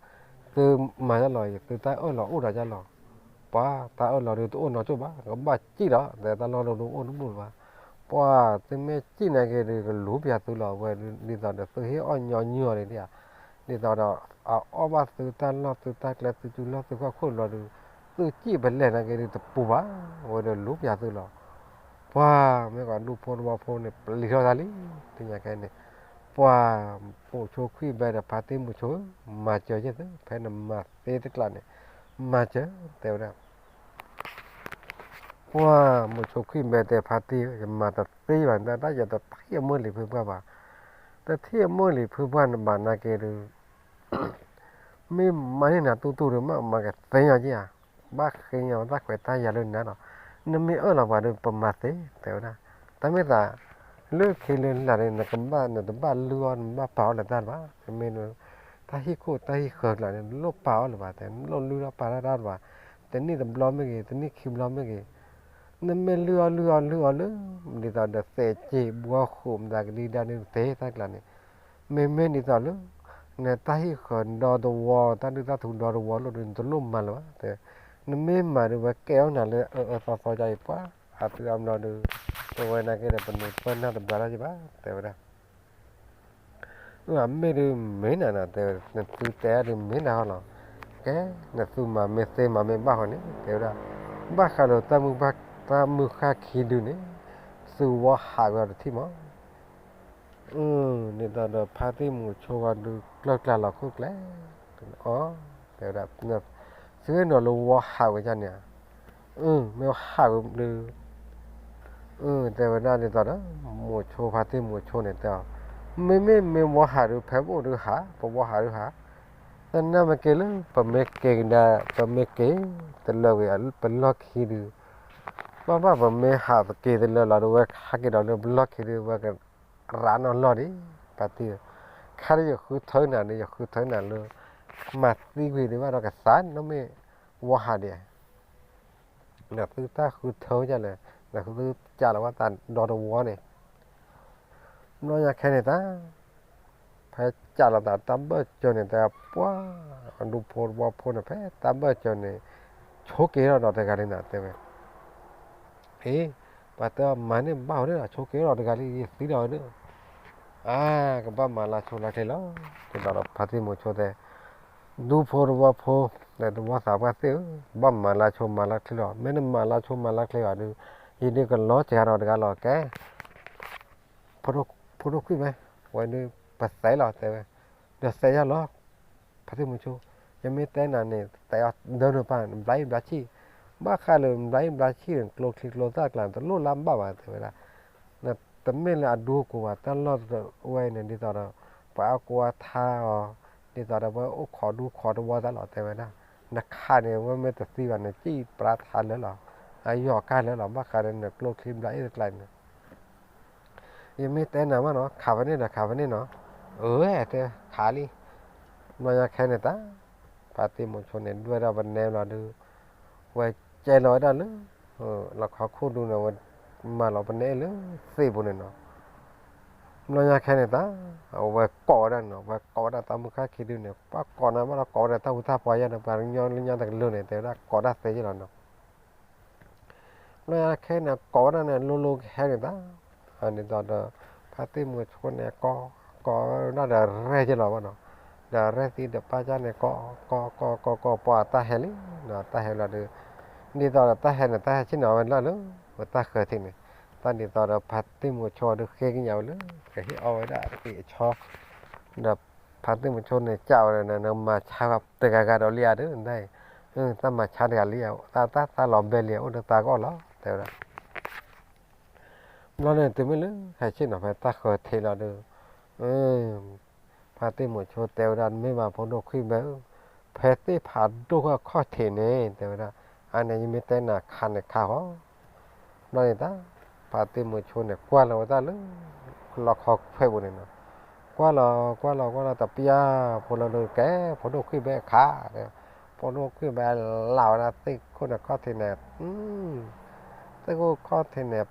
သုမၤယါလီၤ သုတၢ်အၢၣ်လီၤအိၣ်ဒီးယါလီၤ, ပှၤတၢ်အၢၣ်လီၤဒုးတအိၣ်နီတကၠိၢ်ဘၣ် ကဘၣ်စံၣ်ဒီး တဲတၢ်လီၢ်ဒုးတအိၣ်တဘူၣ်လၢၤဘၣ်, ပှၤသုမ့ၢ်စံၣ်နာ်က့ၤဒုး ကလူၤပျးသုလီၤဝဲ ဒ်သိးဒီးသုဟ့ၣ်အီၣ်ညီနုၢ်အီၤန့ၣ်ဒ်ဧါ, ဒ်သိးဒီး အအီၣ်ဘၣ်သုတၢ်လီၢ်သုတၢ်ကျဲ သုစုလီၢ်သုခီၣ်ခိၣ်လီၤဒုး, သုစံၣ်ပလဲၢ်နာ်က့ၤဒုးတပူၤဘၣ်, အဝဲဒုးလူၤပျးသုလီၤ. ပှၤမ့ၢ်ကီးဒူဖိတဝီဖိန့ၣ် ပျံၤထီၣ်တၢ်လံ, သ့ၣ်ညါခဲန့ၣ်, ပှၤမိၤဆိခွံၣ်ဘဲဒီးဖါတံၢ်မိၤဆိဧၢ, မၤစၢၤယဲၢ်သု, ဖဲနမၤသ့တကျးန့ၣ်, မၤစၢၤ တဲဝဲဒၣ် ပှၤမိၤဆိခွံၣ်ဘဲတဲဖါတံၢ်ဧၢ, ယမၤတသ့ဘၣ် တၢ်ယတထံၣ်အမုၢ်လံၤဖုပှၢ်ဘၣ်, တထံၣ်အမုၢ်လံၤဖုပှၢ်နဘၣ်နာ်က့ၤဒုး မ့ၢ်မၤန့ၢ်နၤတူၢ်တူၢ်ဒုး မ့ၢ်မၤကသ့ညီက့ဧါ, ဘၣ်ဃ့ညီတၢ်ခွဲးတၢ်ယာ်လၢနၤဒီး နမ့ၢ်အၢၣ်လီၤပှၤဒုး ပမၤသ့ တဲဝဲဒၣ်, တၢ်မ့ၢ်သး လၢခံလၢလာ်န့ၣ် နကဘၣ် နတဘၣ်လုၢ်အီၣ် နဘၣ်ပာ်အီၣ်လၢတၢ်တဘၣ်, မ့ၢ် တၢ်ဟံၣ်ခိၣ်တၢ်ဟံၣ်ဃၢၤကျါန့ၣ် နလိၣ်ပာ်အီၣ်လၢၤဘၣ်, တဲ နလိၣ်လုၢ်ထီၣ်ပာ်ထီၣ်တၢ်တဘၣ်, တနံၣ်တဘျီမ့ၢ်ဂ့ၤ တနံၣ်ခံဘျီမ့ၢ်ဂ့ၤ, နမ့ၢ်လုၢ်အီၣ်လုၢ်အီၣ်လုၢ်အီၣ်လၢ ဒ်သိးဒီးသဲးစ့ၢ်ဘှီဃိာ်မတၤကဒံကဒါန့ၣ်သ့တၢ်ကျါန့ၣ်, မ့မ့ၢ်ဒ်သိးလၢ နတၢ်ဟံၣ်ဃၢၤဒီတဝီ တၢ်ဒုၣ်တၢ်ထူဒီတဝီလိၣ်ဒုး နတလိၣ်မၤလၢၤဘၣ်, နမ့ၢ်မၤဒုး ဝဲကဲအီၣ်နၤလၢအအၢသီသီဒ်အံၤပှၤ, အသုအဘျီဒုး ပဝဲနာ်က့ဒီး ပနုာ်ပၢၢ်နၢ်တဘျါတၢ်က့ဘၣ် တဲဝဲဒၣ် အမ့ၢ်ဒုးမ့ၢ်နၤနီၤ တဲဝဲ, နသုတဲဒုးမ့ၢ်နၤဃီလီၤ, ကဲ နသုမၤမ့ၢ်သ့မၤမ့ၢ်ဘၣ်ဃီန့ၣ် တဲဝဲဒၣ်, ဘၣ်ဃးဒီး တၢ်မုၢ်ဃၢ်ခံဒုန့ၣ် သုဝီဟးဝဲအီၤတထံၣ်မး, ဒ်သိးဒီးဖါတံၢ်မုၢ်ဆိဂီၤဒုးကျၢၢ်ကျါလီၤခိၣ်ကျဲ, အီ တဲဝဲဒၣ်, သုဟ့ၣ်နီၤလၢဝီဟးဝဲဒၣ်န့ၣ်ဧါ, မ့ၢ်ဝီဟးဝဲဘျုး တဲဝဲဒၣ်ဒ်သိးဒီး မိၤဆိဖါတံၢ်မိၤဆိန့ၣ်တဲအီၤ, မ့မ့ၢ်မ့ၢ်ဝီဟးဒုး ဖဲပအိၣ်ဒုးဟး ပဝီဟးဒုးဟး, သနာ်မ့ၢ်က့ၤလၢ ပမ့ၢ်က့ၤကဒါ ပမ့ၢ်က့ၤတလၢာ်ဝံၤ ပလီၢ်ခံဒုး, ဘၣ်ဘၣ်ပမ့ၢ်ဟးသက့ၤတလၢာ်လီၤဒုး ဝဲဟးက့ၤဒီးလၢပလီၢ်ခံဒုး ဝဲကရးနီၢ်လီၢ်ဒံး, ဖါတံၢ်ဧၢ, ခါဒုးယဃုထၢနၤန့ၣ် ယဃုထၢနၤလၢ မၤသံကွံာ်ဒံးဘၣ်ဒီးကသး နမ့ၢ်ဝီဟးဒံး နသုတၢ်ဃုထၢဒ်လဲၣ်, နသုကးလီၤဝဲသးဒီတဝီန့ၣ်, ဘျီညါခဲန့ၣ်တၢ်, ဖဲကးလီၤသးတၢ်ဘၢၣ်စၢၤန့ၣ် တဲပှၤ, ဒူဖိတဝီဖိန့ၣ် ဖဲတၢ်ဘၢၣ်စၢၤန့ၣ်, ဆိက့ၤထီၣ်ဒီးတဂၤလံနၤ တဲဝဲ, အ့, ပှၤတဲအီၤမၤန့ၢ်ဘၣ်ဝဲန့ၣ်ဒီး ဆိက့ၤထီၣ်ဒီးတဂၤလံ ယသံဒီးဝဲဒၣ်, အါ, ကဘၣ်မၤလၢဆိလၢချ့လီၤ, ဒ်သိးဒီးဖါတံၢ်မိၤဆိတဲ ဒူဖိတဝီဖိ, ဒီးတဝီသးပှၢ်သ့ၣ်ဧၢ, ဘၣ်မၤလၢဆိမၤလၢချ့လီၤ, မ့ၢ်နမၤလၢဆိမၤလၢချ့ဘၣ်ဒုး, ယဒုးကလီစှၤဒီးတဂၤလီၤ ကဲ, ဖိဒိၣ်ခွံၣ်ဘဲ, ဝဲဒုး ပသဲးလီၤ တဲဝဲ, ဒီးသဲးယၤလီၤ, ဖါတံၢ်မိၤဆိ, ယမ့ၢ်တဲနၤန့ၣ် သဲးအီၤဒၢနပၢ် ဘျးအံၣ်ဘျးဆံၣ်, ဘၣ်ဃးလၢဘျးအံၣ်ဘျးဆံၣ်န့ၣ် ကျိချံကျိသၣ်ကျါန့ၣ် တလိၣ်လၢဘၣ်ဘၣ် တဲဝဲဒၣ် တမ့ၢ်လၢအဒူအကိးဘၣ် တၢ်လီၢ်ဝဲအံၤန့ၣ် ဒ်သိးဒီး ပှၤအါကိးအါထါအီၤ, ဒ်သိးဒီးပှၤအိၣ်ခိးဒူခိးတဝီသးလီၤ တဲဝဲဒၣ်, နခးန့ၣ် ဝဲမ့ၢ်တသံဘၣ် နစံၣ်ပြါထါလၢလီၤ, အယီၢ်ကါလၢလီၤ ဘၣ်ဃးဒီးနကျိချံဘျါအ့ၣ်တကျါန့ၣ်, ယမ့ၢ်တဲနၤမးနီၤ ခးဝဲန့ၣ်ဒီးခးဝဲန့ၣ်နီၤ, အၢ တဲခးလံ, ဘျီညါခဲန့ၣ်တၢ် ဖါတံၢ်မိၤဆိန့ၣ် ဒွဲၣ်ဒၣ်ပနဲလီၤဒုး, ဝဲကဲလီၤဝဲဒၣ်လၢ လီခီခိၣ်ဒူန့ၣ် ဝဲမၤလီၤပနဲလၢသ့ၣ်ပူၤန့ၣ်နီၤ, ဘျီညါခဲန့ၣ်တၢ် အဝဲကိးဝဲဒၣ်နီၤ ဝဲကိးဝဲဒၣ်တၢ်မုၢ်ဃၢ်ခံဒုန့ၣ် ပှၤကိးနၤဘၣ်ဒီးကိးဝဲဒၣ်တၢ်ဟူးတၢ်ဖးယါဒီး ပှၤကညီလၢညါတကလုာ်န့ၣ် တဲဝဲဒၣ်ကိးတၢ်သ့ယ့ၢ်လီၤနီၤ ဘျီညါခဲန့ၣ် ကိးဝဲဒၣ်န့ၣ် လိၤလိၤကဟဲန့ၣ်တၢ်, ဒ်သိးဒီး ဖါတံၢ်မိၤဆိန့ၣ် ကိး ကိးဝဲဒၣ်ဒီးရဲၣ်က့ၤလီၤဘၣ်နီၤ, ဒီးရဲၣ်သံဒီးပၢ်ကၢ်န့ၣ် ကိး ကိး ကိး ကိး ကိး ပှၤတၢ်ဟဲလံနီၤ တၢ်ဟဲလီၤဒီး, ဒ်သိးဒီးတၢ်ဟဲန့ၣ် တၢ်ဟဲဆ့ၣ်နီၤဝဲလၢ်လၢ ပတၢ်ဃၢၤထံးန့ၣ်, တၢ်ဒ်သိးဒီး ဖါတံၢ်မိၤဆိဒီးဃ့ကညးဝဲလၢ ကဟ့ၣ်အီၣ်ဝဲဒၣ်အံၤအဆီ ဒီးဖါတံၢ်မိၤဆိန့ၣ် ကးဝဲဒၣ်နမၤဆါတဂၤဂၤဒီးလံဧါဒုး နတၢ်အံၤ, တၢ်မၤဆါတဂၤလံဧါ, တၢ်တၢ်သးလီၤဘဲလံဧါ အိၣ်ဒီးသးကီၢ်လီၤ တဲဝဲဒၣ်. ဘျီန့ၣ်တုၤမ့ၢ်လၢဟဲဆ့ၣ်နီၤဖဲတၢ်ဃၢၤထံးလီၤဒုး, ဖါတံၢ်မိၤဆိတဲဝဲဒၣ် မ့ၢ်ဘၣ်ဖိဒိၣ်ခွံၣ်ဘဲဧၢ, ဖဲသ့ၣ်ဖးဒိၣ်ဃီခီၣ်ထံးန့ၣ် တဲဝဲဒၣ်, အါန့ၣ် ယမ့ၢ်တဲနၤခးန့ၣ်ခးဃီ ဘျီန့ၣ်တၢ် ဖါတံၢ်မိၤဆိန့ၣ် ကွၢ်လီၤဝဲတၢ်လၢ လီခီခွဲးပူၤန့ၣ်နီၤ, ကွၢ်လီၤ ကွၢ်လီၤ ကွၢ်လီၤတပျၢ်ဖိလီၤဒုး ကဲ ဖိဒိၣ်ခွံၣ်ဘဲခး, ဖိဒိၣ်ခွံၣ်ဘဲလၢ်ဝဲဒၣ်သ့ၣ်ခိၣ်န့ၣ်ခီၣ်ထံးန့ၣ်, သ့ၣ်ခိၣ်ခီၣ်ထံးန့ၣ်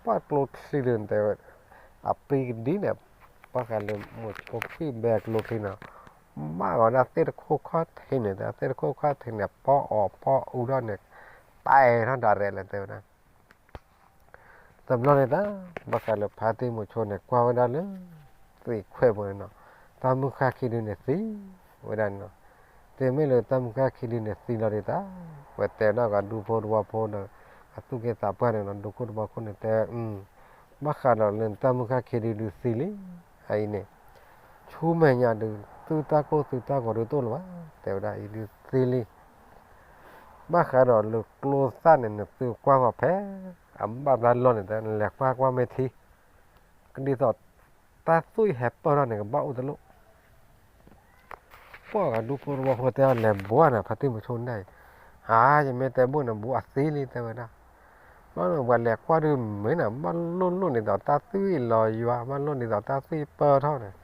ပှၢ်ကျိချံဒုးတဲဝဲ, အပျံၤကဒံန့ၣ်, ဘၣ်ဃးလၢမိၤဆိခွံၣ်ဘဲအကျိချံန့ၣ်, ဘၣ်ဂီၤဒၣ်သ့ၣ်တခိၣ်ခီၣ်ထံးန့ၣ် သ့ၣ်တခိၣ်ခီၣ်ထံးန့ၣ် ပီၣ်အီၣ်ပီၣ်အူထီၣ်န့ၣ်, တၢ်အဲၣ်ထီၣ်ဒၣ်ရဲၣ်လၢၤတဲဝဲဒၣ်. တဘျီန့ၣ်တၢ် ဘၣ်ဃးလၢဖါတံၢ်မိၤဆိန့ၣ် ကွၢ်ဝဲဒၣ်လၢ သ့ၣ်ခွဲးပူၤန့ၣ်နီၤ, တၢ်မုၢ်ဃၢ်ခံဒုန့ၣ်သံဝဲဒၣ်န့ၣ်နီၤ. တုၤမ့ၢ်လၢတၢ်မုၢ်ဃၢ်ခံဒုန့ၣ်သံလီၤဒုးတၢ်, ဝဲတဲဒၣ်ကဒူဖိတဝီဖိဒီး အသူၣ်က့သးပှၢ်န့ၣ်နီၤ, ဒူခိၣ်တဝီခိၣ်န့ၣ်တဲ, ဘၣ်ဃးဒီးလၢတၢ်မုၢ်ဃၢ်ခံဒုဒုးသံလံ, အအံၤန့ၣ် ဆူမဲာ်ညါဒုး သုတၢ်ကိၢ်သုတၢ်ဂီၤဒုးတအိၣ်လၢၤဘၣ်, တဲဝဲဒၣ်အံၤဒုးသံလံ. ဘၣ်ဃးဒီးလၢကျိသၣ်န့ၣ် နသုကွၢ်ဂီၤဖဲ အဘၣ်တၢ်လီၢ်န့ၣ် တလဲၤကွၢ်ကွၢ်မ့ၢ်ထံ, ဒ်သိး တၢ်သွံၣ်ဟဲပၢၢ်ထီၣ်န့ၣ် ကဘၣ်အိၣ်တလိၣ်. ပှၤကဒူဖိတဝီဖိတဲအီၤလဲၤဘှီန့ၣ် ဖါတံၢ်မိၤဆိန့ၣ်, အါ ယမ့ၢ်တဲဘၣ်န့ၣ် ဘူးအသံလံ တဲဝဲဒၣ်. ဘၣ်လၢပှၤလဲၤကွၢ်ဒုးမ့ၢ်န့ၣ် ဘၣ်လိၣ်လိၣ်န့ၣ်ဒီးတၢ်သွံၣ်လီၤယွၤ ဘၣ်လိၣ်န့ၣ်ဒီးတၢ်သွံၣ်ပၢၢ်ထီၣ်န့ၣ်,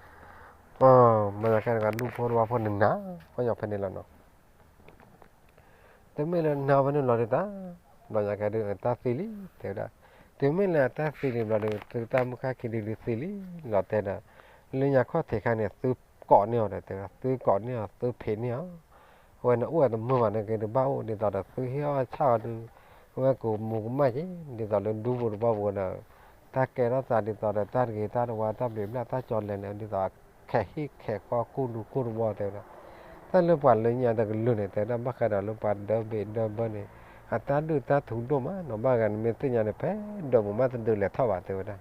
ဘျီညါခဲန့ၣ် ကဒူဖိတဝီဖိန့ၣ်နၤ ပှၤညီဖဲန့ၣ်လီၤနီၤ. တမ့ၢ်လၢနၤဖဲန့ၣ်လီၤဒုးတၢ်, ဘျီညါခဲဒုး တၢ်သံလံ တဲဝဲဒၣ်. တုၤမ့ၢ်လၢအတၢ်သံလံဘျီဒုး သုတၢ်မုၢ်ဃၢ်ခံဒုဒုးသံလံ လီၤတဲဒီး လၢညါခီၣ်ထံးခါန့ၣ် သုကိးန့ၢ်အီၤဒီးတဲဝဲဒၣ် သုကိးန့ၢ်အီၤ သုဖံးန့ၢ်အီၤ, အဝဲန့ၣ်အိၣ်ဝဲတမုာ်ဘၣ်န့ၣ်က့ဒုးဘၣ်အိၣ် ဒ်သိးဒီးသုဟ့ၣ်အီၣ်ဆၣ်အီၤဒုး အဝဲကမူၤကမၣ်က့ၤ ဒ်သိးလၢဒူဖိတဝီဖိဒီး တၢ်ကဲထီၣ်သးဒ်သိးဒီးတၢ်တဂ့ၤတၢ်တဝါ တၢ်ဘျုးဘျၣ်တၢ်ကၠီလဲၣ်န့ၣ် ဒ်သိး ခဲဟံၣ်ခဲဃီ ကိၢ်ဒူကိၢ်တဝီတဲဝဲဒၣ်. တၢ်လၢပှၤလၢညါတကလုာ်န့ၣ် တဲဝဲဒၣ် ဘၣ်ဃးဒီးလၢပှၤဒၢဘ့ၣ်ဒၢဘၢန့ၣ် အတၢ်ဒုၣ်တၢ်ထူဒိၣ်မးနီၤ ဘၣ်ဂၤနမ့ၢ်သ့ၣ်ညါန့ၣ် ဖဲဒၢးပူၤမးတဒုးလဲၤထီၣ်ဘၣ်တဲဝဲဒၣ်.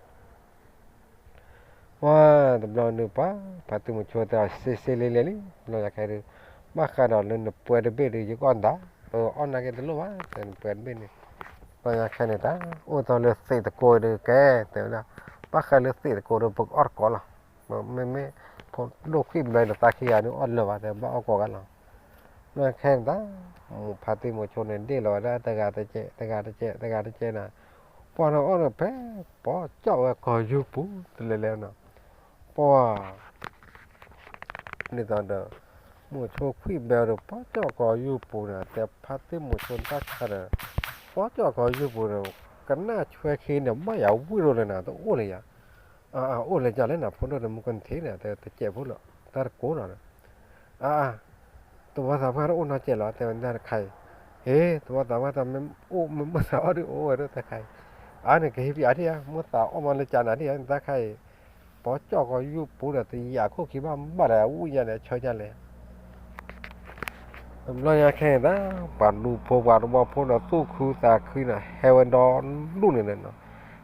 ပှၤတဘျီဒုးပှၤ ဖါတံၢ်မိၤဆိတဲအီၤ စ့စ့လ့လ့လံ ဘျီညါခဲဒုး ဘၣ်ဃးဒီးလၢနပှဲၤတဘ့ၣ်ဒုး ယကအီၣ်နၤ, အီၣ်နၤက့တလိၣ်ဘၣ် တဲနပှဲၤတဘ့ၣ်န့ၣ်, ဘျီညါခဲန့ၣ်တၢ် အိၣ်သီလၢသ့ၣ်တကိးဒုးကဲ တဲဝဲဒၣ်, ဘၣ်ဃးလၢသ့ၣ်တကိးဒုးပကအီၣ်တကိးလီၤ, မ့မ့ၢ် ဖိဒိၣ်ခွံၣ်ဘျီဒုးသးခံဂၤဒုးအီၣ်လၢၤဘၣ် တဲဘၣ်အီၣ်ကိးဂၤလီၤ. ဘျီခဲန့ၣ်တၢ် မိၢ်ဖါတံၢ်မိၤဆိန့ၣ် ဒ့ၣ်လီၤဝဲဒၣ်တဂၤတကဲး တဂၤတကဲး တဂၤတကဲးန့ၣ်, ပှၤန့ၣ်အီၣ်န့ၣ်ဖဲ ပီကၠီၣ်ဝဲကီၢ်ယူၢ်ပူၤ တလဲၤလဲၤနီၤ, ပှၤ ဒ်သိးဒီး မိၤဆိခွံၣ်ဘဲဒီး ပီကၠီၣ်ကီၢ်ယူၢ်ပူၤန့ၣ် တဲဖါတံၢ်မိၤဆိတၢ်ခါဒီး ပီကၠီၣ်ကီၢ်ယူၢ်ပူၤဒီး ကနၣ်ဆွဲခံန့ၣ် ဘၣ်ယၤဝံၣ်ရိၤလၢနၤ တအိၣ်လၢၤယၤ, အအိၣ်လၢၤယၤလဲၣ်နၤ ဖိဒိၣ်တမုၢ်ကနထံၣ်န့ၣ် တဲတကဲးဖိလီၤ တၢ်တကိးလီၤ, အ သဝီသးပှၢ်တအိၣ်နီတစဲးလီၤ တဲဝဲဒၣ်တခါအံၤ, ဟ့ သဝီသးပှၢ်တမ့ၢ်အိၣ်မ့ၢ်မုၢ်သးအီၣ်ဒုး အိၣ်ဝဲဒၣ်တခါအံၤ, အါန့ၣ်ကဟ့ၣ်ပျံၤအါဒံးဧါ မုၢ်သးအီၣ်မးလၢကၠးနၤဒံးဧါ တၢ်ခါအံၤ, ပီကၠီၣ်ကီၢ်ယူၢ်ပူၤဒီး တယာ်ခိၣ်ခံဘၣ်ဘၣ်ဒီး အဝံၣ်ညါန့ၣ် အဆၢညါလဲၣ် တဘျီညါခဲအံၤတၢ် ပှၤဒူဖိပှၤတဝီဖိဒီး သူၣ်ခုသးခုန့ၣ် ဟဲဝဲဒီဒူၣ်န့ၣ်လီၤ,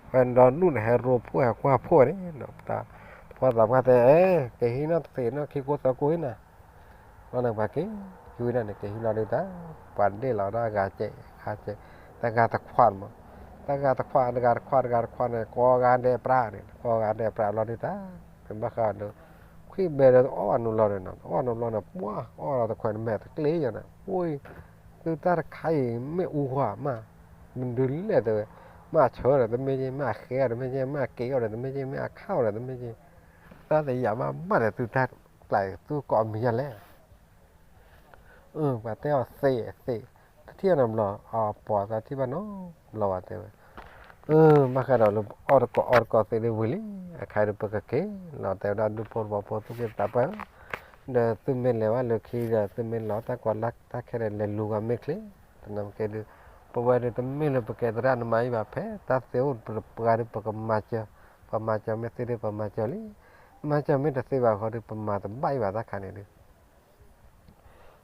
ဟဲဒီဒူၣ်န့ၣ် ဟဲရိဖှိၣ်ဟဲကွၢ်ဖှိၣ်ဝဲန့ၣ်, သဝီသးပှၢ်တဲ အဲ ကဟံးနီၢ်သ့ၣ်နီၢ်ခံကိးသၢကိးအံၤနၤ, ဘျီန့ၣ်ပှၤက့ၤ ဟံးဝဲဒၣ်န့ၣ် ကဟံးလီၤဒုးတၢ်, ပှၤဒ့ၣ်လီၤဒၣ်ဂၤကဲးဂၤကဲး, တဂၤတခွးမး, တဂၤတခွး တဂၤတခွး တဂၤတခွးန့ၣ် ကိးဂၤဒဲးပြးန့ၣ် ကိးဂၤဒဲးပြးလီၤဒုးတၢ်, ပဘၣ်ဃးဒီး ခွံၣ်ဘဲဒီးအီၣ်အနုာ်လီၤန့ၣ်နီၤ, အီၣ်နုာ်လီၤန့ၣ် ပှၤအီၣ်လီၤတခွးန့ၣ် မဲာ်တကျ့ယီၤန့ၣ်, အိၣ် သုတၢ်တခါအံၤ မ့ၣ်အူဃီမး, မဒုးလဲၣ်တဲဝဲ, မ့ၢ်အဆၢဒီးတမ့ၢ်က့, မ့ၢ်အဃဲဒီးတမ့ၢ်က့, မ့ၢ်အက့အီၤဒီးတမ့ၢ်က့, မ့ၢ်အခါအီၤဒီးတမ့ၢ်က့, တၢ်တယာ်မးဘၣ်ဒီးသုတၢ်ကျါအံၤ သုကိးမံၤယါလဲၣ် ပှၤတဲအီၤသ့သ့, တထံၣ်အီၤနီတဘျီ, အပိာ်သးထံၣ်ဘၣ်နီတဘျီဘၣ် တဲဝဲ, ဘၣ်ဃးဒီးလၢအီၣ်တကိးအီတကိးသ့ဒ်ဝံၤလံ, အခါဒီးပကက့ၤလီၤ တဲဝဲဒၣ် ဒူဖိတဝီဖိ သူၣ်က့သးပှၢ်ဧၢ, ဒီးသုမ့ၢ်လဲၤဘၣ်လၢခံဒီး သုမ့ၢ်လီၤတၢ်ကီတၢ်ခဲဒီး လဲၤလူၤဂၤမ့ၢ်ချ့, သနာ်က့ဒုး ပဝဲဒုးတမ့ၢ်လၢပကဲသရၣ်နမါအံၤဘၣ် ဖဲတၢ်သ့အိၣ်ပှၤဒုး ပကမၤစၢၤ, ပမၤစၢၤမ့ၢ်သ့ဒုး ပမၤစၢၤလံ, မၤစၢၤမ့ၢ်တသ့ဘၣ်ဃီဒုး ပမၤတဘၣ်အံၤဘၣ်တၢ်ခါန့ၣ်ဒုး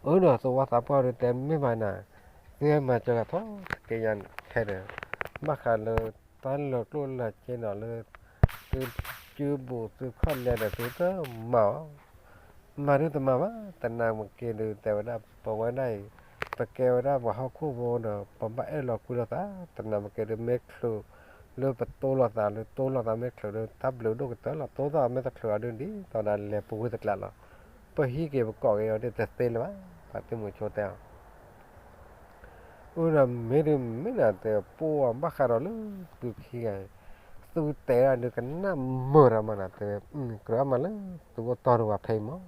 အၢ ဒီးသဝီသးပှၢ်ဒုးတဲမ့ၢ်ဘၣ်နၤ, သုဟဲမၤစၢၤဂၤထီၣ်တက့ၢ်ယါခဲဒီး, ဘၣ်ဃးလၢတၢ်လီၤကျိၣ်လီၤစ့နီၤလၢ သုစုဘူးသုခီၣ်လဲဒီးသုတမၤအီၤ, မၤဒုးတမၤဘၣ်, သနာ်က့ဒုးတဲဝဲဒၣ် ပဝဲဒၣ်အံၤ ပကဲဝဲဒၣ်ပှၤဟီၣ်ခိၣ်ဖိဒီး ပဘၣ်အဲၣ်လီၤကွံလိာ်သး, သနာ်က့ဒုးမ့ၢ်ချုးလၢပတိလိာ်သးလၢ တိလိာ်သးမ့ၢ်ချုးလၢတၢ်ဘျုးဒိၣ်ကတၢၢ်လီၤ, တိသးမ့ၢ်တချုးအီၤဒုးဒ်သိးဒီးလဲၤပူၤဝံၤတကျးလီၤ, ပဟံးက့ၤပကိးက့ၤအီၤဒ်တသ့လၢၤဘၣ်, ပှၤသုးမုၢ်ဆိတဲအီၤ အၢ ဒီးမ့ၢ်ဒုးမ့ၢ်နၤတဲ ပှၤဘၣ်ဃးဒီးလၢသုခံဂၤအံၤ, သုတဲဒၣ်ဒုးကနၣ်မုာ်ဒီးမးနၤတဲ, ကြၢးမးလၢသုအိၣ်တီၢ်ဒုးပှၤဖဲအံၤမး,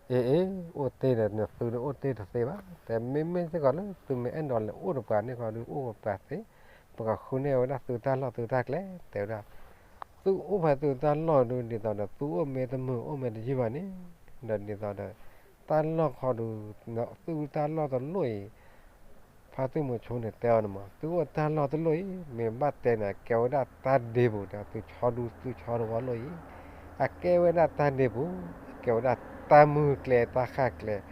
အ့ အ့ အိၣ်တ့ၢ်ဒီးနသုဒုးအိၣ်တ့ၢ်တသ့ဘၣ်, တဲမ့မ့ၢ်စ့ၢ်ကီးလၢသုမ့ၢ်အဲၣ်ဒိးလဲၤအိၣ်ဒီးပှၤန့ၣ်ဃီဒုးအိၣ်ပှၤသ့, ပကဃုန့ၢ်ဝဲဒၣ်သုတၢ်လီၢ်သုတၢ်ကျဲ, တဲဝဲဒၣ် သုအိၣ်ဖဲသုတၢ်လီၢ်ဒုး ဒ်သိးဒီး သုအိၣ်မ့ၢ်တမုာ်အိၣ်မ့ၢ်တယုၢ်ဘၣ်န့ၣ်, ဒီးဒ်သိးဒီး တၢ်လီၢ်ခီဒုး သုတၢ်လီၢ်တလိၣ်အံၤ ဖါတံၢ်မုာ်ဆိန့ၣ်တဲအီၤန့ၣ်မး သုအိၣ်တၢ်လီၢ်တလိၣ်အံၤ မ့ၢ်ဘၣ်တဲန့ၣ် အကဲဝဲဒၣ်တၢ်ဒ့ပူၤဒီး သုဆီဒူသုဆီတဝီလိၣ်အံၤ, အကဲဝဲဒၣ်တၢ်ဒ့ပူၤ, အကဲဝဲဒၣ်တၢ်မုၢ်ကျဲတၢ်ဃၣ်ကျဲ, ဒီး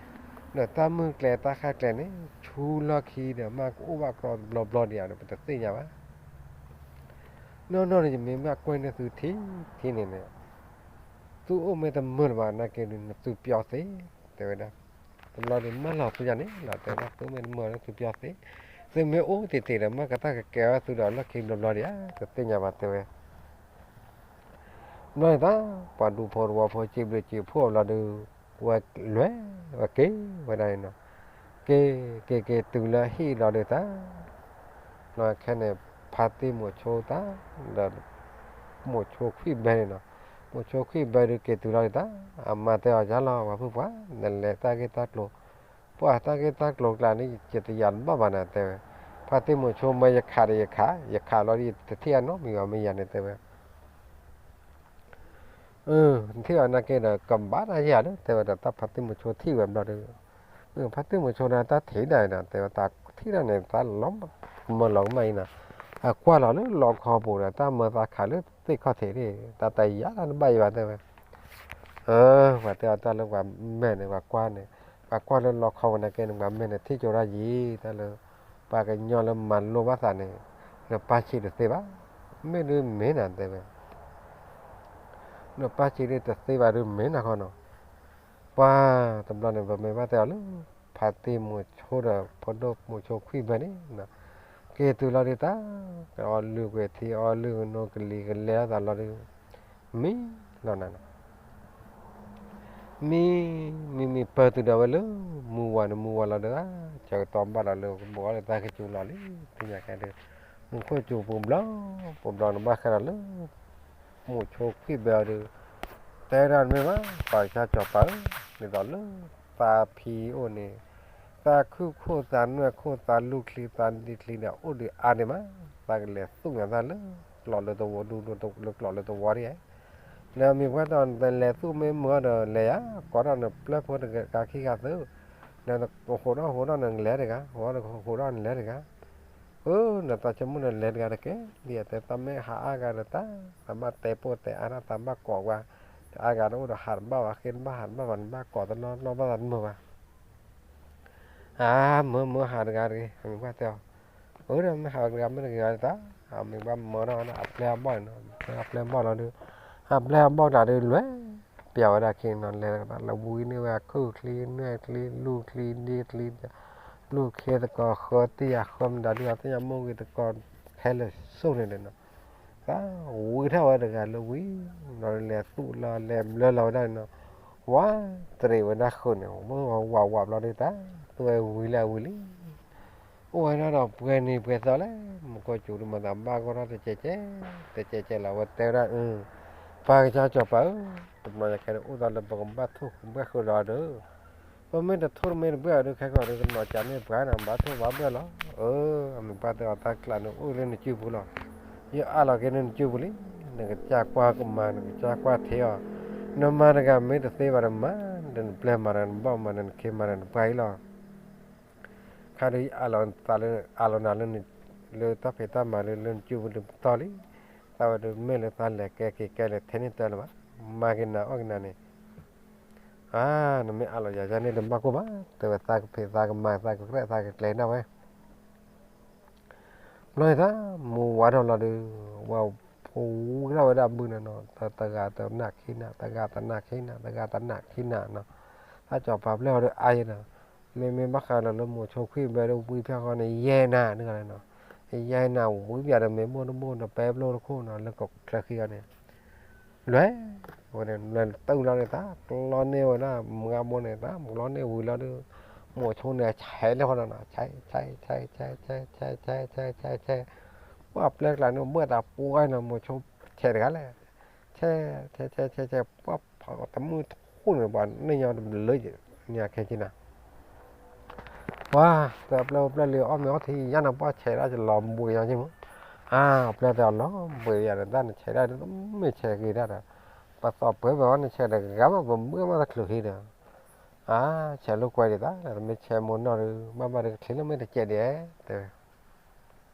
တၢ်မုၢ်ကျဲတၢ်ဃၣ်ကျဲန့ၣ် ဆူလီၢ်ခံဒီး မ့ၢ်ကအိၣ်ဘၣ်ကျီတဘျီဘျီဒံးဧါဒီး ပတသ့ၣ်ညါဘၣ်. နီၢ်နီၢ်န့ၣ် ယမ့ၢ်ဘၣ်ကွဲန့ၢ်သုထံထံန့ၣ်န့ၣ် သုအိၣ်မ့ၢ်တမုာ်လၢၤဘၣ်နာ်က့ဒုး သုပျီသ့, တဲဝဲဒၣ်. တဘျီဒုး မၢလီၤသုယၤန့ၣ်လီၤ တဲဝဲဒၣ်, သုမ့ၢ်တမုာ်လၢသုပျီသ့, သုမ့ၢ်အိၣ်တ့ၢ်တ့ၢ်ဒီး မ့ၢ်ကတၢ်ကကဲဝဲသုဒီး လီၢ်ခံဘျီဘျီဒံးဧါ တသ့ၣ်ညါဘၣ် တဲဝဲ. ဘျီန့ၣ်တၢ် ပှၤဒူဖိတဝီဖိ စံးဘျုးစံးဖှိၣ်အဘျီဒုး ဝဲလဲၤဝဲက့ၤဝဲဒၣ်န့ၣ်နီၤ, က့ၤက့ၤက့ၤတုၤလၢဟံၣ်ဘျီဒုးတၢ် ခဲန့ၣ် ဖါတံၢ်မုာ်ဆိတၢ် ဒီး မုာ်ဆိခွံၣ်ဘဲန့ၣ်နီၤ, မုာ်ဆိခွံၣ်ဘဲဒုးက့ၤတုၤလီၤဒုးတၢ် အမါတဲအီၤ ယါလီၤ ပှၤဖုၣ်ပှၢ် နလဲၤတၢ်ဂ့ၢ်တၢ်ကျိၤ, ပှၤတၢ်ဂ့ၢ်တၢ်ကျိၤကျါန့ၣ် ယတယာ်တဘၣ်ဘၣ်နၤ တဲဝဲ. ဖါတံၢ်မုာ်ဆိမ့ၢ်ယခးဒီးယခး, ယခးလီၤဒ်ယတထံၣ်အနီတမံၤဘၣ် မ့ၢ်ယၤန့ၣ် တဲဝဲ. ထံၣ်အီၤနာ်က့ဒီး ကဘၣ်တၢ်ယၤလၢ တဲဝဲဒီး တၢ်ဖါတံၢ်မုာ်ဆိထံၣ်ဝဲဘျီဒီး ဖါတံၢ်မုာ်ဆိန့ၣ် တၢ်ထံၣ်ဒၣ်ဒီး တဲဝဲ တၢ်ထံၣ်ဒၣ်န့ၣ် တၢ်လီၤကမၢလီၤကမၣ်အံၤနီၤ, အကွၢ်လီၤလၢလီခီပူၤဒီး တၢ်မၢသးခးလၢသ့ၣ်ခီၣ်ထံးန့ၣ် တၢ်တယာ်တၢ်တဘၣ်အံၤဘၣ် တဲဝဲ. ပှၤတဲအီၤ တၢ်လၢပှၤမဲာ်န့ၣ် ပှၤကွၢ်န့ၣ်, ပှၤကွၢ်လၢလီခီပူၤနာ်က့န့ၣ် ပှၤမဲာ်န့ၣ် ထံၣ်ကၠိဒၣ်ယံၤ တၢ်လၢ ပှၤကညီလၢမၤလိဘၣ်သးန့ၣ် နပၢ်ဆံးတသ့ဘၣ်, မ့ၢ်ဒုးမ့ၢ်နၤ တဲဝဲ နပၢ်ဆံးဒုးတသ့ဘၣ်ဒုးမ့ၢ်နၤဃီနီၤ. ပှၤတဘျီန့ၣ် ပမ့ၢ်ဘၣ်တဲအီၤလၢ ဖါတံၢ်မုာ်ဆိဒီး ဖိဒိၣ်မုာ်ဆိခွံၣ်ဘဲန့ၣ် က့ၤတုၤလီၤဒုးတၢ် ကအီလုၢ်ကွံာ်ထံ အီလုၢ်ကနိကလံၤ ကလဲၤလီၤသးလီၤဒုး မံလီၤနၤနီၤ. မံ မံမံပၢၢ်တုၤဒီးဝဲလၢ မုၢ်ဝါန့ၣ် မုၢ်ဝါလီၤဒီး ဆၢကတီၢ်ဘၣ်လီၤလၢ ကဘိးအီၤလၢတၢ်ခ့ကၠူလီၤလံ သ့ၣ်ညါကဲဒုး မူခိၣ်စူၤပူၤဘျီ ပူၤဘျီန့ၣ်ဘၣ်ဃးဒီးလၢ မုာ်ဆိခွံၣ်ဘဲအီၤဒုး တဲဒၣ်မ့ၢ်ဘၣ် ပှၤကစၢ်စီၤပၤဧၢ, ဒ်သိးလၢ သးဖံအိၣ်န့ၣ် သးခုခိၣ်သးနွဲၣ်ခိၣ်သးလူၢ်ချံသးဒ့ချံဒီး အိၣ်ဒုးအါဒံးမး, သးကလဲၤသူၣ်ညါသးလၢ ကျိးလၢတဝီဒူ လၢကျိးလၢတဝီဒံးဧါ. နမ့ၢ်ပှၤတၢ်လဲၤသူၣ်မ့ၢ်မုာ်အီၤဒီးလဲၤယါ, ကိးထီၣ်နပျဲၢ်ဖိတဂၤခံဂၤသု, နဟိးထီၣ်ဟိးထီၣ်နလဲၤတဂၤ, ဟိးထီၣ်ဟိးထီၣ်နလဲၤတဂၤ, အၢ နသးဆိကမိၣ်နလဲၤတဂၤတက့ၢ်, ဒ်အတဲသးမ့ၢ်ဟးအါဂၤဒီးတၢ်, သးဘၣ်တဲပိၢ်တဲအါထီၣ် သးဘၣ်ကိးကွၢ်, တအါဂၤတအိၣ်ဒီးဟးတဘၣ်ဘၣ် ဃ့တဘၣ်ဟးတဘၣ်ဘၣ် နဘၣ်ကိးတနီၤနီၤဘၣ်သးတမုာ်ဘၣ် အါ မုာ်မုာ်ဟးတဂၤတဂ့ၤ အမ့ၢ်ပှၤတဲအီၤ, အၢ ဒီးမ့ၢ်ဟးတဂၤမ့ၢ်တဂ့ၤတၢ်, အမ့ၢ်ပှၤမၢထီၣ်ဝဲဒၣ်အပျဲၢ်အဘီၣ်န့ၣ်နီၤ, အပျဲၢ်အဘီၣ်လီၤဒီး, အပျဲၢ်အဘီၣ်တဂၤဒီးလွဲၢ်ပျၢ်ဝဲဒၣ်ခံနီၤ, လဲၤလၢဝံၤန့ၢ်ဝဲခုၣ်ချံနွဲၣ်ချံလူၢ်ချံဒ့ချံ, လူၢ်ခ့သကိးဃၢတံၢ်အဃၢမတၤဒုးအသ့ၣ်ညါမိၢ်ဂ့ၤသကိး ဖဲလၢာ်စိၣ်န့ၣ်ဒီးနီၤ သးဝံထီၣ်ဝဲတဂၤလၢဝံၤ, ဒီးလဲၤသူၣ်လီၤလဲၤဘျၢလီၤဝဲဒၣ်န့ၣ်နီၤ, ဝးတရံးဝဲဒၣ်ဃုာ်န့ၣ်, ဝးဝးဘျီဒုးတၢ်, သူဝဲဝံၤလၢအဝံၤလံ, အိၣ်ဝဲဒၣ်ဒီးပှဲၤနံၤပှဲၤသီလဲၣ်, မူခိၣ်စူၤဒုးမၤသးဘၣ်ဂီၢ်ထီၣ်တကဲးကဲး, တကဲးကဲးလီၤ ဝဲတဲဝဲဒၣ်, ပှၤကစၢ်စီၤပၤဧၢ, တဘျီယခဲဒုးအိၣ်သးလၢပကဘၣ်ထိၣ်ဘှဲၣ်ဃုာ်လီၤဒီး ပမ့ၢ်တထိၣ်တမ့ၢ်တဘှဲၣ်အီၤဒုး ခဲကီးဒုး တနီၤကးန့ၢ်ပှၤန့ၣ် ဘၣ်ထိၣ်ဘၣ်ဘှဲၣ်လီၤ. အၢ အမ့ၢ်ပှၤတဲအီၤ တၢ်ကျးန့ၣ်အိၣ်လၢနစုပူၤလီၤ. ယအးလီၤက့ၤလၢနစုပူၤလံ. နကစၢ်ကွၢ်ကမၤ နကစၢ်ကွၢ်ထံအီၤ, နမၤတဂၤမ့ၢ်တသ့ဘၣ်ဒီးမၤ, ဒီးနပျဲၢ်မၤဒီးနဘီၣ်မၤဒီးနခ့မၤဒီးနပှၤအံၤလီၤ. ခါဒုးယအးလီၤသးလၢ အးလီၤနၤလၢ လၢတၢ်ဖံးတၢ်မၤလၢ လၢနစုပူၤလံပတီၢ်လံ. သးဝဲဒုးမ့ၢ်လၢသးလဲၤကဲက့ၤကဲလဲၣ်ထဲန့ၣ်တၢ်လၢၤဘၣ်. မၤက့ၤနၤအီၣ်က့ၤနၤန့ၣ် အါ နမ့ၢ်အးလီၤယၤန့ၣ် တဘၣ်ကိၢ်ဘၣ်, တဲဝဲသးကဖံးသးကမၤသးကကြၢးသးကကျဲၤဒၣ်ဝဲ. ဘျီန့ၣ်တၢ် မူဝါထီၣ်လီၤဒုး ဝဲဖိဝံၤကထီၣ်ဝဲဒၣ်ဘုန့ၣ်နီၤ, တဂၤတနၢ်ခံနၢ်, တဂၤတနၢ်ခံနၢ်, တဂၤတနၢ်ခံနၢ်နီၤ. တၢ်စီၤပၤပျဲၢ်အီၤဒုးအါယဲနီၤ, မ့မ့ၢ်ဘၣ်ဃးလီၤလၢမိၤဆိခွံၣ်ဘဲဒုးဝံဖျၢၣ်ဃီန့ၣ် ယဲၢ်နၢ်န့ၣ်လီၤနီၤ, ယဲၢ်နၢ်ဝံဖျၢၣ်ဒီးမ့ၢ်ဘိၣ်တဘိၣ်ဒီးပဲဘျိၣ်တခိၣ်နီၤ လၢကချၢဃံအီၤန့ၣ် လွဲၢ်ဝဲန့ၣ် လွဲၢ်တုၤလီၤန့ၣ် တၢ်ကျီန့ၢ်ဝဲဒၣ် မုၢ်ဂၤဘိန့ၣ် တၢ်ကျီန့ၢ်ဝံၤလီၤဒုး မိၤဆိန့ၣ် ဆဲးလၢဃီနီၤနီၤ ဆဲး ဆဲး ဆဲး ဆဲး ဆဲး ဆဲး ဆဲး ဆဲး ဆဲး ပှၢ်ပျဲၢ်ကျါန့ၣ် ဘၢၣ်သးပှၢ်နီၤ မိၤဆိဆဲးတဂၤလဲၣ် ဆဲး ဆဲး ဆဲး ဆဲး ဆဲး ပှၢ်ဖးတမုၢ်ထူၣ်န့ၣ် ပှၤန့ၣ်ညီတဘျုးန့ၣ်ခဲကနၤ ပှၤ တၢ်ပျဲၢ်ပျဲၢ်လံ အီၣ်မ့ၤအီထံယါနီၤ ပှၢ်ဆဲးဒၣ်လီၤဘှံးညီက့မး အပျဲၢ်တဲအီၤလီၤဘှံးယၤဒီး တၢ်နဆဲးဒၣ်တမ့ၢ်ဆဲးဂ့ၤဒၣ်ဒီး ပသီၣ်ပှဲၤဘၣ်ဝဲ နဆဲးတဂၤဘၣ် ပမုၢ်မ့ၢ်တချုးဟံးဒီး အါ ဆဲးလိာ်ကွဲဒံးသး တမ့ၢ်ဆဲးမိၢ်နီၢ်ဒီး ဘၣ်ဘၣ်ဒီးကချ့လၢမ့ၢ်တကဲးဒံး တဲ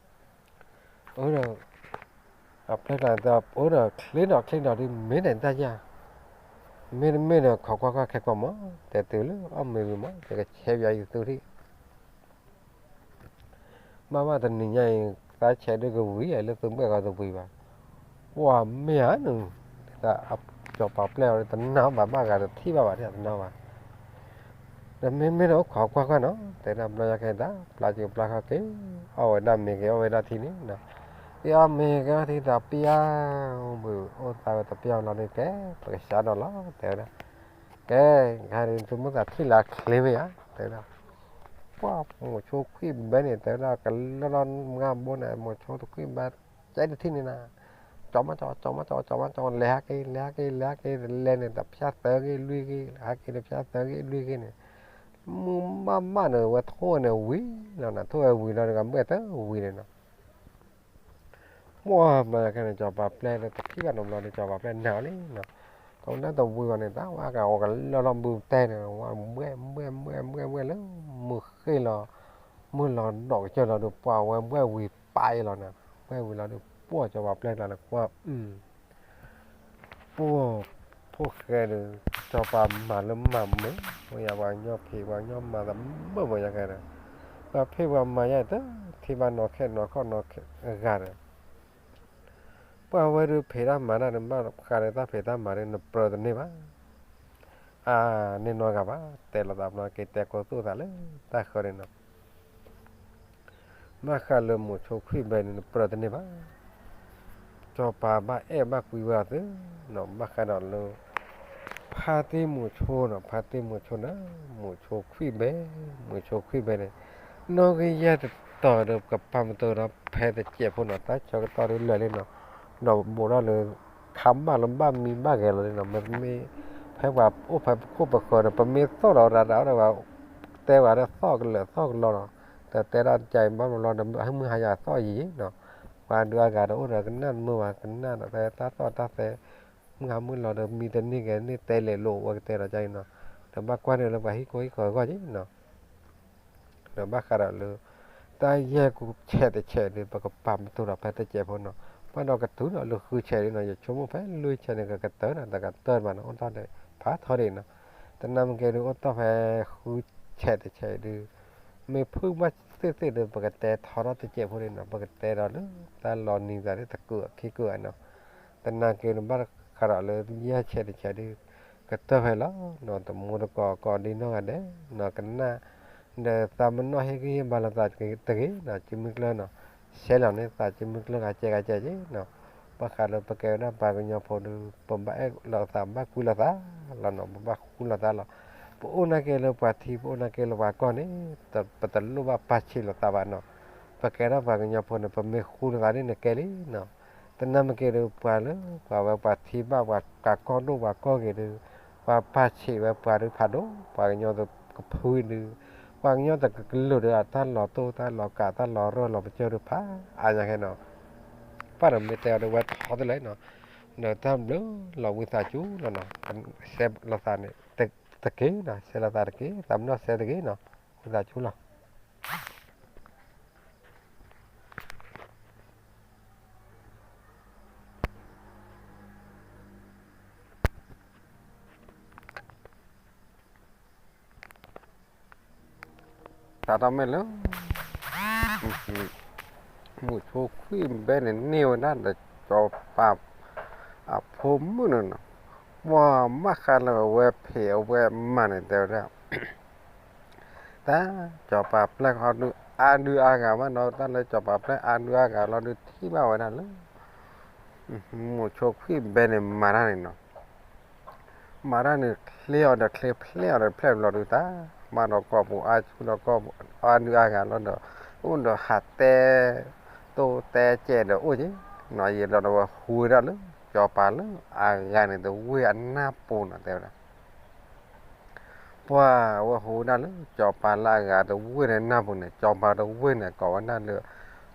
ဝဲ အၢဒီး အပျဲၢ်ကျါတဲ အၢဒီးချ့နီၤချ့နီၤဒုး မ့ၢ်ဒၣ်တၢ်ယၤ မ့တမ့ၢ်ဒီး ခိးကွၢ်ကွၢ်ခဲကိာ်မး တဲတုၤလၢအီၣ်မ့ၤဝံၤမး ယကဆဲးပယီၤယသူထံၣ် ဘၣ်ဘၣ်တနံၤညါအံၤ သးဆဲးဒုးကဝံၤလၢသုဘဲၣ်ဂီၤတဝံၤဘၣ်, ပှၤမ့ၢ်ဧါနုၤ, စီၤပၤပျဲၢ်အီၤတနာ်ဘၣ် ဘၣ်ဂၤတထံၣ်ဘၣ်ဘၣ် တနာ်ဘၣ်, ဒီးမ့မ့ၢ်ဒီးအိၣ်ခိးကွၢ်ကွၢ်နီၤ တဲဒၣ်ဘျီယါခဲအံၤ ပျၢ်က့ၤပျၢ်ဃီက့ၤ အီၣ်ဝဲဒၣ်မ့ၤက့ၤ အီၣ်ဝဲဒၣ်ထံန့ၣ်, အီၣ်မ့ၤက့ၤအီၣ်ထံတပျၢ်, အိၣ်သးဝဲတပျၢ်လီၤဒုးကဲ ပကစးဒီးလီၤ တဲဝဲဒၣ်, ကဲ, ဂၤဒုးသုမိၢ်သးထံၣ်လၢအချ့မ့ၢ်ဧါ တဲဝဲဒၣ် ပှၢ်မိၤဆိခွံၣ်ဘဲန့ၣ် တဲဝဲဒၣ် ကလီၢ်လီၢ်မုၢ်ဘိန့ၣ် မိၤဆိတခွံၣ်ဘဲ ကဲတထံၣ်န့ၣ်နၤ, ကၠီမးကၠီ ကၠီမးကၠီ ကၠီမးကၠီ လဲၤဟးက့ၤ လဲၤဟးက့ၤ လဲၤဟးက့ၤ လဲၤန့ၣ် တဖၠၣ်သၢဂ့ၢ်လွံၢ်ဂ့ၢ် ဟးက့ၤတဖၠၣ်သၢဂ့ၢ်လွံၢ်ဂ့ၢ်န့ၣ်, မုၢ်မးမးန့ၣ် ဝဲထိၣ်ဝဲန့ၣ်ဝံၤလီၤနၤ ထိၣ်ဝဲဝံၤလီၤဒီး ကဘၣ်တဝံၤန့ၣ်နီၤ ပှၢ်ဘျီယါခဲန့ၣ် စီၤပၤပျဲၢ်လၢတထံၣ်ဘၣ်နီတဘျီဒီး စီၤပၤပျဲၢ်နာ်အီၤလံနီၤ, တဝဲဒၣ်တဝံၤဘၣ်န့ၣ် တၢ်ဝဲကအိၣ်ကလီၢ်လီၢ်ဘုတဲန့ၣ် ဝဲဘှဲၣ်ဘှဲၣ်ဘှဲၣ်ဘှဲၣ်ဘှဲၣ်လၢ မုၢ်ဃ့ၢ်လီၤ, မုၢ်လီၤဒီးကစၢၢ်လီၤဒီး ပှၢ်ဝဲဘှဲၣ်ဝံၤပာ်အံၤလီၤနၤ, ဘှဲၣ်ဝံၤလီၤဒီး ပှၢ်စီၤပၤပျဲၢ်ကျါန့ၣ် ကွၢ် ပှၢ် ဖိၣ်ဃဲဒီး စီၤပၤမၤလၢမၤမုာ်, ပှၤယၤပှၤကညီဖံး ပှၤကညီမၤသမုာ်ပှၤယါခဲဒီး, ပှၤဖံးပှၤမၤယါတထံၣ်ဘၣ်နီၢ်ခဲနီၢ်ခီၣ်နီၢ်ဂၤဒီး, ပှၢ်ဝဲဒုးဖံးတၢ်မၤတၢ်ဒီး ဘၣ်ဃးဒီးတၢ်ဖံးတၢ်မၤဒီး နပြၢတန့ၢ်ဘၣ်, အါ န့ၢ်နီတဂၤဘၣ်, တဲလိာ်သးဘျီက့ၤ တဲကိးသူၣ်သးလၢတၢ်ဃၢၤန့ၣ်နီၤ ဘၣ်ဃးလၢမိၤဆိခွံၣ်ဘဲန့ၣ် နပြၢတန့ၢ်ဘၣ်, စီၤပၤဘၣ်အဲၣ်ဘၣ်ကွံဝဲအီၤသုနီၤ, ဘၣ်ဃးဒီးလၢ ဖါတံၢ်မိၤဆိနီၤ, ဖါတံၢ်မိၤဆိန့ၣ် မိၤဆိခွံၣ်ဘဲ, မိၤဆိခွံၣ်ဘဲန့ၣ် နီၣ်ဂံၢ်ယဲၢ်တတီၤဒီး ကပာ်မတူၤဒီးဖဲတစဲးဖိနီၤ, တၢ်ဆၢကတီၢ်ဒုးလၢာ်လံနီၤ, ဒီးဘူးထီၣ်လၢ ခါဘၣ်လၢဘၣ်မံဘၣ်ဂဲၤလီၤလံနီၤ, မ့မ့ၢ် ဖဲပှၤအိၣ်ဖဲပခိၣ်ပဃၢၤဒီး ပမ့ၢ်သိၣ်ဒီးရၤတၢ်ဒီး ပှၤတဲပှၤဒီးသီၣ်ကလၢာ်သီၣ်ကလီနီၤ, ဒီးတဲဒၣ်တကဲအံၤဘၣ်ဘျီဒီး မုၢ်ဟါယၤသီၣ်ယံာ်နီၤ, ပှၤဒုးအါဂၤဒီးအိၣ်ဒီးကနၣ်တမုာ်ဘၣ် ကနၣ်ဒီးဖဲတၢ်သီၣ်တၢ်သဲ မုၢ်ဟါမုၢ်လီၤဒီး မံတန့ၢ်ဂဲၤန့ၢ်တဲလဲၤလိာ်ဝဲကတဲဒီးကါအံၤနီၤ, ဒီးဘၣ်ကွၢ်န့ၣ်လၢပှၤဟံၣ်ခိၣ်ဟံၣ်ဃီအဂီၢ်က့နီၤ ဒီးဘၣ်ဃးဒီးလၢ တၢ်ယဲၢ်ကူဆဲးတဆဲးဒီး ပကပာ်မတူၤဒီးဖဲတစဲးဖိနီၤ, ဘၣ်ဒီးကတုၤဒီးလၢဃုဆဲးဒီးနီၤ, ယဆိကမိၣ်ဖဲလွံၢ်ဆဲးန့ၣ် ကကတၢၢ်ဒီး တကတၢၢ်ဘၣ်နီၤ, အိၣ်ထီၣ်ဒီးဖးထီဒံးနီၤ, တနၤမ့ၢ်ကဲဒီး အိၣ်တ့ၢ်ဖဲဃုဆဲးတဆဲးဒီး မ့ၢ်ဖုၣ်ဘၣ်သ့ၣ်သ့ၣ်ဒီး ပကတဲထီထီၣ်တစဲးဖိဒံးနီၤ, ပကတဲဒီးလၢ တၢ်လီၤနံၤသးဒ်တကုာ်ခံကုာ်နီၤ, တနၤကဲဒီး ဘၣ်ဃးဒီးလၢယဲၢ်ဆဲးတဆဲးဒီး ကတၢၢ်ဖဲလီၤနီၤ, တမူတကိးကိးဒံနီၢ်ဂၤဒဲးနီၤ, ကနၣ် ဒီးသးမနီၣ်ဟ့ၣ်ဂံၢ်ဟ့ၣ်ဘါလိာ်သးတဂ့ၤနီၤ, စုမုၢ်ကျၢၢ်နီၤ, ဆဲးလီၤန့ၢ်သးစုမုၢ်ကျၢၢ်ဂၤကဲဂၤကဲက့နီၤ, ဘၣ်ဃးလၢပကဲဝဲဒၣ်ပှၤကညီဖိဒီး ပဘၣ်အဲၣ်လိာ်သးဘၣ်ကွံလိာ်သးလီၤနီၤ, ပဘၣ်ဃူလိာ်သးလီၤ, ပအိၣ်နာ်က့လၢပှၤထံ ပအိၣ်နာ်က့လၢပှၤကီၢ်န့ၣ် ပတလိၣ်ဘၣ်ပာ်ဆံးလိာ်သးဘၣ်နီၤ, ပကဲဒၣ်ပှၤကညီဖိန့ၣ် ပမ့ၢ်ဃူလိာ်သးဒ်န့ၣ်ကဲလံနီၤ, တနၤမ့ၢ်ကဲဒီး ပှၤလၢ ပှၤဝဲပှၤထံဘၣ်ပှၤကးကီၢ်ဒိၣ်ပှၤကီၢ်ဂ့ၤဒီး ပှၤပာ်ဆံးဝဲပှၤဒုးဖးဒိၣ် ပှၤကညီတကဖုဒုး ပှၤကညီတကလုာ်ဒီး အတၢ်လီၤတိၢ်တၢ်လီၤကးတၢ်လီၤရၢၢ်လီၤပကၢၢ်ဒုးဖးအါညါခဲနီၤ, ပၢ်ဒီးမ့ၢ်တဲအီၤဒီးဝဲထီတလဲနီၤ, ဒီးတၢ်ဘျုးလီၤဝံသးစူၤလီၤနီၤ, ဆဲးလိာ်သးန့ၣ် တက့ၢ်နီၤ, ဆဲးလိာ်သးတက့ၢ်, သးမနီၣ်ဆဲးတက့ၢ်နီၤ, ဝံသးစူၤလီၤ. တၢ်တမ့ၢ်လၢ မိၤဆိခွံၣ်ဘဲန့ၣ် န့ၢ်ဝဲဒၣ်ဒီးစီၤပၤ အဖိမုၣ်န့ၣ်နီၤ, ပှၤမၣ်ဃးလၢအဝဲဖံးအဝဲမၤန့ၣ် တဲဝဲဒၣ် တၢ် စီၤပၤပျဲၢ်ဃီဒုး အါဒုးအါဂၤမးနီၤ, တၢ်လၢစီၤပၤပျဲၢ်အါဒုးအါဂၤလီၤဒုး ထံၣ်ဘၣ်ဝဲဒၣ်လၢ မိၤဆိခွံၣ်ဘဲန့ၣ် မၤတၢ်န့ၣ်နီၤ, မၤတၢ်န့ၣ် ချ့အီၤဒီးချ့ ဖျဲၣ်အီၤဒီးဖျဲၣ်ဘျီဒုး တၢ် မၤဒီးကိာ်ပူၤ အါဆူၣ်ဒီးကိာ်ပူၤ အါဒုးအါဂၤလီၤဒီး အိၣ်ဒီးဟးတဲ တိၢ်တဲကဲးဒီးအိၣ်က့ၤနီၤ, ယံာ်ဒီးဝဲဟူဝဲဒၣ်လၢ စီၤပၤလၢအဂၤန့ၣ်တဝ့ၢ်အနၢ်ပူၤနီၤ တဲဝဲဒၣ် ပှၤဝဲဟူဝဲဒၣ်လၢ စီၤပၤလၢအဂၤတဝ့ၢ်န့ၣ်နၢ်ပူၤန့ၣ် စီၤပၤတဝ့ၢ်န့ၣ် ကိးဝဲဒၣ်လၢ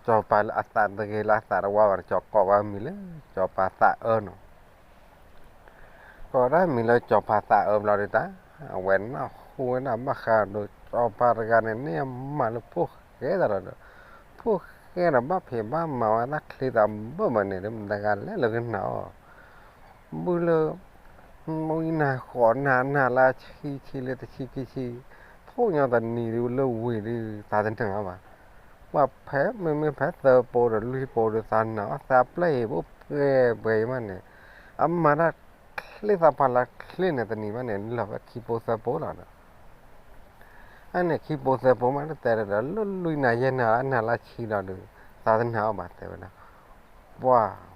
စီၤပၤလၢအသးတဂ့ၤလၢအသးတဝါဘၣ်န့ၣ် ကိးဝဲမံၤလၢ စီၤပၤသးအၢနီၤ. ကိးဒၣ်မံၤလၢစီၤပၤသးအၢဘျီဒုးတၢ်, အဝဲနၢ်ဟူဝဲဒၣ်ဘၣ်ဃးဒီး စီၤပၤတဂၤန့ၣ် န့ၢ်မၤလၢဖိၣ်ဃဲသးလီၤဒီး, ဖိၣ်ဃဲဒီးဘၣ်ဖံးဘၣ်မၤဝဲတၢ်ချ့သးဘၢၣ်ဘၣ်န့ၣ် မတၤတဂၤလဲၣ်လၢကနၣ်အီၤ ဘုလၢ မုၢ်နၤဃိးနၤ နၤလၢဆံဆံလၢတဆံခံဆံ, ထိၣ်ညီတနံၤဒုးလၢဝံၤဒုး သးတနၢၤအီၤဘၣ်. ပှၤဖဲမ့မ့ၢ်ဖဲသၢပိဒီးလွံၢ်ပိဒီး သးနၢၤအီၤ သးပျဲၢ်အံၤ ပှဲၤပှဲၤအံၤမးန့ၣ်, အမၤတၢ်ချ့သးပှၢ်လၢချ့န့ၣ် တနံၤမးန့ၣ် လီၤဝဲခံပိသၢပိလီၤဒီး အန့ၣ်ခံပိသၢပိမး တတဲဒီး လၢလွံၢ်နၤယဲၢ်နၤ အနၤလၢဆံဒီးဒုး သးတနၢၤအီၤဘၣ် တဲဝဲဒၣ်. ပှၤ ဒ်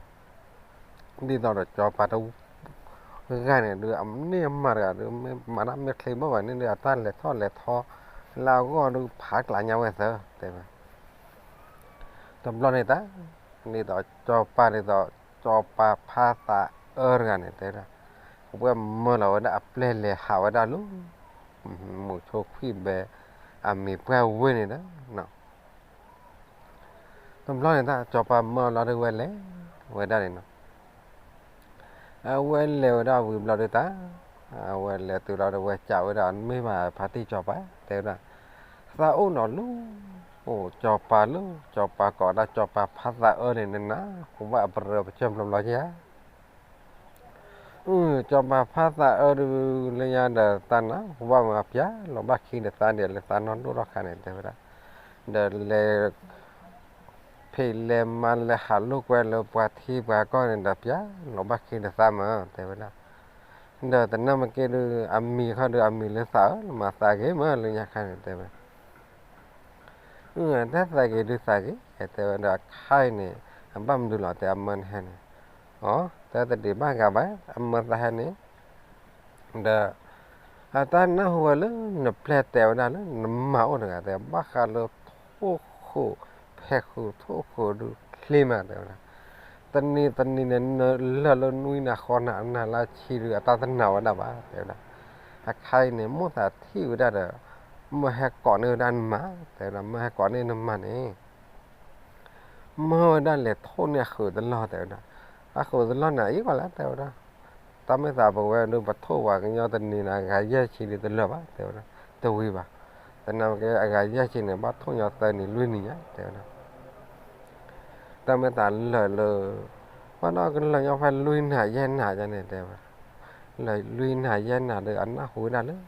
သိးဒီးစီၤပၤတဂၤန့ၣ်ဒုး အန့ၢ်အမၤတဂၤဒုး မ့ၢ်မၤတၢ်မ့ၢ်ချ့ဘၣ်ဘၣ်န့ၣ်ဒုး အတၢ်လဲၤထီၣ်လဲၤထီ လၢအဂီၢ်ဒုး ဖးကျးညါဝဲသၢ တဲဝဲ. တဘျီန့ၣ်တၢ် ဒ်သိးစီၤပၤဒ်သိး စီၤပၤဖးသးအၢတဂၤန့ၣ် တဲဝဲဒၣ်, ဝဲမၢလီၤဝဲဒၣ်အပျဲၢ်လဲၤဟးဝဲဒၣ်လၢ မုဆိခွံၣ်ဘဲ အမံၤပှၢ်ဝ့ၢ်န့ၣ်ဒီး တဘျီန့ၣ်တၢ် စီၤပၤမၢလီၤဒုးဝဲလဲၤဝဲဒၣ်န့ၣ်နီၤ. အဝဲလဲၤဝဲဒၣ်ဝံၤဘျီဒုးတၢ်, အဝဲလဲၤတုၤလီၤဒီး ဝဲစံးဝဲဒၣ် မ့ၢ်ဘၣ်ဖါတံၢ်စီၤပၤ တဲဝဲဒၣ်, သးအိၣ်နီၤလၢ အိၣ်စီၤပၤလၢ စီၤပၤကိးဒၣ်စီၤပၤဖးသးအၢန့ၣ် နနၢ်ဟူဘၣ်အပရၢပကၢၢ်ဘျီဘျီဧါ. အၢ စီၤပၤဖးသးအၢဒုး လၢညါဒီးသးနၢ်ဟူဘၣ်မးပျၢ်လီၤဘၣ်ခံဒီးသးဒ်လၢသးနီၢ်ဒိၣ်ထီၣ်ခါန့ၣ် တဲဝဲဒၣ်, ဒီးလဲၤ ဖံးလဲၤမၤလဲၤဟးလိာ်ကွဲလၢပှၤထံပှၤကီၢ်န့ၣ်ဒီး ပျၢ်လီၤဘၣ်ခံဒီးသးမး တဲဝဲဒၣ်. ဒီးတနၢ်မ့ၢ်က့ဒုး အမံၤခီဒုး အမံၤလၢသးအၢ မၤသးဂ့ၤမးလၢညါခါန့ၣ် တဲဝဲ အၢ တၢ်သးဂ့ၤဒုးသးဂ့ၤ တဲဝဲဒၣ် အခါအံၤန့ၣ် အဘၣ်မနုၤလီၤ တဲအမၢနဟဲန့ၣ်, အီ တၢ်တဒံးဘၣ်ဂၤဘၣ် အမၢသးဟဲန့ၣ် ဒီး အတၢ်နၢ်ဟူဝဲလၢနပျဲၢ်တဲဝဲဒၣ်လၢ နမၤအိၣ်တဂၤ တဲဘၣ်ဃးလၢထိၣ်ဃိး ဖဲးဃုာ်ထိၣ်ဃိးဒုးချ့မး တဲဝဲဒၣ်. တနံၤတနံၤန့ၣ် နလၢာ်လၢနွံနၤဃိးနၤ အနၤလၢဆံဒုး အတၢ်တနာ်ဝဲဒၣ်ဘၣ် တဲဝဲဒၣ်. အခါအံၤန့ၣ် မိၣ်သးထံၣ်ဝဲဒၣ်ဒီး မၢဟဲကိးန့ၢ်ဝဲဒၣ်နမၤ တဲဝဲဒၣ် မၢဟဲကိးန့ၢ်နမၤန့ၣ် မၢဝဲဒၣ်လဲၤထိၣ်န့ၢ်အဃုာ်တလီၢ် တဲဝဲဒၣ်. အဃုာ်တလီၢ်န့ၣ် အအံၤကီးလဲၣ် တဲဝဲဒၣ်. တၢ်မ့ၢ်သးပဝဲဒုး ပထိၣ်ပှၤကညီတနံၤန့ၣ် အဂၤယဲၢ်ဆံဒုးတလၢာ်ဘၣ် တဲဝဲဒၣ်, တဝံၤဘၣ်. တနၢ်မ့ၢ်က့ အဂၤယဲၢ်ဆံန့ၣ် ဘၣ်ထိၣ်ညီသၢနံၤလွံၢ်နံၤညါ တဲဝဲဒၣ်. တၢ်မ့ၢ်သးလၢာ်လၢ ဘၣ်ဒီးကလၢာ်ညီဖဲလွံၢ်နၤယဲၢ်နၤယါန့ၣ် တဲဝဲ, လၢာ်လွံၢ်နၤယဲၢ်နၤဒီး အနၢ်ဟူဝဲဒၣ်လၢ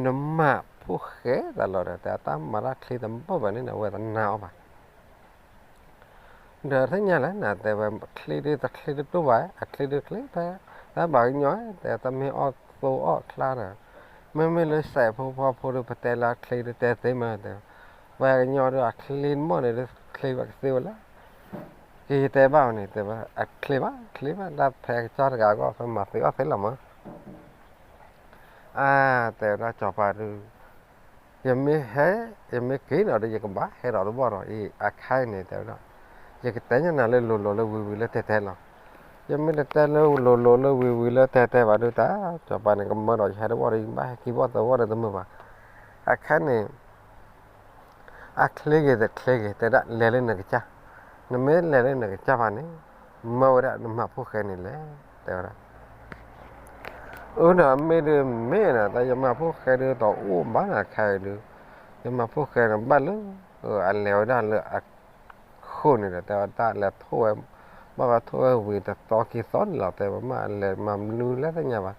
နမၤဖိၣ်ဃဲသးလီၤဒီး တဲအတၢ်မၤတၢ်ချ့တဘၣ်ဘၣ်န့ၣ် အဝဲတနာ်အီၤဘၣ် ဒီးသ့ၣ်ညါလဲၣ်န့ၣ် တဲဝဲ ချ့ဒုးတချ့တကျိၣ်ဘၣ်, အချ့ဒုးချ့ဖဲ တၢ်ဘၣ်ကညီ တဲတၢ်မ့ၢ်အီၣ်သိအီၣ်ချါဒီး မ့မ့ၢ်လၢစဲးဖိဖီဖိဒီး ပတဲလၢအချ့ဒုးတဲသ့မး တဲဝဲ. ပှၤကညီဒီးအချ့တမီၢ်န့ၣ်ဒုး ချ့ဘၣ်ကသ့ဝဲလဲၣ်. ကယတဲဘၣ်အီၤန့ၣ် တဲဝဲ အချ့ဘၣ် ချ့ဘၣ် တၢ်ဖဲကစၢ်တဂၤအဂီၢ် ဖဲမၤသ့အီၣ်သ့လီၤမး အါ တဲဝဲဒၣ်စီၤပၤဒုး ယမ့ၢ်ဟဲ ယမ့ၢ်က့ၤနီၤဒီး ယကဘၣ်ဟဲဒီးတဘီၣ်ဒီး အခဲအံၤန့ၣ် တဲဝဲဒၣ် ယကတဲညါနၤလၢလိၤလိၤလၢဝံၤဝံၤလၢတဲတဲလီၤ. ယမ့ၢ်တတဲလၢလိၤလိၤလၢဝံၤဝံၤလၢတဲတဲဘၣ်ဒုးတၢ် စီၤပၤန့ၣ် ကမၢဒီးယဟဲတဘီၣ်ဒီး ယဘၣ်ဟဲခံဘီၣ်သၢဘီၣ်ဒီးတမုာ်ဘၣ်. အခဲန့ၣ် အချ့ဂ့ၤတချ့ဂ့ၤ တဲဒၣ်လဲၤလၢနကစၢ်, နမ့ၢ်လဲၤလၢနကစၢ်ဘၣ်န့ၣ် မၢဝဲဒၣ်နမၤဖိၣ်ဃဲန့ၣ်လဲၣ် တဲဝဲဒၣ်. အၢ ဒီးမ့ၢ်ဒုးမ့ၢ်န့ၣ် တၢ်ယမၤဖိၣ်ဃဲဒုးတအိၣ်ဘၣ်န့ၣ် ခဲအံၤဒုး ယမၤဖိၣ်ဃဲန့ၣ် ဘၣ်လၢ အလဲၤဝဲဒၣ်လၢအခိၣ်န့ၣ်ဒီး တဲဝဲဒၣ်လဲၤထိၣ်ဝဲ ဘၣ်ဝဲထိၣ်ဝဲဝံၤတသီခံသီန့ၣ်လီၤ တဲဝဲ မ့ၢ်အလဲၤမၤမနုၤလဲၣ်သ့ၣ်ညါဘၣ်.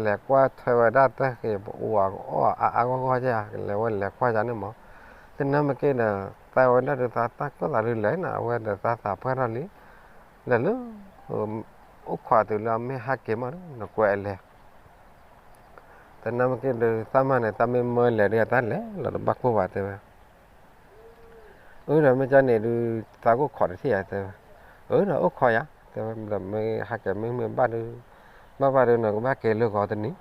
လဲၤကွၢ်ထွဲဝဲဒၣ်တၢ်ဃ့ပအူအအါအါဂီၢ်ဂီၢ်ယါ လဲၤဝဲလဲၤကွၢ်ယါန့ၣ်မး. တနၢ်မ့ၢ်က့ဒီး သးဝဲဒၣ်ဒုးသးတၢ်ကီၢ်သးဒုးလဲၣ်န့ၣ် အဝဲဒီးသးသးပှၢ်ထီၣ်လံ လဲၤလၢ အိၣ်ခိးတုၤလၢအမ့ၢ်ဟးက့ၤမးဒီး နကွဲးအလဲၤ တနၢ်မ့ၢ်က့ဒုး သးမၤန့ၣ် တၢ်မ့ၢ်မၢလဲၤဒုး အတၢ်လဲၤလီၤတဘၣ်ကိၢ်ဘၣ် တဲဝဲ. အၢ ဒီးမ့ၢ်ကန့ၣ်ဒုး သးကအိၣ်ခိးတထံၣ်ဧါ တဲဝဲ. အၢ ဒီးအိၣ်ခိးယၤ တဲဝဲ ဒီးမ့ၢ်ဟးက့ၤမ့ၢ်မ့ၢ်ဘၣ်ဒုး ဘၣ်ဘၣ်ဒုး နကဘၣ်က့ၤလၢဂီၤတနံၤ.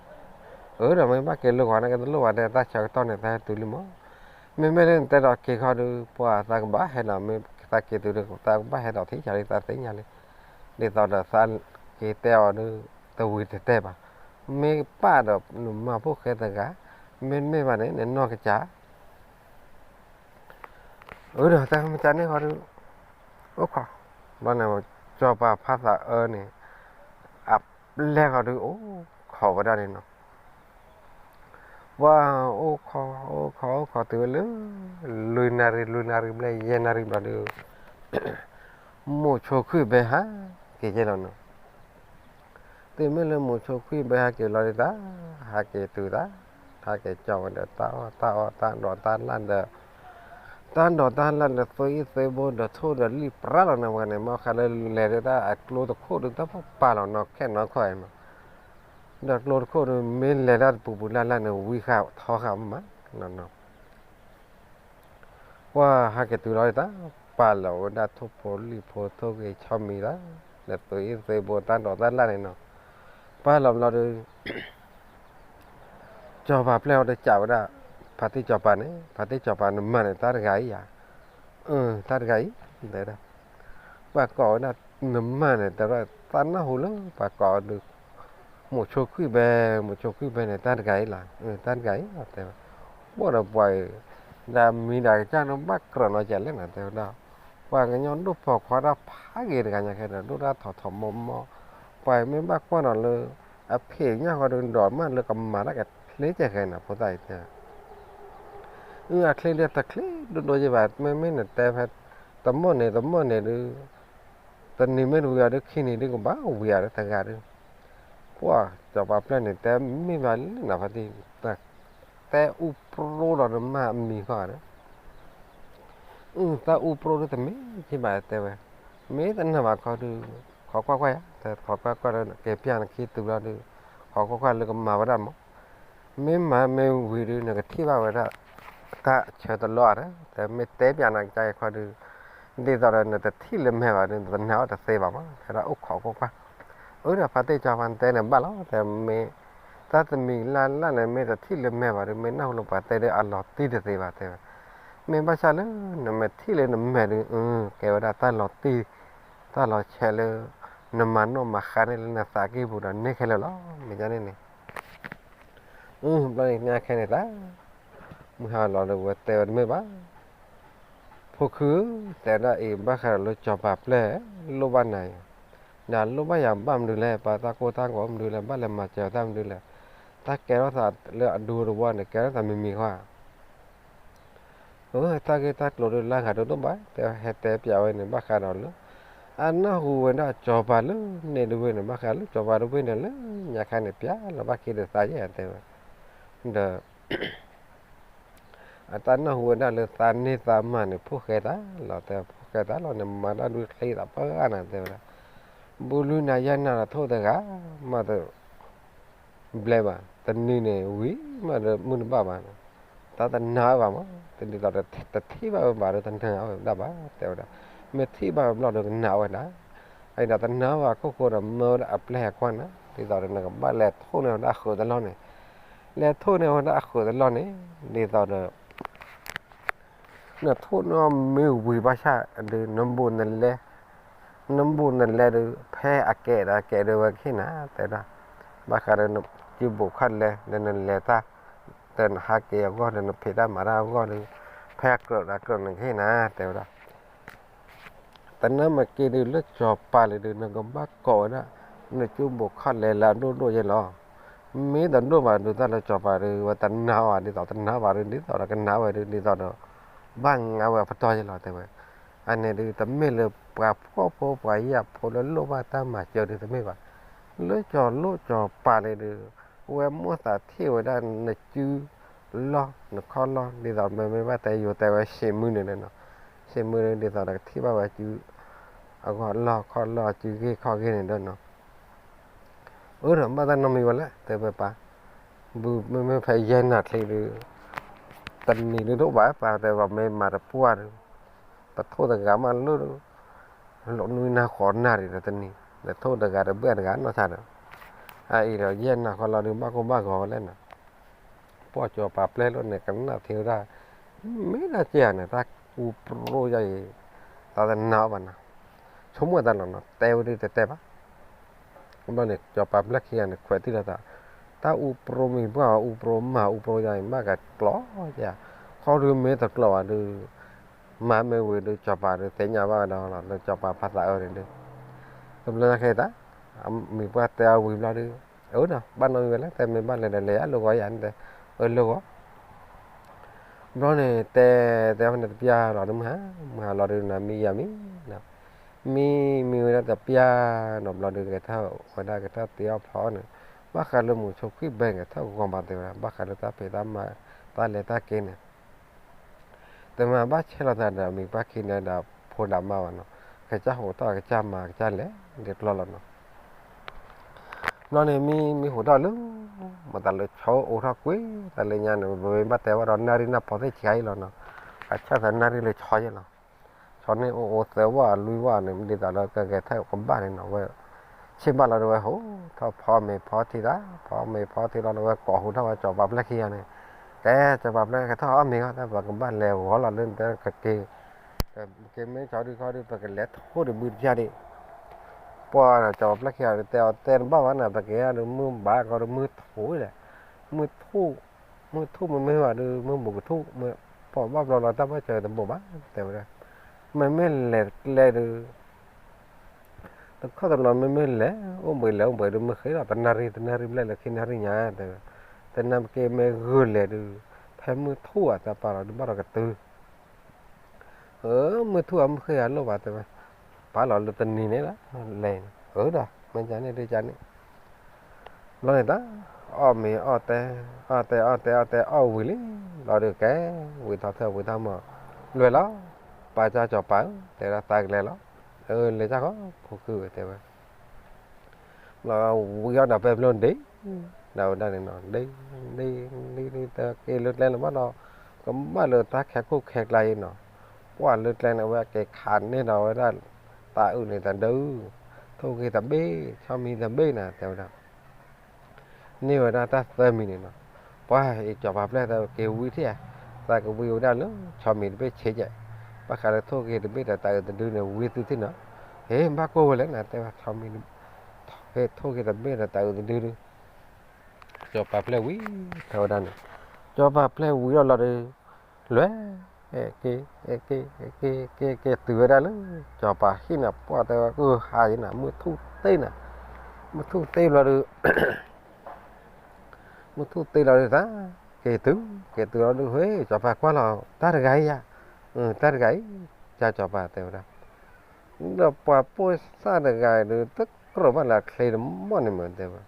အၢ ဒီးမ့ၢ်ဘၣ်က့ၤလၢဂီၤန့ၣ် ကတလိၣ်ဘၣ်ဒီး တၢ်ဆၢကတီၢ်န့ၣ် သးဟဲတုၤလံမး. မ့မ့ၢ်လၢနတဲဒီးက့ၤခီဒုး ပှၤသးကဘၣ်ဟဲဒီး မ့ၢ်သးက့ၤတုၤဒုး သးကဘၣ်ဟဲဒီးထံၣ်ယၤလံ သးသ့ၣ်ညါလံ. ဒ်သိးဒီးသးက့ၤတဲအီၤဒုး တဝံၤတတဲဘၣ်. မ့ၢ်ပၢ်ဒီးနမၤဖိၣ်ဃဲတဂၤ မ့တမ့ၢ်ဘၣ်န့ၣ် နနီၢ်ကစၢ် အၢ ဒီးတၢ်မ့ၢ်တၢ်န့ၣ်ဃီဒုး အိၣ်ခိး, ဘျီန့ၣ် စီၤပၤဖးသးအၢန့ၣ် အပျဲၢ်ဃီဒုး အိၣ်ခိးဝဲဒၣ်န့ၣ်နီၤ. ပှၤအိၣ်ခိး အိၣ်ခိး အိၣ်ခိးတုၤဝဲလၢ လွံၢ်နၣ်ရံၣ် လွံၢ်နၣ်ရံၣ်ဘျဲၣ် ယဲၢ်နၣ်ရံၣ်ဘျီဒုး မိၤဆိခွံၣ်ဘဲဟးက့ၤကဲလီၤနီၤ. တုၤမ့ၢ်လၢမိၤဆိခွံၣ်ဘဲဟးက့ၤလီၤဒုး တၢ်ဟးက့ၤတုၤသး, ဟးက့ၤကၠီဝဲဒီးတၢ်အီၣ်တၢ်အီ တၢ်ဒိးတၢ်လၣ်ဒီး တၢ်ဒိးတၢ်လၣ်ဒီး သွ့အံၣ်သွ့ဘိဒီး ထိၣ်ဒီးလံၣ်ပြၢလီၤန့ၣ်ဝဲန့ၣ် မ့ၢ်ဃးလၢလဲၤဒုး တၢ်အကျိတခိၣ်ဒုး တၢ်ပာ်လီၤနီၤ ခဲနီၤခီနီၤ. ဒီးကျိတခိၣ်ဒုး မ့ၢ်လဲၤဒၣ်တပူၤပူၤလၢ်လၢ်န့ၣ် ဝံဃာ်ထီဃာ်မးနီၤ. ပှၤဟးက့ၤတုၤလီၤဒုး တၢ်ပာ်လီၤဝဲဒၣ်ထိၣ်ဖိလံၣ်ဖိ ထိၣ်ဂ့ၤဆီမံၤသး ဒီးသွ့အံၣ်သွ့ဘိ တၢ်ဒိးတၢ်လၣ်န့ၣ်နီၤ. ပာ်လီၤဘျီဒုး စီၤပၤပျဲၢ်အီၤဒီး ကးဝဲဒၣ် ဖါတံၢ်စီၤပၤန့ၣ်, ဖါတံၢ်စီၤပၤ နမၤန့ၣ် တၢ်တဂၤအံၤဧါ. အၢ တၢ်တဂၤအံၤ တဲဝဲဒၣ်. ပှၤကိးဝဲဒၣ် နမၤန့ၣ် တဲဝဲဒၣ် သးနၢ်ဟူလၢပှၤကိးအီၤဒုး မိၤဆိခွံၣ်ဘဲ, မိၤဆိခွံၣ်ဘဲန့ၣ် တၢ်တဂၤအံၤလီၤ, တၢ်တဂၤအံၤလီၤ တဲဝဲ. ဘၣ်ဒီးပှၤအံၤ ဒီးမံၤဒီးကစၢ်န့ၣ် ဘၣ်ကြၢးနီၤကလဲၣ်နီၤ တဲဝဲဒၣ်. ပှၤကညီဒိၣ်ဖိခွါတၢ်ဖးဂ့ၤတဂၤညါခဲဒီး ဒိၣ်တၢ်ထီၣ်ထီၣ်မီၢ်မီၢ်, ပှၤအံၤမ့ၢ်ဘၣ်ကွၢ်နီၤလၢ အဖံးညၣ်ဃီဒုး ဒိးမးလၢကမၤတၢ်ကချ့ကဲဃဲနီၤ ဖိသၣ်အံၤတဲ အု အချ့ဒုးတချ့ဒိၣ်ဒိၣ်ယဲၢ်ဘၣ်, မ့မ့ၢ်နတဲဖဲ တမိၢ်န့ၣ် တမိၢ်န့ၣ်ဒုး တနံၤမ့ၢ်တဝံၤအီၤဒုး ခံနံၤဒုးကဘၣ်ဝံၤအီၤတဂၤဒုး. ပှၤစီၤပၤပျဲၢ်န့ၣ် တဲမ့ၢ်ဘၣ်လၢနီၤ ဖါတံၢ်, တဲအူပြိဒီးနမၤအမံၤဃီဒီး အု တၢ်အူပြိဒုးတမ့ၢ်က့ဘၣ်တဲဝဲ, မ့ၢ်တနာ်ဘၣ်ခီဒုး ခိးကွၢ်ကွၢ်ယၤ, တဲခိးကွၢ်ကွၢ်ဒီး က့ၤပျၢ်နခံတုၤလီၤဒုး ခိးကွၢ်ကွၢ်လၢကမၤဝဲဒၣ်မး, မ့ၢ်မၤမ့ၢ်ဝံၤဒုး နကထံၣ်ဘၣ်ဝဲဒၣ် တၢ်ဆၢတလီၢ်ဧါဒီး တဲမ့ၢ်တဲပျၢ်နၤကါအံၤခီဒုး ဒ်သိးဒီးနတထံၣ်လၢမဲာ်ဘၣ်ဒုး နတနာ်အီၤတသ့ဘၣ်မး တဲဒၣ်အိၣ်ခိးကွၢ်ကွၢ်. အၢ ဒီးဖါတံၢ်စီၤပၤတဲန့ၣ်ဘၣ်လီၤ တဲမ့ၢ် တၢ်တမံၤလၢ်လၢ်န့ၣ် မ့ၢ်တထံၣ်လၢမဲာ်ဘၣ်ဒုး မ့ၢ်နၢ်ဟူလၢပှၤတဲဒုး အလီၤတံၢ်တသ့ဘၣ်တဲဝဲ, မ့ၢ်ဘၣ်ဆၣ်လၢ နမ့ၢ်ထံၣ်လၢနမဲာ်ဒုး အၢ ကဲဝဲဒၣ်တၢ်လီၤတံၢ် တၢ်လီၤဆဲးလၢ နမၤနီၣ်မၤဃါန့ၢ်လၢနသးကံၢ်ပူၤဒီးန့ၢ်ခဲလၢာ်လီၤ မ့ၢ်ဒ်န့ၣ်န့ၣ်. အၢ ဘျီန့ၣ်ညါခဲန့ၣ်တၢ် မုၢ်ဟါလီၤဒီးဝဲတဲဝဲတမ့ၢ်ဘၣ် ဖိခု တဲဒၣ်အံၤ ဘၣ်ဃးဒီးလၢစီၤပၤပျဲၢ် လိၣ်ဘၣ်နၤအံၤ, ဒီးလိၣ်ဘၣ်ယၤဘၣ်မနုၤလဲၣ်, ပှၤတၢ်ကိၢ်တၢ်ဂီၤမနုၤလဲၣ်, ဘၣ်လဲၤမၤစၢၤတၢ်မနုၤလဲၣ်, တၢ်ကဲထီၣ်သးလၢအဒူတဝီန့ၣ် ကဲထီၣ်သးမံၤမံၤဃီဧါ. အၢ တၢ်ဂ့ၢ်တၢ်ကျိၤဒုးလၢဂၤဒိၣ်ဒိၣ်ဘၣ် တဲဟဲတဲပျးဝဲန့ၣ် ဘၣ်ဃးဒီးလၢ အနၢ်ဟူဝဲဒၣ်စီၤပၤလၢန့ၣ်တဝ့ၢ်န့ၣ် ဘၣ်ဃးလၢစီၤပၤတဝ့ၢ်န့ၣ်လၢညါခါန့ၣ် ပျးလီၤဘၣ်က့ၤဒီးသးယဲၢ်တဲဝဲ, ဒီး အတၢ်နၢ်ဟူဝဲဒၣ်လၢသးန့ၢ်သးမၤန့ၣ် ဖိၣ်ဃဲသးလီၤ, တဲဖိၣ်ဃဲသးလီၤန့ၣ် မၤတၢ်ဒုးချ့သးပှၢ်ဂၤနၤတဲဝဲဒၣ်, ဘူးလုၢ်နၤယဲၢ်နၤဒီးထိၣ်တဂၤ မးတ ဘျဲဘၣ်, တနံၤန့ၣ်ဝံၤမးဒီးမုၢ်တဘၣ်ဘၣ်, တၢ်တနာ်ဝဲဘၣ်မး, ဒ်သိးဒီးတထံၣ်ဘၣ်ဝဲဘၣ်ဒီးတနာ်ဝဲဒၣ်ဘၣ် တဲဝဲဒၣ်, မ့ၢ်ထံၣ်ဘၣ်ဝဲဘျီဒီးကနာ်ဝဲဒၣ်, အံၤဒီးတနာ်ဘၣ်ခိၣ်ဃိဒီးမၢဝဲဒၣ်အပျဲၢ်ဟဲကွၢ်နၤ, ဒ်သိးဒီးနကဘၣ်လဲၤထိၣ်န့ၢ်ဝဲဒၣ်အဃုာ်တလီၢ်န့ၣ်, လဲၤထိၣ်န့ၢ်ဝဲဒၣ်အဃုာ်တလီၢ်န့ၣ်, ဒ်သိးဒီး နထိၣ်န့ၢ်အီၤမ့ၢ်ဝံၤဘၣ်ဆၣ်ဒီး နဘူးနလဲ, နဘူးနလဲဒီး ဖဲအကဲဒီးကဲဒီးဝဲကဟ့ၣ်နၤ တဲဝဲဒၣ်, ဘၣ်ဃးဒီးနကၠူဘိးခီၣ်လဲ ဒီးနလဲၤတၢ်, ဒီးနဟးက့ၤအဂီၢ်ဒီးနဖံးတၢ်မၤတၢ်အဂီၢ်ဒီး ဖဲအကြၢးဒီးကြၢးနကဟ့ၣ်နၤ တဲဝဲဒၣ် တနာ်မ့ၢ်က့ၤဒုးလၢစီၤပၤလံဒီး နကဘၣ်ကိးဝဲဒၣ် နကၠူဘိးခီၣ်လဲလၢအဒိၣ်ဒိၣ်ယဲလီၤ. မ့ၢ်တဒိၣ်ဘၣ်ဒုးတၢ်လၢစီၤပၤဒုး ဝဲတနာ်ဘၣ် ဒ်သိးတနာ်ဘၣ်ဒုး ဒ်သိးဒီးကနာ်ဝဲဒုး ဒ်သိးဒီး ဘၣ်ငါဝဲအပတီၢ်ယဲလီၤတဲဝဲ. အန့ၣ်ဒုး တမ့ၢ်လၢပှၤဖှီၣ်ဖိပှၤယာ်ဖိလၢလိၣ်ဘၣ်တၢ်မၤစၢၤဒုးတမ့ၢ်ဘၣ်. လၢစီၤလိၣ်စီၤပၤလံဒုး ဝဲမိၣ်သးထံၣ်ဝဲဒၣ်နစုလီၢ်နခီၣ်လီၢ် ဒ်သိးမ့မ့ၢ်ဘၣ်တဲယိၤတဲဝဲ ဆံးမုၢ်န့ၣ်ဒီးနီၤ, ဆံးမုၢ်ဒ်သိးဒီးကထံၣ်ဘၣ်ဝဲစု အဂီၢ်လီၢ်ခီၣ်လီၢ်စုဂ့ၢ်ခီၣ်ဂ့ၢ်န့ၣ်ဒီးနီၤ, အၢဒီးဘၣ်တၢ်နီတမံၤဝဲလဲၣ် တဲဝဲပၢ်, ဘူးမ့မ့ၢ်ဖဲယဲၢ်နၤချ့ဒုး တနံၤဒုးတအိၣ်ဘၣ် ပၢ်တဲဝဲမ့ၢ်မၤတပှၢ်ဒီး ပထိၣ်တဂၤမးလၢ လီၤနွံနၢ်ဃိးနၢ်ဒံးတနံၤ ဒီးထိၣ်တဂၤတဘၣ်တဂၤနီၢ်ဆါဒီး အအံၤဒီးယဲၢ်နၤဃီလီၤဒုး ဘၣ်ကိၢ်ဘၣ်ဂီၤဝဲလဲၣ်နီၤ, ပှၤစီၤပၤပျဲၢ်လီၤန့ၣ် ကနၣ်ထံဝဲဒၣ် မ့ၢ်ဒၣ်ကဲဧါန့ၣ် တၢ်အူပြိယါအံၤ သးတနာ်အီၤဘၣ်နီၤ, ဆိကမိၣ်တၢ်လီၤနီၤ တဲဝဲဒုးတတဲဘၣ်, ဘျီန့ၣ် စီၤပၤပျဲၢ်ခံဂၤန့ၣ် ခွဲးတံၢ်လီၤသး, တၢ်အူပြိမံၤပှၢ်အူပြိမၤအူပြိယါအံၤ ဘၣ်ကကျိးယါ, ခီဒုးမ့ၢ်တကျိးဘၣ်ဒုး မၤမ့ၢ်ဝံၤဒီး စီၤပၤဒီးသ့ၣ်ညါဘၣ်ဝဲဒီးလီၤ လၢစီၤပၤဖးသးအၢန့ၣ်ဒီး, တဘျီညါခဲအံၤတၢ် မံၤပှၢ်တဲအီၤဝံၤဘျီဒီး, အၢဒီး ဘၣ်နီၣ်မံၤဝဲလဲၣ် တဲမ့ၢ်ဘၣ်လဲၤဒီးလဲၤယၤလိာ်ဂီၤယၤန့ၣ်တဲ, အၢလိာ်ဂီၤ ဘျီန့ၣ် တဲတဲအီၤဖဲန့ၣ်တပျၢ်လီၤဒီး မုၢ်ဟါ မုၢ်ဟါလီၤဒီးနၤ မံယၤမံ, မံမံဝဲဒၣ်တပျၢ်, နီၢ်ဘျီဒီးဂဲၤထၢၣ်ဝဲဒၣ် ဂဲၤထၢၣ်တ့အီၣ်ဖျီအီၣ်န့ၣ်, ဘၣ်ဃးလၢမုဆိခွံၣ်ဘဲဂဲၤထၢၣ်ဂီၤမးတဲဝဲဒၣ် ဘၣ်ဃးလၢတၢ်ဖံးတၢ်မၤ တၢ်လဲၤတၢ်က့ၤန့ၣ် တမၤဘၣ်ဆဲးလိာ်သးဒီးမံၤပှၢ်ခံန့ၣ်ဒီး ဖိဒီးမါဘၣ်နီၤ, ကစၢ်ဟိးထီၣ်ကစၢ်မၤကစၢ်လဲၤ ဒ်ကျီလီၤနီၤ. ဘျီန့ၣ်မံမံဟိးထီၣ်လၢ မတၤလၢဆီအိးထီၣ်ကွံာ်တၢ်လၢညါန့ၣ် ပမ့ၢ်ဘၣ်တဲဝဲဒီးနၣ်ရံၣ်နၢ်ဖီသ့ၣ်ဆံးအံၤလီၤနီၤ, အဆၢသးနၣ်ရံၣ်လၢဆီယဲလီၤ. ဆီန့ၣ်အိၣ်အိၣ်သၢဝီအလွံၢ်ဝီန့ၣ် ဒ်သိးလၢကဂဲၤထၢၣ်ကဘၣ်န့ၣ်နီၤဝဲ, ဆ့ၣ်ဘၣ်လီၤဒီးဝဲဟိးထီၣ်ဖီမ့ၤဖီထံသး ဖီမ့ၤဖီထံလီၤဒီးဝဲကိးဟူးထီၣ်ဝဲစီၤပၤဖျဲၣ်ခံဂၤန့ၣ်, ကဲ စီၤပၤဖျဲၣ် ကထီၣ်အီၣ်မ့ၤဂီၢ် တၢ်ပကဘၣ်လဲၤဂီၤလီၤလၢနတက့ၤ, က့ၤမ့ၢ်ဆီဒုခီဒု ပကလဲၤထိၣ်တဘုတပျၢ်ဒံး, ပှၤစီၤပၤဖျဲၣ်ခံဂၤတဲအီၤတဲတဘၣ်ဘၣ်နီၤ ပက့ၤဒီးမုၢ်ဘၣ်ကီဒီးမုၢ်ထူၣ်လဲၣ်, မုၢ်ထူၣ် မုၢ်ထူၣ်မ့မ့ၢ်ဘၣ်ဒီး မုၢ်ဘူးကထူၣ် မ့ၢ်ပှၤဘၣ်ဘျီလီၤတၢ်ဘၣ်စၢၤတဘိးဘၣ် တဲဝဲဒၣ်, မ့မ့ၢ်လဲၤကျဲဒီး တခီတဘျီမ့မ့ၢ်လဲၤအိၣ်ဘှံးလဲၤအိၣ်ဘှံးဒီး မ့ၢ်ဃ့ဒီးတနၣ်ရံၣ် တနၣ်ရံၣ်ဘျဲၣ်လၢခံနၣ်ရံၣ်ညါ တဲဝဲ, တနၣ်က့မ့ၢ်ဂုာ်လဲၤဒီး ဖဲမုၢ်ထူၣ်အတၢ်ပာ်လီၤဒုးဘၣ်ဒီးကတုၤ, မုၢ်ထူၣ်အမုၢ်ဃ့အလိၣ်ဘၣ်တဲဝဲ, ပာ်လီၤလၢတနံၤန့ၣ်လီၤ, လဲၤန့ၣ် အၢဒီး မ့ၢ်ကန့ၣ်ဒ်ကန့ၣ် ဘျီန့ၣ်တၢ် အီၣ်မ့ၤအီၣ်တဲ အီၣ်တဲအီၣ်တဲအီၣ်တဲအီၣ်ဝံၤလံ, ဘျီဒီးကဲ ဝံၤထီၣ်ထၢၣ်ဝံၤထီၣ်မီၢ် လွဲၢ်လီၤ, ပၢ်ကၢ်စီၤပၤဧၢ တဲဝဲဒၣ်သးကလဲၤလီၤ, အၢ လဲၤကၢ်ဃီ ဖိကုၢ်ဧၢ တဲဝဲ, ဘျီဝံၤအီၣ်ဒီးပဲဘျီဒ့ ဒၣ်ဝဲဒၣ်န့ၣ်နီၤ ဒ့ ဒ့ ဒ့ ဒ့ တက့ၤလၢကျဲလၢၤဘၣ်ဒီး ကဘၣ်လၢတၢ်ခဲခိၣ်ခဲကျါအံၤနီၤ, ကွၢ်လၢကျဲန့ၣ် အဝဲက့ၤခးန့ၢ်ဒီးဝဲဒၣ် တၢ်အုးန့ၣ်တဒု ထိၣ်ဂ့ၤတဘ့ၣ် ဆီမံၤတဘ့ၣ်နၤ တဲဝဲဒၣ် န့ၢ်ဝဲဒၣ်တၢ်သၢမံၤန့ၣ်နီၤ, ပှၤအံၤစီၤပၤဖျဲၣ်သးက့ၤဝံထံၣ်ဧါ, သးကဝံဝဲဒၣ်လၢဆီမံၤတဘ့ၣ်ဆံးကဲး, ဘၣ်ဃးလၢထိၣ်ဂ့ၤတဘ့ၣ်ဒီးတၢ်အုးတဒုန့ၣ် ဝံသုထံၣ်နီၤ, ဟ့ၣ် ဘၣ်ကိၢ်ဝဲလဲၣ်နၤ တဲဝဲဆီမံၤ ဟ့ၣ် ထိၣ်ဂ့ၤတဘ့ၣ်ဒီးတၢ်အုးတဒုဒု စီၤပၤဖျဲၣ်ဝံၤ ထဲဝဲဒၣ်န့ၣ်, စီၤပၤဖျဲၣ်ဝံၤဒီးလီၤဒီး လွဲၢ် က့ၤ က့ၤ က့ၤ က့ၤ က့ၤတုၤဝဲဒၣ်လၢ စီၤပၤဟံၣ်န့ၣ် ပှၢ်တဲဝဲ အၢ ဟါယံၤနၤ မုၢ်ထူၣ်တ့နၤ, မုၢ်ထူၣ်တ့ဘျီဒီး မုၢ်ထူၣ်တ့လီၤဒုးသး, က့ၤတုၤ က့ၤတုၤလီၤဒုး ဟ့ၣ် စီၤပၤကွၢ်လီၤ တၢ်တဂၤအံၤယၤ, တၢ်တဂၤအံၤ, ကၢ်စီၤပၤတဲဝဲဒၣ် ဒီးပှၤပိာ်သၣ်တဂၤအံၤဒီး တကြၢးဘၣ်လၢအချ့တမီၢ်န့ၣ်မ့ၢ်တဲဝဲ,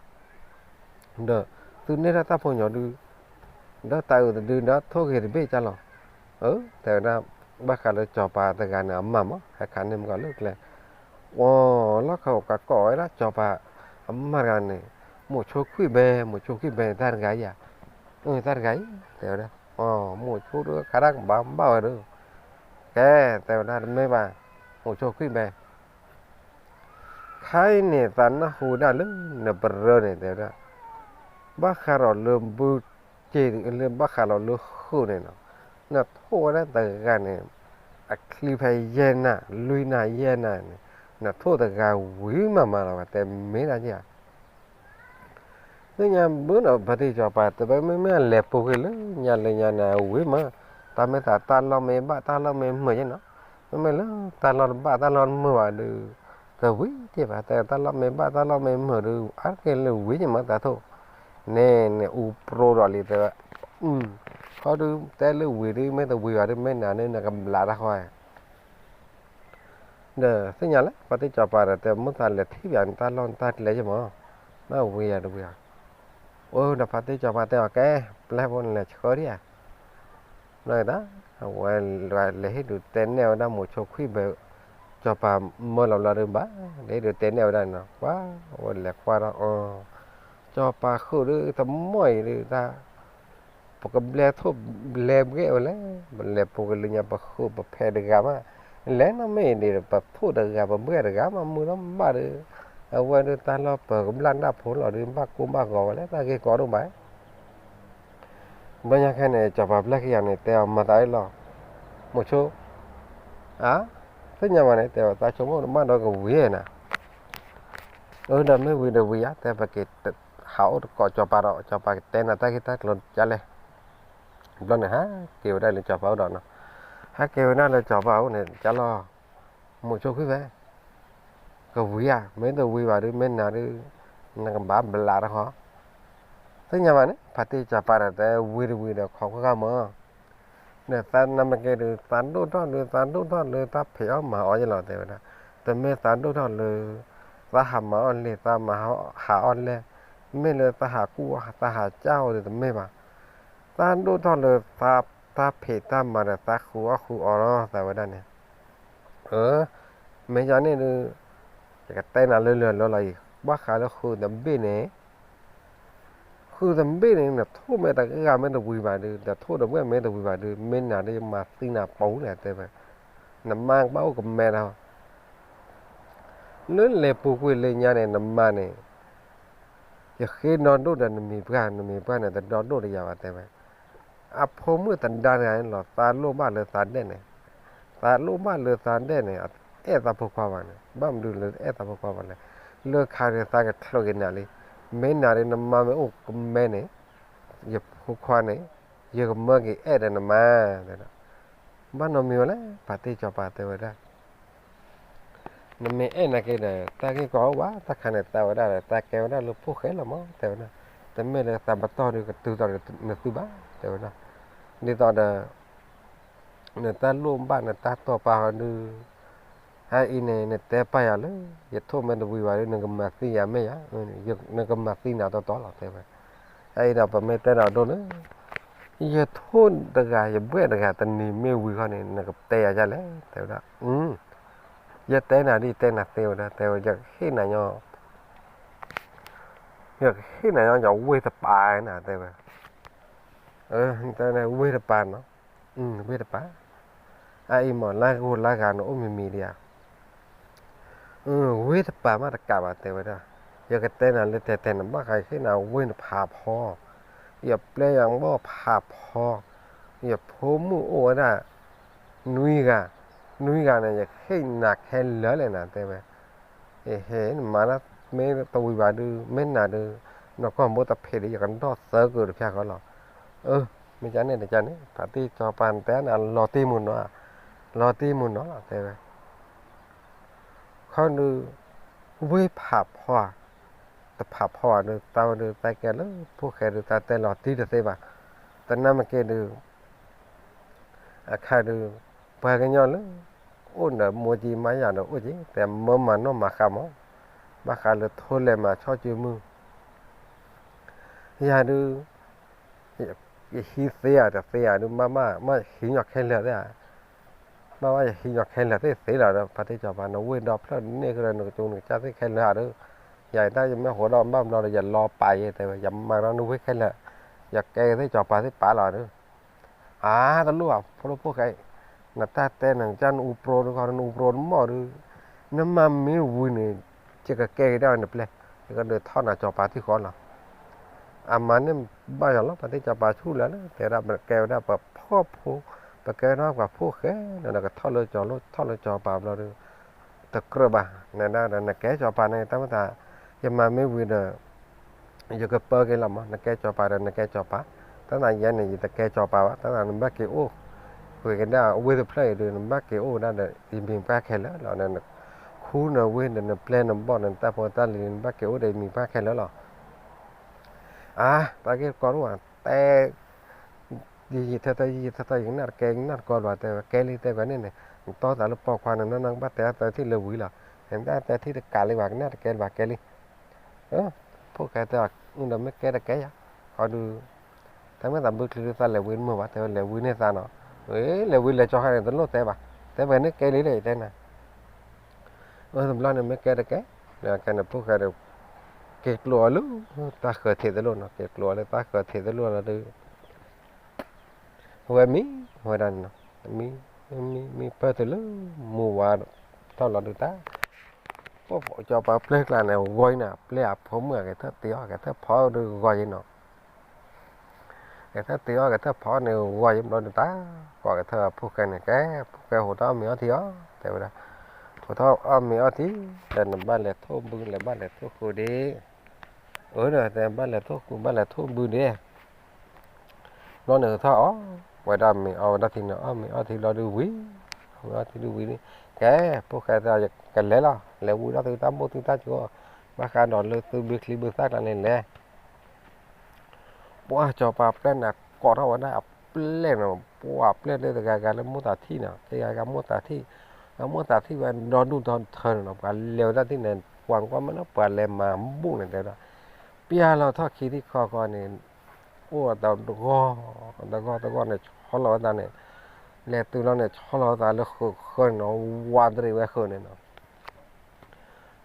ဒီးသုန့ၢ်ဒၣ်တၢ်ဖိညီဒုး, ဒီးတၢ်အုးတဒုဒီးထိၣ်ဂ့ၤတဘ့ၣ်ကၢ်လီၤ, အၢ တဲဝဲဒၣ်, ဘၣ်ဃးလၢစီၤပၤတဂၤန့ၣ် အမါမး ဟဲခးန့ၢ်မုၢ်ကီၤလၢကျဲ, အီၤ လီၢ်ခးကကိးဝဲဒၣ်စီၤပၤ အမါတဂၤန့ၣ်, မိးဆိခွံၣ်ဘဲ မိးဆိခွံၣ်ဘဲန့ၣ် တၢ်တဂၤအံၤယၤ, တၢ်တဂၤအံၤ တဲဝဲဒၣ်, အီၤ မိးဆိဒုးခါတၢ်ကဘၣ်ဘၣ်ဝဲဒီး, ကဲ တဲဝဲဒၣ်တမ့ၢ်ဘၣ်, မိးဆိခွံၣ်ဘဲ ခဲအံၤန့ၣ် သးနၢ်ဟူဝဲဒၣ်လၢနပရၢန့ၣ် တဲဝဲဒၣ်, ဘၣ်ဃးဒီးလၢဘုက့ၢ်လၢဘၣ်ဃးဒီးလၢဃုာ်န့ၣ်နီၤ, နထိၣ်ဝဲဒၣ်တဂၤန့ၣ်, အချံဖဲယဲၢ်နၣ် လွံၢ်နၣ်ယဲၢ်နၣ်န့ၣ်, နထိၣ်တဂၤဝံၤမးမးလီၤ တဲမ့ၢ်ဒၣ်ဧါ သ့ၣ်ညါဘၣ်နီၤ ဖါတံၢ်စီၤပၤတဲဝဲ မ့မ့ၢ်အလဲၤပူၤကွံာ်လၢညါလၢညါန့ၣ် အဝံၤမး, တၢ်မ့ၢ်သးတၢ်လီၢ်မ့ၢ်ဘၣ်တၢ်လီၢ်မ့ၢ်မုာ်ယဲနီၤ, မ့မ့ၢ်လၢတၢ်လီၢ်တဘၣ်တၢ်လီၢ်တမုာ်ဘၣ်ဒီး, တဝံၤတ့ၢ်ဘၣ် တဲတၢ်လီၢ်မ့ၢ်ဘၣ်တၢ်လီၢ်မ့ၢ်မုာ်ဒီး အါတက့ၢ်လၢဝံၤယဲမးတၢ်ထိၣ်, န့ၣ်န့ၣ်အူပြိဒီးလံတဲဝဲ, ခီဒုးတဲလၢဝံၤဒုး မ့ၢ်တဝံၤဘၣ်ဒုး မ့ၢ်နၤန့ၣ် နကဘျးတၢ်ဃီဧါ ဒီးသ့ၣ်ညါလၢ ဖါတံၢ်စီၤပၤဒီးတဲ မ့ၢ်သးလဲၤထံၣ်ပၠးနတၢ်လီၢ်နတၢ်ကျဲယဲမး, ဘၣ်ဝံၤယၤတဝံၤဧါ, အိၣ်ဒီးဖါတံၢ်စီၤပၤတဲ အီၤကဲ ပျဲၢ်ဖိန့ၣ်လဲၤဆှၢဒံးဧါ, ဘျီတၢ် အဝဲလဲၤဟ့ၣ်ဒုးတဲနဲၣ်ဝဲဒၣ်မိးဆိခွံၣ်ဘဲ, စီၤပၤမၢလီၤဘျီဒုးဘၣ်, လဲၤဟ့ၣ်ဒုးတဲနဲၣ်ဝဲဒၣ်န့ၣ်နီၤ, ပှၤဝဲလဲၤကွၢ်ဒီး အီၤ, စီၤပၤဃုာ်ဒုးတမီၢ်အံၤဒုးတၢ် ပကဘျဲၣ်ထိၣ်ဘျဲၣ်ဘှဲၣ်ဝဲလဲၣ်, ပလဲၤပူၤက့ၤလၢညါ ပဃုာ်ပဖဲးတဂၤမး, လဲၤနီၢ်မ့ၢ်အံၤန့ၣ် ပထိၣ်တဂၤ ပဘှဲၣ်တဂၤမး မုာ်လီၤဘၣ်ဒီး, အဝဲဒုးတၢ်လီၢ်ပၢၤကဘျၣ်နၢ်ဖိလီၤဒုး ဘၣ်ကိၢ်ဘၣ်ဂီၤဝဲလဲၣ် တၢ်ဂ့ၢ်ကီဒိၣ်မး ဘျီညါခဲန့ၣ် စီၤပၤဖျဲၣ်ခံဂၤန့ၣ် တဲအီၤမၤသးအံၤလီၤ, မိးဆိ, အါ, သ့ၣ်ညါဘၣ်န့ၣ် တဲအီၤ သးဆိကမိၣ်တဘၣ်ဒီးကဝံၤနၤ, အၢ ဒီးမ့ၢ်ဝံၤဒီးဝံၤယါ တဲပက့ၤ ဟးအိၣ်တကိးစီၤပၤဒီး စီၤပၤကတဲနၤတၢ်ဂ့ၢ်တၢ်ကျိၤဒ်လဲၣ် ဘျီန့ၣ်ဟးက့ၤဝဲဒၣ်လၢစီၤပၤအိၣ်ဒီးနီၤ, ဟဲက့ၤဝဲဒၣ်လၢစီၤပၤအိၣ်န့ၣ် ကၢ်လီၤ, မိၤဆိခွံဖဲ ကဝံၤဧါ, မ့ၢ်တဝံၤဘၣ်ဒုး မ့ၢ်နၤဒုး နကဘၣ်ဘျးတခီ, သ့ၣ်ညါဘၣ်န့ၣ် ဖါတံၢ်စီၤပၤဒီး တဲဝံၤတဝံၤဒီး ခိးကွၢ်ဃာ်မၢ်, နသးနမ့ၢ်က့ၤဒုး သးဒိၣ်ထီၣ်လၢ သးဒိၣ်ထီၣ်လၢ တၢ်ဖံးအီၣ်မၤအီၣ်ယလီၤ တဲဝဲဒၣ်, တမ့ၢ်သးဒိၣ်ထီၣ်လၢ သးဟးမၤအီၣ်လံ သးမၤဟးအီၣ်လဲၣ်, မ့ၢ်လၢသးဟးကူၣ်အီၣ် သးဟးကၢ်အီၣ်ဒုးတမ့ၢ်ဘၣ်, သးဒိၣ်ထီၣ်လၢ တၢ်ဖံးတၢ်မၤဒီး သးဃုအီၣ်ဃုအီလီၤ တဲဝဲဒၣ်န့ၣ်, အၢ, မ့ၢ်ယၤန့ၣ်ဒုး ယကတဲနၤလၢလၢလၢလီၤအံၤ ဘၣ်ဃးလၢဃုတဘ့ၣ်န့ၣ် ဃုတဘ့ၣ်န့ၣ် နထိၣ်မ့ၢ်တဂၤမ့ၢ်တဝံၤဘၣ်ဒုး နထိၣ်တဘ့ၣ်မ့ၢ်တဝံၤဘၣ်ဒုး မ့ၢ်နၤဒုး ယမၤသံနၤပူၤလဲၣ် တဲဝဲ, နမါကဘၣ်အိၣ်ကမဲဒီး လၢလဲၤပူၤကွံာ်လၢညါန့ၣ် နမါန့ၣ် ယဃ့ဒီဒိၣ်ဒီးနမံၤပှၢ် နမံၤပှၢ်န့ၣ် တဒီဒိၣ်တယၤဘၣ် တဲဝဲ, အဖိမုၣ်သဒါတဂၤန့ၣ်လီၤ သးလိၣ်ဘၣ်လၢသးဒဲၣ်န့ၣ်, သးလိၣ်ဘၣ်လၢသးဒဲၣ်န့ၣ် အဲၣ်သးဖိခွါဘၣ်န့ၣ် ဘၣ်မနုၤလၢအဲၣ်သးဖိခွါဘၣ်လဲၣ်, လၢခါဒုးသးကချုးက့ၤနၤလံ, မ့ၢ်နၤဒုး နမါမ့ၢ်အိၣ်ကမဲန့ၣ် ယဖိခွါန့ၣ် ယကမၢက့ၤအဲၣ်ဒီးနမါ, တဲဒၣ်, ဘၣ်နီတမံၤဝဲလဲၣ် ဖါတံၢ်စီၤပၤတဲဝဲဒၣ် နမ့ၢ်အဲၣ်နာ်က့ဒီး တၢ်ဂ့ၢ်ကီအိၣ်ဘၣ် တၢ်ခါန့ၣ် သးဝဲဒၣ်ဒီး သးကဲဝဲဒၣ်လၢဖိၣ်ဃဲလီၤမး တဲဝဲဒၣ်, တမ့ၢ်လၢသးပတီၢ်ဒုးကတုၤသိးဒီးနသုဘၣ် တဲဝဲဒၣ်, ဒ်သိးဒီး နတၢ်လိၣ်ဘၣ်နတၢ်တီၢ်ပာ်ဟီဒုး အအံၤန့ၣ် နတဲပာ်ယၤလၢ ယထိၣ်မ့ၢ်တဝံၤဘၣ်ဒုး နကမၤသံယၤမ့ၢ်ယၤ, နကမၤသံနၤတီတီလီၤ တဲဝဲ, အအံၤဒီးပမ့ၢ်တဲနၤဒိၣ်လၢ ယထိၣ်တဂၤ ယဘှဲၣ်တဂၤ တနံၤမ့ၢ်ဝံၤဃီန့ၣ် နကတဲယၤဒ်လဲၣ် တဲဝဲဒၣ်, ယတဲနၤဒ်ယတဲနၤသ့ဝဲဒၣ် တဲဝဲ ယကဟ့ၣ်နၤညီ ယကဟ့ၣ်နၤညီ ယဝ့ၢ်တပၤနၤ တဲဝဲ, တဲဝဲ ဝ့ၢ်တပၤနီၤ, ဝ့ၢ်တပၤ, အအံၤမ့ၢ်လါဂိၢ်လါဂၤနအိၣ်မံၤမံၤဒံးဧါ ဝ့ၢ်တပၤမးတကးဘၣ် တဲဝဲဒၣ်, ယကတဲနၤလၢတဲတဲန့ၣ် ဘၣ်ဃးယဟ့ၣ်နၤဝ့ၢ်နဖးဖီ, ယပျဲယဘီၣ်ဖးဖီ, ယဖိမုၣ်အိၣ်ဝဲဒၣ် နွံဂၤ, နွံဂၤန့ၣ် ယဟ့ၣ်နၤခဲလၢာ်လဲၣ်နၤ တဲဝဲ, ဟ့ၣ်နမၤလၢ မ့ၢ်တဝံၤဘၣ်ဒုး မ့ၢ်နၤဒုး နကီၢ်မိၢ်တဖံးဒီး ယကဒီၣ်သၢကၢၢ်တဖၣ်ဃီလီၤ, မ့ၢ်ကန့ၣ်တကန့ၣ် ဖါတံၢ်စီၤပၤနတဲနၤလီၤတံၢ်မုၢ်နီၤ, လီၤတံၢ်မုၢ်နီၤလီၤ တဲဝဲ ခီဒုး ဝ့ၢ်ဖးဖီဧါ, တဖးဖီဧါဒုး တၢ်ဝဲဒုး တၢ်ကဲလၢဖိၣ်ဃဲဒုး တၢ်တဲလီၤတံၢ်တသ့ဘၣ်, တနၢ်မ့ၢ်က့ၤဒုး အခါဒုး ပှၤကညီလၢ အိၣ်ဒီးမိၢ်ကံမါယၤဒီးအိၣ်က့ၤ တဲမၢမၤနီၣ်မၤဃါမး, ဘၣ်ဃးလၢထိၣ်လဲၤမၤဆီၣ်ကၠိမုၢ် ယၤဒုး ယဟံးသ့ဧါတသ့ဧါဒုး မ့ၢ်မ့ၢ် မ့ၢ်ယဟံးညီခဲလၢာ်သ့ဧါ, မ့ၢ်မ့ၢ်ယဟံးညီခဲလၢာ်သ့သ့လီၤဒီး ဖါတံၢ်စီၤပၤ နဝ့ၢ်ဒီဖျၢၣ်န့ၢ်ကဒီး နကကၠိနကစၢ်သ့ခဲလၢာ်ဧါဒုး, ယၤတၢ်ယမ့ၢ်ဟိးဒီးဘၣ်ဘျီဒီး ယလီၤပာ်ယဲ တဲဝဲ ယမၤဒီးနဝ့ၢ်ခဲလၢာ်, ယကဲက့ၤသ့ၣ်စီၤပၤသ့ၣ်ပာ်လီၤဒုး အါ တလိၣ်ဘၣ် ဖိဒိၣ်ဖိၣ်ဃဲအံၤ, နတၢ်တဲနကစၢ်နအူပြိတခီ နအူပြိတမီၢ်ဒုး, နမၤမ့ၢ်ဝံၤန့ၣ် ယကကဲက့ၤဒၣ်ဝဲနပျဲၢ်, ယကဒုးထီၣ်နၤစီၤပၤထံၣ်ဃီလီၤ. အမၤန့ၣ်ဘၣ်ယၤလီၤ ဖါတံၢ်စီၤပၤဆူၣ်လၢာ်လၢ တဲဝဲဒၣ် ပကဲဝဲဒၣ်ပဖှီၣ်ဖိ, ပကဲထီၣ်ပှၤဖိၣ်ဃဲလၢာ်ဒီး ကထီၣ်လၢစီၤလိၣ် ထီၣ်လၢစီၤပၤဘျီဒုး တကြၢးဘၣ်, နဒၣ်ဒီးနကဲစီၤပၤန့ၣ် တၢ်မ့ၢ်သး ယမၤမ့ၢ်ဝံၤဒီး ယကပၢက့ၤလီၤမး, နကဲစီၤပၤဒီးနကဲစီၤပၤ, တၢ်သးယဲန့ၣ် ယတကဲစီၤပၤဘၣ်, တၢ်သးနဘၣ်က့ၤအိၣ် ဝံၤကဒၣ်ဝ့ၢ်တဖျၢၣ်အံၤဒုး နဘၣ်က့ၤအိၣ်ဝဲဒၣ်ဒီး ယမံၤပှၢ်ခဲလၢာ်လီၤ, နခူနဝ့ၢ်ဒီးနပျဲၢ်နဘီၣ်ဒီးနတၢ်ဖိတၢ်လံၤ နဘၣ်က့ၤအိၣ်ဒီးယမံၤပှၢ်ခဲလၢာ်လီၤ. အါ တၢ်ဂ့ၢ်ကီတအိၣ်ဘၣ် တဲ ယံာ်ယံာ်ထၢထၢ ယံာ်ယံာ်ထၢထၢ ယကနၣ်တကဲ ယကနၣ်တကီဘၣ် တဲဝဲ ကဲလံ တဲဝဲန့ၣ်န့ၣ် နတီသးလၢပိာ်ခွါန့ၣ် နကဘၣ်တဲအသၢထံၣ်လၢဝံၤလီၤ, နတၢ်တဲထံၣ်တကးလံဘၣ် ကနၣ်တကဲလံဘၣ် ကဲလံ. ဖိၣ်ဃဲတဲအီၤ ဒီးမ့ၢ်ကဲတကဲယၤ, ခီဒုး တၢ်မ့ၢ်သးဘုချံဒုးသးလဲၤဝံၤတမုာ်ဘၣ် တဲဝဲ လဲၤဝံၤန့ၢ်သးနီၤ, လဲၤဝံၤလဲၤကၠီခါန့ၣ် တလိၣ်တဲဘၣ်, တဲဝဲန့ၣ်ကဲလံဒီး ယတဲနၤ အၢ တဘျီန့ၣ် မ့ၢ်ကဲတကဲ, ဒီးကဲန့ၣ် ဖိၣ်ဃဲဒီး က့ၤကျိအီၤလၢ တၢ်ဃၢၤထံးတလိၣ်နီၤ, က့ၤကျိအီၤလၢတၢ်ဃၢၤထံးတလိၣ်လီၤဒုး အဝဲမံဝဲဒၣ်န့ၣ်နီၤ, မံ မံ မံပၢၢ်တုၤလၢ မူဝါထီၣ်လီၤဒုးတၢ်, ပှၤစီၤပၤပျဲၢ်ကျါန့ၣ် ဂီၤအံၤနီၤ, ပျဲၢ်အဖိမုၣ်အကဲထၢၣ်တ့အီၣ် ကဲထၢၣ်ဖီဒုးဂီၤအံၤနီၤ ကဲထၢၣ်တ့အီၣ် ကဲထၢၣ်ဖီန့ၣ် ဂီၤယံၤဘျီဒုးတၢ်, ကိးကဲထၢၣ်ဖိၣ်ဃဲန့ၣ် ကဲ ဖိၣ်ဃဲဟိးထီၣ်အီၣ်မ့ၤအီထံအီၤ တဲဝဲဒၣ်, ဟိးထီၣ်အီၣ်မ့ၤအီထံ ဒီးနဘၣ်လဲၤထိၣ်ဘု လဲၤဘၣ်လဲၤထိၣ်ဃုာ်ဒ့, အၢ ဒီးတဲဘၣ်လဲၤထိၣ်ဃုာ် ဘၣ်လဲၤထိၣ်ဘုဒ့, ဘျီန့ၣ်ထီၣ်အီၣ် ဝဲဒၣ်မ့ၤအီၣ်ဝဲဒၣ်ထံန့ၣ် အီၣ်မ့ၤအီၣ်ထံဘျီဒုးဝံၤ, ဝံၤအီၣ်ထံဒုးဝံၤန့ၣ်, ကဲ, ဖိၣ်ဃဲတဲ ကလဲၤလီၤ, လဲၤဝံၤဒီးသုတၢ်ဘူၣ်သုတၢ်စၢၤ, ဘၣ်ဃးဒီးလၢသုဘုချံဘုသၣ်ကျါန့ၣ်လဲၤ ပှၤစီၤပၤပျဲၢ်န့ၣ် ကိးထီၣ်ဝဲဒၣ်အပျဲၢ်န့ၣ်, ပှၤပျဲၢ်လၢတဂၤဂၤလၢမိၢ်သးထံၣ်န့ၣ်, တဂၤဂၤမိၢ်သးထံၣ်, အမိၢ်သးထံၣ်ဝဲဒီဒူၣ်ဒီထၢန့ၣ်လီၤ, ပှၤလဲၤဝဲဒၣ်ထံၣ်န့ၣ် ပှၤကွၢ်မ့ၢ်နီၤ ပှၤလဲၤမၤဘူၣ်န့ၣ်တဲဝဲဒၣ်, ပျၢ်လီၤထီၣ်ခံထံၣ်ဃီဃီန့ၣ်, အိၣ်တဂီၢ်, တဂီၢ်တဂီၢ်န့ၣ် ဆီလီၤဝဲသးန့ၣ်, လဲၤတုၤလီၤန့ၣ် ဆီလီၤဝဲသးလၢဃုးဃၢန့ၣ်လီၤ, ဝးတရံးဝဲဃုးန့ၣ်လီၤ.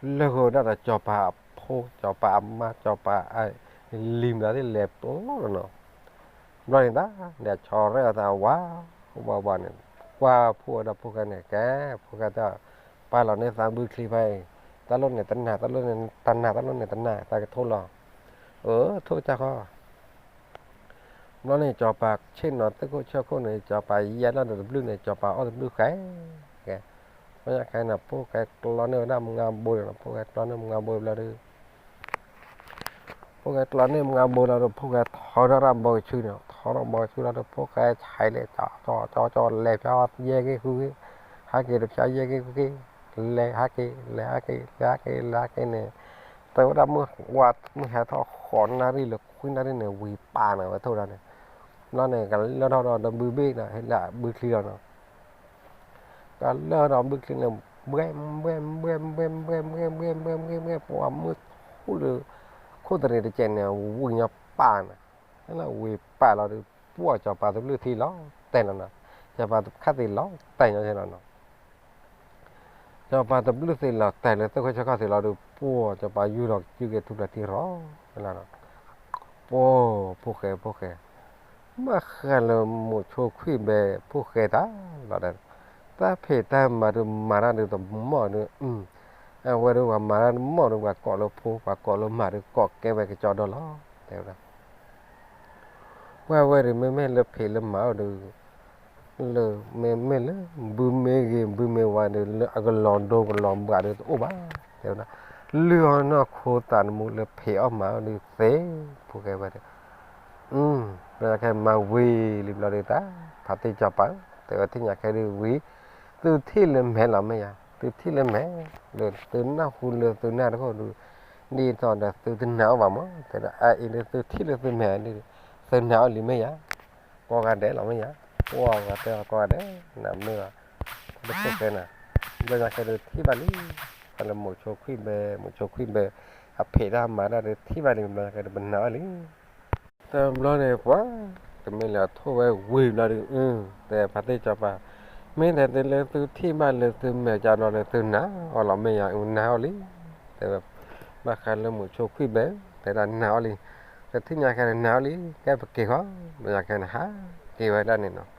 လၢဃုာ်ဝဲဒၣ်ဒီးစီၤပၤအဖိ စီၤပၤအမါ စီၤပၤအလံၤမတၤသ့ၣ်လဲၤပျီန့ၣ်လီၤ. ဘျီန့ၣ်တၢ် လဲၤဆီရဲၣ်အသးဝး ဝးဝးန့ၣ်, ကွၢ်ဖှိၣ်ဝဲဒီးဖိၣ်ဃဲန့ၣ် ကဲ, ဖိၣ်ဃဲတဲ, ပာ်လီၤန့ၢ်သးဘုချံဖဲအံၤ, တၢ်လိၣ်န့ၣ်တနၢ် တၢ်လိၣ်န့ၣ်တနၢ် တၢ်လိၣ်န့ၣ်တနၢ် သးကထိလီၤ. အၢ ထိၣ်ကစၢ်ဃီ ဘျီန့ၣ် စီၤပၤဆ့ၣ်နီၤသ့ၣ်ခိၣ်ဆၢခိၣ်န့ၣ် စီၤပၤယဲၢ်လီၤဒီးတဘျုးန့ၣ် စီၤပၤအီၣ်တဘျုးဃဲ, ကဲ, ဖဲညါခဲန့ၣ် ဖိၣ်ဃဲကျီန့ၢ်ဝဲဒၣ်မုၢ်ဂၤဘိန့ၣ်လီၤ, ဖိၣ်ဃဲကျီန့ၢ်မုၢ်ဂၤဘိဘျီဒီး ဖိၣ်ဃဲကျီန့ၢ်မုၢ်ဂၤဘိလီၤဒီး ဖိၣ်ဃဲထီထီၣ်တၢ်ဘီကဆူန့ၣ်, ထီထီၣ်ဘီကဆူလီၤဒီး ဖိၣ်ဃဲဆဲးလဲၤ ကၠီကၠီကၠီ လဲၤဖျါယဲၢ်ဂ့ၢ်ဃုဂ့ၢ်, ဟးက့ၤတဖျါယဲၢ်ဂ့ၢ်ဃုဂ့ၢ်, လဲၤဟးက့ၤ လဲၤဟးက့ၤ လဲၤဟးက့ၤ လဲၤဟးက့ၤန့ၣ်, တဝဲဒၣ်မုၢ်ဝါ မုၢ်ဟဲထီၣ်ဃိးနၣ်ရံၣ်လၢခွံနၣ်ရံၣ်န့ၣ် ဝံၤပာ်န့ၣ်ဝဲထိၣ်ဒၣ်န့ၣ်, ဘျီန့ၣ် ကလၢထီၣ်ဒီးတဘုဘ့ၣ်ဒီး ဟဲလၢဘုချံလီၤနီၤ. ကလၢထီၣ်ဘုချံန့ၣ် ဘှဲၣ်ဘှဲၣ်ဘှဲၣ်ဘှဲၣ်ဘှဲၣ်ဘှဲၣ်ဘှဲၣ်ဘှဲၣ်ဘှဲၣ်ဘှဲၣ် ပှၤမုၢ်ထူၣ်လၢ ခိၣ်သရံးတကဲးန့ၣ် ဝံၤညီပာ်န့ၣ်, ဝံၤပာ်လီၤဒီး ပှၢ်စီၤပၤတဘျုးသံလီၤတဲာ်လီၤနီၤ, စီၤပၤတခါသံလီၤတဲာ်ညီလီၤနီၤ. စီၤပၤတဘျုးသံလီၤတဲာ်လၢသ့ၣ်ခိၣ်ဆၢခီၣ်သံလီၤဒီး ပှၢ်စီၤပၤယူၢ်ထီၣ်ကစုက့ၤထူၣ်ဖျဲးထံရီၤလီၤနီၤ. ပှၢ်ဖိၣ်ဃဲဖိၣ်ဃဲ ဘၣ်ဃးလၢမိၤဆိခွံၣ်ဘဲဖိၣ်ဃဲတၢ်လီၤဒီး တၢ်ဖံးတၢ်မၤဒုးမၤတၢ်ဒုးတမီၢ်ဒုး အဝဲဒုးပှၤမၤတၢ်တမီၢ်ဒုး ပှၤကိးလၢဖိ ပှၤကိးလၢမၤဒုးကိးကဲဝဲကကၠီဒီလီၤ တဲဝဲဒၣ်. ပှၤဝဲဒုးမ့မ့ၢ်လၢဖံးလၢမၤအီၤဒုး လၢမ့မ့ၢ်လၢ ဘုမ့ၢ်ဂ့ၤ ဘုမ့ၢ်ဝါဒုး လၢအကလီၤဒိကလီၤဘှးဒုးတအိၣ်ဘၣ် တဲဝဲဒၣ်. လုၢ်အီၣ်နီၢ်ခိသးသမူလၢဖံးအီၣ်မၤအီၤဒုးသ့ ဖိၣ်ဃဲဝဲဒၣ်. ဘျီညါခဲမၤဝံၤလံဘျီဒုးတၢ် ဖါတံၢ်စီၤပၤဧၢ တဲဝဲ ထံၣ်ညါခဲဒုးဝံၤ သုထံၣ်လၢမဲာ်လီၤမ့ၢ်ယါ သုထံၣ်လၢမဲာ် လၢသုနၢ်ဟူလၢသုနၢ်တခိၣ်ဒုး ဒ်သိးဒီးသုတနာ်အီၤဘၣ်မး တဲဒၣ် အအံၤဒုးသုထံၣ်လၢသုမဲာ်ဒုး သုနာ်အီၤလံမ့ၢ်ယါ ကိးဂၤဒဲးလီၤမ့ၢ်ယါ ပှၤဂၤတဲအီၤကိးဂၤဒဲး နမ့ၢ်ဘၣ် လၢဖိၣ်ဃဲနၤ ဘျီညါခဲဒုးထံၣ်ဘၣ်လံ ဖဲလၢမိၤဆိခွံၣ်ဘဲ မိၤဆိခွံၣ်ဘဲ အဖံးတၢ်မၤတၢ်ဒုးထံၣ်ဘၣ်လံ ဘျီညါခဲဒုးပနာ်အီၤလံ တဘျီန့ၣ် ပှၤ တမ့ၢ်လၢအထိၣ်ဝဲဝံၤဘျီဒုး အ တဲဖါတံၢ်စီၤပၤ မ့ၢ်တဲသုလၢသုထံၣ်ဘၣ်လၢသုမဲာ်ကဒီးလၢသုနာ်အီၤလီၤမ့ၢ်ယါ အနာ်အီၤလံ တဲဝဲ ဘၣ်ဃးလၢမိၤဆိခွံၣ်ဘဲ တဲဒၣ်နာ်အီၤလံ တထံၣ်ညါခဲန့ၣ်နာ်အီၤလံ ကဲပက့ၤဃီ ဘျီညါခဲန့ၣ် ဟးက့ၤဝဲဒၣ်န့ၣ်နီၤ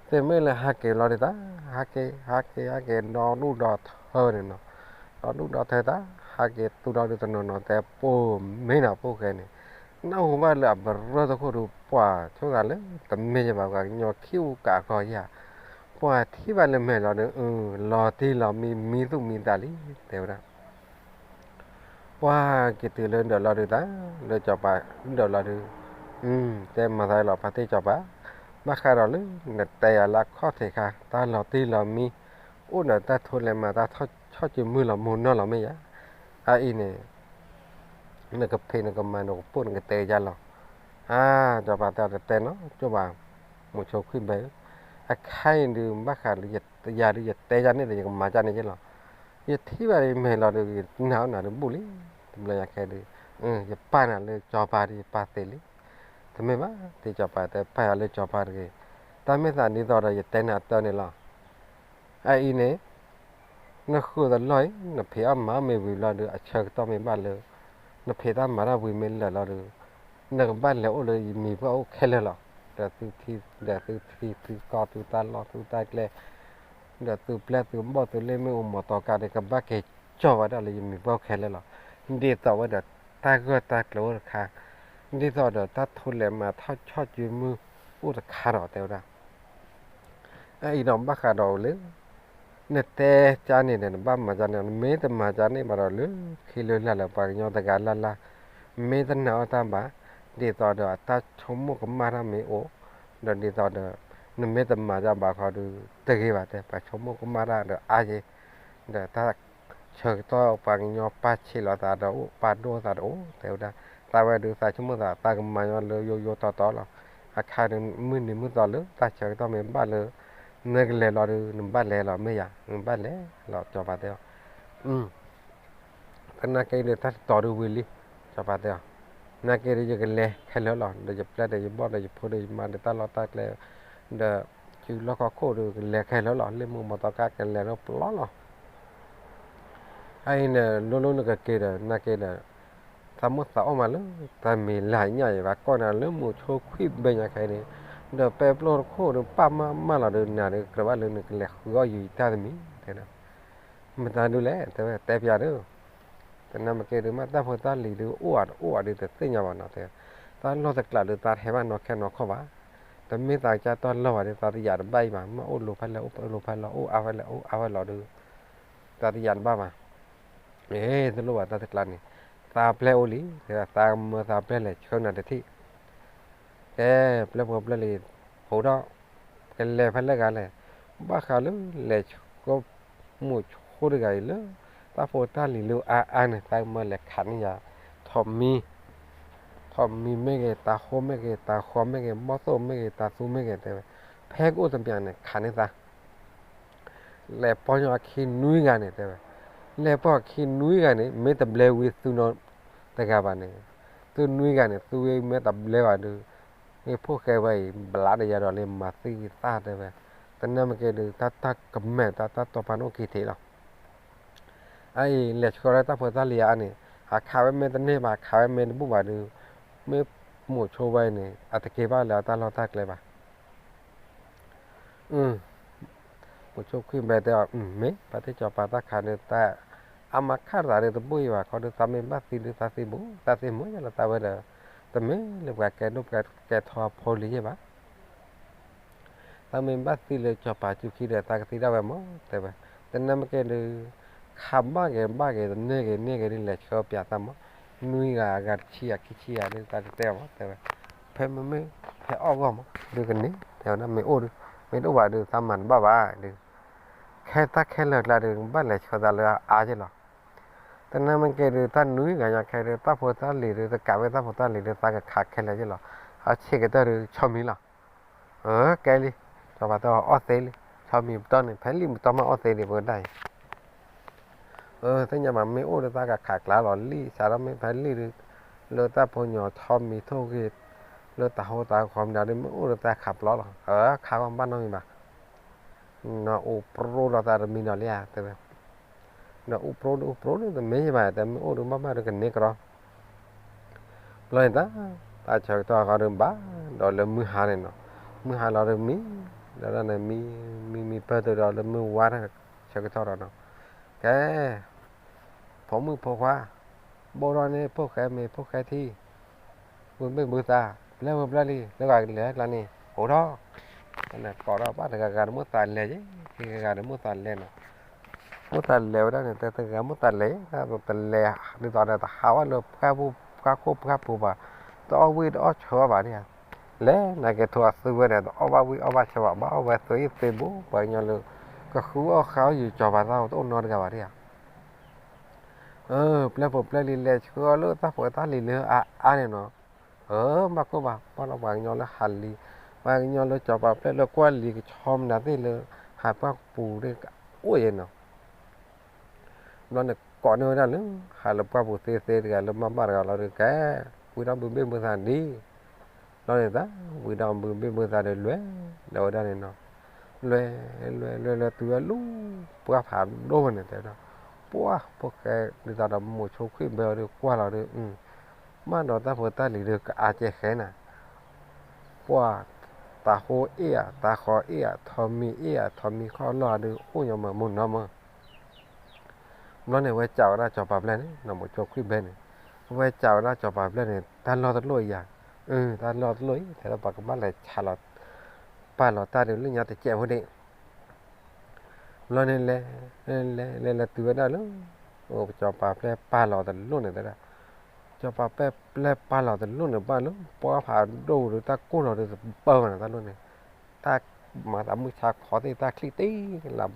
တမ့ၢ်လၢဟးက့ၤလီၤဒုးတၢ် ဟးက့ၤ ဟးက့ၤ ဟးက့ၤ ဒီဒူၣ်ဒီထၢန့ၣ်နီၤ ဒီဒူၣ်ဒီထၢတၢ် ဟးက့ၤသူၣ်ထီၣ်ဒုးတနီၤနီၤ တဲပိာ်မ့ၢ်နီၤ ဖိၣ်ဃဲန့ၣ် နၢ်ဟူဘၣ်လၢအပရၢတခိၣ်ဒုး ပှၤဆိသးလၢ တမ့ၢ်ယဘၣ်ပှၤကညီခံအူကးအကျီယၤ ပှၤထံၣ်ဘၣ်လၢမဲာ်လီၤဒုး အ လီၤတံၢ်လီၤမံ မံသူၣ်မံသးလံ တဲဝဲဒၣ် ပှၤက့ၤတုၤလၢဒၢးလီၤဒုးတၢ် လၢစီၤပၤဒၢးလီၤဒုး တဲမၤသးလီၤဖါတံၢ်စီၤပၤ ဘၣ်ဃးဒီးလၢ နတဲယၤလၢအခီၣ်ထံးခါ တၢ်လီၤတံၢ်လီၤမံ အိၣ်ဒီးတၢ်ထိလဲၤမး တၢ်ဆီၣ်ဆီၣ်စုမုၢ်လီၤမိၢ်နီၢ်လီၤမ့ၢ်ယါ အအံၤန့ၣ် နကဖံးနကမၤနကပိာ်နကတဲယါလီၤ အါ စီၤပၤတဲအီၤတတဲနီၤ ကၠိဘၣ် မိၤဆိခွံၣ်ဘဲဧၢ အခါအံၤဒုး ဘၣ်ဃးလၢယၤဒုး ယတဲယါန့ၣ်ဒီး ယကမၤကၢ်န့ၣ်ယဲလီၤ ယထံၣ်ဘၣ်ဒီးယမဲာ်လီၤဒုး ယနာ်အီၤနၤဒုးဘူးလံ တဘျီညါခဲဒုး ယပာ်နၤလၢစီၤပၤဒီး ယပာ်သ့လံ တမ့ၢ်ဘၣ် တံၢ်စီၤပၤတဲ ပာ်ယၤလၢစီၤပၤတဂ့ၤ တၢ်မ့ၢ်သးဒ်သိးဒီး ယတဲနၤတၢ်န့ၣ်လီၤ အအံၤန့ၣ် နဃုာ်တလီၢ်အံၤ နဖံးအီၣ်မၤအီၣ်မ့ၢ်ဝံၤဘျီဒီး အဆၢကတီၢ်မ့ၢ်ဘၣ်လၢ နဖံးတၢ်မၤတၢ်ဝံၤမ့ၢ်လၢာ်လီၤဒီး နကဘၣ်လဲၤအိၣ်လၢယမံၤပှၢ်အိၣ်ခဲလၢာ်လီၤ. ဒီးသုထံ ဒီးသုထံသုကီၢ်သုတၢ်လီၢ်သုတၢ်ကျဲ ဒီးသုပျဲၢ်သုဘီၣ်သုလ့ၣ်မ့ၣ်အူမီၤတီၤကးဒီး ကဘၣ်က့ၤကၠီၣ်ဝဲဒၣ်လၢယမံၤပှၢ်အိၣ်ခဲလၢာ်လီၤ. ဒ်သိးဝဲဒီးတၢ်ဂၢၢ်တၢ်ကျၢၤအိၣ်တခါ, ဒ်သိးဒီးတၢ်ထိလဲၤမၤထီၣ်ဆီၣ်စုမုၢ်အိၣ်တခါဒီးတဲဝဲဒၣ် အအံၤဒီးဘၣ်ဃးဒီးလၢ နတဲကါန့ၣ်ဒီး နဘၣ်မၤကါန့ၣ် နမ့ၢ်တမၤကါန့ၣ်ဘၣ်ဒီး လၢခံလၢလာ်လၢပှၤကညီတဂၤလၢ်လၢ် မ့ၢ်တနာ်အီၣ်တၢ်ဘၣ်, ဒ်သိးဒီးအတၢ်ဆိကမိၣ်ကမၣ်တၢ်မ့ၢ်အိၣ်, ဒီးဒ်သိးဒီး နမ့ၢ်တမၤတၢ်ဘၣ်ဃီဒီး တဂ့ၤဘၣ်တဲ, ပှၤဆိကမိၣ်ကမၣ်တၢ်ဒီးအါယဲ, ဒီးတၢ်ဆၢကတီၢ်ပှၤကညီပာ်ဆံးလီၤသးဒီးအိၣ် ပာ်ဒိၣ်သးတအိၣ် တဲဝဲဒၣ်, သးဝဲဒုးသးဆိကမိၣ်သး သးကမၤညီလၢယိယိတီတီလီၤ. အခါဒီးမုၢ်နံၤမုၢ်သီလၢတၢ်ဆၢကတီၢ်မ့ၢ်ဘၣ်လၢ နကလဲၤလီၤဒီး နဘၣ်လဲၤလီၤမ့ၢ်ယၤ, နဘၣ်လဲၤလီၤ စီၤပၤတဲအီၤ. သနာ်က့ဒီးတၢ်တတီၤဒုးဝံၤလံ, စီၤပၤတဲအီၤ, သနာ်က့ဒီးယကလဲၤခဲလၢာ်လီၤ, ဒီးယပျဲၢ်ဒီးယဘီၣ်ဒီးယဖိဒီးယမါဒီးတၢ်လီၢ်တၢ်ကျဲ, ဒီးစုလီၢ်ခီၣ်ခိၣ်ဒီးကလဲၤခဲလၢာ်လီၤ, လ့ၣ်မူမီၤသီကါကလဲၤလၢပျီလီၤ. အအံၤန့ၣ် လိၤလိၤနကက့ၤဒီး သနာ်က့ဒီး သးမိၢ်သးအီၣ်မးလၢ တၢ်မံၤလၢညါအံၤ ဘၣ်ကွၢ်နၤလၢမိၤဆိခွံၣ်ဘဲညါခဲအံၤန့ၣ်, ဒီးပဲပျိၢ်တခိၣ်ဒီးပာ်မၢ်မၢ်လီၤဒီး နၤဒီးကြၢးဘၣ်လၢနကလဲၤဃုအီၣ်ယံၤတၢ်တမံၤ, တဲဒၣ်, မတၤဒုလဲၣ် တဲဝဲ တဲပျးဒီး, သနာ်က့ဒီးမ့ၢ်တၢ်ဖိတၢ်လံၤဒီးအိၣ်အတအိၣ်အဒုးတသ့ၣ်ညါဘၣ်နီၤ, တဲ, တၢ်လီၢ်တကျးဒီးသးတဟဲဘၣ်နီၢ်ခဲနီၢ်ခီၣ်ဘၣ်, တမ့ၢ်သးကစၢ်တၢ်လီၢ်ဘၣ်ဒီး သးတယာ်တဘၣ်အံၤဘၣ်, မ့ၢ်အိၣ်လိၤဖဲလဲၣ် အိၣ်လိၤဖဲလဲၣ် အိၣ်အါဖဲလဲၣ် အိၣ်အါဖဲလီၤဒီး သးတယာ်တဘၣ်ဘၣ်. အ့ တလိၣ်ဘၣ်တၢ်တကျါန့ၣ်, သးပျဲၢ်အိၣ်လံ, သးမၢသးပျဲၢ်လဲၤဆှၢနၤတထံၣ်. ကဲ, ပျဲၢ်ဖိပျဲၢ်လံၤ ဟိးထီၣ်, ကလဲၤဖဲလဲၣ်ဂၤလဲၣ်, ဘၣ်ဃးလၢလဲၤဆှၢ မိၤဆိတဂၤအံၤလၢ တၢ်ဖိတၢ်လံၤလၢအါအါန့ၣ် သးမၢလဲၤခးန့ၢ်ယၤ ထိးမံ, ထိးမံမ့ၢ်ဂ့ၤ, တၤဟိမ့ၢ်ဂ့ၤ, တၤဃီမ့ၢ်ဂ့ၤ, ဘီၣ်သိၣ်မ့ၢ်ဂ့ၤ, တၤသူမ့ၢ်ဂ့ၤ တဲဝဲ, ဖဲကအိၣ်တမံၤန့ၣ် ခးန့ၢ်သး လဲၤပိာ်ညီအခံနွံဂၤန့ၣ် တဲဝဲ, လဲၤပိာ်အခံနွံဂၤန့ၣ် မ့ၢ်တဘျဲဝံၤသုနီတဂၤဘၣ်န့ၣ်, သုနွံဂၤန့ၣ် သုဝံၤမ့ၢ်တဘျဲဘၣ်ဒီး, မ့ၢ်ဖိၣ်ဃဲဝဲအံၤ ဘျးဒီးယၤဒီးလၢမၤသံသၣ်တဲဝဲ, သနာ်က့ဒီး တၢ်တၢ်ကမဲာ်တၢ်တၢ်တီပာ်န့ၣ်အိၣ်က့ၤထံးလီၤ. အအံၤ လဲၤဆှၢလၢတၢ်ဖိတၢ်လံၤအါန့ၣ်, ဟးခးဝဲမ့ၢ်တန့ၢ်ဘၣ် ခးဝဲမ့ၢ်တဘူၣ်ဘၣ်ဒီး, မ့ၢ်မိၤဆိဝဲအံၤန့ၣ် အတက့ၤဘၣ်လၢအတၢ်လီၢ်တၢ်ကျဲဘၣ်. မိၤဆိခွံၣ်ဘဲတဲအီၤ, မ့ၢ် ပှၤသ့ၣ်စီၤပၤတၢ်ခးဒီးတၢ်, အမၤခးသးဒီးတဘူၣ်အံၤဘၣ်ခီဒီး သးမ့ၢ်ဘၣ်သံဒီးသးသံဘူး သးသံမုာ်ယလီၤသးဝဲဒီး, တမ့ၢ်လၢပှၤကဲဒိၣ်ပှၤကဲထီအဖိလံၤယဲၢ်ဘၣ်. သးမ့ၢ်ဘၣ်သံလၢစီၤပၤစုခံဒီး သးကသံဒၣ်ဝဲမး တဲဝဲ, သနာ်က့ဒီး ခးဘၣ်ဂ့ၤဘၣ်ဂ့ၤ တန့ၢ်ဂ့ၤန့ၢ်ဂ့ၤဒ်လဲၣ် ဆှၢပျးသးမး, နွံဂၤအဂၤတဆံဂၤခံဆံဂၤဒ်သးတတဲအီၤမး တဲဝဲ, ဖဲမ့မ့ၢ် ဖဲအီၣ်ဂီၢ်မး ဒုးကန့ၢ် တဲဝဲဒၣ်မ့ၢ်အိၣ်ဒီး, မ့ၢ်တအိၣ်ဘၣ်ဒီး သးမၤတဘၣ်ဘၣ်ဒီး, ခဲတၢ်ခဲလၢာ်ကျါဒီး ဘၣ်လဲၤဆှၢသးလၢအါက့လီၤ. သနာ်က့ဒီး တၢ်နွံဂၤညါခဲဒီး တၢ်ဖိတၢ်လံၤဒီး တကးဝဲတၢ်ဖိတၢ်လံၤဒီး သးကခးခဲလၢာ်က့လီၤ. အဆံးကတၢၢ်ဒီး ဆီမံၤလီၤ. အၢ ကဲလံ, စီၤပၤတဲအီၤအီၣ်သ့လံ, ဆီမံၤပတီၢ်န့ၣ် ဖဲလံာ်ပတီၢ်မးအီၣ်သ့ဒံးပဝဲဒၣ်အံၤ အၢ သ့ၣ်ညါဘၣ် မ့ၢ်အိၣ်ဒီးတၢ်ကခးကျါလီၤလံ, စးထီၣ်မ့ၢ်ဖဲလံာ်ဒီး လၢတၢ်ဖိညီထီမံၤထိၣ်ဂ့ၤ လၢတၤဟိတၤဃီမနုၤဒီး မ့ၢ်အိၣ်ဒီးတၢ်ခးပျီလီၤ. အၢ ခးဂီၢ်ဘၣ်နီတမံၤဘၣ်. နအိၣ်ပြိလီၤသးတမံၤနီၤလံဧါ တဲဝဲ. နအိၣ်ပြိဒီးအိၣ်ပြိဒီးတမ့ၢ်ဘၣ် တဲမ့ၢ်အိၣ်ဒီးဘၣ်ဘၣ်ဒီးကန့ၢ်ကရီ ဘျီန့ၣ်တၢ်, တၢ်ဆၢကတီၢ်ဃီဒီးဘၣ်, ဒီးလၢမုၢ်ဟါန့ၣ်နီၤ, မုၢ်ဟါလီၤဒီးမံ, ဒီးန့ၣ်မံ, မံမံပၢၢ်တုၤဒီးလၢမုၢ်ဝါဆၢကတီၢ်ဒီးနီၤ, ကဲ, ဖိမုၣ်ဖိခွါ, ဘိၣ်ထီၣ်န့ၢ်ဖိၣ်ဃဲမ့ၤဖိၣ်ဃဲထံ, ဘုဘ့ၣ်ဘုသး, ပျဲၢ်ဖိပျဲၢ်လံၤ လၢဂၤကလဲၤကျါန့ၣ် အိၣ်ထီၣ်, ကိးထီၣ်ဘၣ်တဂၤဂၤဒီးမိၣ်သးလဲၤယဲ, တဂၤဂၤဒီးမိၣ်သးလဲၤနီၤ မိၣ်သးလဲၤဝဲဒၣ်န့ၣ် တဂၤမိၣ်သးလဲၤ, တလဲၤဒ်သိးဒီး တဟးဝဲလၢပှၢ်ခိၣ်ပှၢ်ခိၣ်ပှၢ်, တအီၣ်ဝံၣ်တအီၣ်ဆၢဘၣ်ဒံးဧါ, လဲၤနာ်က့ထိအသုဝဲန့ၣ် တအီၣ်ဘၣ်ဝံၣ်အီၣ်ဘၣ်ဆၢဘၣ်, ဘၣ်အီၣ်ဝဲသုးယံၤသုးဘူး ပှၤကညီလၢ ကဃုအီၣ်ဃုအီၣ်ယုာ်စီၤပၤတၢ်တအိၣ်နီတဂၤဘၣ်ဒံးဧါ. အၢ ပျဲၢ်ဖိပျဲၢ်လံၤ လဲၤဆှၢအီၤလၢတၢ်ဖိတၢ်လံၤလၢအအါန့ၣ်နီၤ, အၢ ဘၣ်ခိၣ်ဘၣ် ဘၣ်ဒီးပှၤကညီလၢဟးလံ, ပှၤကညီလၢစီၤပၤပျဲၢ်လၢကွၢ်လံၤကဆီမနုၤသ့ၣ်လၢ ဟးပှၢ်ပူၤဒ်အိၣ်ယဲနီၤ ဘျီန့ၣ်ကိးန့ၢ်ဝဲဒၣ်လၢ ဟးလၢပှၢ်ပူၤသ့သ့တဂၤလၢမၤဘၣ်တဂၤလီၤဒီး ကဲ, ဝံၤဒီးဘုဘ့ၣ်ဘုသးဒံး, ဘျီန့ၣ်တၢ်, ဝံၤဒီးဘုဘ့ၣ်ဘုသးဒီးလဲၤ, ဒီးဝဲဒၣ်န့ၣ်နီၤ, လဲၤ, လဲၤလဲၤလဲၤတုၤဝဲလၢ ပှၢ်ဖးဒိၣ်န့ၣ် တဲဝဲဒၣ်, ပှၢ်ဖိၣ်ဃဲဒ်သိးဒီးမိၤဆိခွံၣ်ဘဲအီၤဒီးကွၢ်လီၤဒီး, ဘၣ်ဒီးတၢ်ဖိတၢ်လံၤဒီးကအါကဲဃဲနၤ ပှၢ်, တၤဟိအ့ၣ်ဧါ, တၤဃီအ့ၣ်ဧါ, ထိးမံၤအ့ၣ်ဧါ, ထိးမံၤခီၣ်လီၢ်ဒီး အိၣ်ညီမးမုၢ်နီၢ်မး. ဘျီန့ၣ် ဝဲစံးဝဲဒၣ်စီၤပၤပျဲၢ်န့ၣ် နီၢ်မိၤဆိခွံၣ်ဘဲန့ၣ်, ဝဲစံးဝဲဒၣ်စီၤပၤပျဲၢ်န့ၣ် တၢ်လီၢ်တလိၣ်အံၤဧါ, အၢ တၢ်လီၢ်တလိၣ်အံၤ ထဲဒီးပှၤကဘၣ်လဲၤဆးလီၤ ပာ်လီၤတၢ်ဒုးလၢညါတစဲးဖိဒံး ဘျီန့ၣ်လဲၤ, လဲၤလဲၤ လဲၤလဲၤတုၤဝဲဒၣ်လၢ စီၤပၤပျဲၢ်ပာ်လီၤတလိၣ်န့ၣ်တဲဒၣ်, စီၤပၤပျဲၢ်ပာ်လီၤတလိၣ်န့ၣ်ဘၣ်လၢ ပှၢ်ဖးဒိၣ်ဒီးတၢ်ကိၢ်လီၤဒီးတပၢၢ်ဘၣ်န့ၣ်တၢ်လိၣ်န့ၣ်, တၢ် မၤသးမုၢ်ဆါခီသ့ၣ်တၢ်ချံၣ်တ့ၢ်လၢ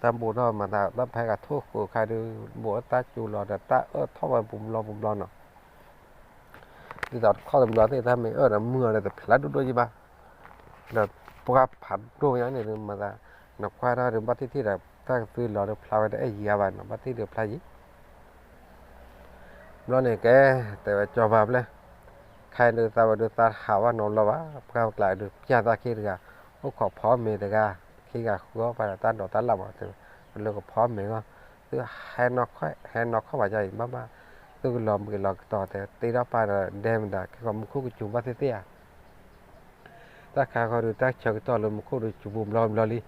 တၢ်ဘူးထီၣ်မၤသးတၢ်ဖဲဂၤထိၣ်ဃုာ်ခါဒုး ဘူးအတၢ်စူၤလီၤဒီးတၢ်အၢၣ်ထီၣ်ဝဲပူၤဘျီပူၤဘျီနီၤ, ဒ်သိးတခီတဘျီသ့ၣ်တၢ်မ့ၢ်အၢၣ်ဒီးမုၢ်အီၤဒီးတဖျါဒိၣ်ဒိၣ်ယံဘၣ်, ဒီးပှၢ်ဖးဒိၣ်ညါန့ၣ်ဒုးမၤသး နကွၢ်ထီၣ်ဒုးဘၣ်ထံၣ်ထံၣ်ဒီး တၢ်ကသုလီၤဒုးဖျါဝဲတအဲၣ်ယံၤအါဘၣ်နီၤ ဘၣ်ထံၣ်ဒုးဖျါယံၤ ဘျီန့ၣ်ကဲ တဲဝဲစီၤပၤပျဲၢ်, ခဲအံၤဒုးသးဝဲဒုးသးဟးဘၣ်နီတဘျီဘၣ်, ပှၢ်ပကျးဒုးပျၢ်သးခ့တဂၤ, အိၣ်ခိးဖီမ့ၤတဂၤ, ခံဂၤဃုအီၣ်ပှၤဒီးတၢ်ဒိးတၢ်လၣ်မးတဲဝဲ, ပလၢကဖီမ့ၤဂီၢ်, သုဟဲနီၢ်ခီၣ်ဘၣ်ယါအံၤ ဘၣ်ဘၣ်, သုကလီၤဘှံးလီၤကတီၤတဲ တ့ထီၣ်ပၢ်ဒီးဒဲမတၤ ခဲကီးမူခိၣ်ကစူၤဘၣ်သ့ၣ်သ့ၣ်ဧါ တၢ်ခါဃီဒုးတၢ်ဆၢကတီၢ်လၢမူခိၣ်ဒုးစူၤပူၤဘျီဘျီ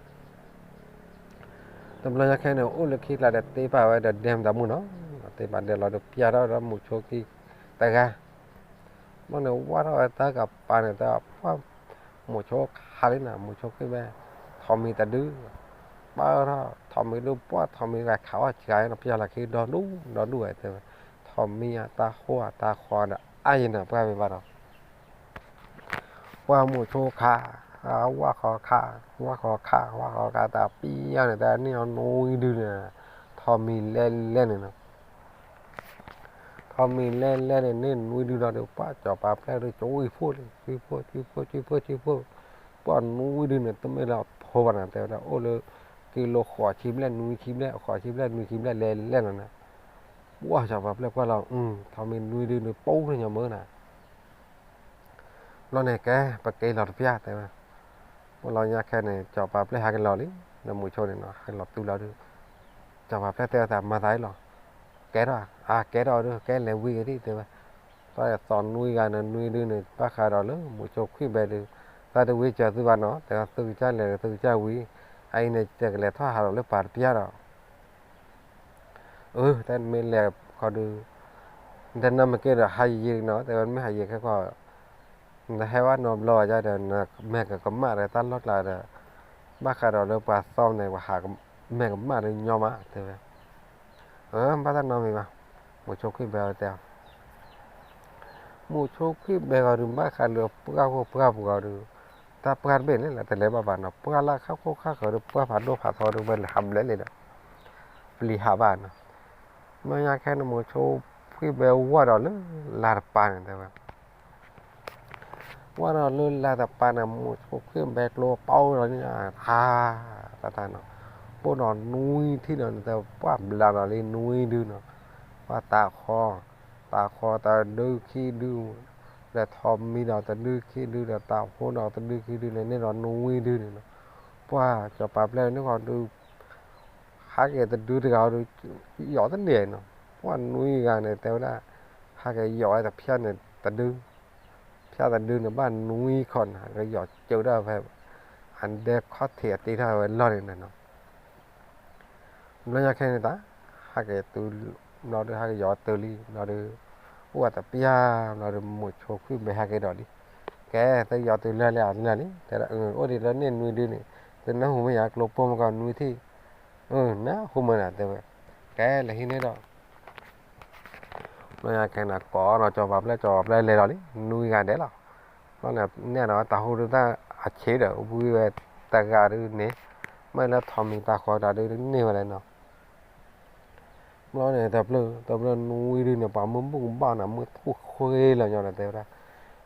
လံ တဘျီညါခဲန့ၣ် အိၣ်လၢခံကျါဒီးတ့ပာ်ဝဲဒီးဒဲမတၤမုၣ်နီၤ, တ့ပာ်ဒဲလီၤဒီးပျၢ်ထီၣ်ဒီးမူဆိခံတဂၤ, ဘျီန့ၣ်ဝၢ်ထီၣ်ဝဲတၢ်ကပၤန့ၣ် တၢ်ပှၢ် မူဆိခါလံနီၤ မူဆိခွံၣ်ဘဲ, ထိးမံၤတဒု, ပၢ်ထီၣ် ထိးမံၤဒုးပှၢ် ထိးမံၤဂၤခးအီၣ်စှၤနီၤ ပျၢ်လီၤခံဒီဒူၣ်ဒီဒူၣ်ဝဲတဲဝဲ, ထိးမံၤအတၢ်ဟိၣ်အတၢ်ဃီဒီးအါယံၤနီၤ ပှၢ်မ့ၢ်ဘၣ်ဒီး ပှၢ်မူဆိခါ, ဝၣ်ဃီခါ, ဝၣ်ဃီခါ, ဝၣ်ဃီခါတၢ်ပျၢ်န့ၣ် တၢ်န့ၢ်အီၤနွံဒုန့ၣ်, ထိးမံၤလဲၤလဲၤန့ၣ်နီၤ, ထိးမံၤလဲၤလဲၤန့ၣ် န့ၢ်နွံဒုလီၤဒီး ပှၢ်စီၤပၤပျဲၢ်ဒုး ကွံာ်ဖှိၣ်လံ, ကွံာ်ဖှိၣ် ကွံာ်ဖှိၣ် ကွံာ်ဖှိၣ် ကွံာ်ဖှိၣ်, ပှၢ်နွံဒုန့ၣ် တမ့ၢ်လၢအဖိဘၣ်နီၤ တဲဝဲဒၣ် အိၣ်လၢ ကံလိဃိးဆံဘျဲၣ်နွံဆံဘျဲၣ် ဃိးဆံဘျဲၣ်နွံဆံဘျဲၣ်လဲၤလဲၤလီၤန့ၣ်, ပှၢ်စီၤပၤပျဲၢ်ကွၢ်လီၤ ထိးမံၤနွံဒုန့ၣ် ပူၤန့ၣ်ညီမ့ၢ်နီၤ ဘျီန့ၣ်ကဲ ပက့ၤလီၤတပျၢ်တဲဝဲ, အိၣ်လီၤညါခဲန့ၣ် စီၤပၤပျဲၢ်ဟဲက့ၤလီၤလံ, ဒီးမူဆိန့ၣ်နီၤ ဟဲလီၤတုၤလီၤဒုး, စီၤပၤပျဲၢ်တဲဝဲသးမၤသးအံၤလီၤ, ကဲထီၣ်, အကဲထီၣ်ဒုး ကဲလဲၤဝံၤက့ၤဒံးတဲဝဲ, တၢ်သီနွံဂၤန့ၣ် နွံဒုန့ၣ် ဘၣ်ဃးဒီးလၢမူဆိခွံၣ်ဘဲဒုး, သးတဝံၤစၢၤသုဘၣ်နီၤ တဲဝဲသုကစၢ်လဲၤဒီးသုကစၢ်ဝံၤ, အအံၤန့ၣ် ယကလဲၤထီၣ်ဟးဒီးလၢပၤတပျၢ်ဒီး အၢ တၢ်မ့ၢ်လဲၤခီဒုး, တၢ်နၢ်မ့ၢ်က့ၤဒီးဟးယံာ်ယံာ်နီၤ တဲဝဲမ့ၢ်ဟးယံာ်ခဲကီး, နဟဲဝဲနီတဘျီဘၣ်ယါဒီး နမဲာ်ကကမၣ်ဒီးတၢ်လီၢ်ကျါဒီး, ဘၣ်ဃးဒီးလၢပှၤသီန့ၣ် ပဟးမဲာ်ကမၣ်ဒီးညီမးတဲဝဲ, အၢ ဘၣ်တၢ်နီတမံၤဘၣ်, မူဆိခွံၣ်ဘဲတဲအီၤ မူဆိခွံၣ်ဘဲဂီၤဒုး ဘၣ်ဃးလၢပှၢ်ဖိပှၢ်ပူၤဂီၤဒုး, တၢ်ပှၢ်တဘ့ၣ်န့ၣ် လၢတလဲၤဘၣ်ဘၣ်နီၤ ပှၢ်လၢခါခိၣ်ခါဃၢၤဒုး ပှၢ်ဖးဒိၣ်ဖးထီဒုး ဝဲလဲၤဟးဘျဲၣ်လံဒီး, ပျံၤဟးဘၣ်နီၤ, မ့ၢ်ညါခဲန့ၣ် မူဆိခွံၣ်ဘဲဝဲဒီးလၢလါတပၤန့ၣ်တဲဝဲ ဝဲဒီးလၢလါတပၤန့ၣ် မူဆိခွံၣ်ဘဲကျိပီလီၤန့ၣ်, ဟါ, တၢ်တၢ်နီၤ, ပိၢ်နီၤနွံထံၣ်နီၤ နတဲပှၢ်ဘျးနီၤလံနွံဒုနီၤ, ပှၢ်တးဃီ, တးဃီတဒုခံဒု, ဒီးထိးမံၤဒီးတဒုခံဒု ဒီးတးဖိဒီးတဒုခံဒုန့ၣ် န့ၢ်ဒီးနွံဒုန့ၣ်နီၤ, ပှၢ်စီၤပၤပျဲၢ်န့ၣ်ဃီဒုး ဟးက့ၤတဒုတဂၤဒီး ယီၤတန့ၢ်နီၤ, ပှၢ်နွံဂၤန့ၣ် တဲဝဲဒၣ် ဟးက့ၤယီၤဝဲတဖၠၣ်န့ၣ်တဒု, ဖၠၣ်တဒုန့ၣ် ဘၣ်နွံခီန့ၣ် ကယီၤစၢၤဒၣ်ဖဲ အဒဲခီၣ်ထံးအတ့ထီၣ်ဝဲလီၢ်န့ၣ်နီၤ, ဘျီညါခဲန့ၣ်တၢ် ဟးက့ၤတုၤ ဘျီဒီး ဟးက့ၤယီၤတုၤလံ ဘျီဒီး အိၣ်ဝဲတပျၢ် ဘျီဒီး မူဆိခွံၣ်ဘဲဟဲက့ၤဒီးလံ, ကဲ သုယီၤတုၤလၢာ်လံဧါ လၢာ်လံ တဲဒၣ် အိၣ်ဒံးလၢန့ၢ်နွံဒုန့ၣ် သုနၢ်ဟူမ့ၢ်ယၤ ကျိပိၢ်မ့ၢ်ကီးနွံထံၣ်, နၢ်ဟူမ့ၢ်နၤ တဲဝဲ, ကဲ လဲၤဟံးန့ၢ်ဒီး ဘျီညါခဲန့ၣ် ကိးနီၤ စီၤပၤပျဲၢ် စီၤပၤပျဲၢ်လဲၤလီၤလံ နွံဂၤဒဲးလီၤ, ဘျီန့ၣ် နဲၣ်ဒီးတၢ်ဟူဒုးတၢ်အဆံးဒီး ဝံဝဲတဂၤဒုးန့ၣ် မ့ၢ်လၢထိးမံၤတးဃီတၢ်ဒုးန့ၢ်ဝဲလဲၣ်နီၤ ဘျီန့ၣ် တဘျီ တဘျီနွံဒုန့ၣ် ပှၤမုၢ်ဘူၣ်ကဘၣ်နီၤ မုၢ်ထူၣ်ဃ့လီၤညီဒီး တဲဝဲဒၣ်,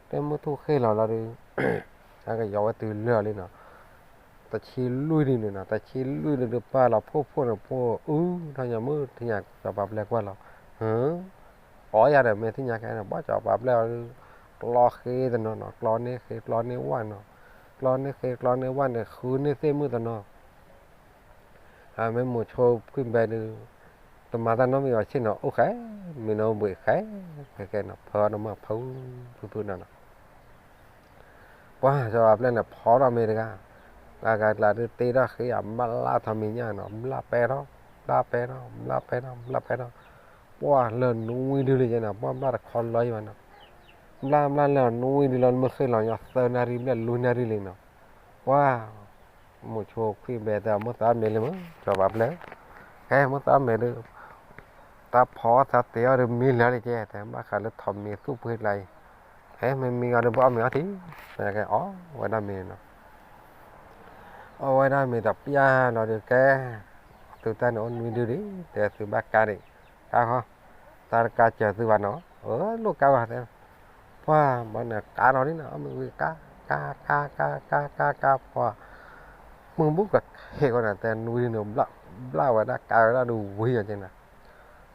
တဲမုၢ်ထူၣ်ဃ့လီၤလီၤဒီး အကယီၤဝဲတုၤလၢာ်လံနီၤ, တဆံလွံၢ်ဒုန့ၣ်နီၤ တဆံလွံၢ်ဒုဒီး ပာ်လီၤဖှိၣ်ဖှိၣ်န့ၣ် ဖှိၣ်အုထီၣ်ညီမုၢ်ထံၣ်ညါ စီၤပၤပျဲၢ်ကွၢ်လီၤ, အီယၤဒီး မ့ၢ်ထံၣ်ညါခဲန့ၣ် ဘၣ်စီၤပၤပျဲၢ်အီၤဒုး ကျီဃ့တနီၤနီၤ ကျီန့ၢ်ဃ့ကျီန့ၢ်ဝၣ်နီၤ, ကျီန့ၢ်ဃ့ကျီန့ၢ်ဝၣ်န့ၣ် ဃုန့ၢ်သ့ၣ်မုၣ်တနီၤ မ့ၢ်မူဆိခွံၣ်ဘဲဒုး တမၤတၢ်နီတမံၤဘၣ်ဆ့ၣ်နီၤ အိၣ်ဃဲ မ့ၢ်နီၣ်ဘှံးဃဲ ဃဲဃဲနီၤ ဖၢအီၤတမၢ်ဖုဖုဖုနီၤနီၤ, ပှၢ်စီၤပၤပျဲၢ်န့ၣ် ဖီထီၣ်မ့ၢ်တဂၤ, ဂၤဂၤကျါဒုးတ့ထီၣ်ဃ့ယၤ ဘျၣ်ထီၣ်မံၤညၣ်နီၤ ဘျၣ်ပဲထီၣ် ဘျၣ်ပဲထီၣ် ဘျၣ်ပဲထီၣ် ဘျၣ်ပဲထီၣ်, ပှၢ်လၢနွံဒုလံယဲနီၤ ပှၢ်ဘျၣ်တခီလီၤယံၤဘၣ်နီၤ, ဘျၣ်ဘျၣ်လၢနွံဒုလီၤ မ့ၢ်ဃ့လီၤညီသၢနၣ်ရံၣ်ဘျဲၣ်လွံၢ်နၣ်ရံၣ်လံနီၤ, ပှၢ် မူဆိခွံၣ်ဘဲတဲ မ့ၢ်သးမ့ၢ်လံမ့ၢ် စီၤပၤပျဲၢ်, ဟဲမ့ၢ်သးမ့ၢ်ဒုး တၢ်ဖီအီၣ်သးတ့အီၣ်ဒုးမံလၢာ်လံကဲ တဲဘၣ်ဃးလၢထိးမံၤသူၣ်ပှ့ၤကျါအံၤ, ဟဲမ့ၢ်မံဂၤဒုး ဘၣ်အီၣ်မ့ၤအီထံ, အီၣ်ဝဲဒၣ်မ့ၤနီၤ, အဝဲဒၣ်မ့ၢ်တပျၢ်လီၤဒီးကဲ, သုတၢ်န့ၣ်အိၣ်နွံဒုဒံး တဲသုဘၣ်ကါဒံး, ကါဃီ, တၢ်တကါစၢၤသုဘၣ်နီၤ, အၢ လိၣ်ကါဘၣ်တဲ, ပှၢ်ဘၣ်န့ၣ်ကါထီၣ်လံနီၤ, အမ့ၢ်ဝံၤကါ, ကါ, ကါ, ကါ, ကါ, ကါ, ကါ, ပှၢ်, မုၢ်ဘူၣ်ကဟဲဃီန့ၣ် တဲနွံဒုန့ၣ် ဘျၣ်ဝဲဒၣ်ကါဝဲဒၣ်ဒီးဝံၤအီၤကဲနီၤ,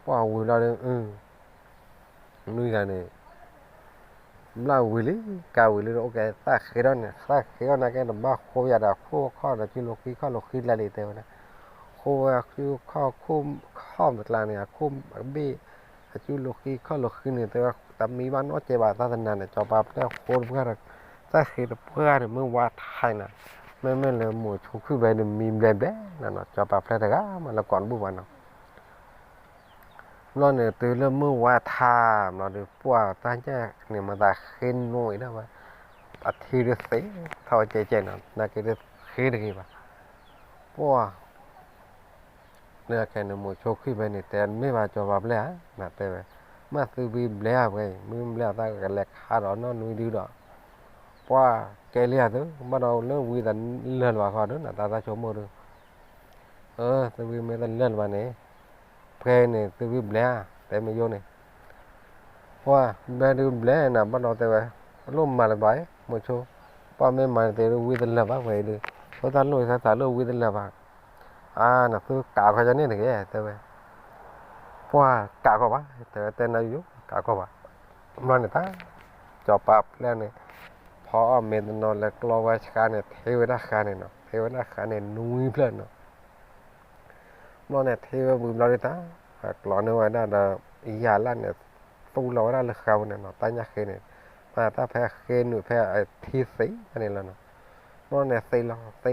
ပှၢ်ဝံၤလီၤဒီး နွံဂၤန့ၣ် ဘျၣ်ဝံၤလံ, ကါဝံၤလံဒီး အိၣ်ကဲသၣ်ဃ့ထီၣ်န့ၣ် သၣ်ဃ့ထီၣ်န့ၣ် ကဲတဘၣ်ဃိဝဲယၤဒီးအခိၣ်အခီၣ်ဒီး အစုလိာ်ဃံခီၣ်လိာ်ဃံကျါလံ တဲဝဲဒၣ်, ဃိဝဲအစုခီၣ်ခိၣ်ခီၣ်မတကျါန့ၣ် အခိၣ်အဘ့ၣ်, အစုလိာ်ဃံခီၣ်လိာ်ဃံန့ၣ် တဲဝဲ တမံဘၣ်နီတစဲးဘၣ်သးသနၤန့ၣ် စီၤပၤပျဲၢ်ဃိတပှၢ်ဒီး သၣ်ဃ့တပှၢ်န့ၣ် မ့ၢ်ဝါထါနီၤ, မ့မ့ၢ်လၢမိၤဆိခွံၣ်ဘဲဒီးမံဘျဲဘျဲနီၤနီၤ စီၤပၤပျဲၢ်တဂၤမးလၢကိးတဘူၣ်ဘၣ်နီၤ ဘျီန့ၣ် တုၤလၢမုၢ်ဝါထါဘျီဒီး ပှၢ်တၢ်ညၣ်န့ၣ် မၤသးဃ့နွံဒၣ်ဝဲ, အထံဒုးသ့ထီၣ်ကဲကဲနီၤ နာ်က့ဒုးဃ့တဂ့ၤဘၣ်, ပှၢ်, လၢခဲန့ၣ် မိၤဆိခွံၣ်ဘဲန့ၣ် တဲမ့ၢ်ဘၣ်စီၤပၤပျဲၢ်ဧါ, နတဲဝဲ, မ့ၢ်သုဝံဘျဲဧါဝဲ, မုၢ်ဘျဲအသးကလဲၤခးဒီးနီၢ်နွံဒုဒီး, ပှၢ်ကဲလံဧါသု, ဘၣ်ဒီးလၢဝံတလၢာ်လၢၤဘၣ်ဃီဒီး နတၢ်သးဆိကမိၣ်ဒီး အၢ သုဝံမ့ၢ်တလၢာ်လၢၤဘၣ်န့ၣ်, ဖဲန့ၣ် သုဝံဘျဲဧါ, တဲမ့ၢ်ယိန့ၣ်, ပှၢ်ဘျဲဒုးဘျဲနၤ ဘၣ်ဒီးတဲဝဲ, လိၣ်မၤလၢၤဘၣ် မိၤဆိ, ပှၢ်မ့ၢ်မၤန့ၣ် တဲဒုးဝံတလၢာ်ဘၣ်ဝဲအံၤဒီး, အတၢ်လိၣ်သးလိၣ်ဝံတလၢာ်ဘၣ်, အါ နသုကးခီကန့ၣ်တဂ့ၤ တဲဝဲ, ပှၢ်ကးခီဘၣ် တဲဝဲ တဲနၤယိ ကးခီဘၣ်, ဘျီန့ၣ်တၢ် စီၤပၤပျဲၢ်န့ၣ် ဖီအီၣ်မ့ၤတနီၤလၢကျီဝဲဆှါန့ၣ် ထ့ဝဲဒၣ်ဃါန့ၣ်နီၤ, ထ့ဝဲဒၣ်ဃါန့ၣ်နွံဖျၢၣ်နီၤ, ဘျီန့ၣ်ထ့ဝဲဝံၤဘျီဒုးတၢ်, ကျီန့ၢ်ဝဲဒၣ်ဒီး ယၤလၢ်န့ၣ် သူလီၤဝဲဒၣ်လၢဃါပူၤန့ၣ်နီၤ, တၢ်ညၣ်ဃ့န့ၣ်, မ့ၢ်တၢ်ဖဲဃ့နုာ်ဖဲအထံသ့န့ၣ်လီၤနီၤ, ဘျီ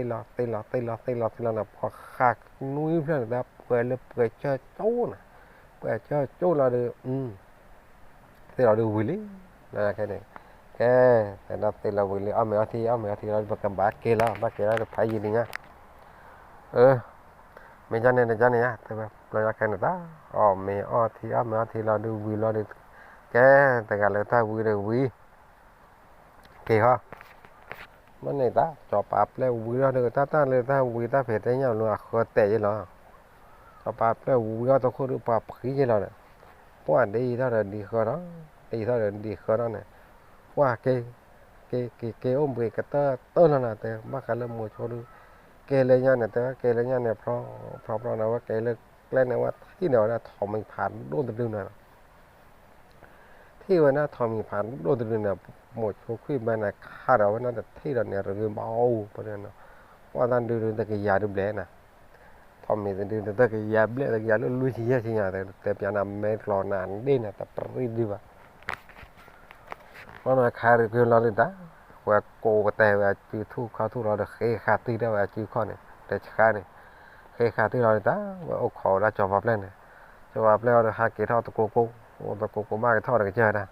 န့ၣ်သ့လီၤ သ့လီၤ သ့လီၤ သ့လီၤ သ့လီၤ သ့လီၤန့ၣ် ဖီဃါနွံဖျၢၣ်န့ၣ် တၢ်ပှဲၤလၢပှဲၤကၢၢ်ကၠိနီၤ, ပှဲၤကၢၢ်ကၠိလီၤဒီး သ့လီၤဒုးဝံၤလံ, ခဲန့ၣ်, ကဲ, တဲဒၣ်သ့လီၤဝံၤလံ အီၣ်မ့ၤအီထံ အီၣ်မ့ၤအီထံလီၤ ပကဘၣ်က့ၤလီၤ ဘၣ်က့ၤလီၤတဖးယံာ်လံညါ, အၢ, မ့ၢ်ကန့ၣ်တကန့ၣ်ဧါ တဲဝဲ ဘျီယီခဲန့ၣ်တၢ်, အီၣ်မ့ၤအီထံ အီၣ်မ့ၤအီထံလီၤဒုးဝံၤလီၤဒီး, ကဲ, တဂၤလၢတၢ်ဝံဒီးဝံၤ က့ၤဟီ, မ့ၢ်န့ၣ်တၢ် စီၤပၤပျဲၢ်ဝံထီၣ်ဒီး တၢ်တၢ်လၢတၢ်ဝံတၢ်ဖံးတၢ်ညၣ်လၢအဃၢတဲာ်ယဲလီၤ, စီၤပၤပျဲၢ်ဝံထီၣ်တခိၣ်ဒီးပှၤဖှံယဲလီၤဒီး, ပှၢ်ဒ်အံၤထီၣ်ဒီးဒ်ဃၢဒီး, ဒ်အံၤထီၣ်ဒီးဒ်ဃၢဒီးန့ၣ်, ပှၢ်က့ၤ, က့ၤက့ၤက့ၤအိၣ်ဘှံးကတၢၢ်တၢၢ်လီၤနၤ တဲဘၣ်ဃးလၢမိၤဆိဒီး, က့ၤလၢညါန့ၣ် တဲဝဲက့ၤလၢညါန့ၣ် ဖျီဖျီဖျီန့ၣ် အဝဲက့ၤလၢကျဲန့ၣ်ဝဲထံၣ်န့ၢ်ဝဲဒၣ်ထိးမံၤဖးဒိၣ်တဒုန့ၣ် ထံၣ်ဝဲဒၣ်ထိးမံၤဖးဒိၣ်တဒုန့ၣ်, မိၤဆိခွံၣ်ဘဲန့ၣ် ခးဒီးဝဲဒၣ်တထံၣ်ဒီးန့ၣ် ရဂ့ၤဘၣ်အိၣ်ပန့ၣ်, ပှၢ်တၢ်ဒုဒုတကယၤဒုဘျဲၣ်နၤ, ထိးမံၤတဒုန့ၣ် တကယၤဘျဲၣ် တကယၤလၢလွံၢ်ဆံယဲၢ်ဆံညါ တဲပျးနၤ မဲကျီနၤဒ့ၣ်နၤ တပရံၣ်ဒုဘၣ် ဘၣ်နခါရကလီၤဒုတၢ်, ဝဲကိးကတဲဝဲအစုထူၣ်ခီၣ်ထူၣ်လီၤဒီး ဃ့ဃာ်တံၢ်ဒၣ်ဝဲအစုခီၣ်န့ၣ် တဆှါန့ၣ်, ဃ့ဃာ်တံၢ်လီၤဒုတၢ်, ဝဲအိၣ်ခိးဝဲဒၣ်စီၤပၤပျဲၢ်န့ၣ်, စီၤပၤပျဲၢ်အီၤဒီး ဟးက့ၤထီၣ်တကိကိ, တကိကိဘၣ်က့ၤထီၣ်တကစၢၢ်ဒၣ်,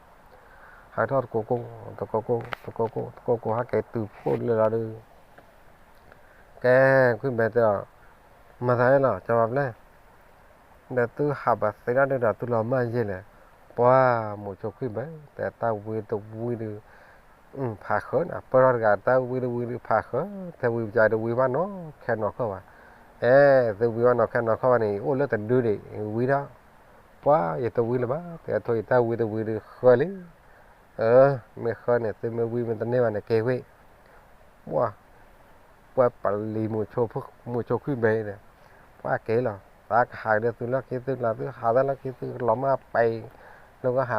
ဟးထီၣ်တကိကိ, တကိကိ, တကိကိ, တကိကိ ဟးက့ၤတုၤဖှိၣ်လၢလီၤဒု ကဲ, ခွံၣ်ဘဲတဲအီၤ, မၤသးဒ်လီၤ စီၤပၤပျဲၢ်, ဒီးသုဟးဘၣ်သ့ဒၣ်ဒုဒီး သုလီၤမၢ်ယဲၢ်လဲၣ်, ပှၢ်မိၤဆိခွံၣ်ဘဲ တဲတၢ်ဝံတဝံဒု ဖးဃၢၤန့ၣ် ပၢၢ်ထီၣ်တဂၤ တၢ်ဝံတဝံဒုဖးဃၢၤ, တဲဝံပကတဝံဘၣ်နီၢ်ခဲနီၢ်ခီၣ်ဘၣ်, အဲ သုဝံဘၣ်နီၢ်ခဲနီၢ်ခီၣ်ဘၣ်န့ၣ် အိၣ်လၢတဒုဒံး ဝံထီၣ်, ပှၢ်ယတဝံလၢၤဘၣ် တဲထိးယတၢ်ဝံတဝံဒုဃၢလံ အၢ မ့ၢ်ဃၢန့ၣ် သုမ့ၢ်ဝံမ့ၢ်တန့ၢ်ဘၣ်န့ၣ် က့ၤဝံၣ်, ပှၢ်, ပှၢ်ပလံၤ မိၤဆိခွံၣ်ဘဲန့ၣ်, ပှၢ်က့ၤလီၤ သးကဟးကဒီးသုလီၢ်ခံသုကျါ သုဟးတၢ်လီၢ်ခံသုကလီၤမၢ်ပံၤ, လၢကဟး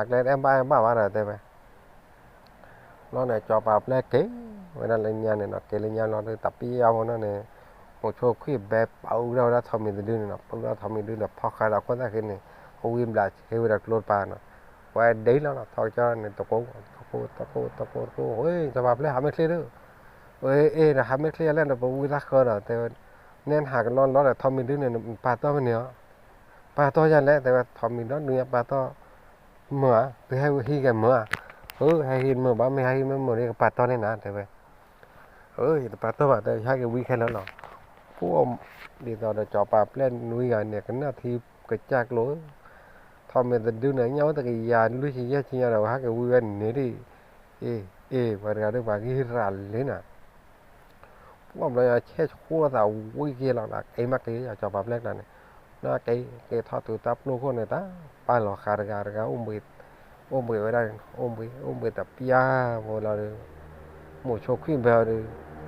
ကျဲတအဲၣ်ဘၣ်အဲၣ်ဘၣ်ဘၣ်ဒီးတဲဝဲ ဘျီန့ၣ် စီၤပၤပျဲၢ်က့ၤဝဲဒၣ်လၢညါန့ၣ်နီၤ က့ၤလၢညါလီၤဒီး တပျၢ်ဖိနီၤန့ၣ်, မိၤဆိခွံၣ်ဘဲပာ်အူဒၣ်ဝဲဒၣ်ထိးမံၤတဒုန့ၣ်နီၤ ပာ်အူဒၣ်ထိးမံၤဒုန့ၣ် ဖီၣ်ဃာ်ဒီးခိၣ်သၣ်ဃ့န့ၣ်, အဝံဘျးဆ့ဝဲဒီးကျိတပၤနီၤ, ပှၤဒ့လီၤနီၤ ထီၣ်ကစၢ်န့ၣ် တကိး တကိး တကိး တကိး ဟ့ စီၤပၤပျဲၢ်ဟးမ့ၢ်ချ့ဒီး, အ့ အ့ ဟးမ့ၢ်ချ့လဲၣ်ဒီး ပဝံသၣ်ဃၢဒီး တဲဝဲ, နဲနဟးကလီလီဒီး ထိးမံၤဒုန့ၣ် နပာ်တီၢ်ဖဲန့ၣ်ဧါ, ပာ်တီၢ်ယၤလဲၣ် တဲဝဲ ထိးမံၤဒီဒုညါပာ်တီၢ် မၢဧါ, သုဟဲဟံးက့ၤမၢဧါ, အၢ ဟဲဟံးမၢဘၣ် မ့ၢ်ဟဲဟံးမ့ၢ်မၢဒီး ကပာ်တီၢ်န့ၢ်နၤ တဲဝဲ, အၢ ယတပာ်တီၢ်ဘၣ် တဲ ယဟဲက့ၤဝံခဲလၢာ်လီၤ, ဖိ ဒ်သိးဒီးစီၤပၤပျဲၢ်နွံဂၤန့ၣ် ကနၣ်ထံကစၢ်ကျိ, ထိးမံၤတဒုန့ၣ် ညၣ်အိၣ်တကယၤလွံၢ်ဆံယဲၢ်ဆံညါဒီး ဟဲက့ၤဝံဝဲန့ၣ်ဒ်, အ့ အ့ ပှၤတဂၤဒီးပှၤဂံၢ်ရၤလံနၤ, ပ ပှၢ်ဘျီညါဆဲးဆှိသးဝံက့ၤလီၤဒီး က့ၤမးက့ၤ စီၤပၤပျဲၢ်ကျါန့ၣ်, က့ၤက့ၤထီၣ်တုၤတၢ်ပျိခိၣ်န့ၣ် တၢ်ပာ်လီၤဃာ်တဂၤတဂၤ အိၣ်ဘှံး, အိၣ်ဘှံးဝဲဒၣ်န့ၣ် အိၣ်ဘှံး, အိၣ်ဘှံးတပျၢ်ဖိလီၤဒီး မိၤဆိခွံၣ်ဘဲအီၤဒီး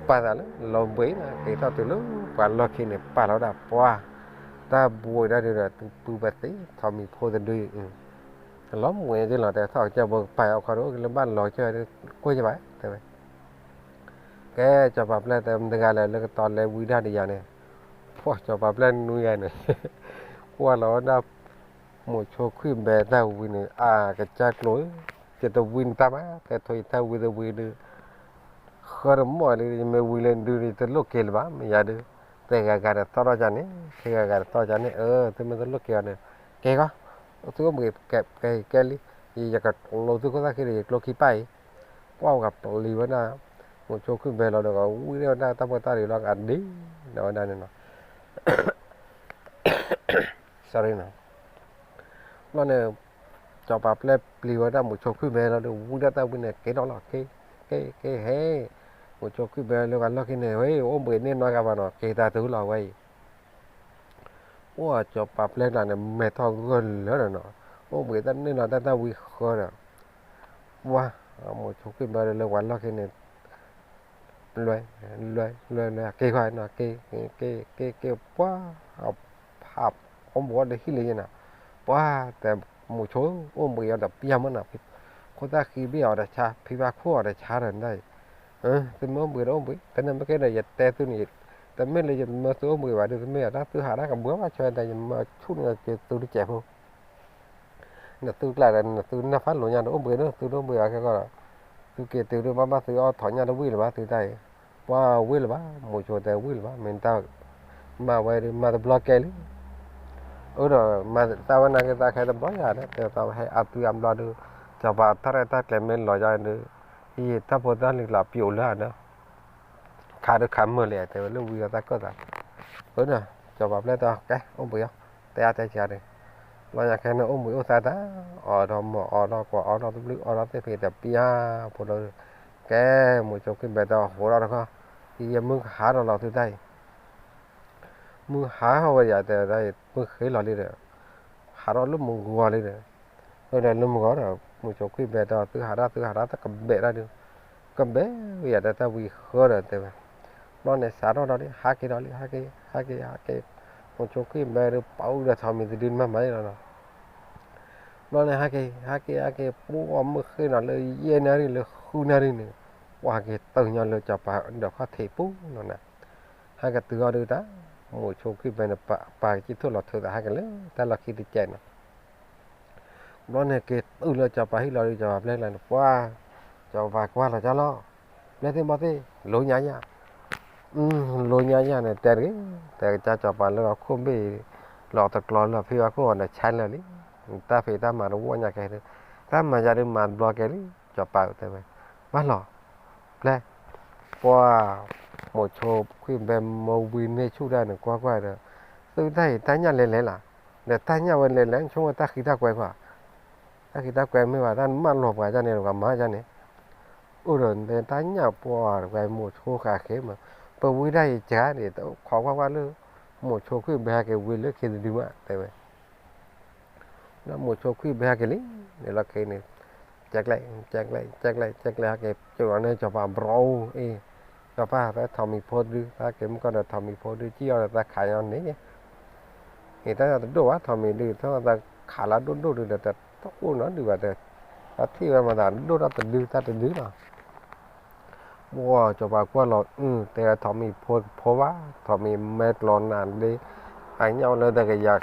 ပာ်သးလၢလီၤဘှံးန့ၣ် က့ၤထီၣ်တုၤလၢပှၤလီၢ်ခံန့ၣ် ပာ်လီၤဝဲဒၣ်ပှၢ်, တၢ်ဘှံးဒၣ်ဒုးဒီး သုပုၢ်ဘၣ်သ့ၣ် ထီးမံၤဖိတဒု, လီၤမွဲက့ၤလီၤ တဲထီၣ်ကစၢၢ်ဘိကပာ်အီၤခီဒီး အိၣ်က့ၤလၢဘၣ်လီၤကစၢၢ်ဒီး ကွၢ်က့ၤဘၣ် တဲဝဲ ကဲ စီၤပၤပျဲၢ်တဲ မတၤတဂၤလဲၣ် လၢကတီၤလဲၤဝံဒၣ်တယၤန့ၣ်, ပှၢ် စီၤပၤပျဲၢ်နွံဂၤန့ၣ် ကွၢ်လီၤဝဲဒၣ် မိၤဆိခွံၣ်ဘဲတၢ်ဝံန့ၣ် အကစၢ်ကျိၤ, ယတဝံနတၢ်ဘၣ် တဲထိးယတၢ်ဝံတဝံဒုး ဃၢတမီၢ်လၢ ယမ့ၢ်ဝံလၢဒုး ယတလိၣ်က့ၤလၢၤဘၣ် မ့ၢ်ယၤဒုး, တဂၤဂၤတသီၣ်ထီၣ်ကန့ၣ်, တဂၤဂၤတသီၣ်ကန့ၣ်, အၢ သုမ့ၢ်တလိၣ်က့ၤအီၤန့ၣ်, က့ၤဃီ, သုအိၣ်ဘှံးကဲလံ, ယကလိသုခိၣ်သၣ်ဃံဒီး ယကျိခံပၢ်အံၤ, ပှၢ်ဝဲကပျံၤဝဲဒၣ် မိၤဆိခွံၣ်ဘဲလီၤဒီး ဝံဒၣ်ဝဲဒၣ်တၢ်ဖိတၢ်လံၤလီၤ အဒ့ဒီးဝဲဒၣ်န့ၣ်နီၤ ဘျီန့ၣ် စီၤပၤပျဲၢ်ပျံၤဝဲဒၣ် မိၤဆိခွံၣ်ဘဲလီၤဒီး ဝံဒၣ်တၢ်ဝံန့ၣ် က့ၤထီၣ်လီၤ က့ၤ က့ၤ က့ၤ ဟဲ, မိၤဆိခွံၣ်ဘဲလၢပှၤလီၢ်ခံန့ၣ် ဟဲ အိၣ်ဘှံးန့ၢ်နီတဂၤဘၣ်နီၤ က့ၤတၢ်တုၤလီၤဝဲအံၤ, ပှၢ်စီၤပၤပျဲၢ်ကျါန့ၣ် မဲာ်ထီၣ်ဂၢၢ်လၢာ်ဒီးနီၤ, အိၣ်ဘှံးတၢ်န့ၢ်နီၤတၢ်တၢ်ဝံဃၢဒီး ပှၢ် မိၤဆိခွံၣ်ဘဲလၢပှၤလီၢ်ခံန့ၣ် လွဲ လွဲ လွဲ လွဲ က့ၤခွါနီၤ က့ၤ က့ၤ က့ၤ က့ၤ ပှၢ် ဖး အိၣ်ဘှံးအီၤဒီးဟံၣ်လၢယဲနီၤ, ပှၢ် တဲ မိၤဆိ အိၣ်ဘှံးအီၤဒီးပျၢ်မးနီၤ, ခိၣ်သၣ်ဃံဘ့ၣ်အီၤဒီးဆါ ဖံဘၣ်ခိၣ်အီၤဒီးဆါဒီးနတၢ်အံၤ, သုမ့ၢ်အိၣ်ဘှံးဒီးအိၣ်ဘှံး တန့ၣ်မ့ၢ်ကဲဒီးယတဲသုန့ၣ်, တမ့ၢ်လၢယမၢသုအိၣ်ဘှံးဘၣ်ဒီး တမ့ၢ်တၢ်သုဟးတၢ်ကဘှီဘၣ် ဆၢဒီးယမၢဆူၣ်န့ၢ်က့ၤသုတစဲးဖိ နသုကျါဒီး နသုနၢ်ဖးလိာ်ညါဒီး အိၣ်ဘှံးဒီး သုတအိၣ်ဘှံးဘၣ်ခဲကီၢ်ဒီး, သုက့ၤတုၤဒုး ဘၣ်ဘၣ်သုအီၣ်ထီၣ်ညၣ်တဝံၣ်လၢၤဘၣ် သုတၢ်အံၤ, ပှၢ်ဝံၣ်လၢၤဘၣ် မိၤဆိတဲဝံၣ်လၢၤဘၣ် မ့ၢ်တၢ်မၤဝဲဒီး မၤတဘျီကဲလံ, အၢဒီး မၤသးဝဲနာ်က့သးခဲတဘျီယၤဒီး တဲသးဝဲဟဲအါသုအါဘျီဒီး စီၤပၤထီၣ်ရဲၣ်တၢ်ကျဲၤမ့ၢ်လီၤယၤဒီး ဟံၣ်တၢ်ဖိတၢ်လံၤကျါပျိာ်လၢၤဒီး ခးဒီးခးမုာ်လံ တဲဝဲလၢဝံအီၤတၢ်ကၢၣ်သး, အၢဒီး စီၤပၤပျဲၢ်တဲ ကဲ အိၣ်ဘှံးအီၤ, တဲအါတဲက့ၤဒီး, ဘျီညါခဲန့ၣ် အိၣ်ဘှံးအိၣ်သါတၢ်, အီၣ်ဒီးမီၢ် အီၣ်ဒီးကွၢ် အီၣ်ဒီးတဘျုး အီၣ်ဒီးသ့ၣ်ဖံးတပျၢ်ဖိဒီး, ကဲ မိၤဆိခွံၣ်ဘဲတဲ ဟိးထီၣ်တခီ, ယမုၢ်ကဟးထီၣ်လီၤသုတၢ်အံၤ မုၢ်ဟါထီၣ်ဝဲယၤတဲဒၣ် မုၢ်ဃ့လီၤလံဒီး, ဟးထီၣ်လၢမုၢ်ဂီၤလံဒီး, အၢဒီးလၢမုၢ်ဂီၤဒီး မိၤဆိခွံၣ်ဘဲတဲ သုဟးဒၣ်သုဟးဒၣ်တကဘဲးဒၣ်ဒီး, ကဘဲးဝဲယၤဒီးတၢ်ဝံဃၢဒီးတဲဝဲ, ဘျီန့ၣ်စးထီၣ်ဒီး ဟးက့ၤဒီးလံ ဟးက့ၤ ဟးက့ၤ ဟးက့ၤ, မိၤဆိခွံၣ်ဘဲဒီး ပာ်အူဒီးထီးမံၤတဒုမးမးလီၤနီၤ ဘျီန့ၣ် ဟဲက့ၤ ဟဲက့ၤ ဟဲက့ၤ ပှၢ်မုၢ်ဃ့နီၤလၢယဲၢ်နၣ်ရံၣ်လၢဃုနၣ်ရံၣ်န့ၣ်, ပှၢ်က့ၤတုၤညီလၢစီၤပၤဒီးခီၣ်ထံးပူၤနီၤန့ၣ်, ဟဲက့ၤတုၤအီၤဒုးတၢ်, မိၤဆိခွံၣ်ဘဲန့ၣ် ပာ်ကစံၣ်ထီၣ်လီၤထုးသးဟဲက့ၤလၢတၢ်လီၢ်ခံတကဲးနီၤ, ဘျီန့ၣ်က့ၤတုၤလၢစီၤပၤဟံၣ်လီၤဒုး စီၤပၤပျဲၢ်ကျါန့ၣ် ပှၢ်, စီၤပၤကွၢ်လီၤကၢ်လီၤ, ပျဲၢ်သ့ၣ်ဘီၣ်သ့ၣ် လိညါယၤ လိညါယၤန့ၣ် တဲတဂ့ၤ, တဲကစၢ်စီၤပၤလၢအခိၣ်ဘ့ၣ်အံၤ, လီၤတကျီလၢဖံဘၣ်ခိၣ်အီၤဒီးဆါလၢာ်လံ, တၢ်ဖံးတၢ်မၤတဝီညါကဲဒီး, တၢ်မၤယၤဒုးမၤတဘျီကဲလံ, စီၤပၤတဲဝဲ, ဘၣ်လီၤ, ပျဲၢ်, ပှၢ်, မိၤဆိခွံၣ်ဘဲမ့ၢ်ဝံန့ၢ်ဆူၣ်တၢ်န့ၣ် ကွၢ်ကွၢ်ဒီး, သုတၢ်အံၤတၢ်ညၣ်လဲၤလဲၤလီၤ, ဒီးတၢ်ညၣ်ဝဲလဲၤလဲၤ ဆိကမိၣ်တၢ်ဃံတၢ်ကွဲၤကွၢ် တၢ်ဃံတၢ်ကွဲၤမ့ၢ်ဘၣ် တၢ်နမၢလီၤပှၤဒ်န့ၣ် ပှၤမၤဒ်န့ၣ်, အိၣ်ဒီးတၢ်ညၣ်ပှၢ်တဝဲမိၤဆိဃာ်ဃ့မး, ပဝံတၢ်အံၤကါန့ၣ် ခိးကွၢ်ကွၢ်လၢ မိၤဆိခွံၣ်ဘဲဟဲက့ၤဝံလၢခံတဒုမး တဲဝဲ, ဒီးမိၤဆိခွံၣ်ဘဲဟဲက့ၤလံ, န့ၣ်လီၤခဲအံၤန့ၣ်, ကဲကျဲ ကဲကျဲ ကဲကျဲ ကဲကျဲဟဲက့ၤ ကၠိလီၤန့ၢ်စီၤပၤဘြီအံၤ, စီၤပၤ တၢ်ထီးမံၤဖိတဒု တၢ်က့ၤမုၢ်ကီၢ်ဒီးထီးမံၤဖိဒု ကံၣ်အီၤဒီးတၢ်ခးညီန့ၣ် အံၤတၢ်တဒိၣ်ဘၣ် ထီးမံၤဒု တၢ်ခးလၢဒိၣ်ဒိၣ်ဒုဒီး တအိၣ်နီတဒုဘၣ်ဒီး, တၢ်ထံၣ်ဝဲမၤသးဒိၣ်ထီၣ်တဒု တၢ်တဒုလီၤ. ပှၢ် စီၤပၤကွၢ်လီၤ အု တဲထီးမံၤဖိတဖိဘၣ်, ထီးမံၤမဲကျီနၤလံ, အညၣ်အိၣ်လၢတကယၤ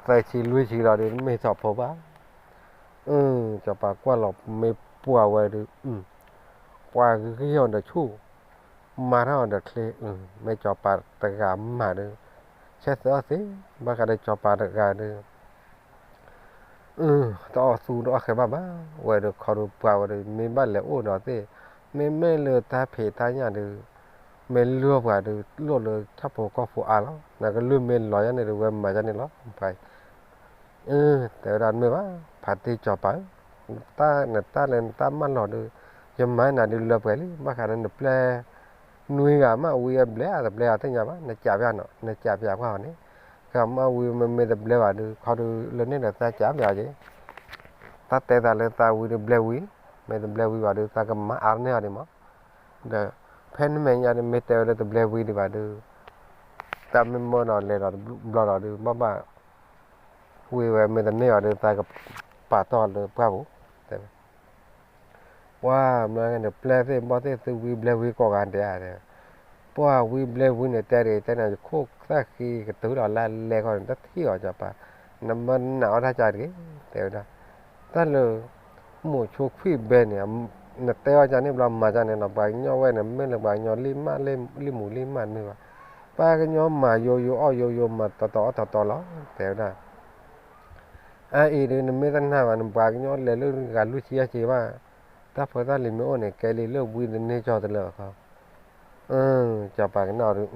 သၢဆံလွံၢ်ဆံလီၤဒီး မ့ၢ်ထီးဖိဘၣ်. အု စီၤပၤကွၢ်လီၤ မ့ၢ်ပှၢ်ဝဲဒီး အု ပှၢ်ဂံၢ်အီၤဒီးဆူၣ်, မၤထီၣ်အီၤဒီးချ့, အု မ့ၢ်စီၤပၤတဂၤမၤဒီး ဆဲးသၢအီၤသ့, ဘၣ်ဃးဒီးစီၤပၤတဂၤဒီး အု တအီၣ်သူတအီၣ်ဃဲၤဘၣ်ဘၣ်, ဝဲဒီးခီဒုးပှၢ်ဝဲဒီး မ့ၢ်ဘၣ်လဲၤအိၣ်ဒီးသ့ၣ်, မ့မ့ၢ်လၢတၢ်ဖံးတၢ်ညၣ်ဒီး မ့ၢ်လုၢ်ပှၤဒီး လိၣ်လၢထီၣ်ဖိကီၢ်ဖိအါလီၤ, နကလုၢ်မ့ၢ်လီၤယါန့ၣ်ဒီး ဝဲမၤယါန့ၣ်လီၤ. အု တဲဝဲဒၣ်မ့ၢ်ဘၣ်, ဖါတံၢ်စီၤပၤဧၢ, တၢ်နတၢ်လၢနတၢ်မၢလီၤဒီး ယမၤနၤဒုးလၢပှဲၤလံ, ဘၣ်ဃးဒီးနပျဲၢ် နွံဂၤမ့ၢ်ဝံအဘျဲၣ်အတဘျဲၣ်အီၤသ့ၣ်ညါဘၣ်, နကးပျးနီၤ နကးပျးကွၢ်အီၤန့ၣ်, ကမ့ၢ်ဝံမ့မ့ၢ်တဘျဲၣ်ဘၣ်ဒီး ခီဒုးလၢန့ၣ်ဒီးသးကးပျးအီၤက့ၤ, တၢ်တဲသးလၢသးဝံတဘျဲၣ်ဝံ, မ့ၢ်တဘျဲၣ်ဝံဘၣ်ဒီး သးကမၤအါန့ၢ်အီၤဒံးမး, ဒီး ဖဲနမဲာ်ညါဒီး မ့ၢ်တဲဝဲလၢတဘျဲၣ်ဝံဒံးဘၣ်ဒီး တၢ်မ့ၢ်မၢဒီးလဲၤဒီးတဘျီဒီး ဘၣ်ဘၣ် ဝံဝဲမ့ၢ်တန့ၢ်အီၤဒီး သးကပာ်တီၢ်လၢပှၢ်ပူၤ, တဲဝဲ ပှၢ်မၢန့ၣ် ပျဲၢ်သ့ၣ်ဘီၣ်သ့ၣ် သုဝံဘျဲၣ်ဝံကိးဂၤဒဲးဧါ, ပှၢ်ဝံဘျဲၣ်ဝံန့ၣ် တဲဒ်တဲန့ၣ် ယခိၣ်သၣ်ဃံကတုၤဒီးလါလဲခီန့ၣ် တထံၣ်အီၤစီၤပၤ, နမ့ၢ်နာ်အီၣ်တၢ်ကါတဂ့ၤ, တဲဝဲဒၣ်, တၢ်လၢ မိၤဆိခွံၣ်ဘဲန့ၣ် နတဲအီၣ်ကါန့ၣ်ဘျီမၤကါန့ၣ်လီၤ, ပှၤကညီဝဲန့ၣ် မ့ၢ်လၢပှၤကညီလံၢ်မး လံၢ်မူၤလံၢ်မးတမ့ၢ်ဘၣ်, ပှၤကညီမၤယိယိအီၣ်ယိယိ မၤတီတီအီၣ်တီတီလီၤ, တဲဝဲဒၣ် အအံၤဒုး နမ့ၢ်တနာ်ဘၣ် နပှၤကညီလဲၤလၢဂၤလွံၢ်ဆံယဲၢ်ဆံဘၣ်, တၢ်ဖိတၢ်လံၤမ့ၢ်အိၣ်န့ၣ် ကဲလံလၢဝံတန့ၢ်ကၠီတလၢာ်အခီ, စီၤပၤကနၣ်အီၤဒုး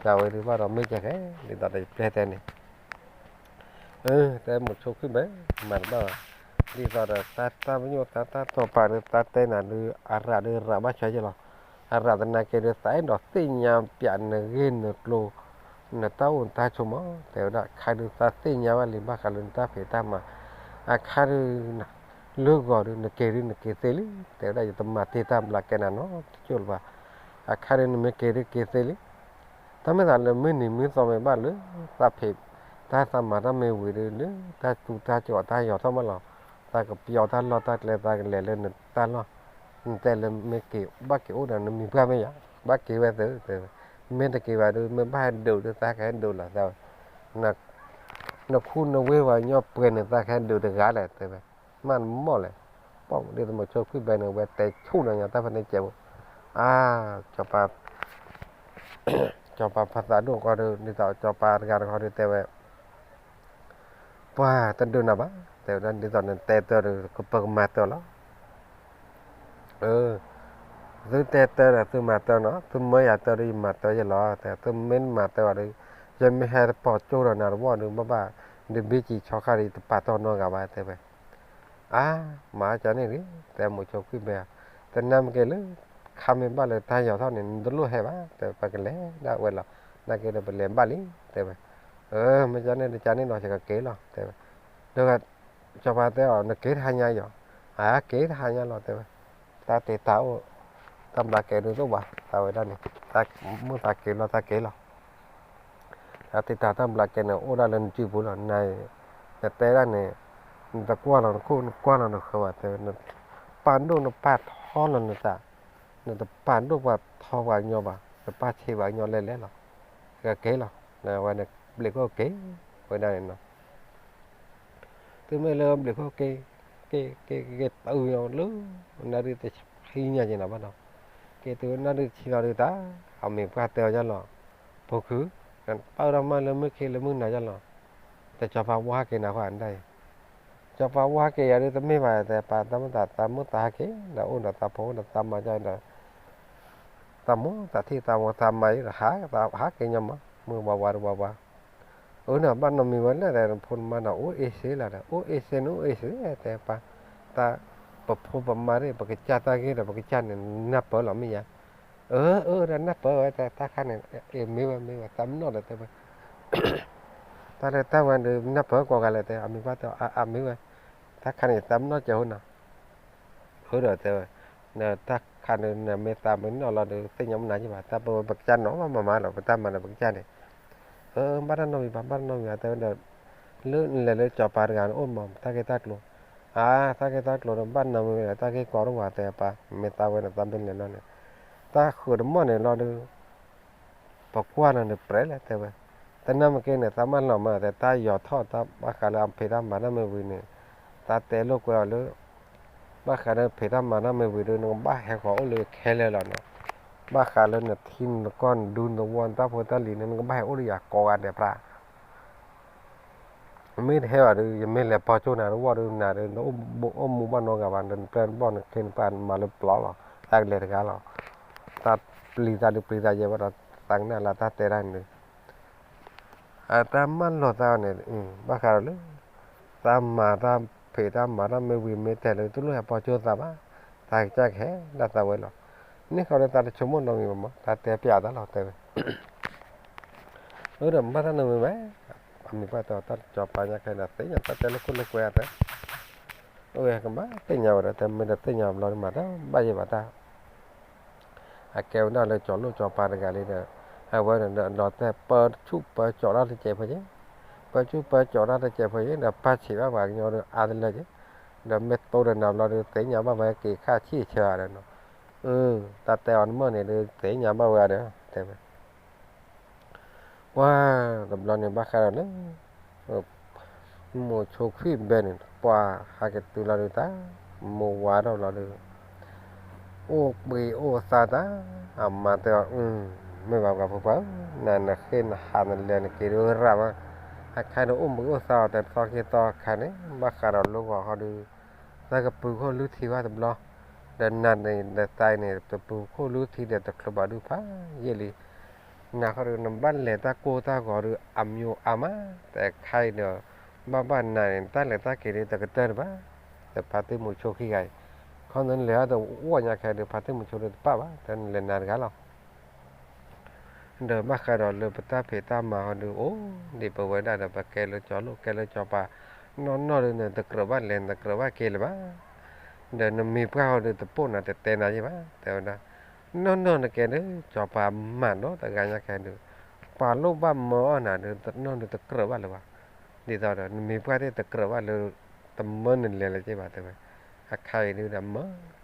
တၢ်ဝဲဒုးဘၣ်ဒီးမ့ၢ်ကဲဃဲ ဒ်သိးဒီးယပျဲၢ်တဲန့ၣ် တဲမိၤဆိခွံၣ်ဘဲ မၤတဘၣ်ဘၣ်, ဒ်သိးဒီး တၢ်ပညိၣ်သးတၢ်တိာ်ပာ်ဒီး သးတဲနၤဒုး အရၣ်ဒုးရၣ်ဘၣ်ဆၢက့ၤလီၤ, အရၣ်သနာ်က့ဒုး သးအဲၣ်ဒိးသ့ၣ်ညါပၠးနဂ့ၢ်နကျိၤ နတၢ်အိၣ်နတၢ်ဆိးမး, တဲဝဲဒၣ် ခါဒုးသးသ့ၣ်ညါဘၣ်လံ ဘၣ်ဃးလၢနတၢ်ဖံးတၢ်မၤ, အခါဒုး လၢဂီၤဒုး နက့ၤဒုးနက့ၤသ့လံ, တဲဝဲဒၣ် ယတမၤတ့ၢ်တၢ်ဘျးကဲနၤနီတကၠိၢ်လၢၤဘၣ်, အခါဒုးနမ့ၢ်က့ၤဒုးက့ၤသ့လံ, တၢ်မ့ၢ်သးလၢမုၢ်နံၤမုၢ်သီမ့ၢ်ဘၣ်လၢ သးဖံး တၢ်သးမၤတၢ်မ့ၢ်ဝံၤဒုး လၢတၢ်သူတၢ်ကီၤတၢ်ယီၤထီၣ်မးလီၤ, သးကပယီၤတၢ်လီၢ်တၢ်ကျဲ သးကလဲၤလၢနတၢ်လီၢ်, နတဲလၢမ့ၢ်က့ၤဘၣ်က့ၤအိၣ်ဒီး နမံၤပှၢ်မ့ၢ်ယၤ, ဘၣ်က့ၤဝဲသ့, မ့ၢ်တက့ၤဘၣ်ဒုး မ့ၢ်ဘၣ်ဟဲဒုးဒုး သးကဟဲဒုးလီၤသးဝဲ, နခူနဝ့ၢ်ပှၤကညီပှဲၤန့ၣ် သးကဟဲဒုးတဂၤလဲၣ် တဲဝဲ, မ့ၢ်နမီၢ်လဲၣ်, ပီၣ်ဒ်သိးမိၤဆိခွံၣ်ဘဲန့ၣ် ဝဲတဲဆူၣ်နီၤညါတၢ်ဖဲန့ၣ်ကဲးဖိ, အါ စီၤပၤဖးသးဒိၣ်ဃီဒီး ဒ်သိးစီၤပၤတဂၤတခီဒီးတဲဝဲ ပှၤတဒုးနၤဘၣ်, တဲဝဲဒၣ် ဒ်သိးနတဲတၢ်ဒီး ကပၢကမၤတၢ်လီၤ, သုတဲတၢ်ဒီး သုမၤတၢ်နီၤ, သုမၢယၤတၢ်ဒီး ယမၤတၢ်ယဲလီၤ, တဲ သုမ့ၢ်မၤတၢ်ဘၣ်ဒီး ယမ့ၢ်ဟဲတပီၤကၠိဒီးနၤတဝီၢ်ဒီး ဘၣ်ဘၣ် ဒ်ဘ့ၣ်ကံၤဆီခါဒီး ယတပာ်တီၢ်နီတဂၤဘၣ် တဲဝဲ အါ မၤအါကန့ၣ်ဂ့ၤ တဲမိၤဆိခွံၣ်ဘဲဧါ, တနၢ်မ့ၢ်က့ၤလၢ ခါမ့ၢ်ဘၣ်လၢတၢ်ယီၤထီၣ်န့ၣ် နတလိၣ်ဟဲဘၣ် တဲဝဲ ပကလဲၤဒၣ်ဝဲလီၤ, နာ်က့ဒီးပလဲၤဘၣ်လံ တဲဝဲ, မ့ၢ်ကန့ၣ်တကန့ၣ်ဒီး ယကက့ၤလီၤ တဲဝဲ, ဒီး စီၤပၤတဲအီၤ နက့ၤတဟါညါယီၤ, အက့ၤတဟါညါလီၤ တဲဝဲ, တၢ်တ့တၢ်အိၣ် တၢ်ဘျးကဲဒုးသိၣ်ဘၣ် သးဝဲဒၣ်န့ၣ်, မုၢ်သးက့ၤလီၤ သးက့ၤလီၤ တၢ်တ့တၢ်တၢ်ဘျးကဲန့ၣ် အိၣ်ဒၣ်လၢနစုပူၤလီၤ, နတဲဒၣ်န့ၣ်, နတကွၢ်လီၤနခိၣ် နကွၢ်လီၤနဃၢၤဘၣ် တဲဝဲ, နပာ်ဒိၣ်နပာ်ထီလီၤနသး, နတပာ်ဒိၣ်ပာ်ထီပှၤကညီဘၣ်, နပာ်ဆံးပှၤကညီလဲၣ်လဲၣ်လီၤ, ကက့ၤလီၤ, ဝဲန့ၣ် ဘျံးခိၣ်က့ၤ, ဝဲဒၣ်န့ၣ်နီၤ သုမ့ၢ်လၢဘျံးခိၣ်က့ၤ, က့ၤ က့ၤ က့ၤ က့ၤတုၤလၢ နၣ်ရံၣ်တဆံညါက့ၤနီၤဘၣ်နီၤ, က့ၤတုၤနၣ်ရံၣ်တဆံလီၤဒုးတၢ်, အမံၤပှၢ်တဲအီၤယလီၤ, ဖိခု, ပာ်ဒိၣ်မးလၢမုၢ်ခ့လၢမုၢ်နၤယလီၤ, တစီၤပၤဝါဟဲက့ၤနၤဃီဒၣ်အံၤ, စီၤပၤဝါဟဲက့ၤယၤဒုးတမ့ၢ်ဘၣ် တဲပၢ် တၢ်မုၢ်သး သးမုၢ်သးဟဲက့ၤ ဒီးအိၣ်ဒီးသးဖိဒီးသးမါကၢ်ဒီး သးမိၢ်သးထံၣ်သးမိၢ်သးမါအံၤဒီး ဟးက့ၤညီမး မုၢ်ဝါဝါတဝါဝါ အၢ နဘၣ်နီတမံၤဝဲလဲၣ် တဲ နဖိနမါဒီး အိၣ်အ့ၣ်စ့လီၤဒီး အိၣ်အ့ၣ်စ့ နအိၣ်အ့ၣ်စ့ တဲပၢ်, တၢ် ပဖိပမါသ့ၣ် ပကစၢ်တၢ်ဂ့ၢ်ဒီး ပကစၢ်န့ၣ် နၢ်ပၢၢ်လီၤမ့ၢ်ယါ, အၢ အၢ ဒီးနၢ်ပၢၢ်ဝဲ တၢ်ခါန့ၣ် အ့ၣ် မ့ၢ်ဝဲ မ့ၢ်ဝဲ သးမနီၣ်ဒီးတဲဝဲ တၢ်လၢတၢ်ဝဲဒီး နၢ်ပၢၢ်ကိးဂၤလဲၣ် တဲ အမံၤပှၢ်တဲ အါ အါ မ့ၢ်ဝဲ တၢ်ခါန့ၣ် သးမနီၣ်ကဲဟိနီၤ အၢ ဒီးတဲဝဲ, တၢ်ခါန့ၣ် နမ့ၢ်သးမနီၣ်လီၤဒီး သ့ၣ်ညါမနုၤကဘၣ် တၢ်ပဝဲပကစၢ်နီၣ်မးမးလီၤ ပတၢ်မၤဒီးပကစၢ်န့ၣ်, အၢ ဘၣ်တၢ်နီတမံၤဘၣ် ဘၣ်တၢ်နီတမံၤဘၣ် တဲဝဲဒီး, လၢနလဲၤလၢစီၤပၤတဂၤန့ၣ် အိၣ်မး တၢ်ဂ့ၢ်တၢ်ကျိၤ, အါ တၢ်ဂ့ၢ်တၢ်ကျိၤဒီး ဘၣ်နီတမံၤဒီး တၢ်ဂ့ၢ်ကီတအိၣ်ဘၣ် တဲပၢ် မ့ၢ်သးဝဲန့ၣ် သးမ့ၢ်လဲၤလီၤန့ၣ်, တၢ်ဃုာ်တမီၢ်န့ၣ်လီၤဒီး ပကွၢ်လီၤန့ၣ်ပြဲးလဲၣ် တဲဝဲ, တနၢ်မ့ၢ်က့ၤန့ၣ် သးမၢလီၤမး တဲ တၢ်ယီၤထီၣ် တၢ်ဘၣ်ဃးလၢအဖံးတၢ်မၤတၢ်မ့ၢ်ဝံၤန့ၣ်, တၢ်တဲလိာ်ကွဲအီၤလၢ ဘၣ်ဃးလၢဖံးတၢ်မၤတၢ်မ့ၢ်ဝံၤဒီး နကဘၣ်ဟဲဃီၤအိၣ်လၢခဲလၢာ်လီၤနီၤ, ဘၣ်ဃးလၢနထံနကီၢ်နဒူနသဝီ နတၢ်ဖိတၢ်လံၤန့ၣ် နကဘၣ်ဟဲအိၣ်လၢယၤကိးဂၤဒဲးပြး မ့ၢ်တဟဲဘၣ်ဒီး ယမ့ၢ်လဲၤပီကၠိနၤတဝီဒီးနၤဒီး နအိၣ်မူဘၣ်နီတဂၤဘၣ် နပျဲၢ်နဘီၣ်နခ့နပှၢ်မၤလၢပျီလီၤ တၢ်ကလဲၤတဂၤလီၤ, တၢ်ပျံၤသးဒုးပျံၤသးယဲၢ်ဘၣ်ဒီး သးကနၣ်လၢတၢ်တဲတၢ်န့ၣ်ဒီး အတၢ်မၢလီၤသးန့ၣ် ဘၣ်ဃးဒီးလၢ တၢ်မၤတၢ်ဖံးတၢ်မၤတၢ်မ့ၢ်ဝံၤမ့ၢ်တဲလၢ တလိၣ်ဟဲပီကၠိသးဘၣ်, သးကစၢ်ကဟဲဒၣ်သးဝဲလီၤ, န့ၣ်ဃီဒီးသးတဆိကမိၣ်နီတမံၤဘၣ်မး, တၢ်တဲပျးတၢ်လီၤတဲဝဲ, အၢ ဒီးမ့ၢ်ဘၣ်တၢ်နီတမံၤဘၣ်, အမံၤပှၢ်တဲအီၤ တၢ်စီၤပၤညါခဲဒီး သ့ၣ်ညါတၢ်တဲလၢခိၣ်လၢကွဲအတဲ, အဝဲကဘၣ်သ့ၣ်ညါဝဲဒီး တဲမ့ၢ်တသ့ၣ်ညါဘျီဒ်မး တဘၣ်ယဲၢ်ဘၣ်တၢ် အကဲဝဲဒၣ်လၢကၠီၤလိၣ်ကၠီၤပၤတဂၤလံဒီး, အဝဲန့ၣ်ဒီး လီၤတဲာ်ပၢဆူၣ်ပၢကၠီၤတၢ်တစဲးဖိက့, ပၢဆူၣ်ပၢကၠီၤတၢ်တစဲးဖိက့ ဒီးပၢ်ဆံးဘၣ်ပှၤကညီဒီးအါတလၢက့, ဒီးမ့ၢ်တိဒီးနၤဘျီဒီး သ့ၣ်ညါဘၣ်ဝဲက့ၤခၣ်ဆံၣ်ဆၢဒီးနီၤ, အၢ တၢ်တဲအီၤနမၢၢ်န့ၣ်ဒီး သ့ၣ်ညါဘၣ်ဝဲဒီး တဲဝဲ ပှၤတဘျီန့ၣ်ဘၣ်ဃးဒီးလၢ မိၤဆိခွံၣ်ဘဲန့ၣ် ပှၤဟးက့ၤတုၤလီၤဒုးတၢ်, မိၢ်ဝါထီၣ်လီၤဒုး, အိၣ်ပှ့ၤအိၣ်သါတၢ်, အမါတဲအီၤ မ့ၢ်ဘၣ်ပှၤဖိခွါဧၢ, နနဃ့နဟးနလဲၤနက့ၤဒုးရၣ်ဘၣ်, အခါဒီးအိၣ်ပှ့ၤအိၣ်သါအီၤတသီခံသီအခါန့ၣ် ဘၣ်ဃးဒီးလိၣ်ဂီၤဃီဒုး, သးကပုၤခိၣ်လုၢ်ထံဘၣ်တဘျီ, ဒီးနၤန့ၣ်ဒီးသးအံၤန့ၣ် တပုၤခိၣ်လုၢ်ထံဒီးတချုးဘၣ်ဒုးဖးယံာ်လံ နၤဃီဒီး နဘၣ်လဲၤတၢ်ကိၢ်တၢ်ဂီၤဒီး အမံၤအါမး, တခါအံၤဒီး ဘၣ်ဘၣ်နၤန့ၣ် တၢ်လဲၤတၢ်က့ၤဒီးတကတၢၢ်တဘၣ်, ဒီးဖါတံၢ်မုၤဆိခံဂၤအံၤ, ခီနလဲၤအီၤတဝီညါခဲဒီး ဖါတံၢ်မုၤဆိဒီးတပၣ်ဘၣ်, တၢ်နလဲၤနၤတဂၤလီၤ. ဒီးဘၣ်ဃးဒီးလၢပတၢ်ဖံးတၢ်မၤဟီဒီး အိၣ်ဒံးပဝဲဒၣ်ဒီး ပကဲလၢကၠီၤလိၣ် ကဲလၢကၠီၤပၤ, နီၢ်နီၢ်ဒီးနတကြၢးဘၣ်လဲၤ နတကြၢးဘၣ်က့ၤလၢၤဘၣ် ဒီးနမံၤပှၢ်ဟီဒီးတပိာ်နၤတတဲနၤယဲၢ်ဘၣ်, တဲဝဲဒၣ်, နီၢ်နီၢ်နကဲဒီး ကၠီၤပၤမၤဒီးတဂၤညါခဲဒီး, ပှၤလိၣ်ဘၣ်မၢအီၣ်နၤဒီး နီၢ်နီၢ်တကြၢးဘၣ်လၢၤဘၣ်, ဒ်သိးဒီး နမံၤပှၢ်သ့ၣ်တကြၢးဘၣ်လၢ တမၢနလဲၤလၢၤက့ဘၣ် တဲဝဲ, အခါအံၤဒုးဒီးမၢ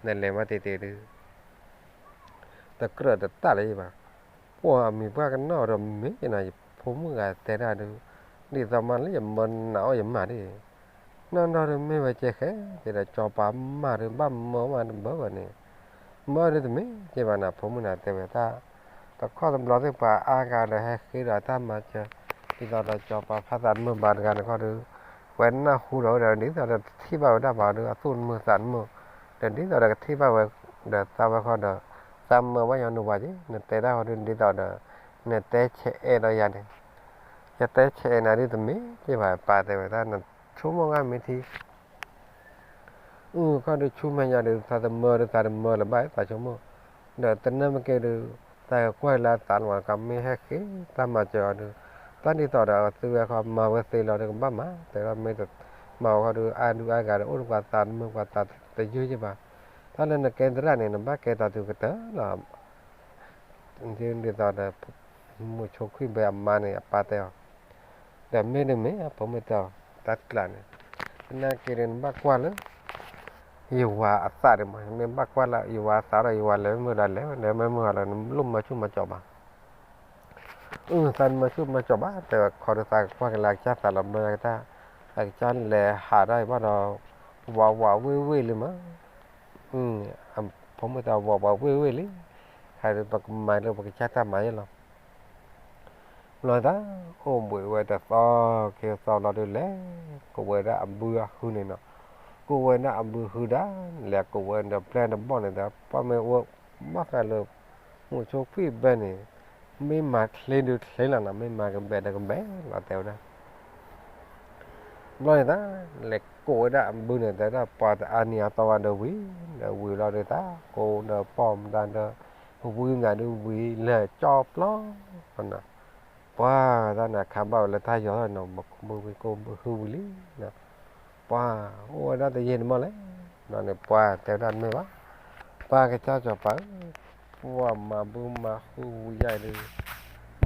နလဲၤမးတ့ၢ်တ့ၢ်ဒုး တကြၢးတတၢ်လၢၤယဲၢ်ဘၣ်, ပှၤအမံၤပှၢ်ကနီၣ်ဒီးမ့ၢ်ယဲၢ်နၤ ယဖိမုၣ်ဂၤတဲဒၣ်ဒုး, ဒ်သိးမးလၢယမၢနၤအီၣ်ယမၤဒ် နီၢ်နီၢ်ဒီးမ့ၢ်ဝဲကဲဃဲက့ဒီး ကၠီၤပၤမၤဒီးဘၣ်မၢမးတဘၢဘၢန့ၣ်, မၢဒီးတမ့ၢ်က့ဘၣ်နၤ ဖိမုၣ်နၤတဲဝဲတၢ်, တခီတဘျီသ့ၣ်ပှၤအါဂၤဒီးဟဲဃ့ဒီးတၢ်မၤစၢၤ, ဒ်သိးဒီးကၠီၤပၤဖးသးမၢဘၣ်တဂၤန့ၣ်ခီဒီး, ဝဲနၢ်ဟူဒီးဝဲဒီး ဒ်သိးဒီးတထံၣ်ဘၣ်ဝဲဒၣ်ဘၣ်ဒီး အသူၣ်နမုာ်သးနမုာ်, ဒီးဒ်သိးဒီးကထံၣ်ဘၣ်ဝဲ, ဒီးသးဝဲဃီဒီး, သးမၢဘၣ်ညီနုၢ်ဝါက့, နတဲဒၣ်ဃီဒီး ဒ်သိးဒီး, နတဲဆဲးအဲၣ်ဒီးယၤန့ၣ် ယတဲဆဲးအဲၣ်နၤဒ်တမ့ၢ်က့ဘၣ် ပၢ်တဲဝဲဒၣ် နဆိကမိၣ်ဂၤမ့ၢ်ထံ အုၣ်ခီဒီးဆူမဲာ်ညါဒီး သးတမၢဒီးသးတမၢလၢၤဘၣ် သးဆိကမိၣ်, ဒီးတနၢ်မ့ၢ်ကဲဒီး, သးကကွၢ်လၢအသးလီၤ ကမ့ၢ်ဟဲဃ့တၢ်မၤစၢၤအီၤဒီး, တၢ်ဒ်သိးဒီးသုဝဲခီမၤဝဲသ့လီၤဒီးကဘၣ်မၤ တဲဒီးမ့ၢ်တမၤဝဲခီဒီး အါဒုးအါဂၤဒီး အိၣ်ဒီးပှၤသးတမုာ်ပှၤသးတယုၢ်ယဲၢ်ဘၣ်, တၢ်လၢနကဲသရၣ်န့ၣ် နဘၣ်ကဲတၢ်တုၤကတၢၢ်လီၤ ဒ်သိးဒီး, မိၤဆိခွံၣ်ဘဲအမါန့ၣ် အပၢ်တဲအီၤ, ဒီးမ့ၢ်တမ့ၢ် အဖိမုၣ်တဲအီၤ, တၢ်တကျးန့ၣ်, သနာ်က့ဒီးနဘၣ်ကွၢ်လၢ ယဝၤအသးဒ်မး မ့ၢ်ဘၣ်ကွၢ်လၢယဝၤအသးဒီး ယဝၤလဲၤမုာ်ဒီးလဲၤ လဲၤမုာ်မုာ်လီၤ နလိၣ်မၤဆူၣ်မၤစီၤဘၣ်, အုၣ်သးနမၤဆူၣ်မၤစီၤဘၣ် တဲဝဲခီဒီးသးကကွၢ်က့ၤလၢအကစၢ်သးလီၤဘျီကတၢ်, အကစၢ်လဲၤဟးဒီးအံၤဘၣ်ဒီး, ဝးဝးဝ့ၢ်ဝ့ၢ်လံမး အဖိမုၣ်တဲ ဝးဝးဝ့ၢ်ဝ့ၢ်လံ, ခါဒီးပကမၤလၢပကစၢ်တၢ်မၤယဲၢ်လီၤ. ဘျီတၢ် အိၣ်ဘှံးဝဲတသီခံသီဘျီဒုးလဲၤ, ကိးဝဲဒၣ်အဘုအဟုန့ၣ်နီၤ, ကိးဝဲဒၣ်အဘုဟုဒၣ်, လဲၤကိးဝဲဒီးပျဲၢ်တဘီၣ်န့ၣ်ဒီး ပှၤမ့ၢ်အိၣ်ဘၣ်ဃးလၢ မိၤဆိခွံၣ်ဘဲန့ၣ်, မ့ၢ်မၤချ့ဒုးချ့လီၤနီၤ မ့ၢ်မၤကဘဲးဒီးကဘဲးလီၤတဲဝဲဒၣ် ဘျီန့ၣ်တၢ် လဲၤကိးဝဲဒၣ်အဘုန့ၣ် တဲဝဲဒၣ်ပှၤတအါနံၤအသီဝဲဒီးဝံၤ, ဒီးဝံၤလီၤဒုးတၢ် ကိးဒီးပိာ်မတၤဒီး, ဝံမတၤဒုးဝံၤလဲၤကၠီပျီ, ပှၤတၢ်န့ၣ်အခါဘၣ်ဝဲလၢတၢ်ယီၤထီၣ်နီၤ မူဝံကိးဟုဝံၤလံ, ပှၤအိၣ်ဝဲဒၣ်တယံာ်တမီၢ်လဲၣ်, ဘျီန့ၣ်ပှၤတဲဝဲဒၣ်မ့ၢ်ဘၣ်, ပှၤကစၢ်စီၤပၤဧၢ, ပှၤမၤဘုမၤဟုဝံၤယါအံၤဒုး,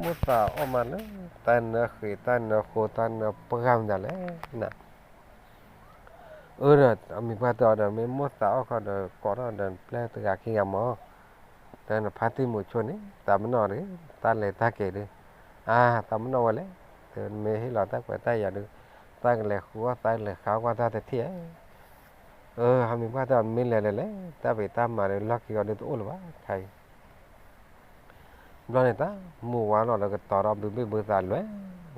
မိၣ်သးအီၣ်မးလၢ တၢ်နၢဃ့ၢ်တၢ်နၢဃိတၢ်နၢပှၢ်မတၤလဲၣ်နၤ အၢဒီးအမံၤပှၢ်တဲအီၤဒီး မ့ၢ်မိၣ်သးအီၣ်ခီဒီး ကိးထီၣ်ဒီးပျဲၢ်တဂၤခံဂၤမး, ဒီးနဖါတံၢ်မုာ်ဆိန့ၣ် သးမနီၣ်တဂ့ၤ, တၢ်လဲၤတၢ်က့ၤဒုး, အါ သးမနီၣ်ဝဲလဲၣ်, မ့ၢ်ဟ့ၣ်လီၤတၢ်ကွဲးတၢ်ယာ်ဒုး, တၢ်ကလဲၤဃုအီၣ်သးလဲၤဃးကွၢ်တၢ်တထံၣ်ဧါ, အၢ အမံၤပှၢ်တဲအီၤ မ့ၢ်လဲၤလဲၤလဲၣ်, တၢ်ဖံးတၢ်မၤဒီး လီၢ်ခံဂီၤဒုးတအိၣ်လၢၤဘၣ် ခါအံၤ ဘျီန့ၣ်တၢ် မုၢ်ဝါလီၤဒီးကတီၤထီၣ်ဘုဘ့ၣ်ဘုသးလဲၤ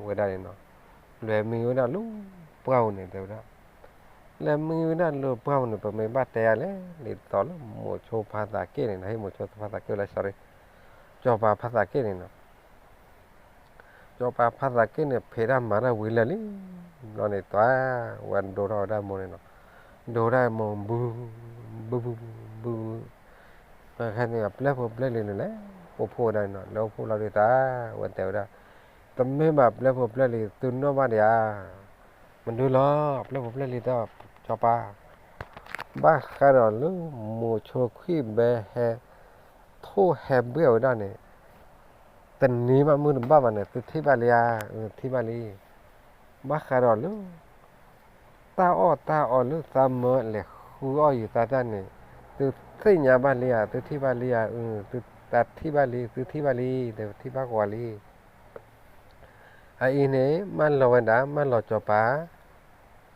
ဝဲဒၣ်န့ၣ်နီၤ, လဲၤမံဝဲဒၣ်လၢပှၢ်ပူၤန့ၣ် တဲဝဲဒၣ်, လဲၤမံဝဲဒၣ်လၢပှၢ်ပူၤန့ၣ် ပမ့ၢ်ဘၣ်တဲယၤလဲၣ်, ဒ်သိးလၢမိၤဆိဖါသးက့ၣ်န့ၣ်နီၤ, ဟ့ၣ်မိၤဆိဖါသးက့ၣ်လၢ sorry, စီၤပၤဖါသးက့ၣ်န့ၣ်နီၤ စီၤပၤဖါသးက့ၣ်န့ၣ် ဖံးတၢ်မၤတၢ်ဝံၤလၢာ်လံ, ဘျီန့ၣ် တွၤဝဲဒိထီၣ်ဝဲဒၣ်မိၢ်န့ၣ်နီၤ, ဒိထီၣ်မိၢ်ဘု, ဘု, ဘု, ဘု, ခဲန့ၣ် ပျဲၢ်ဖိပျဲၢ်လံၤန့ၣ်လဲၣ် အိၣ်ဖှိၣ်ဝဲဒၣ်န့ၣ်နီၤ, လၢအိၣ်ဖှိၣ်လီၤဒုးတၢ် ဝဲတဲဝဲဒၣ်, တမ့ၢ်ဘၣ်ပျဲၢ်ဖိပျဲၢ်လံၤ သုနီၣ်ဘၣ်ဒံးဧါ, မနုၤလီၤ ပျဲၢ်ဖိပျဲၢ်လံၤတၢ် စီၤပၤ, ဘၣ်ဃးဒီးလၢ မိၤဆိခွံၣ်ဘဲဟဲ ထိၣ်ဟဲဘှဲၣ်ဝဲဒၣ်န့ၣ် တနံၤဘၣ်မုၢ်တဘၣ်ဘၣ်န့ၣ် သုထံၣ်ဘၣ်လံဧါ, ထံၣ်ဘၣ်လံ, ဘၣ်ဃးဒီးလၢ တၢ်အီၣ်တၢ်အီလၢသးမၢလဲၤဃုအီၣ်ယုာ်သးတၢ်န့ၣ် သုသ့ၣ်ညါဘၣ်လံဧါ, သုထံၣ်ဘၣ်လံဧါ, အၢ သုတၢ်ထံၣ်ဘၣ်လံ, သုထံၣ်ဘၣ်လံ, တထံၣ်ဘၣ်ကွၢ်လံ. အအံၤန့ၣ် မၢလီၤဝဲဒၣ် မၢလီၤစီၤပၤ,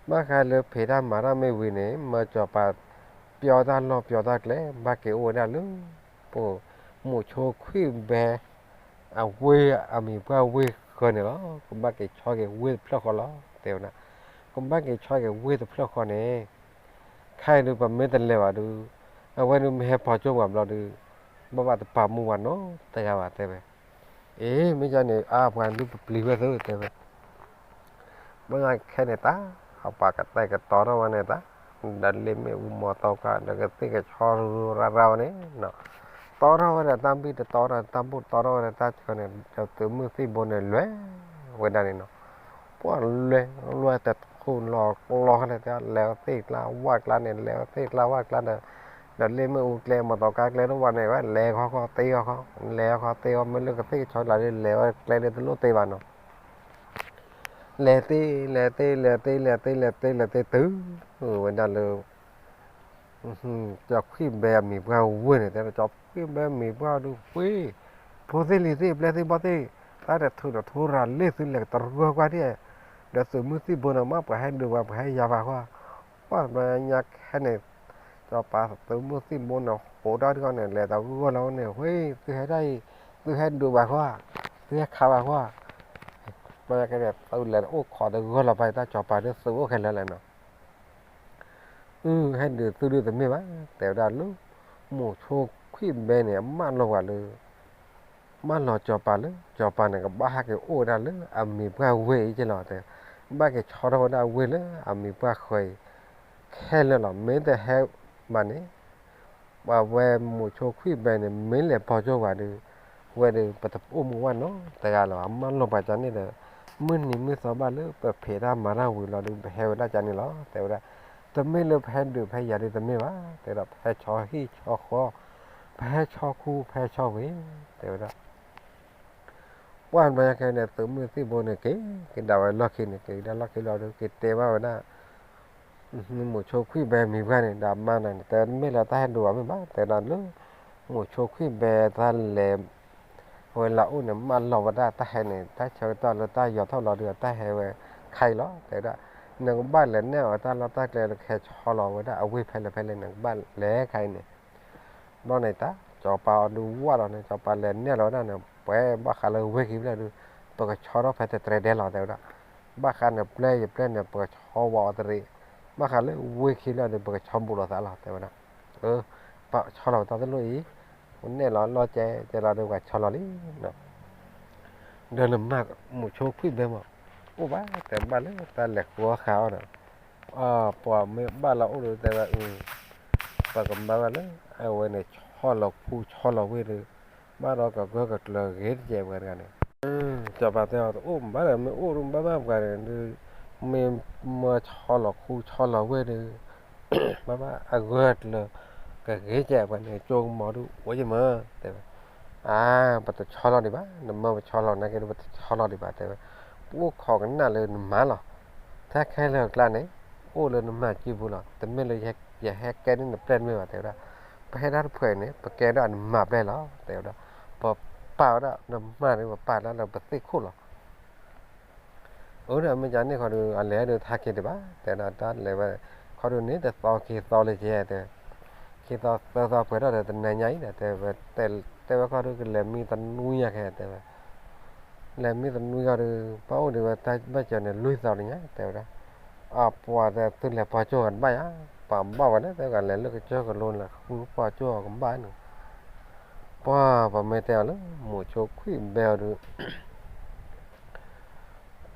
ဘၣ်ဃးလၢဖံးတၢ်မၤတၢ်မ့ၢ်ဝံၤန့ၣ် မၢစီၤပၤ ပျီတၢ်လီၢ်ပျီတၢ်ကျဲ ဘၣ်က့ၤအိၣ်ဝဲဒၣ်လၢ ပ မိၤဆိခွံၣ်ဘဲ အဝ့ၢ် အမံၤပှၢ်ဝ့ၢ်ဃၢၤန့ၣ်လီၤ. ကဘၣ်က့ၤဆီက့ၤဝ့ၢ်တဖျၢၣ်ဃီလီၤ တဲဝဲဒၣ်, ကဘၣ်က့ၤဆီက့ၤဝ့ၢ်တဖျၢၣ်ဃီန့ၣ် ခဲအံၤဒုး ပမ့ၢ်တလဲၤဘၣ်ဒုး အဝဲဒုးမ့ၢ်ဟဲဖီၣ်ကၠိပှၤဘျီဒုး ဘၣ်ဘၣ်တပာ်မူပှၤနီတဂၤဘၣ် တဲဝဲ. အ့ မ့ၢ်ကန့ၣ် အါပှၤဒုးပပျံၤဝဲသ့ တဲဝဲ. မ့ၢ်ခဲန့ၣ်တၢ် အပှၤကတဲာ်ကတီၤထီၣ်ဝဲန့ၣ်တၢ် ဒီးလ့မ့ၣ်အူမီၤသီခါ ဒီးကသ့ၣ်ကဆီရူရါရါဝဲန့ၣ် တီထီၣ်ဝဲဒီးတၢ်ဘံၣ်တတီထီၣ် တၢ်ဘိၣ်တီထီၣ်ဝဲဒီးတၢ်ဆၢန့ၣ် ဒီးသုးမုၢ်သံၣ်ဘိန့ၣ်လဲၤဝဲဒၣ်န့ၣ်နီၤ. ပှၤလဲၤလဲၤတထူၣ်လီၤကျီခါန့ၣ် လဲၤသ့ၣ်ကျါဝၣ်ကျါန့ၣ် လဲၤသ့ၣ်ကျါဝၣ်ကျါဒီး ဒီးလ့မ့ၣ်အူကျဲ မီၤသီခါကျဲတဝၣ်န့ၣ် ဝဲလဲၤခီခီသ့ခီခီ လဲၤခီခီသ့ခီ မ့ၢ်လၢကသ့ၣ်ကဆီလၢလဲၤဝဲကျဲလၢတလိၣ်သ့ဘၣ်နီၤ. လဲၤသ့ လဲၤသ့ လဲၤသ့ လဲၤသ့ လဲၤသ့တုၤဝဲဒၣ်လၢ ကၠီခွံၣ်ဘဲအမံၤပှၢ်ဝ့ၢ်န့ၣ် တဲဒီး ကၠီခွံၣ်ဘဲမံၤပှၢ်ဒုးဝ့ၢ် ဖိသ့ၣ်လံၤသ့ၣ် ပျဲၢ်သ့ၣ်ဘီၣ်သ့ၣ် တၢ်တထူၣ်တထူရၤလ့ၣ်သုလဲၤကတရၢကွၢ်ဒံး ဒီးသုးမုၢ်သံၣ်ဘိန့ၣ် မ့ၢ်ပှၤဟဲဒုးပှၤ ပှၤဟဲယၤပှၤဃီ ပှၤညါခဲန့ၣ် ကၠီပၤသုးမုၢ်သံၣ်ဘိန့ၣ် ဟိးတၢ်တခီန့ၣ် လဲၤတဂီၢ်လီၤန့ၣ် ဝ့ၢ် သုဟဲတၢ်အံၤ သုဟဲဒုးပှၤဃီ သုဟဲခးပှၤဃီ ပှၤညါခဲန့ၣ် သုလဲၤအိၣ်ခိးတဂီၢ်လီၤ ပှၤတၢ်ကၠီပၤဒုးသုးအိၣ်ခဲလၢာ်လဲၣ်နီၤ အု ဟဲဒုးသုဒုးတမ့ၢ်ဘၣ် တဲဝဲဒၣ်လၢ မိၤဆိခွံၣ်ဘဲန့ၣ် အမၢလီၤပှၤလၢ မၢလီၤကၠီၤပၤလၢ ကၠီၤပၤန့ၣ် ကဘၣ်ဟဲက့ၤအိၣ်ဝဲဒၣ်လၢအမံၤပှၢ်ဝ့ၢ်အံၤက့လီၤ တဲ ဘၣ်က့ၤဆီထီၣ်ဝဲဒၣ်ဝ့ၢ်လၢအမံၤပှၢ်ဃၢၤအံၤ ခဲလၢာ်လီၤ မ့ၢ်တဟဲဘၣ်န့ၣ် ပှၤဝဲမိၤဆိခွံၣ်ဘဲန့ၣ် မ့ၢ်လဲၤပီကၠိပှၤဒုး ဝဲဒုး ပတအိၣ်မူဘၣ်နီတဂၤလီၤ အမၢလီၤပှၤကန့ၣ်ဒီး မုၢ်နံၤမုၢ်သီဘၣ်လၢပဖံးတၢ်မၤတၢ်ဝံၤလီၤဒုး ပဟဲဝဲဒၣ်ကန့ၣ်လီၤ တဲဝဲဒၣ် တမ့ၢ်လၢပဟဲဒုးပဟဲယၤဒုးတမ့ၢ်ဘၣ် တဲဝဲဒၣ် ပဟဲဆီဟံၣ်ဆီဃီ ပဟဲဆီခူ ပဟဲဆီဝ့ၢ် တဲဝဲဒၣ် ပှၢ်ဘၣ်ခဲန့ၣ် သုးမုၢ်သံၣ်ဘိန့ၣ် က့ၤကဒါဝဲလီၢ်ခံန့ၣ် က့ၤကဒါလီၢ်ခံလီၤဒုး က့ၤတဲဘၣ်ဝဲဒၣ် မိၤဆိခွံၣ်ဘဲမံၤပှၢ်န့ၣ် ဒီးမါန့ၣ် တမ့ၢ်လၢတၢ်ဟဲဒုးဘၣ်မ့ၢ်ဘၣ် တဲဒၣ်လၢ မိၤဆိခွံၣ်ဘဲတၢ်လဲၤ ဝဲလၢအိၣ်န့ၣ် မၢလီၤဝဲဒၣ်တၢ်ဟဲန့ၣ် တၢ်ဆၢကတီၢ်လၢတၢ်ယီၤထီၣ်လီၤဒုး တၢ်ဟဲဝဲခါအံၤလီၤ တဲဝဲဒၣ် နကဘၣ်လဲၤနဲၣ်အီၤတၢ်လီၢ်တၢ်ကျဲလၢကဟဲဆီလီၤဝဲဒၣ်အဝ့ၢ်ဖဲလဲၣ်ဖဲလဲၣ် နကဘၣ်လဲၤခါအံၤန့ၣ် ဘျီန့ၣ်တၢ် ကၠီၤပၤအီၤဒုးဝၣ်လီၤန့ၣ် ကၠီၤပၤလဲၤနဲၣ်လီၤဝဲဒၣ်န့ၣ် ပှဲၤဘၣ်ဃးလၢဝ့ၢ်ခံဖျၢၣ်ဒုး ပကဆီထီၣ်ဖဲတတြဲၤဒဲးလီၤ တဲဝဲဒၣ် ဘၣ်ဃးန့ၣ်ပျဲၢ်ယပျဲၢ်န့ၣ် ပကဆီဝဲအီၤတရံး ဘၣ်ဃးလၢဝ့ၢ်ခံဖျၢၣ်ဒုး ပကဆီဘူးလိာ်သးလီၤ တဲဝဲဒၣ် ပဆီလီၤဝဲတၢ်တလိၣ်အံၤ နဲၣ်လီၤလီၢ်ကဲကဲလီၤဒုး ပှၤဆီလီၤလံ ဒီးနမၤမိၤဆိခွံၣ်ဘဲမး အိၣ်ဘၣ်တဲဘၣ်လၢတၢ်လဲၤဃုအီၣ်ဃုအီၣ်ဒီး ပှၤမ့ၢ်ဘၣ်လီၤအိၣ်ဒုးတဲဝဲအု ပကမၤဘၣ်လၢ အဝဲန့ၣ်ဆီလီၤခူဆီလီၤဝ့ၢ်ဒုး ဘၣ်ဒီးကဂၢၢ်ကကျၢၤဂ့ၤတကဲးပှၤတဂၤန့ၣ် ကၠီၤပၤတဲအီၤတအိၣ်ဘၣ်ဒီး မ့ၢ်အိၣ်ဒုးဘၣ်ဘၣ်ပှၤန့ၣ်ဒုး မ့ၢ်မၢဆီလီၤခူဆီလီၤဝ့ၢ်ဒုး ဘၣ်ဘၣ်အဂၢၢ်အကျၢၤ ကဂ့ၤကဲးပှၤန့ၣ် ကၠိကမီၤဒုး အိၣ်ယမၢ တဲဝဲ အါ ပတဆီလီၤဒံးဘၣ် နမၢပဆီလီၤနာ်က့ဒုး ပတဆီလီၤဒံးဘၣ် တဲဝဲ ပအိၣ်ခိးကနၣ်လၢနမၤလီၤ ထဲခဲလၢာ်အကျါန့ၣ် အိၣ်လၢနမၤစုပူၤလီၤ တမ့ၢ်လၢယဟဲကဲန့ၢ်နပျဲၢ်တမ့ၢ်ဘၣ် တဲဝဲဒၣ် ပဟဲဒၣ်တဖှဲးန့ၣ် ပကဲဒၣ်နမၤပျဲၢ်လီၤ တဲဝဲဒၣ် ပပာ်ဝဲဒၣ်နမၤန့ၣ် ပပာ်ဒၣ်လၢပသ့ၣ်ခိၣ်လီၤ အၢ ဒီးမ့ၢ်ကန့ၣ်ခီဒုး အလဲၤဒုးထါက့ၤဒံးဘၣ် တဲဒၣ်တၢ်လဲၤဝဲ ခီဒုးန့ၣ် တသီခံသီလၢကဲ တဲ ခံသီသၢသီပှဲၤထီၣ်ဒီး တနၤညါအံၤဒီး တဲဝဲ တဲဝဲခီဒုး ကလဲၤမံတနွံညါခဲ တဲဝဲ လဲၤမံတနွံခီဒုး ဘၣ်အိၣ်ဒံးဝဲတၢ်ဘၣ်စၢၤန့ၣ် လွံၢ်သီလံညါ တဲဝဲဒၣ် အပှၤတဲ သုလဲၤပီကၠိၣ်ဂၤတဘၣ်ယါ ပှၤဘၣ်ဝဲန့ၣ် တဲဝဲ လဲၤလၢကစၢၢ်ကလိန့ၣ် ဃုပီကၠိၣ်အီၤကဘၣ်န့ၣ် ပှၤပမ့ၢ်တဲအီၤလၢ မိၤဆိခွံၣ်ဘဲအီၤဒုး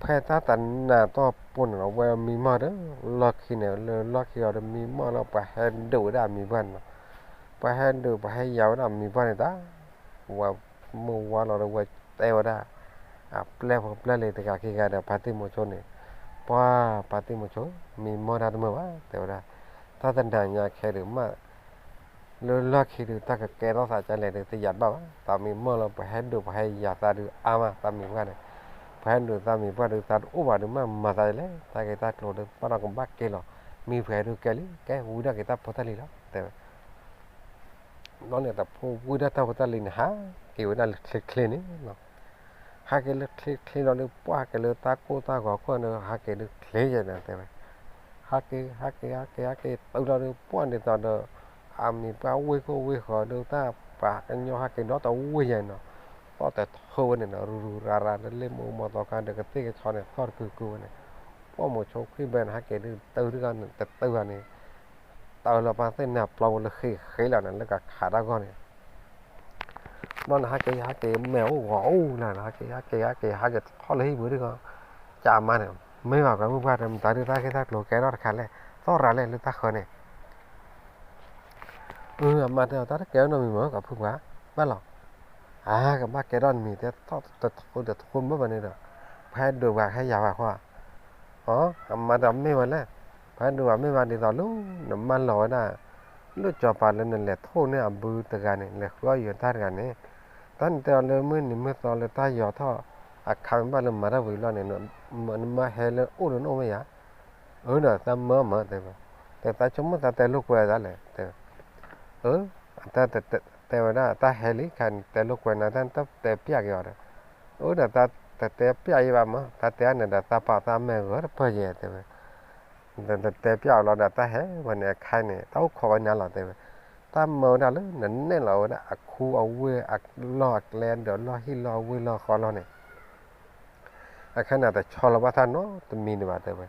ဖဲတၢ်တနၤတီၢ်ပူၤန့ၣ်လီၤ ဝဲမံမီၢ်ဒီး လီၢ်ခံန့ၣ် လၢလီၢ်ခံအီၤဒီးမံမီၢ်လၢပှၤဟဲဒုးဝဲဒၣ်အမံၤပှၢ်န့ၣ်လီၤ. ပှၤဟဲဒုးပှၤဟဲယၤဝဲဒၣ်မံၤပှၢ်န့ၣ်တၢ်, ဝဲမုၢ်ဝါလီၤဒီးဝဲတဲဝဲဒၣ် အပျဲၢ်ဖိပျဲၢ်လံၤတဂၤခံဂၤဒီး ဖါတံၢ်မိၤဆိန့ၣ်, ပှၤဖါတံၢ်မိၤဆိ မံမီၢ်တၢ်တမုာ်ဘၣ် တဲဝဲဒၣ်, တၢ်တနၤညါခဲဒုးမး လၢလီၢ်ခံဒုး တၢ်ကကဲထီၣ်သးကလဲၣ်ဒုး တယာ်တဘၣ်ဘၣ်, သးမံမီၢ်လၢပှၤဟဲဒုးပှၤဟဲယၤသးဒုးအါမး သးမံၤပှၢ်န့ၣ်, ပှၤဟဲဒုးသးမံၤပှၢ်ဒုး သးတအိၣ်ဘၣ်ဒုးမး မၤသးလဲၣ်, တၢ်ဂ့ၢ်တၢ်ကျိၤဒုး ဘၣ်ဒီးကဘၣ်ကဲလီၤ, မံၤပှၤဟဲဒုးကဲလံ ကဲဝံဒၣ်က့ၤတၢ်ဖိတၢ်လံၤလီၤ တဲဝဲ ဘျီန့ၣ် တၢ်ဖိဝံဒၣ်တၢ်ဖိတၢ်လံၤန့ၣ် ဟးက့ၤဝဲဒၣ်လၢချ့ချ့န့ၣ်လီၤ. ဟးက့ၤလၢချ့ချ့လီၤဒီး ပှၢ်က့ၤလၢတၢ်ကိၢ်တၢ်ဂီၤခိၣ်န့ၣ် ဟးက့ၤဒုးချ့ယဲၢ်န့ၣ်တဲဝဲ, ဟးက့ၤ ဟးက့ၤ ဟးက့ၤ ဟးက့ၤ တုၤလီၤဒီး ပှၢ်ဒ်သိးဒီး အမံၤပှၢ်ဝ့ၢ်ခိၣ်ဝ့ၢ်ဃီၤဒီး တၢ်ပှၤကညီဟးက့ၤဒီတဝ့ၢ်ယဲၢ်န့ၣ်လီၤ. သီၣ်တထၢဝဲန့ၣ်ဒီး ရူၤရူၤရၤရၤ လၢလ့ၣ်မူမီၤသီခါဒီး ကသ့ၣ်ကဆီန့ၣ် သီၣ်တကုာ်ကုာ်ဝဲန့ၣ်, ပှၢ်မိၤဆိခွံၣ်ဘဲန့ၣ် ဟးက့ၤဒုးတၢ်တဂၤန့ၣ် တတၢ်ဂၤန့ၣ် တၢ်လီၤပၢ်သ့ၣ်နၤပျီဖိလၢဃ့ဃ့လီၤန့ၣ် လၢကခးတၢ်ဂီၢ်န့ၣ်, ဘျီန့ၣ် ဟးက့ၤ ဟးက့ၤ မဲာ်အိၣ်ဂီၤအိၣ်လၢန့ၣ် ဟးက့ၤ ဟးက့ၤ ဟးက့ၤ ဟးက့ၤထီၣ်လၢဟံၣ်ပူၤဒ်ဂီၤ, ကးမးန့ၣ် မ့ၢ်ဘၣ်ပှၤမုၢ်ပှၢ်တဲ မတၤဒုးတၢ်ဂ့ၢ်တၢ်ကျိၤကဲထီၣ်တခါလဲၣ်, သီၣ်ရၤလဲၣ်လၢတၢ်ဃၢၤန့ၣ် အၢ အမါတဲအီၤ တၢ်တကဲထီၣ်နီတမံၤမ့ၢ် ကဖုပှၤ ဘၣ်လီၤ, အါ ကဘၣ်ကဲထီၣ်တမံၤ တဲတထူတထူမ့ၢ်ဘၣ်န့ၣ်ဒီး ပှၤဟဲဒုးပှၤဟဲယၤပှၤဃီ, အ အမါတဲအီၤမ့ၢ်ဝဲလဲၣ်, ပှၤဟဲဒုးပှၤမ့ၢ်ဘၣ်ဒ်သိးလၢ နမၢလီၤဝဲဒၣ် လၢစီၤပၤလၢနလဲၤထိၣ်န့ၢ်အဘုတဂၤန့ၣ် လဲၤဃုအီၣ်ယံၤတၢ်တဂၤန့ၣ်, တၢ်နတဲအီၤလၢမုၢ်နံၤမုၢ်သီလၢတၢ်ယီၤထီၣ် အခါမ့ၢ်ဘၣ်လၢမၤတၢ်ဝံၤလီၤန့ၣ် နမၢဟဲလၢအိၣ်လၢနအိၣ်မ့ၢ်ယၤ အၢဒီးသးမၢမၢတဲဝဲ, တဲသးဆိကမိၣ်သးတဲလိာ်ကွဲသးလဲၣ် တဲဝဲ, အၢ အတၢ်တဲဝဲဒၣ် တၢ်ဟဲလံ ခါန့ၣ် တဲလိာ်ကွဲနၤ တၢ်တဲပျးက့ၤအီၤဒီး, အၢဒီးတၢ်တတဲပျးယံၤဘၣ်မၢ တၢ်တဲန့ၣ်ဒီး သးပာ်သးမဲာ်ဂၢၢ်တပၢၢ်ယဲၢ်တဲဝဲ, တတဲပျးအီၤလီၤဒီး တၢ်ဟဲဝဲန့ၣ်အခါန့ၣ် တၢ်အိၣ်ခိးဝဲနၤလီၤတဲဝဲ, တၢ်မၢဝဲဒၣ်လၢ နနဲၣ်လီၤဝဲဒၣ်အခူအဝ့ၢ်အလီၢ်အကျဲဒီးလီၢ်ဟံၣ်လီၢ်ဝ့ၢ်လီၢ်ဃီလီၢ်န့ၣ် အခါန့ၣ် တဆီလီၤဘၣ်တၢ်နီတမံၤန့ၣ်ဘၣ်တဲဝဲ,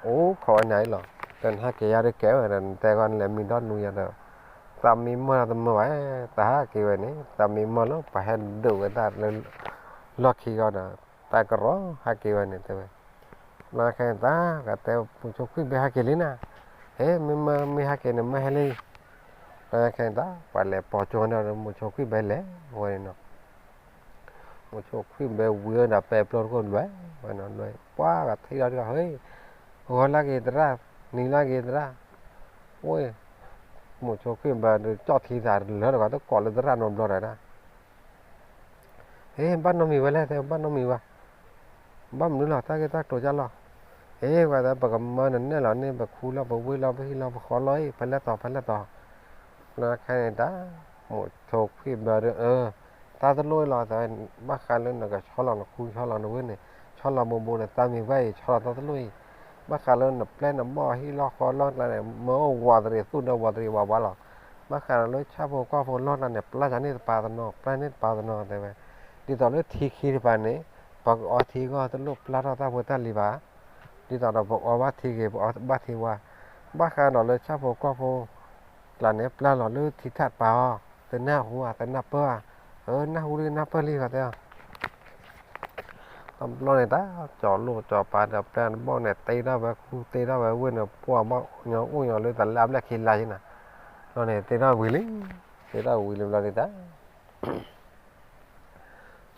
အိၣ်ခိးဝဲနၤအံၤလီၤ, ဒီးနဟဲက့ၤယၤဒုးကဲဝဲဒီး နတဲဂီၢ်နလဲၤမံဒီနူယၤဒီး, သးမံမီၢ်တၢ်တမုာ်ဘၣ်, တဟးက့ၤဝဲန့ၣ် သးမံမီၢ်လၢပှၤဟဲဒုးဝဲဒၣ်လၢ လီၢ်ခံဂီၢ်ဒီး တၢ်ကရီဟးက့ၤဝဲန့ၣ်တဲဝဲ, လီၤခဲအံၤတၢ် ကတဲမိၤဆိခွံၣ်ဘဲဟဲက့ၤလံနၤ, ဟဲ မ့ၢ်မ့ၢ်ဟဲက့ၤန့ၣ် မၢဟဲလံ, လီၤခဲအံၤတၢ် ပှၤလဲၤပိာ်ကၠိဒီး မိၤဆိခွံၣ်ဘဲလဲၤဝဲန့ၣ်နီၤ မိၤဆိခွံၣ်ဘဲဝံၤဒီးပဲပျီတခိၣ်လွဲၢ်ဝဲနီၤ လွဲၢ် ပှၤကထံၣ်လီၤဒ်ဂီၤ ဟဲ ဂီၤလၢက့ၤသရၣ် နံၤလၢက့ၤသရၣ်, အိၣ် မိၤဆိခွံၣ်ဘဲဒီးကၠီၣ်ထံသးလၢတဂီၤတကိးလၢသရၣ်နီတဘျီဒီးဒၣ် ဟဲ ဘၣ်နီတမံၤဝဲလဲၣ် တဲဘၣ်နီတမံၤဝဲ, ဘၣ်မနုၤလီၤ တၢ်ဂ့ၢ်တၢ်ကျိၤကၢ်လီၤ, ဟဲ ပှၤတဲ ပကမၢနနဲၣ်လီၤန့ၣ် ပခူလီၤပဝ့ၢ်လီၤပဟံၣ်လီၤပဃီလီၤအံၤ ဖဲလဲၣ်တီၤဖဲလဲၣ်တီၤ, လၢခဲန့ၣ်တၢ် မိၤဆိခွံၣ်ဘဲဒီး အၢ တၢ်တလိၣ်အံၤလီၤ တဲ ဘၣ်ဃးလၢနကဆီလီၤနခူဆီလီၤနဝ့ၢ်န့ၣ် ဆီလီၤဘိးဘိးန့ၣ် သးမံၤဝဲအံၤ ဆီလီၤတၢ်တလိၣ်အံၤ, ဘၣ်ဃးလၢနပျဲၢ်နဘီၣ်ဟံၣ်လီၢ်ဃီလီၢ်ကျါန့ၣ် မၢဝးတရံးသူၣ်ဒီးဝးတရံးဝးဝးလီၤ, ဘၣ်ဃးလၢဆၣ်ဖိကီၢ်ဖိလီၢ်ကျါန့ၣ် ပျၢ်ယၤန့ၢ်တပၤတနီၤ ပျၢ်န့ၢ်တပၤတနီၤ တဲဝဲ, ဒ်သိးလၢထံခံတပၤန့ၣ် ပကအီထံဂီၢ်တလိၣ်ပျၢ်ထီၣ်တၢ်ဖိတၢ်လံၤဘၣ်, ဒ်သိးဒီးပအီဘၣ်ထံဂ့ၤ ပအီဘၣ်ထံဝါ, ဘၣ်ဃးဒီးလၢဆၣ်ဖိကီၢ်ဖိ ကျါန့ၣ် ပျၢ်လီၤလၢထံထၣ်တပၤအီၤ, တနၢ်ဟူဧါ တနၢ်ပၢၢ်ဧါ, အၢ နၢ်ဟူလံနၢ်ပၢၢ်လံ ပှၤတဲအီၤ တဘျီန့ၣ်တၢ် ကၠီၤလိၣ်ကၠီၤပၤဒီးပျဲၢ်တဘီၣ်န့ၣ် တ့ထီၣ်ဝဲခူတ့ထီၣ်ဝဲဝ့ၢ်န့ၣ် ပှၢ်ဘၣ်ညီအိၣ်ညီလၢတၢ်လၢအဘျဲၣ်ခံလါယံၤနၤ, ဘျီန့ၣ် တ့ထီၣ်ဝံၤလံ, တ့ထီၣ်ဝံၤလံဘျီန့ၣ်တၢ်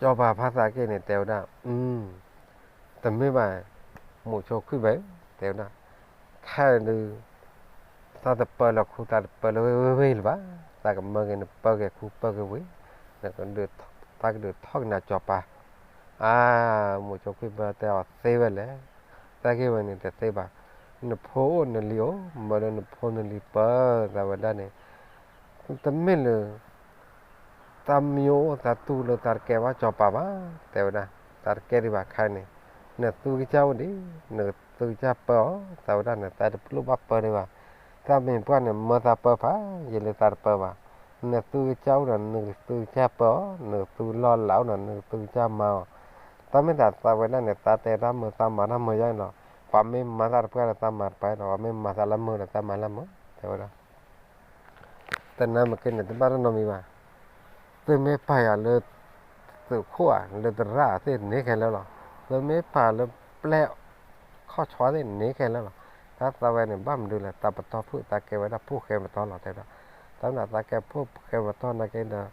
ကၠီၤပၤဖါသးက့န့ၣ် တဲဝဲဒၣ် အၢ တမ့ၢ်ဘၣ်, မိၤဆိခွံၣ်ဘဲဧၢ, တဲဝဲဒၣ်, ခဲအံၤဒုး သးတပၢလၢခူ သးတပၢလၢဝ့ၢ်ဝ့ၢ်လၢၤဘၣ်, သးကမၢက့ၤနပၢက့ၤခူပၢက့ၤဝ့ၢ်, နကဒုး, သးကဒုးထီၣ်က့ၤနၤကၠီၤပၤ, အါ, မိၤဆိခွံၣ်ဘဲတဲအီၤသ့ဝဲလဲၣ်, သးက့ၤဝဲန့ၣ်တသ့ဘၣ်, နဖိအိၣ်နလံၤအိၣ် မၢလၢနဖိနလံၤပၢသးဝဲဒၣ်န့ၣ်, တမ့ၢ်လၢ သးမံအိၣ်သးတူၢ်လၢသးတကဲဘၣ်ကၠီၤပၤဘၣ်, တဲဝဲဒၣ်, သးတကဲဒံးဘၣ်ခဲအံၤန့ၣ်, နသုကစၢ်အိၣ်ဒံး, နသုကစၢ်ပၢအီၤ, သးဝဲဒၣ်န့ၣ် သးတလိၣ်ဘၣ်ပၢဒံးဘၣ်, သးမံၤပှၢ်န့ၣ် မၢသးပၢဖးယံာ်လၢ သးတပၢဘၣ်, နသုကစၢ်အိၣ်ဒီး နသုကစၢ်ပၢအီၤ, နသုလီၢ်လၤအိၣ်ဒီး နသုကစၢ်မၤအီၤ, တၢ်မ့ၢ်သးသးဝဲဒၣ်န့ၣ် သးတဲတၢ်မုာ်သးမၤတၢ်မုာ်ယါအံၤလီၤ, ပှၤမ့ၢ်မၤသးတပှၢ်ဒီး သးမၤတပှၢ်ဒီး ပှၤမ့ၢ်မၤသးလၢမုာ်ဒီး သးမၤလၢမုာ်, တဲဝဲဒၣ် တနၢ်မ့ၢ်က့န့ၣ် တဘၣ်တၢ်နီတမံၤဘၣ်, သုမ့ၢ်ပာ်ယၤလၢ သုးခိၣ်ဧါ လၢသရၣ်သ့ၣ်န့ၣ်ခဲလၢာ်လီၤ, သုမ့ၢ်ပာ်လၢပျဲၢ်ခီၣ်ဆီသ့ၣ်န့ၣ်ခဲလၢာ်လီၤ, တၢ်သးဝဲန့ၣ် ဘၣ်မနုၤလဲၣ် သးပတီၢ်ဖုၣ် သးကဲဝဲဒၣ်ဖိၣ်ဃဲပတီၢ်လီၤ တဲဝဲဒၣ်, တၢ်မနုၤသးကဲဖိဃဲမတီၢ်နာ်က့ဒီး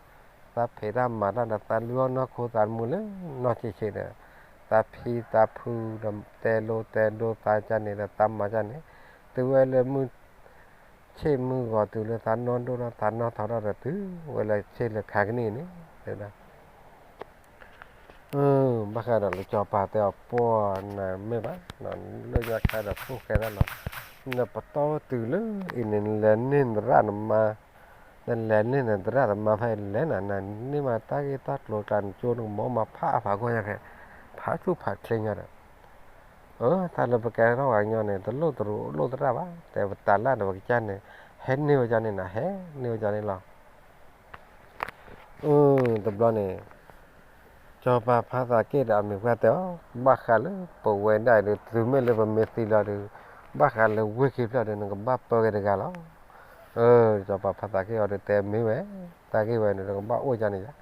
သးဖံးတၢ်မၤတၢ်ဒီး သးလုၢ်အီၣ်နီၢ်ခိသးတမုာ်လၢနီၢ်ဆံးဆံးဒီး သးဖံးသးဖုဒီးတဲလိၤတဲဒိသးကန့ၣ်ဒီး သးမၤကန့ၣ် တုၤဝဲလၢမုၢ်ဆ့ၣ်မုၢ်ဂီၤတုၤလၢသးနီၢ်ဒိၣ်ထီၣ်သးနီၢ်ထီထီၣ်ဒီး တုၤဝဲလၢဆ့ၣ်လၢခါကနံၣ်န့ၣ် တဲဝဲဒၣ် ဘၣ်ဃးဒီးလၢစီၤပၤတဲအီၤ ပှၤနမ့ၢ်ဘၣ်, လၢညါခါဒီးဖိဃဲတၢ်လီၤ, နပတီၢ်တုၤလၢအံၤန့ၣ် နလဲၤန့ၢ်နသရၣ်နမါ, နလဲၤန့ၢ်နသရၣ်နမါဖဲလဲၣ်နၤ, နန့ၢ်မးတၢ်ဂ့ၢ်တၢ်ကျိၤကျါ နကၠိနကမီၤမၤဖးအဖးဂီၢ်ညါဖဲ ဖးဆူၣ်ဖးချ့ညါဒီး အၢ တၢ်လၢပကဲထီၣ်ပှၤကညီန့ၣ် တလိၣ်တရူးလိၣ်သရၣ်ဘၣ်, တဲပတၢ်လၢ်ဒီးပကစၢ်န့ၣ် ဟဲန့ၢ်ဝဲကန့ၣ်နၤ, ဟဲန့ၢ်ဝဲကန့ၣ်လီၤ. အၢ တဘျီန့ၣ် စီၤပၤဖါသးက့ဒီးအမံၤပှၢ်တဲအီၤ, ဘၣ်ဃးလၢပဝဲဒၣ်အံၤဒီး တုၤမ့ၢ်လၢပမ့ၢ်သံလီၤဒီး ဘၣ်ဃးလၢဝ့ၢ်ခံဖျၢၣ်ဒီး နကဘၣ်ပၢက့ၤတဂၤလီၤ. အၢ စီၤပၤဖါသးက့အီၤဒီးတဲမ့ၢ်ဝဲ, တၢ်ဂ့ၢ်ဝဲန့ၣ် နကဘၣ်အိၣ်ကန့ၣ်ယါ,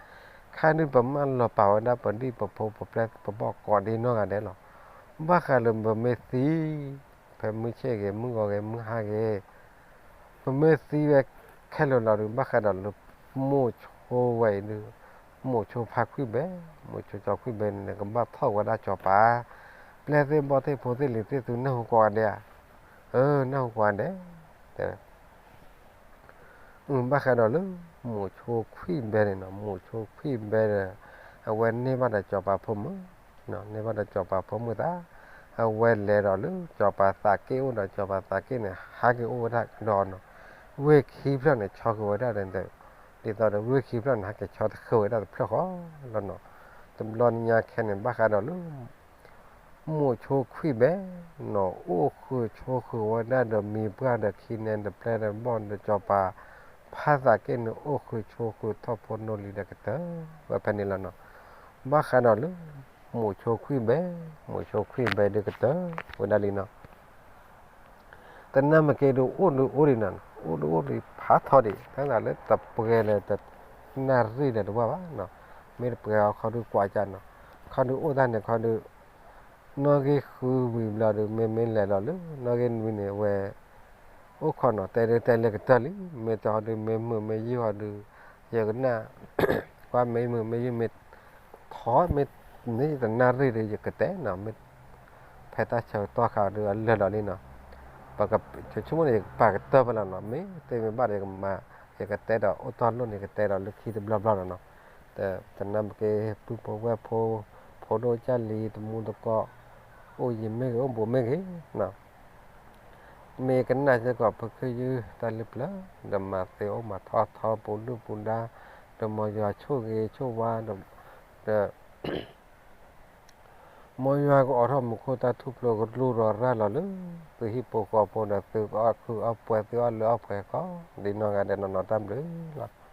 ခါဒုးပမၢလီၤပာ်ဝဲဒၣ်ပဒံၣ်ပဖိပပျဲၢ်ပဘီၣ်ကိးဒံနီၢ်ဂၤဒဲးလီၤ. ဘၣ်ဃးလၢပမ့ၢ်သံ ဖဲမုၢ်ဆ့ၣ်ဂ့ၤ မုၢ်ဂီၤဂ့ၤ မုၢ်ဟါဂ့ၤ ပမ့ၢ်သံဝဲခဲလၢာ်လီၤဒီး ဘၣ်ဃးဒီးလၢ မိၢ်ဆိဝဲအံၤဒုး မိၢ်ဆိဖါခွံၣ်ဘဲ, မိၢ်ဆိကၠီခွံၣ်ဘဲန့ၣ် နကဘၣ်ထီၣ်ဝဲဒၣ်စီၤပၤ ပျဲၢ်သ့ၣ်ဘီၣ်သ့ၣ်ဖိသ့ၣ်လံၤသ့ၣ်သု နၢ်ဟူကိးဂၤဒဲးဧါ, အၢ နၢ်ဟူကိးဂၤဒဲး တဲဝဲ ဘၣ်ဃးဒီးလၢ မိၢ်ဆိခွံၣ်ဘဲန့ၣ်နီၤ, မိၢ်ဆိခွံၣ်ဘဲဒီး အဝဲန့ၢ်ဘၣ်ဒီးစီၤပၤဖိမုၣ်, န့ၢ်ဘၣ်ဒီးစီၤပၤဖိမုၣ်သး, အဝဲလဲၤဒီးလၢစီၤပၤသးက့အိၣ်ဒီး စီၤပၤသးက့န့ၣ် ဟးက့ၤအိၣ်ဝဲဒၣ်ဒီးနီၤ, ဝ့ၢ်ခံဖျၢၣ်န့ၣ် ဆီဃုာ်ဝဲဒၣ်ဒီး ဒ်သိးဒီးဝ့ၢ်ခံဖျၢၣ်န့ၣ် ဟးက့ၤဆီတဃုာ်ဝဲဒၣ်တဖျၢၣ်ဃီလီၤနီၤ. တဘျီညါခဲန့ၣ် ဘၣ်ဃးဒီးလၢ မိၢ်ဆိခွံၣ်ဘဲနီၤ အိၣ်ဃုာ်ဆိဃုာ်ဝဲဒၣ်ဒီးမံၤပှၢ်ဒီးခံနဲဒီးပျဲၢ်ဒီးဘီၣ်ဒီးစီၤပၤ ဖါသးက့န့ၣ် အိၣ်ဃုာ်ဆိဃုာ်ထီၣ်ဖိနီၢ်လံၤဒီးကတၢၢ်ဝဲဖဲန့ၣ်လီၤနီၤ. ဘၣ်ဃးဒီးလၢ မိၢ်ဆိခွံၣ်ဘဲ, မိၢ်ဆိခွံၣ်ဘဲဒုးကတၢၢ်ဝဲဒၣ်လံနီၤ. တနၢ်မ့ၢ်က့ဒုးအိၣ်ဒုးအိၣ်ဒံးနီၤ, အိၣ်ဒုးအိၣ်ဒံးဖးထီဒံး တၢ်သးလၢတပှဲၤလၢတနၣ်ရံၣ်ဒီးတဝၢ်ဘၣ်နီၤ, မ့ၢ်တပှဲၤအီၤခီဒုးကွၢ်ကၢ်နီၤ, ခီဒုးအိၣ်တၢ်န့ၣ်ခီဒုး နီၣ်ဂံၢ်ဃုဝံၤဘျီဒီး မ့မ့ၢ်လဲၤဒီးလၢ နီၣ်ဂံၢ်နွံန့ၣ် အဝဲ အိၣ်ခိးနီၤ တဲဒုးတဲလၢကတၢၢ်လံ, မ့ၢ်တဟီဒုး မ့ၢ်မုာ်မ့ၢ်ယုၢ်ဟီဒုး ယကနၣ် ကွၢ်မ့ၢ်မုာ်မ့ၢ်ယုၢ်မ့ၢ်ထီ မ့ၢ်န့ၣ်တနၣ်ရံၣ်ဒီး ယကတဲနီၤ, မ့ၢ် ဖဲတၢ်ဆၢကတီၢ်ခါဒုးအလၢာ်လီၤလံနီၤ, ပကဆိကမိၣ်န့ၣ် ယကပာ်ကတၢၢ်ဖဲလီၤနီၤ, မ့ၢ်သ့မ့ၢ်ဘၣ်ဒီး ယကမၤ ယကတဲဒီးအိၣ်တီၢ်လိၣ်န့ၣ် ယကတဲဒီးလၢခံတဘျီဘျီလီၤနီၤ. တနၢ်မ့ၢ်က့ ပုၢ်ဖိဝဲၢ်ဖိ ဖိဒိၣ်ကၢ်လံၤ တမူတကိး အိၣ်ယံၤမ့ၢ်ဂ့ၤ အိၣ်ဘူးမ့ၢ်ဂ့ၤနီၤ မ့ၢ်ကနၣ်စ့ၢ်ကီး ပခ့ယုၢ်တၢ်လၢပျၢၤ ဒီးမၤသ့အိၣ်မၤထီထီ ပူၤဒုၣ်ပူၤဒါ ဒီးမ်ယွၤဆိၣ်ဂ့ၤဆိၣ်ဝါ ဒီး မ်ယွၤကအိးထီၣ်မူခိၣ်တၢ်ထူၣ်ဖျိကလူၢ်ဒီးရၤလီၤလၢ သုဟံၣ်ဖိဃီဖိဒီး သုအီၣ်ခုအီၣ်ပှဲၤ သုအီၣ်လၢအီၣ်ပှဲၤဃီ ဒ်နီၢ်ဂၤဒဲးနီၢ်နီၢ်တၢ်ဘျုးလီၤ.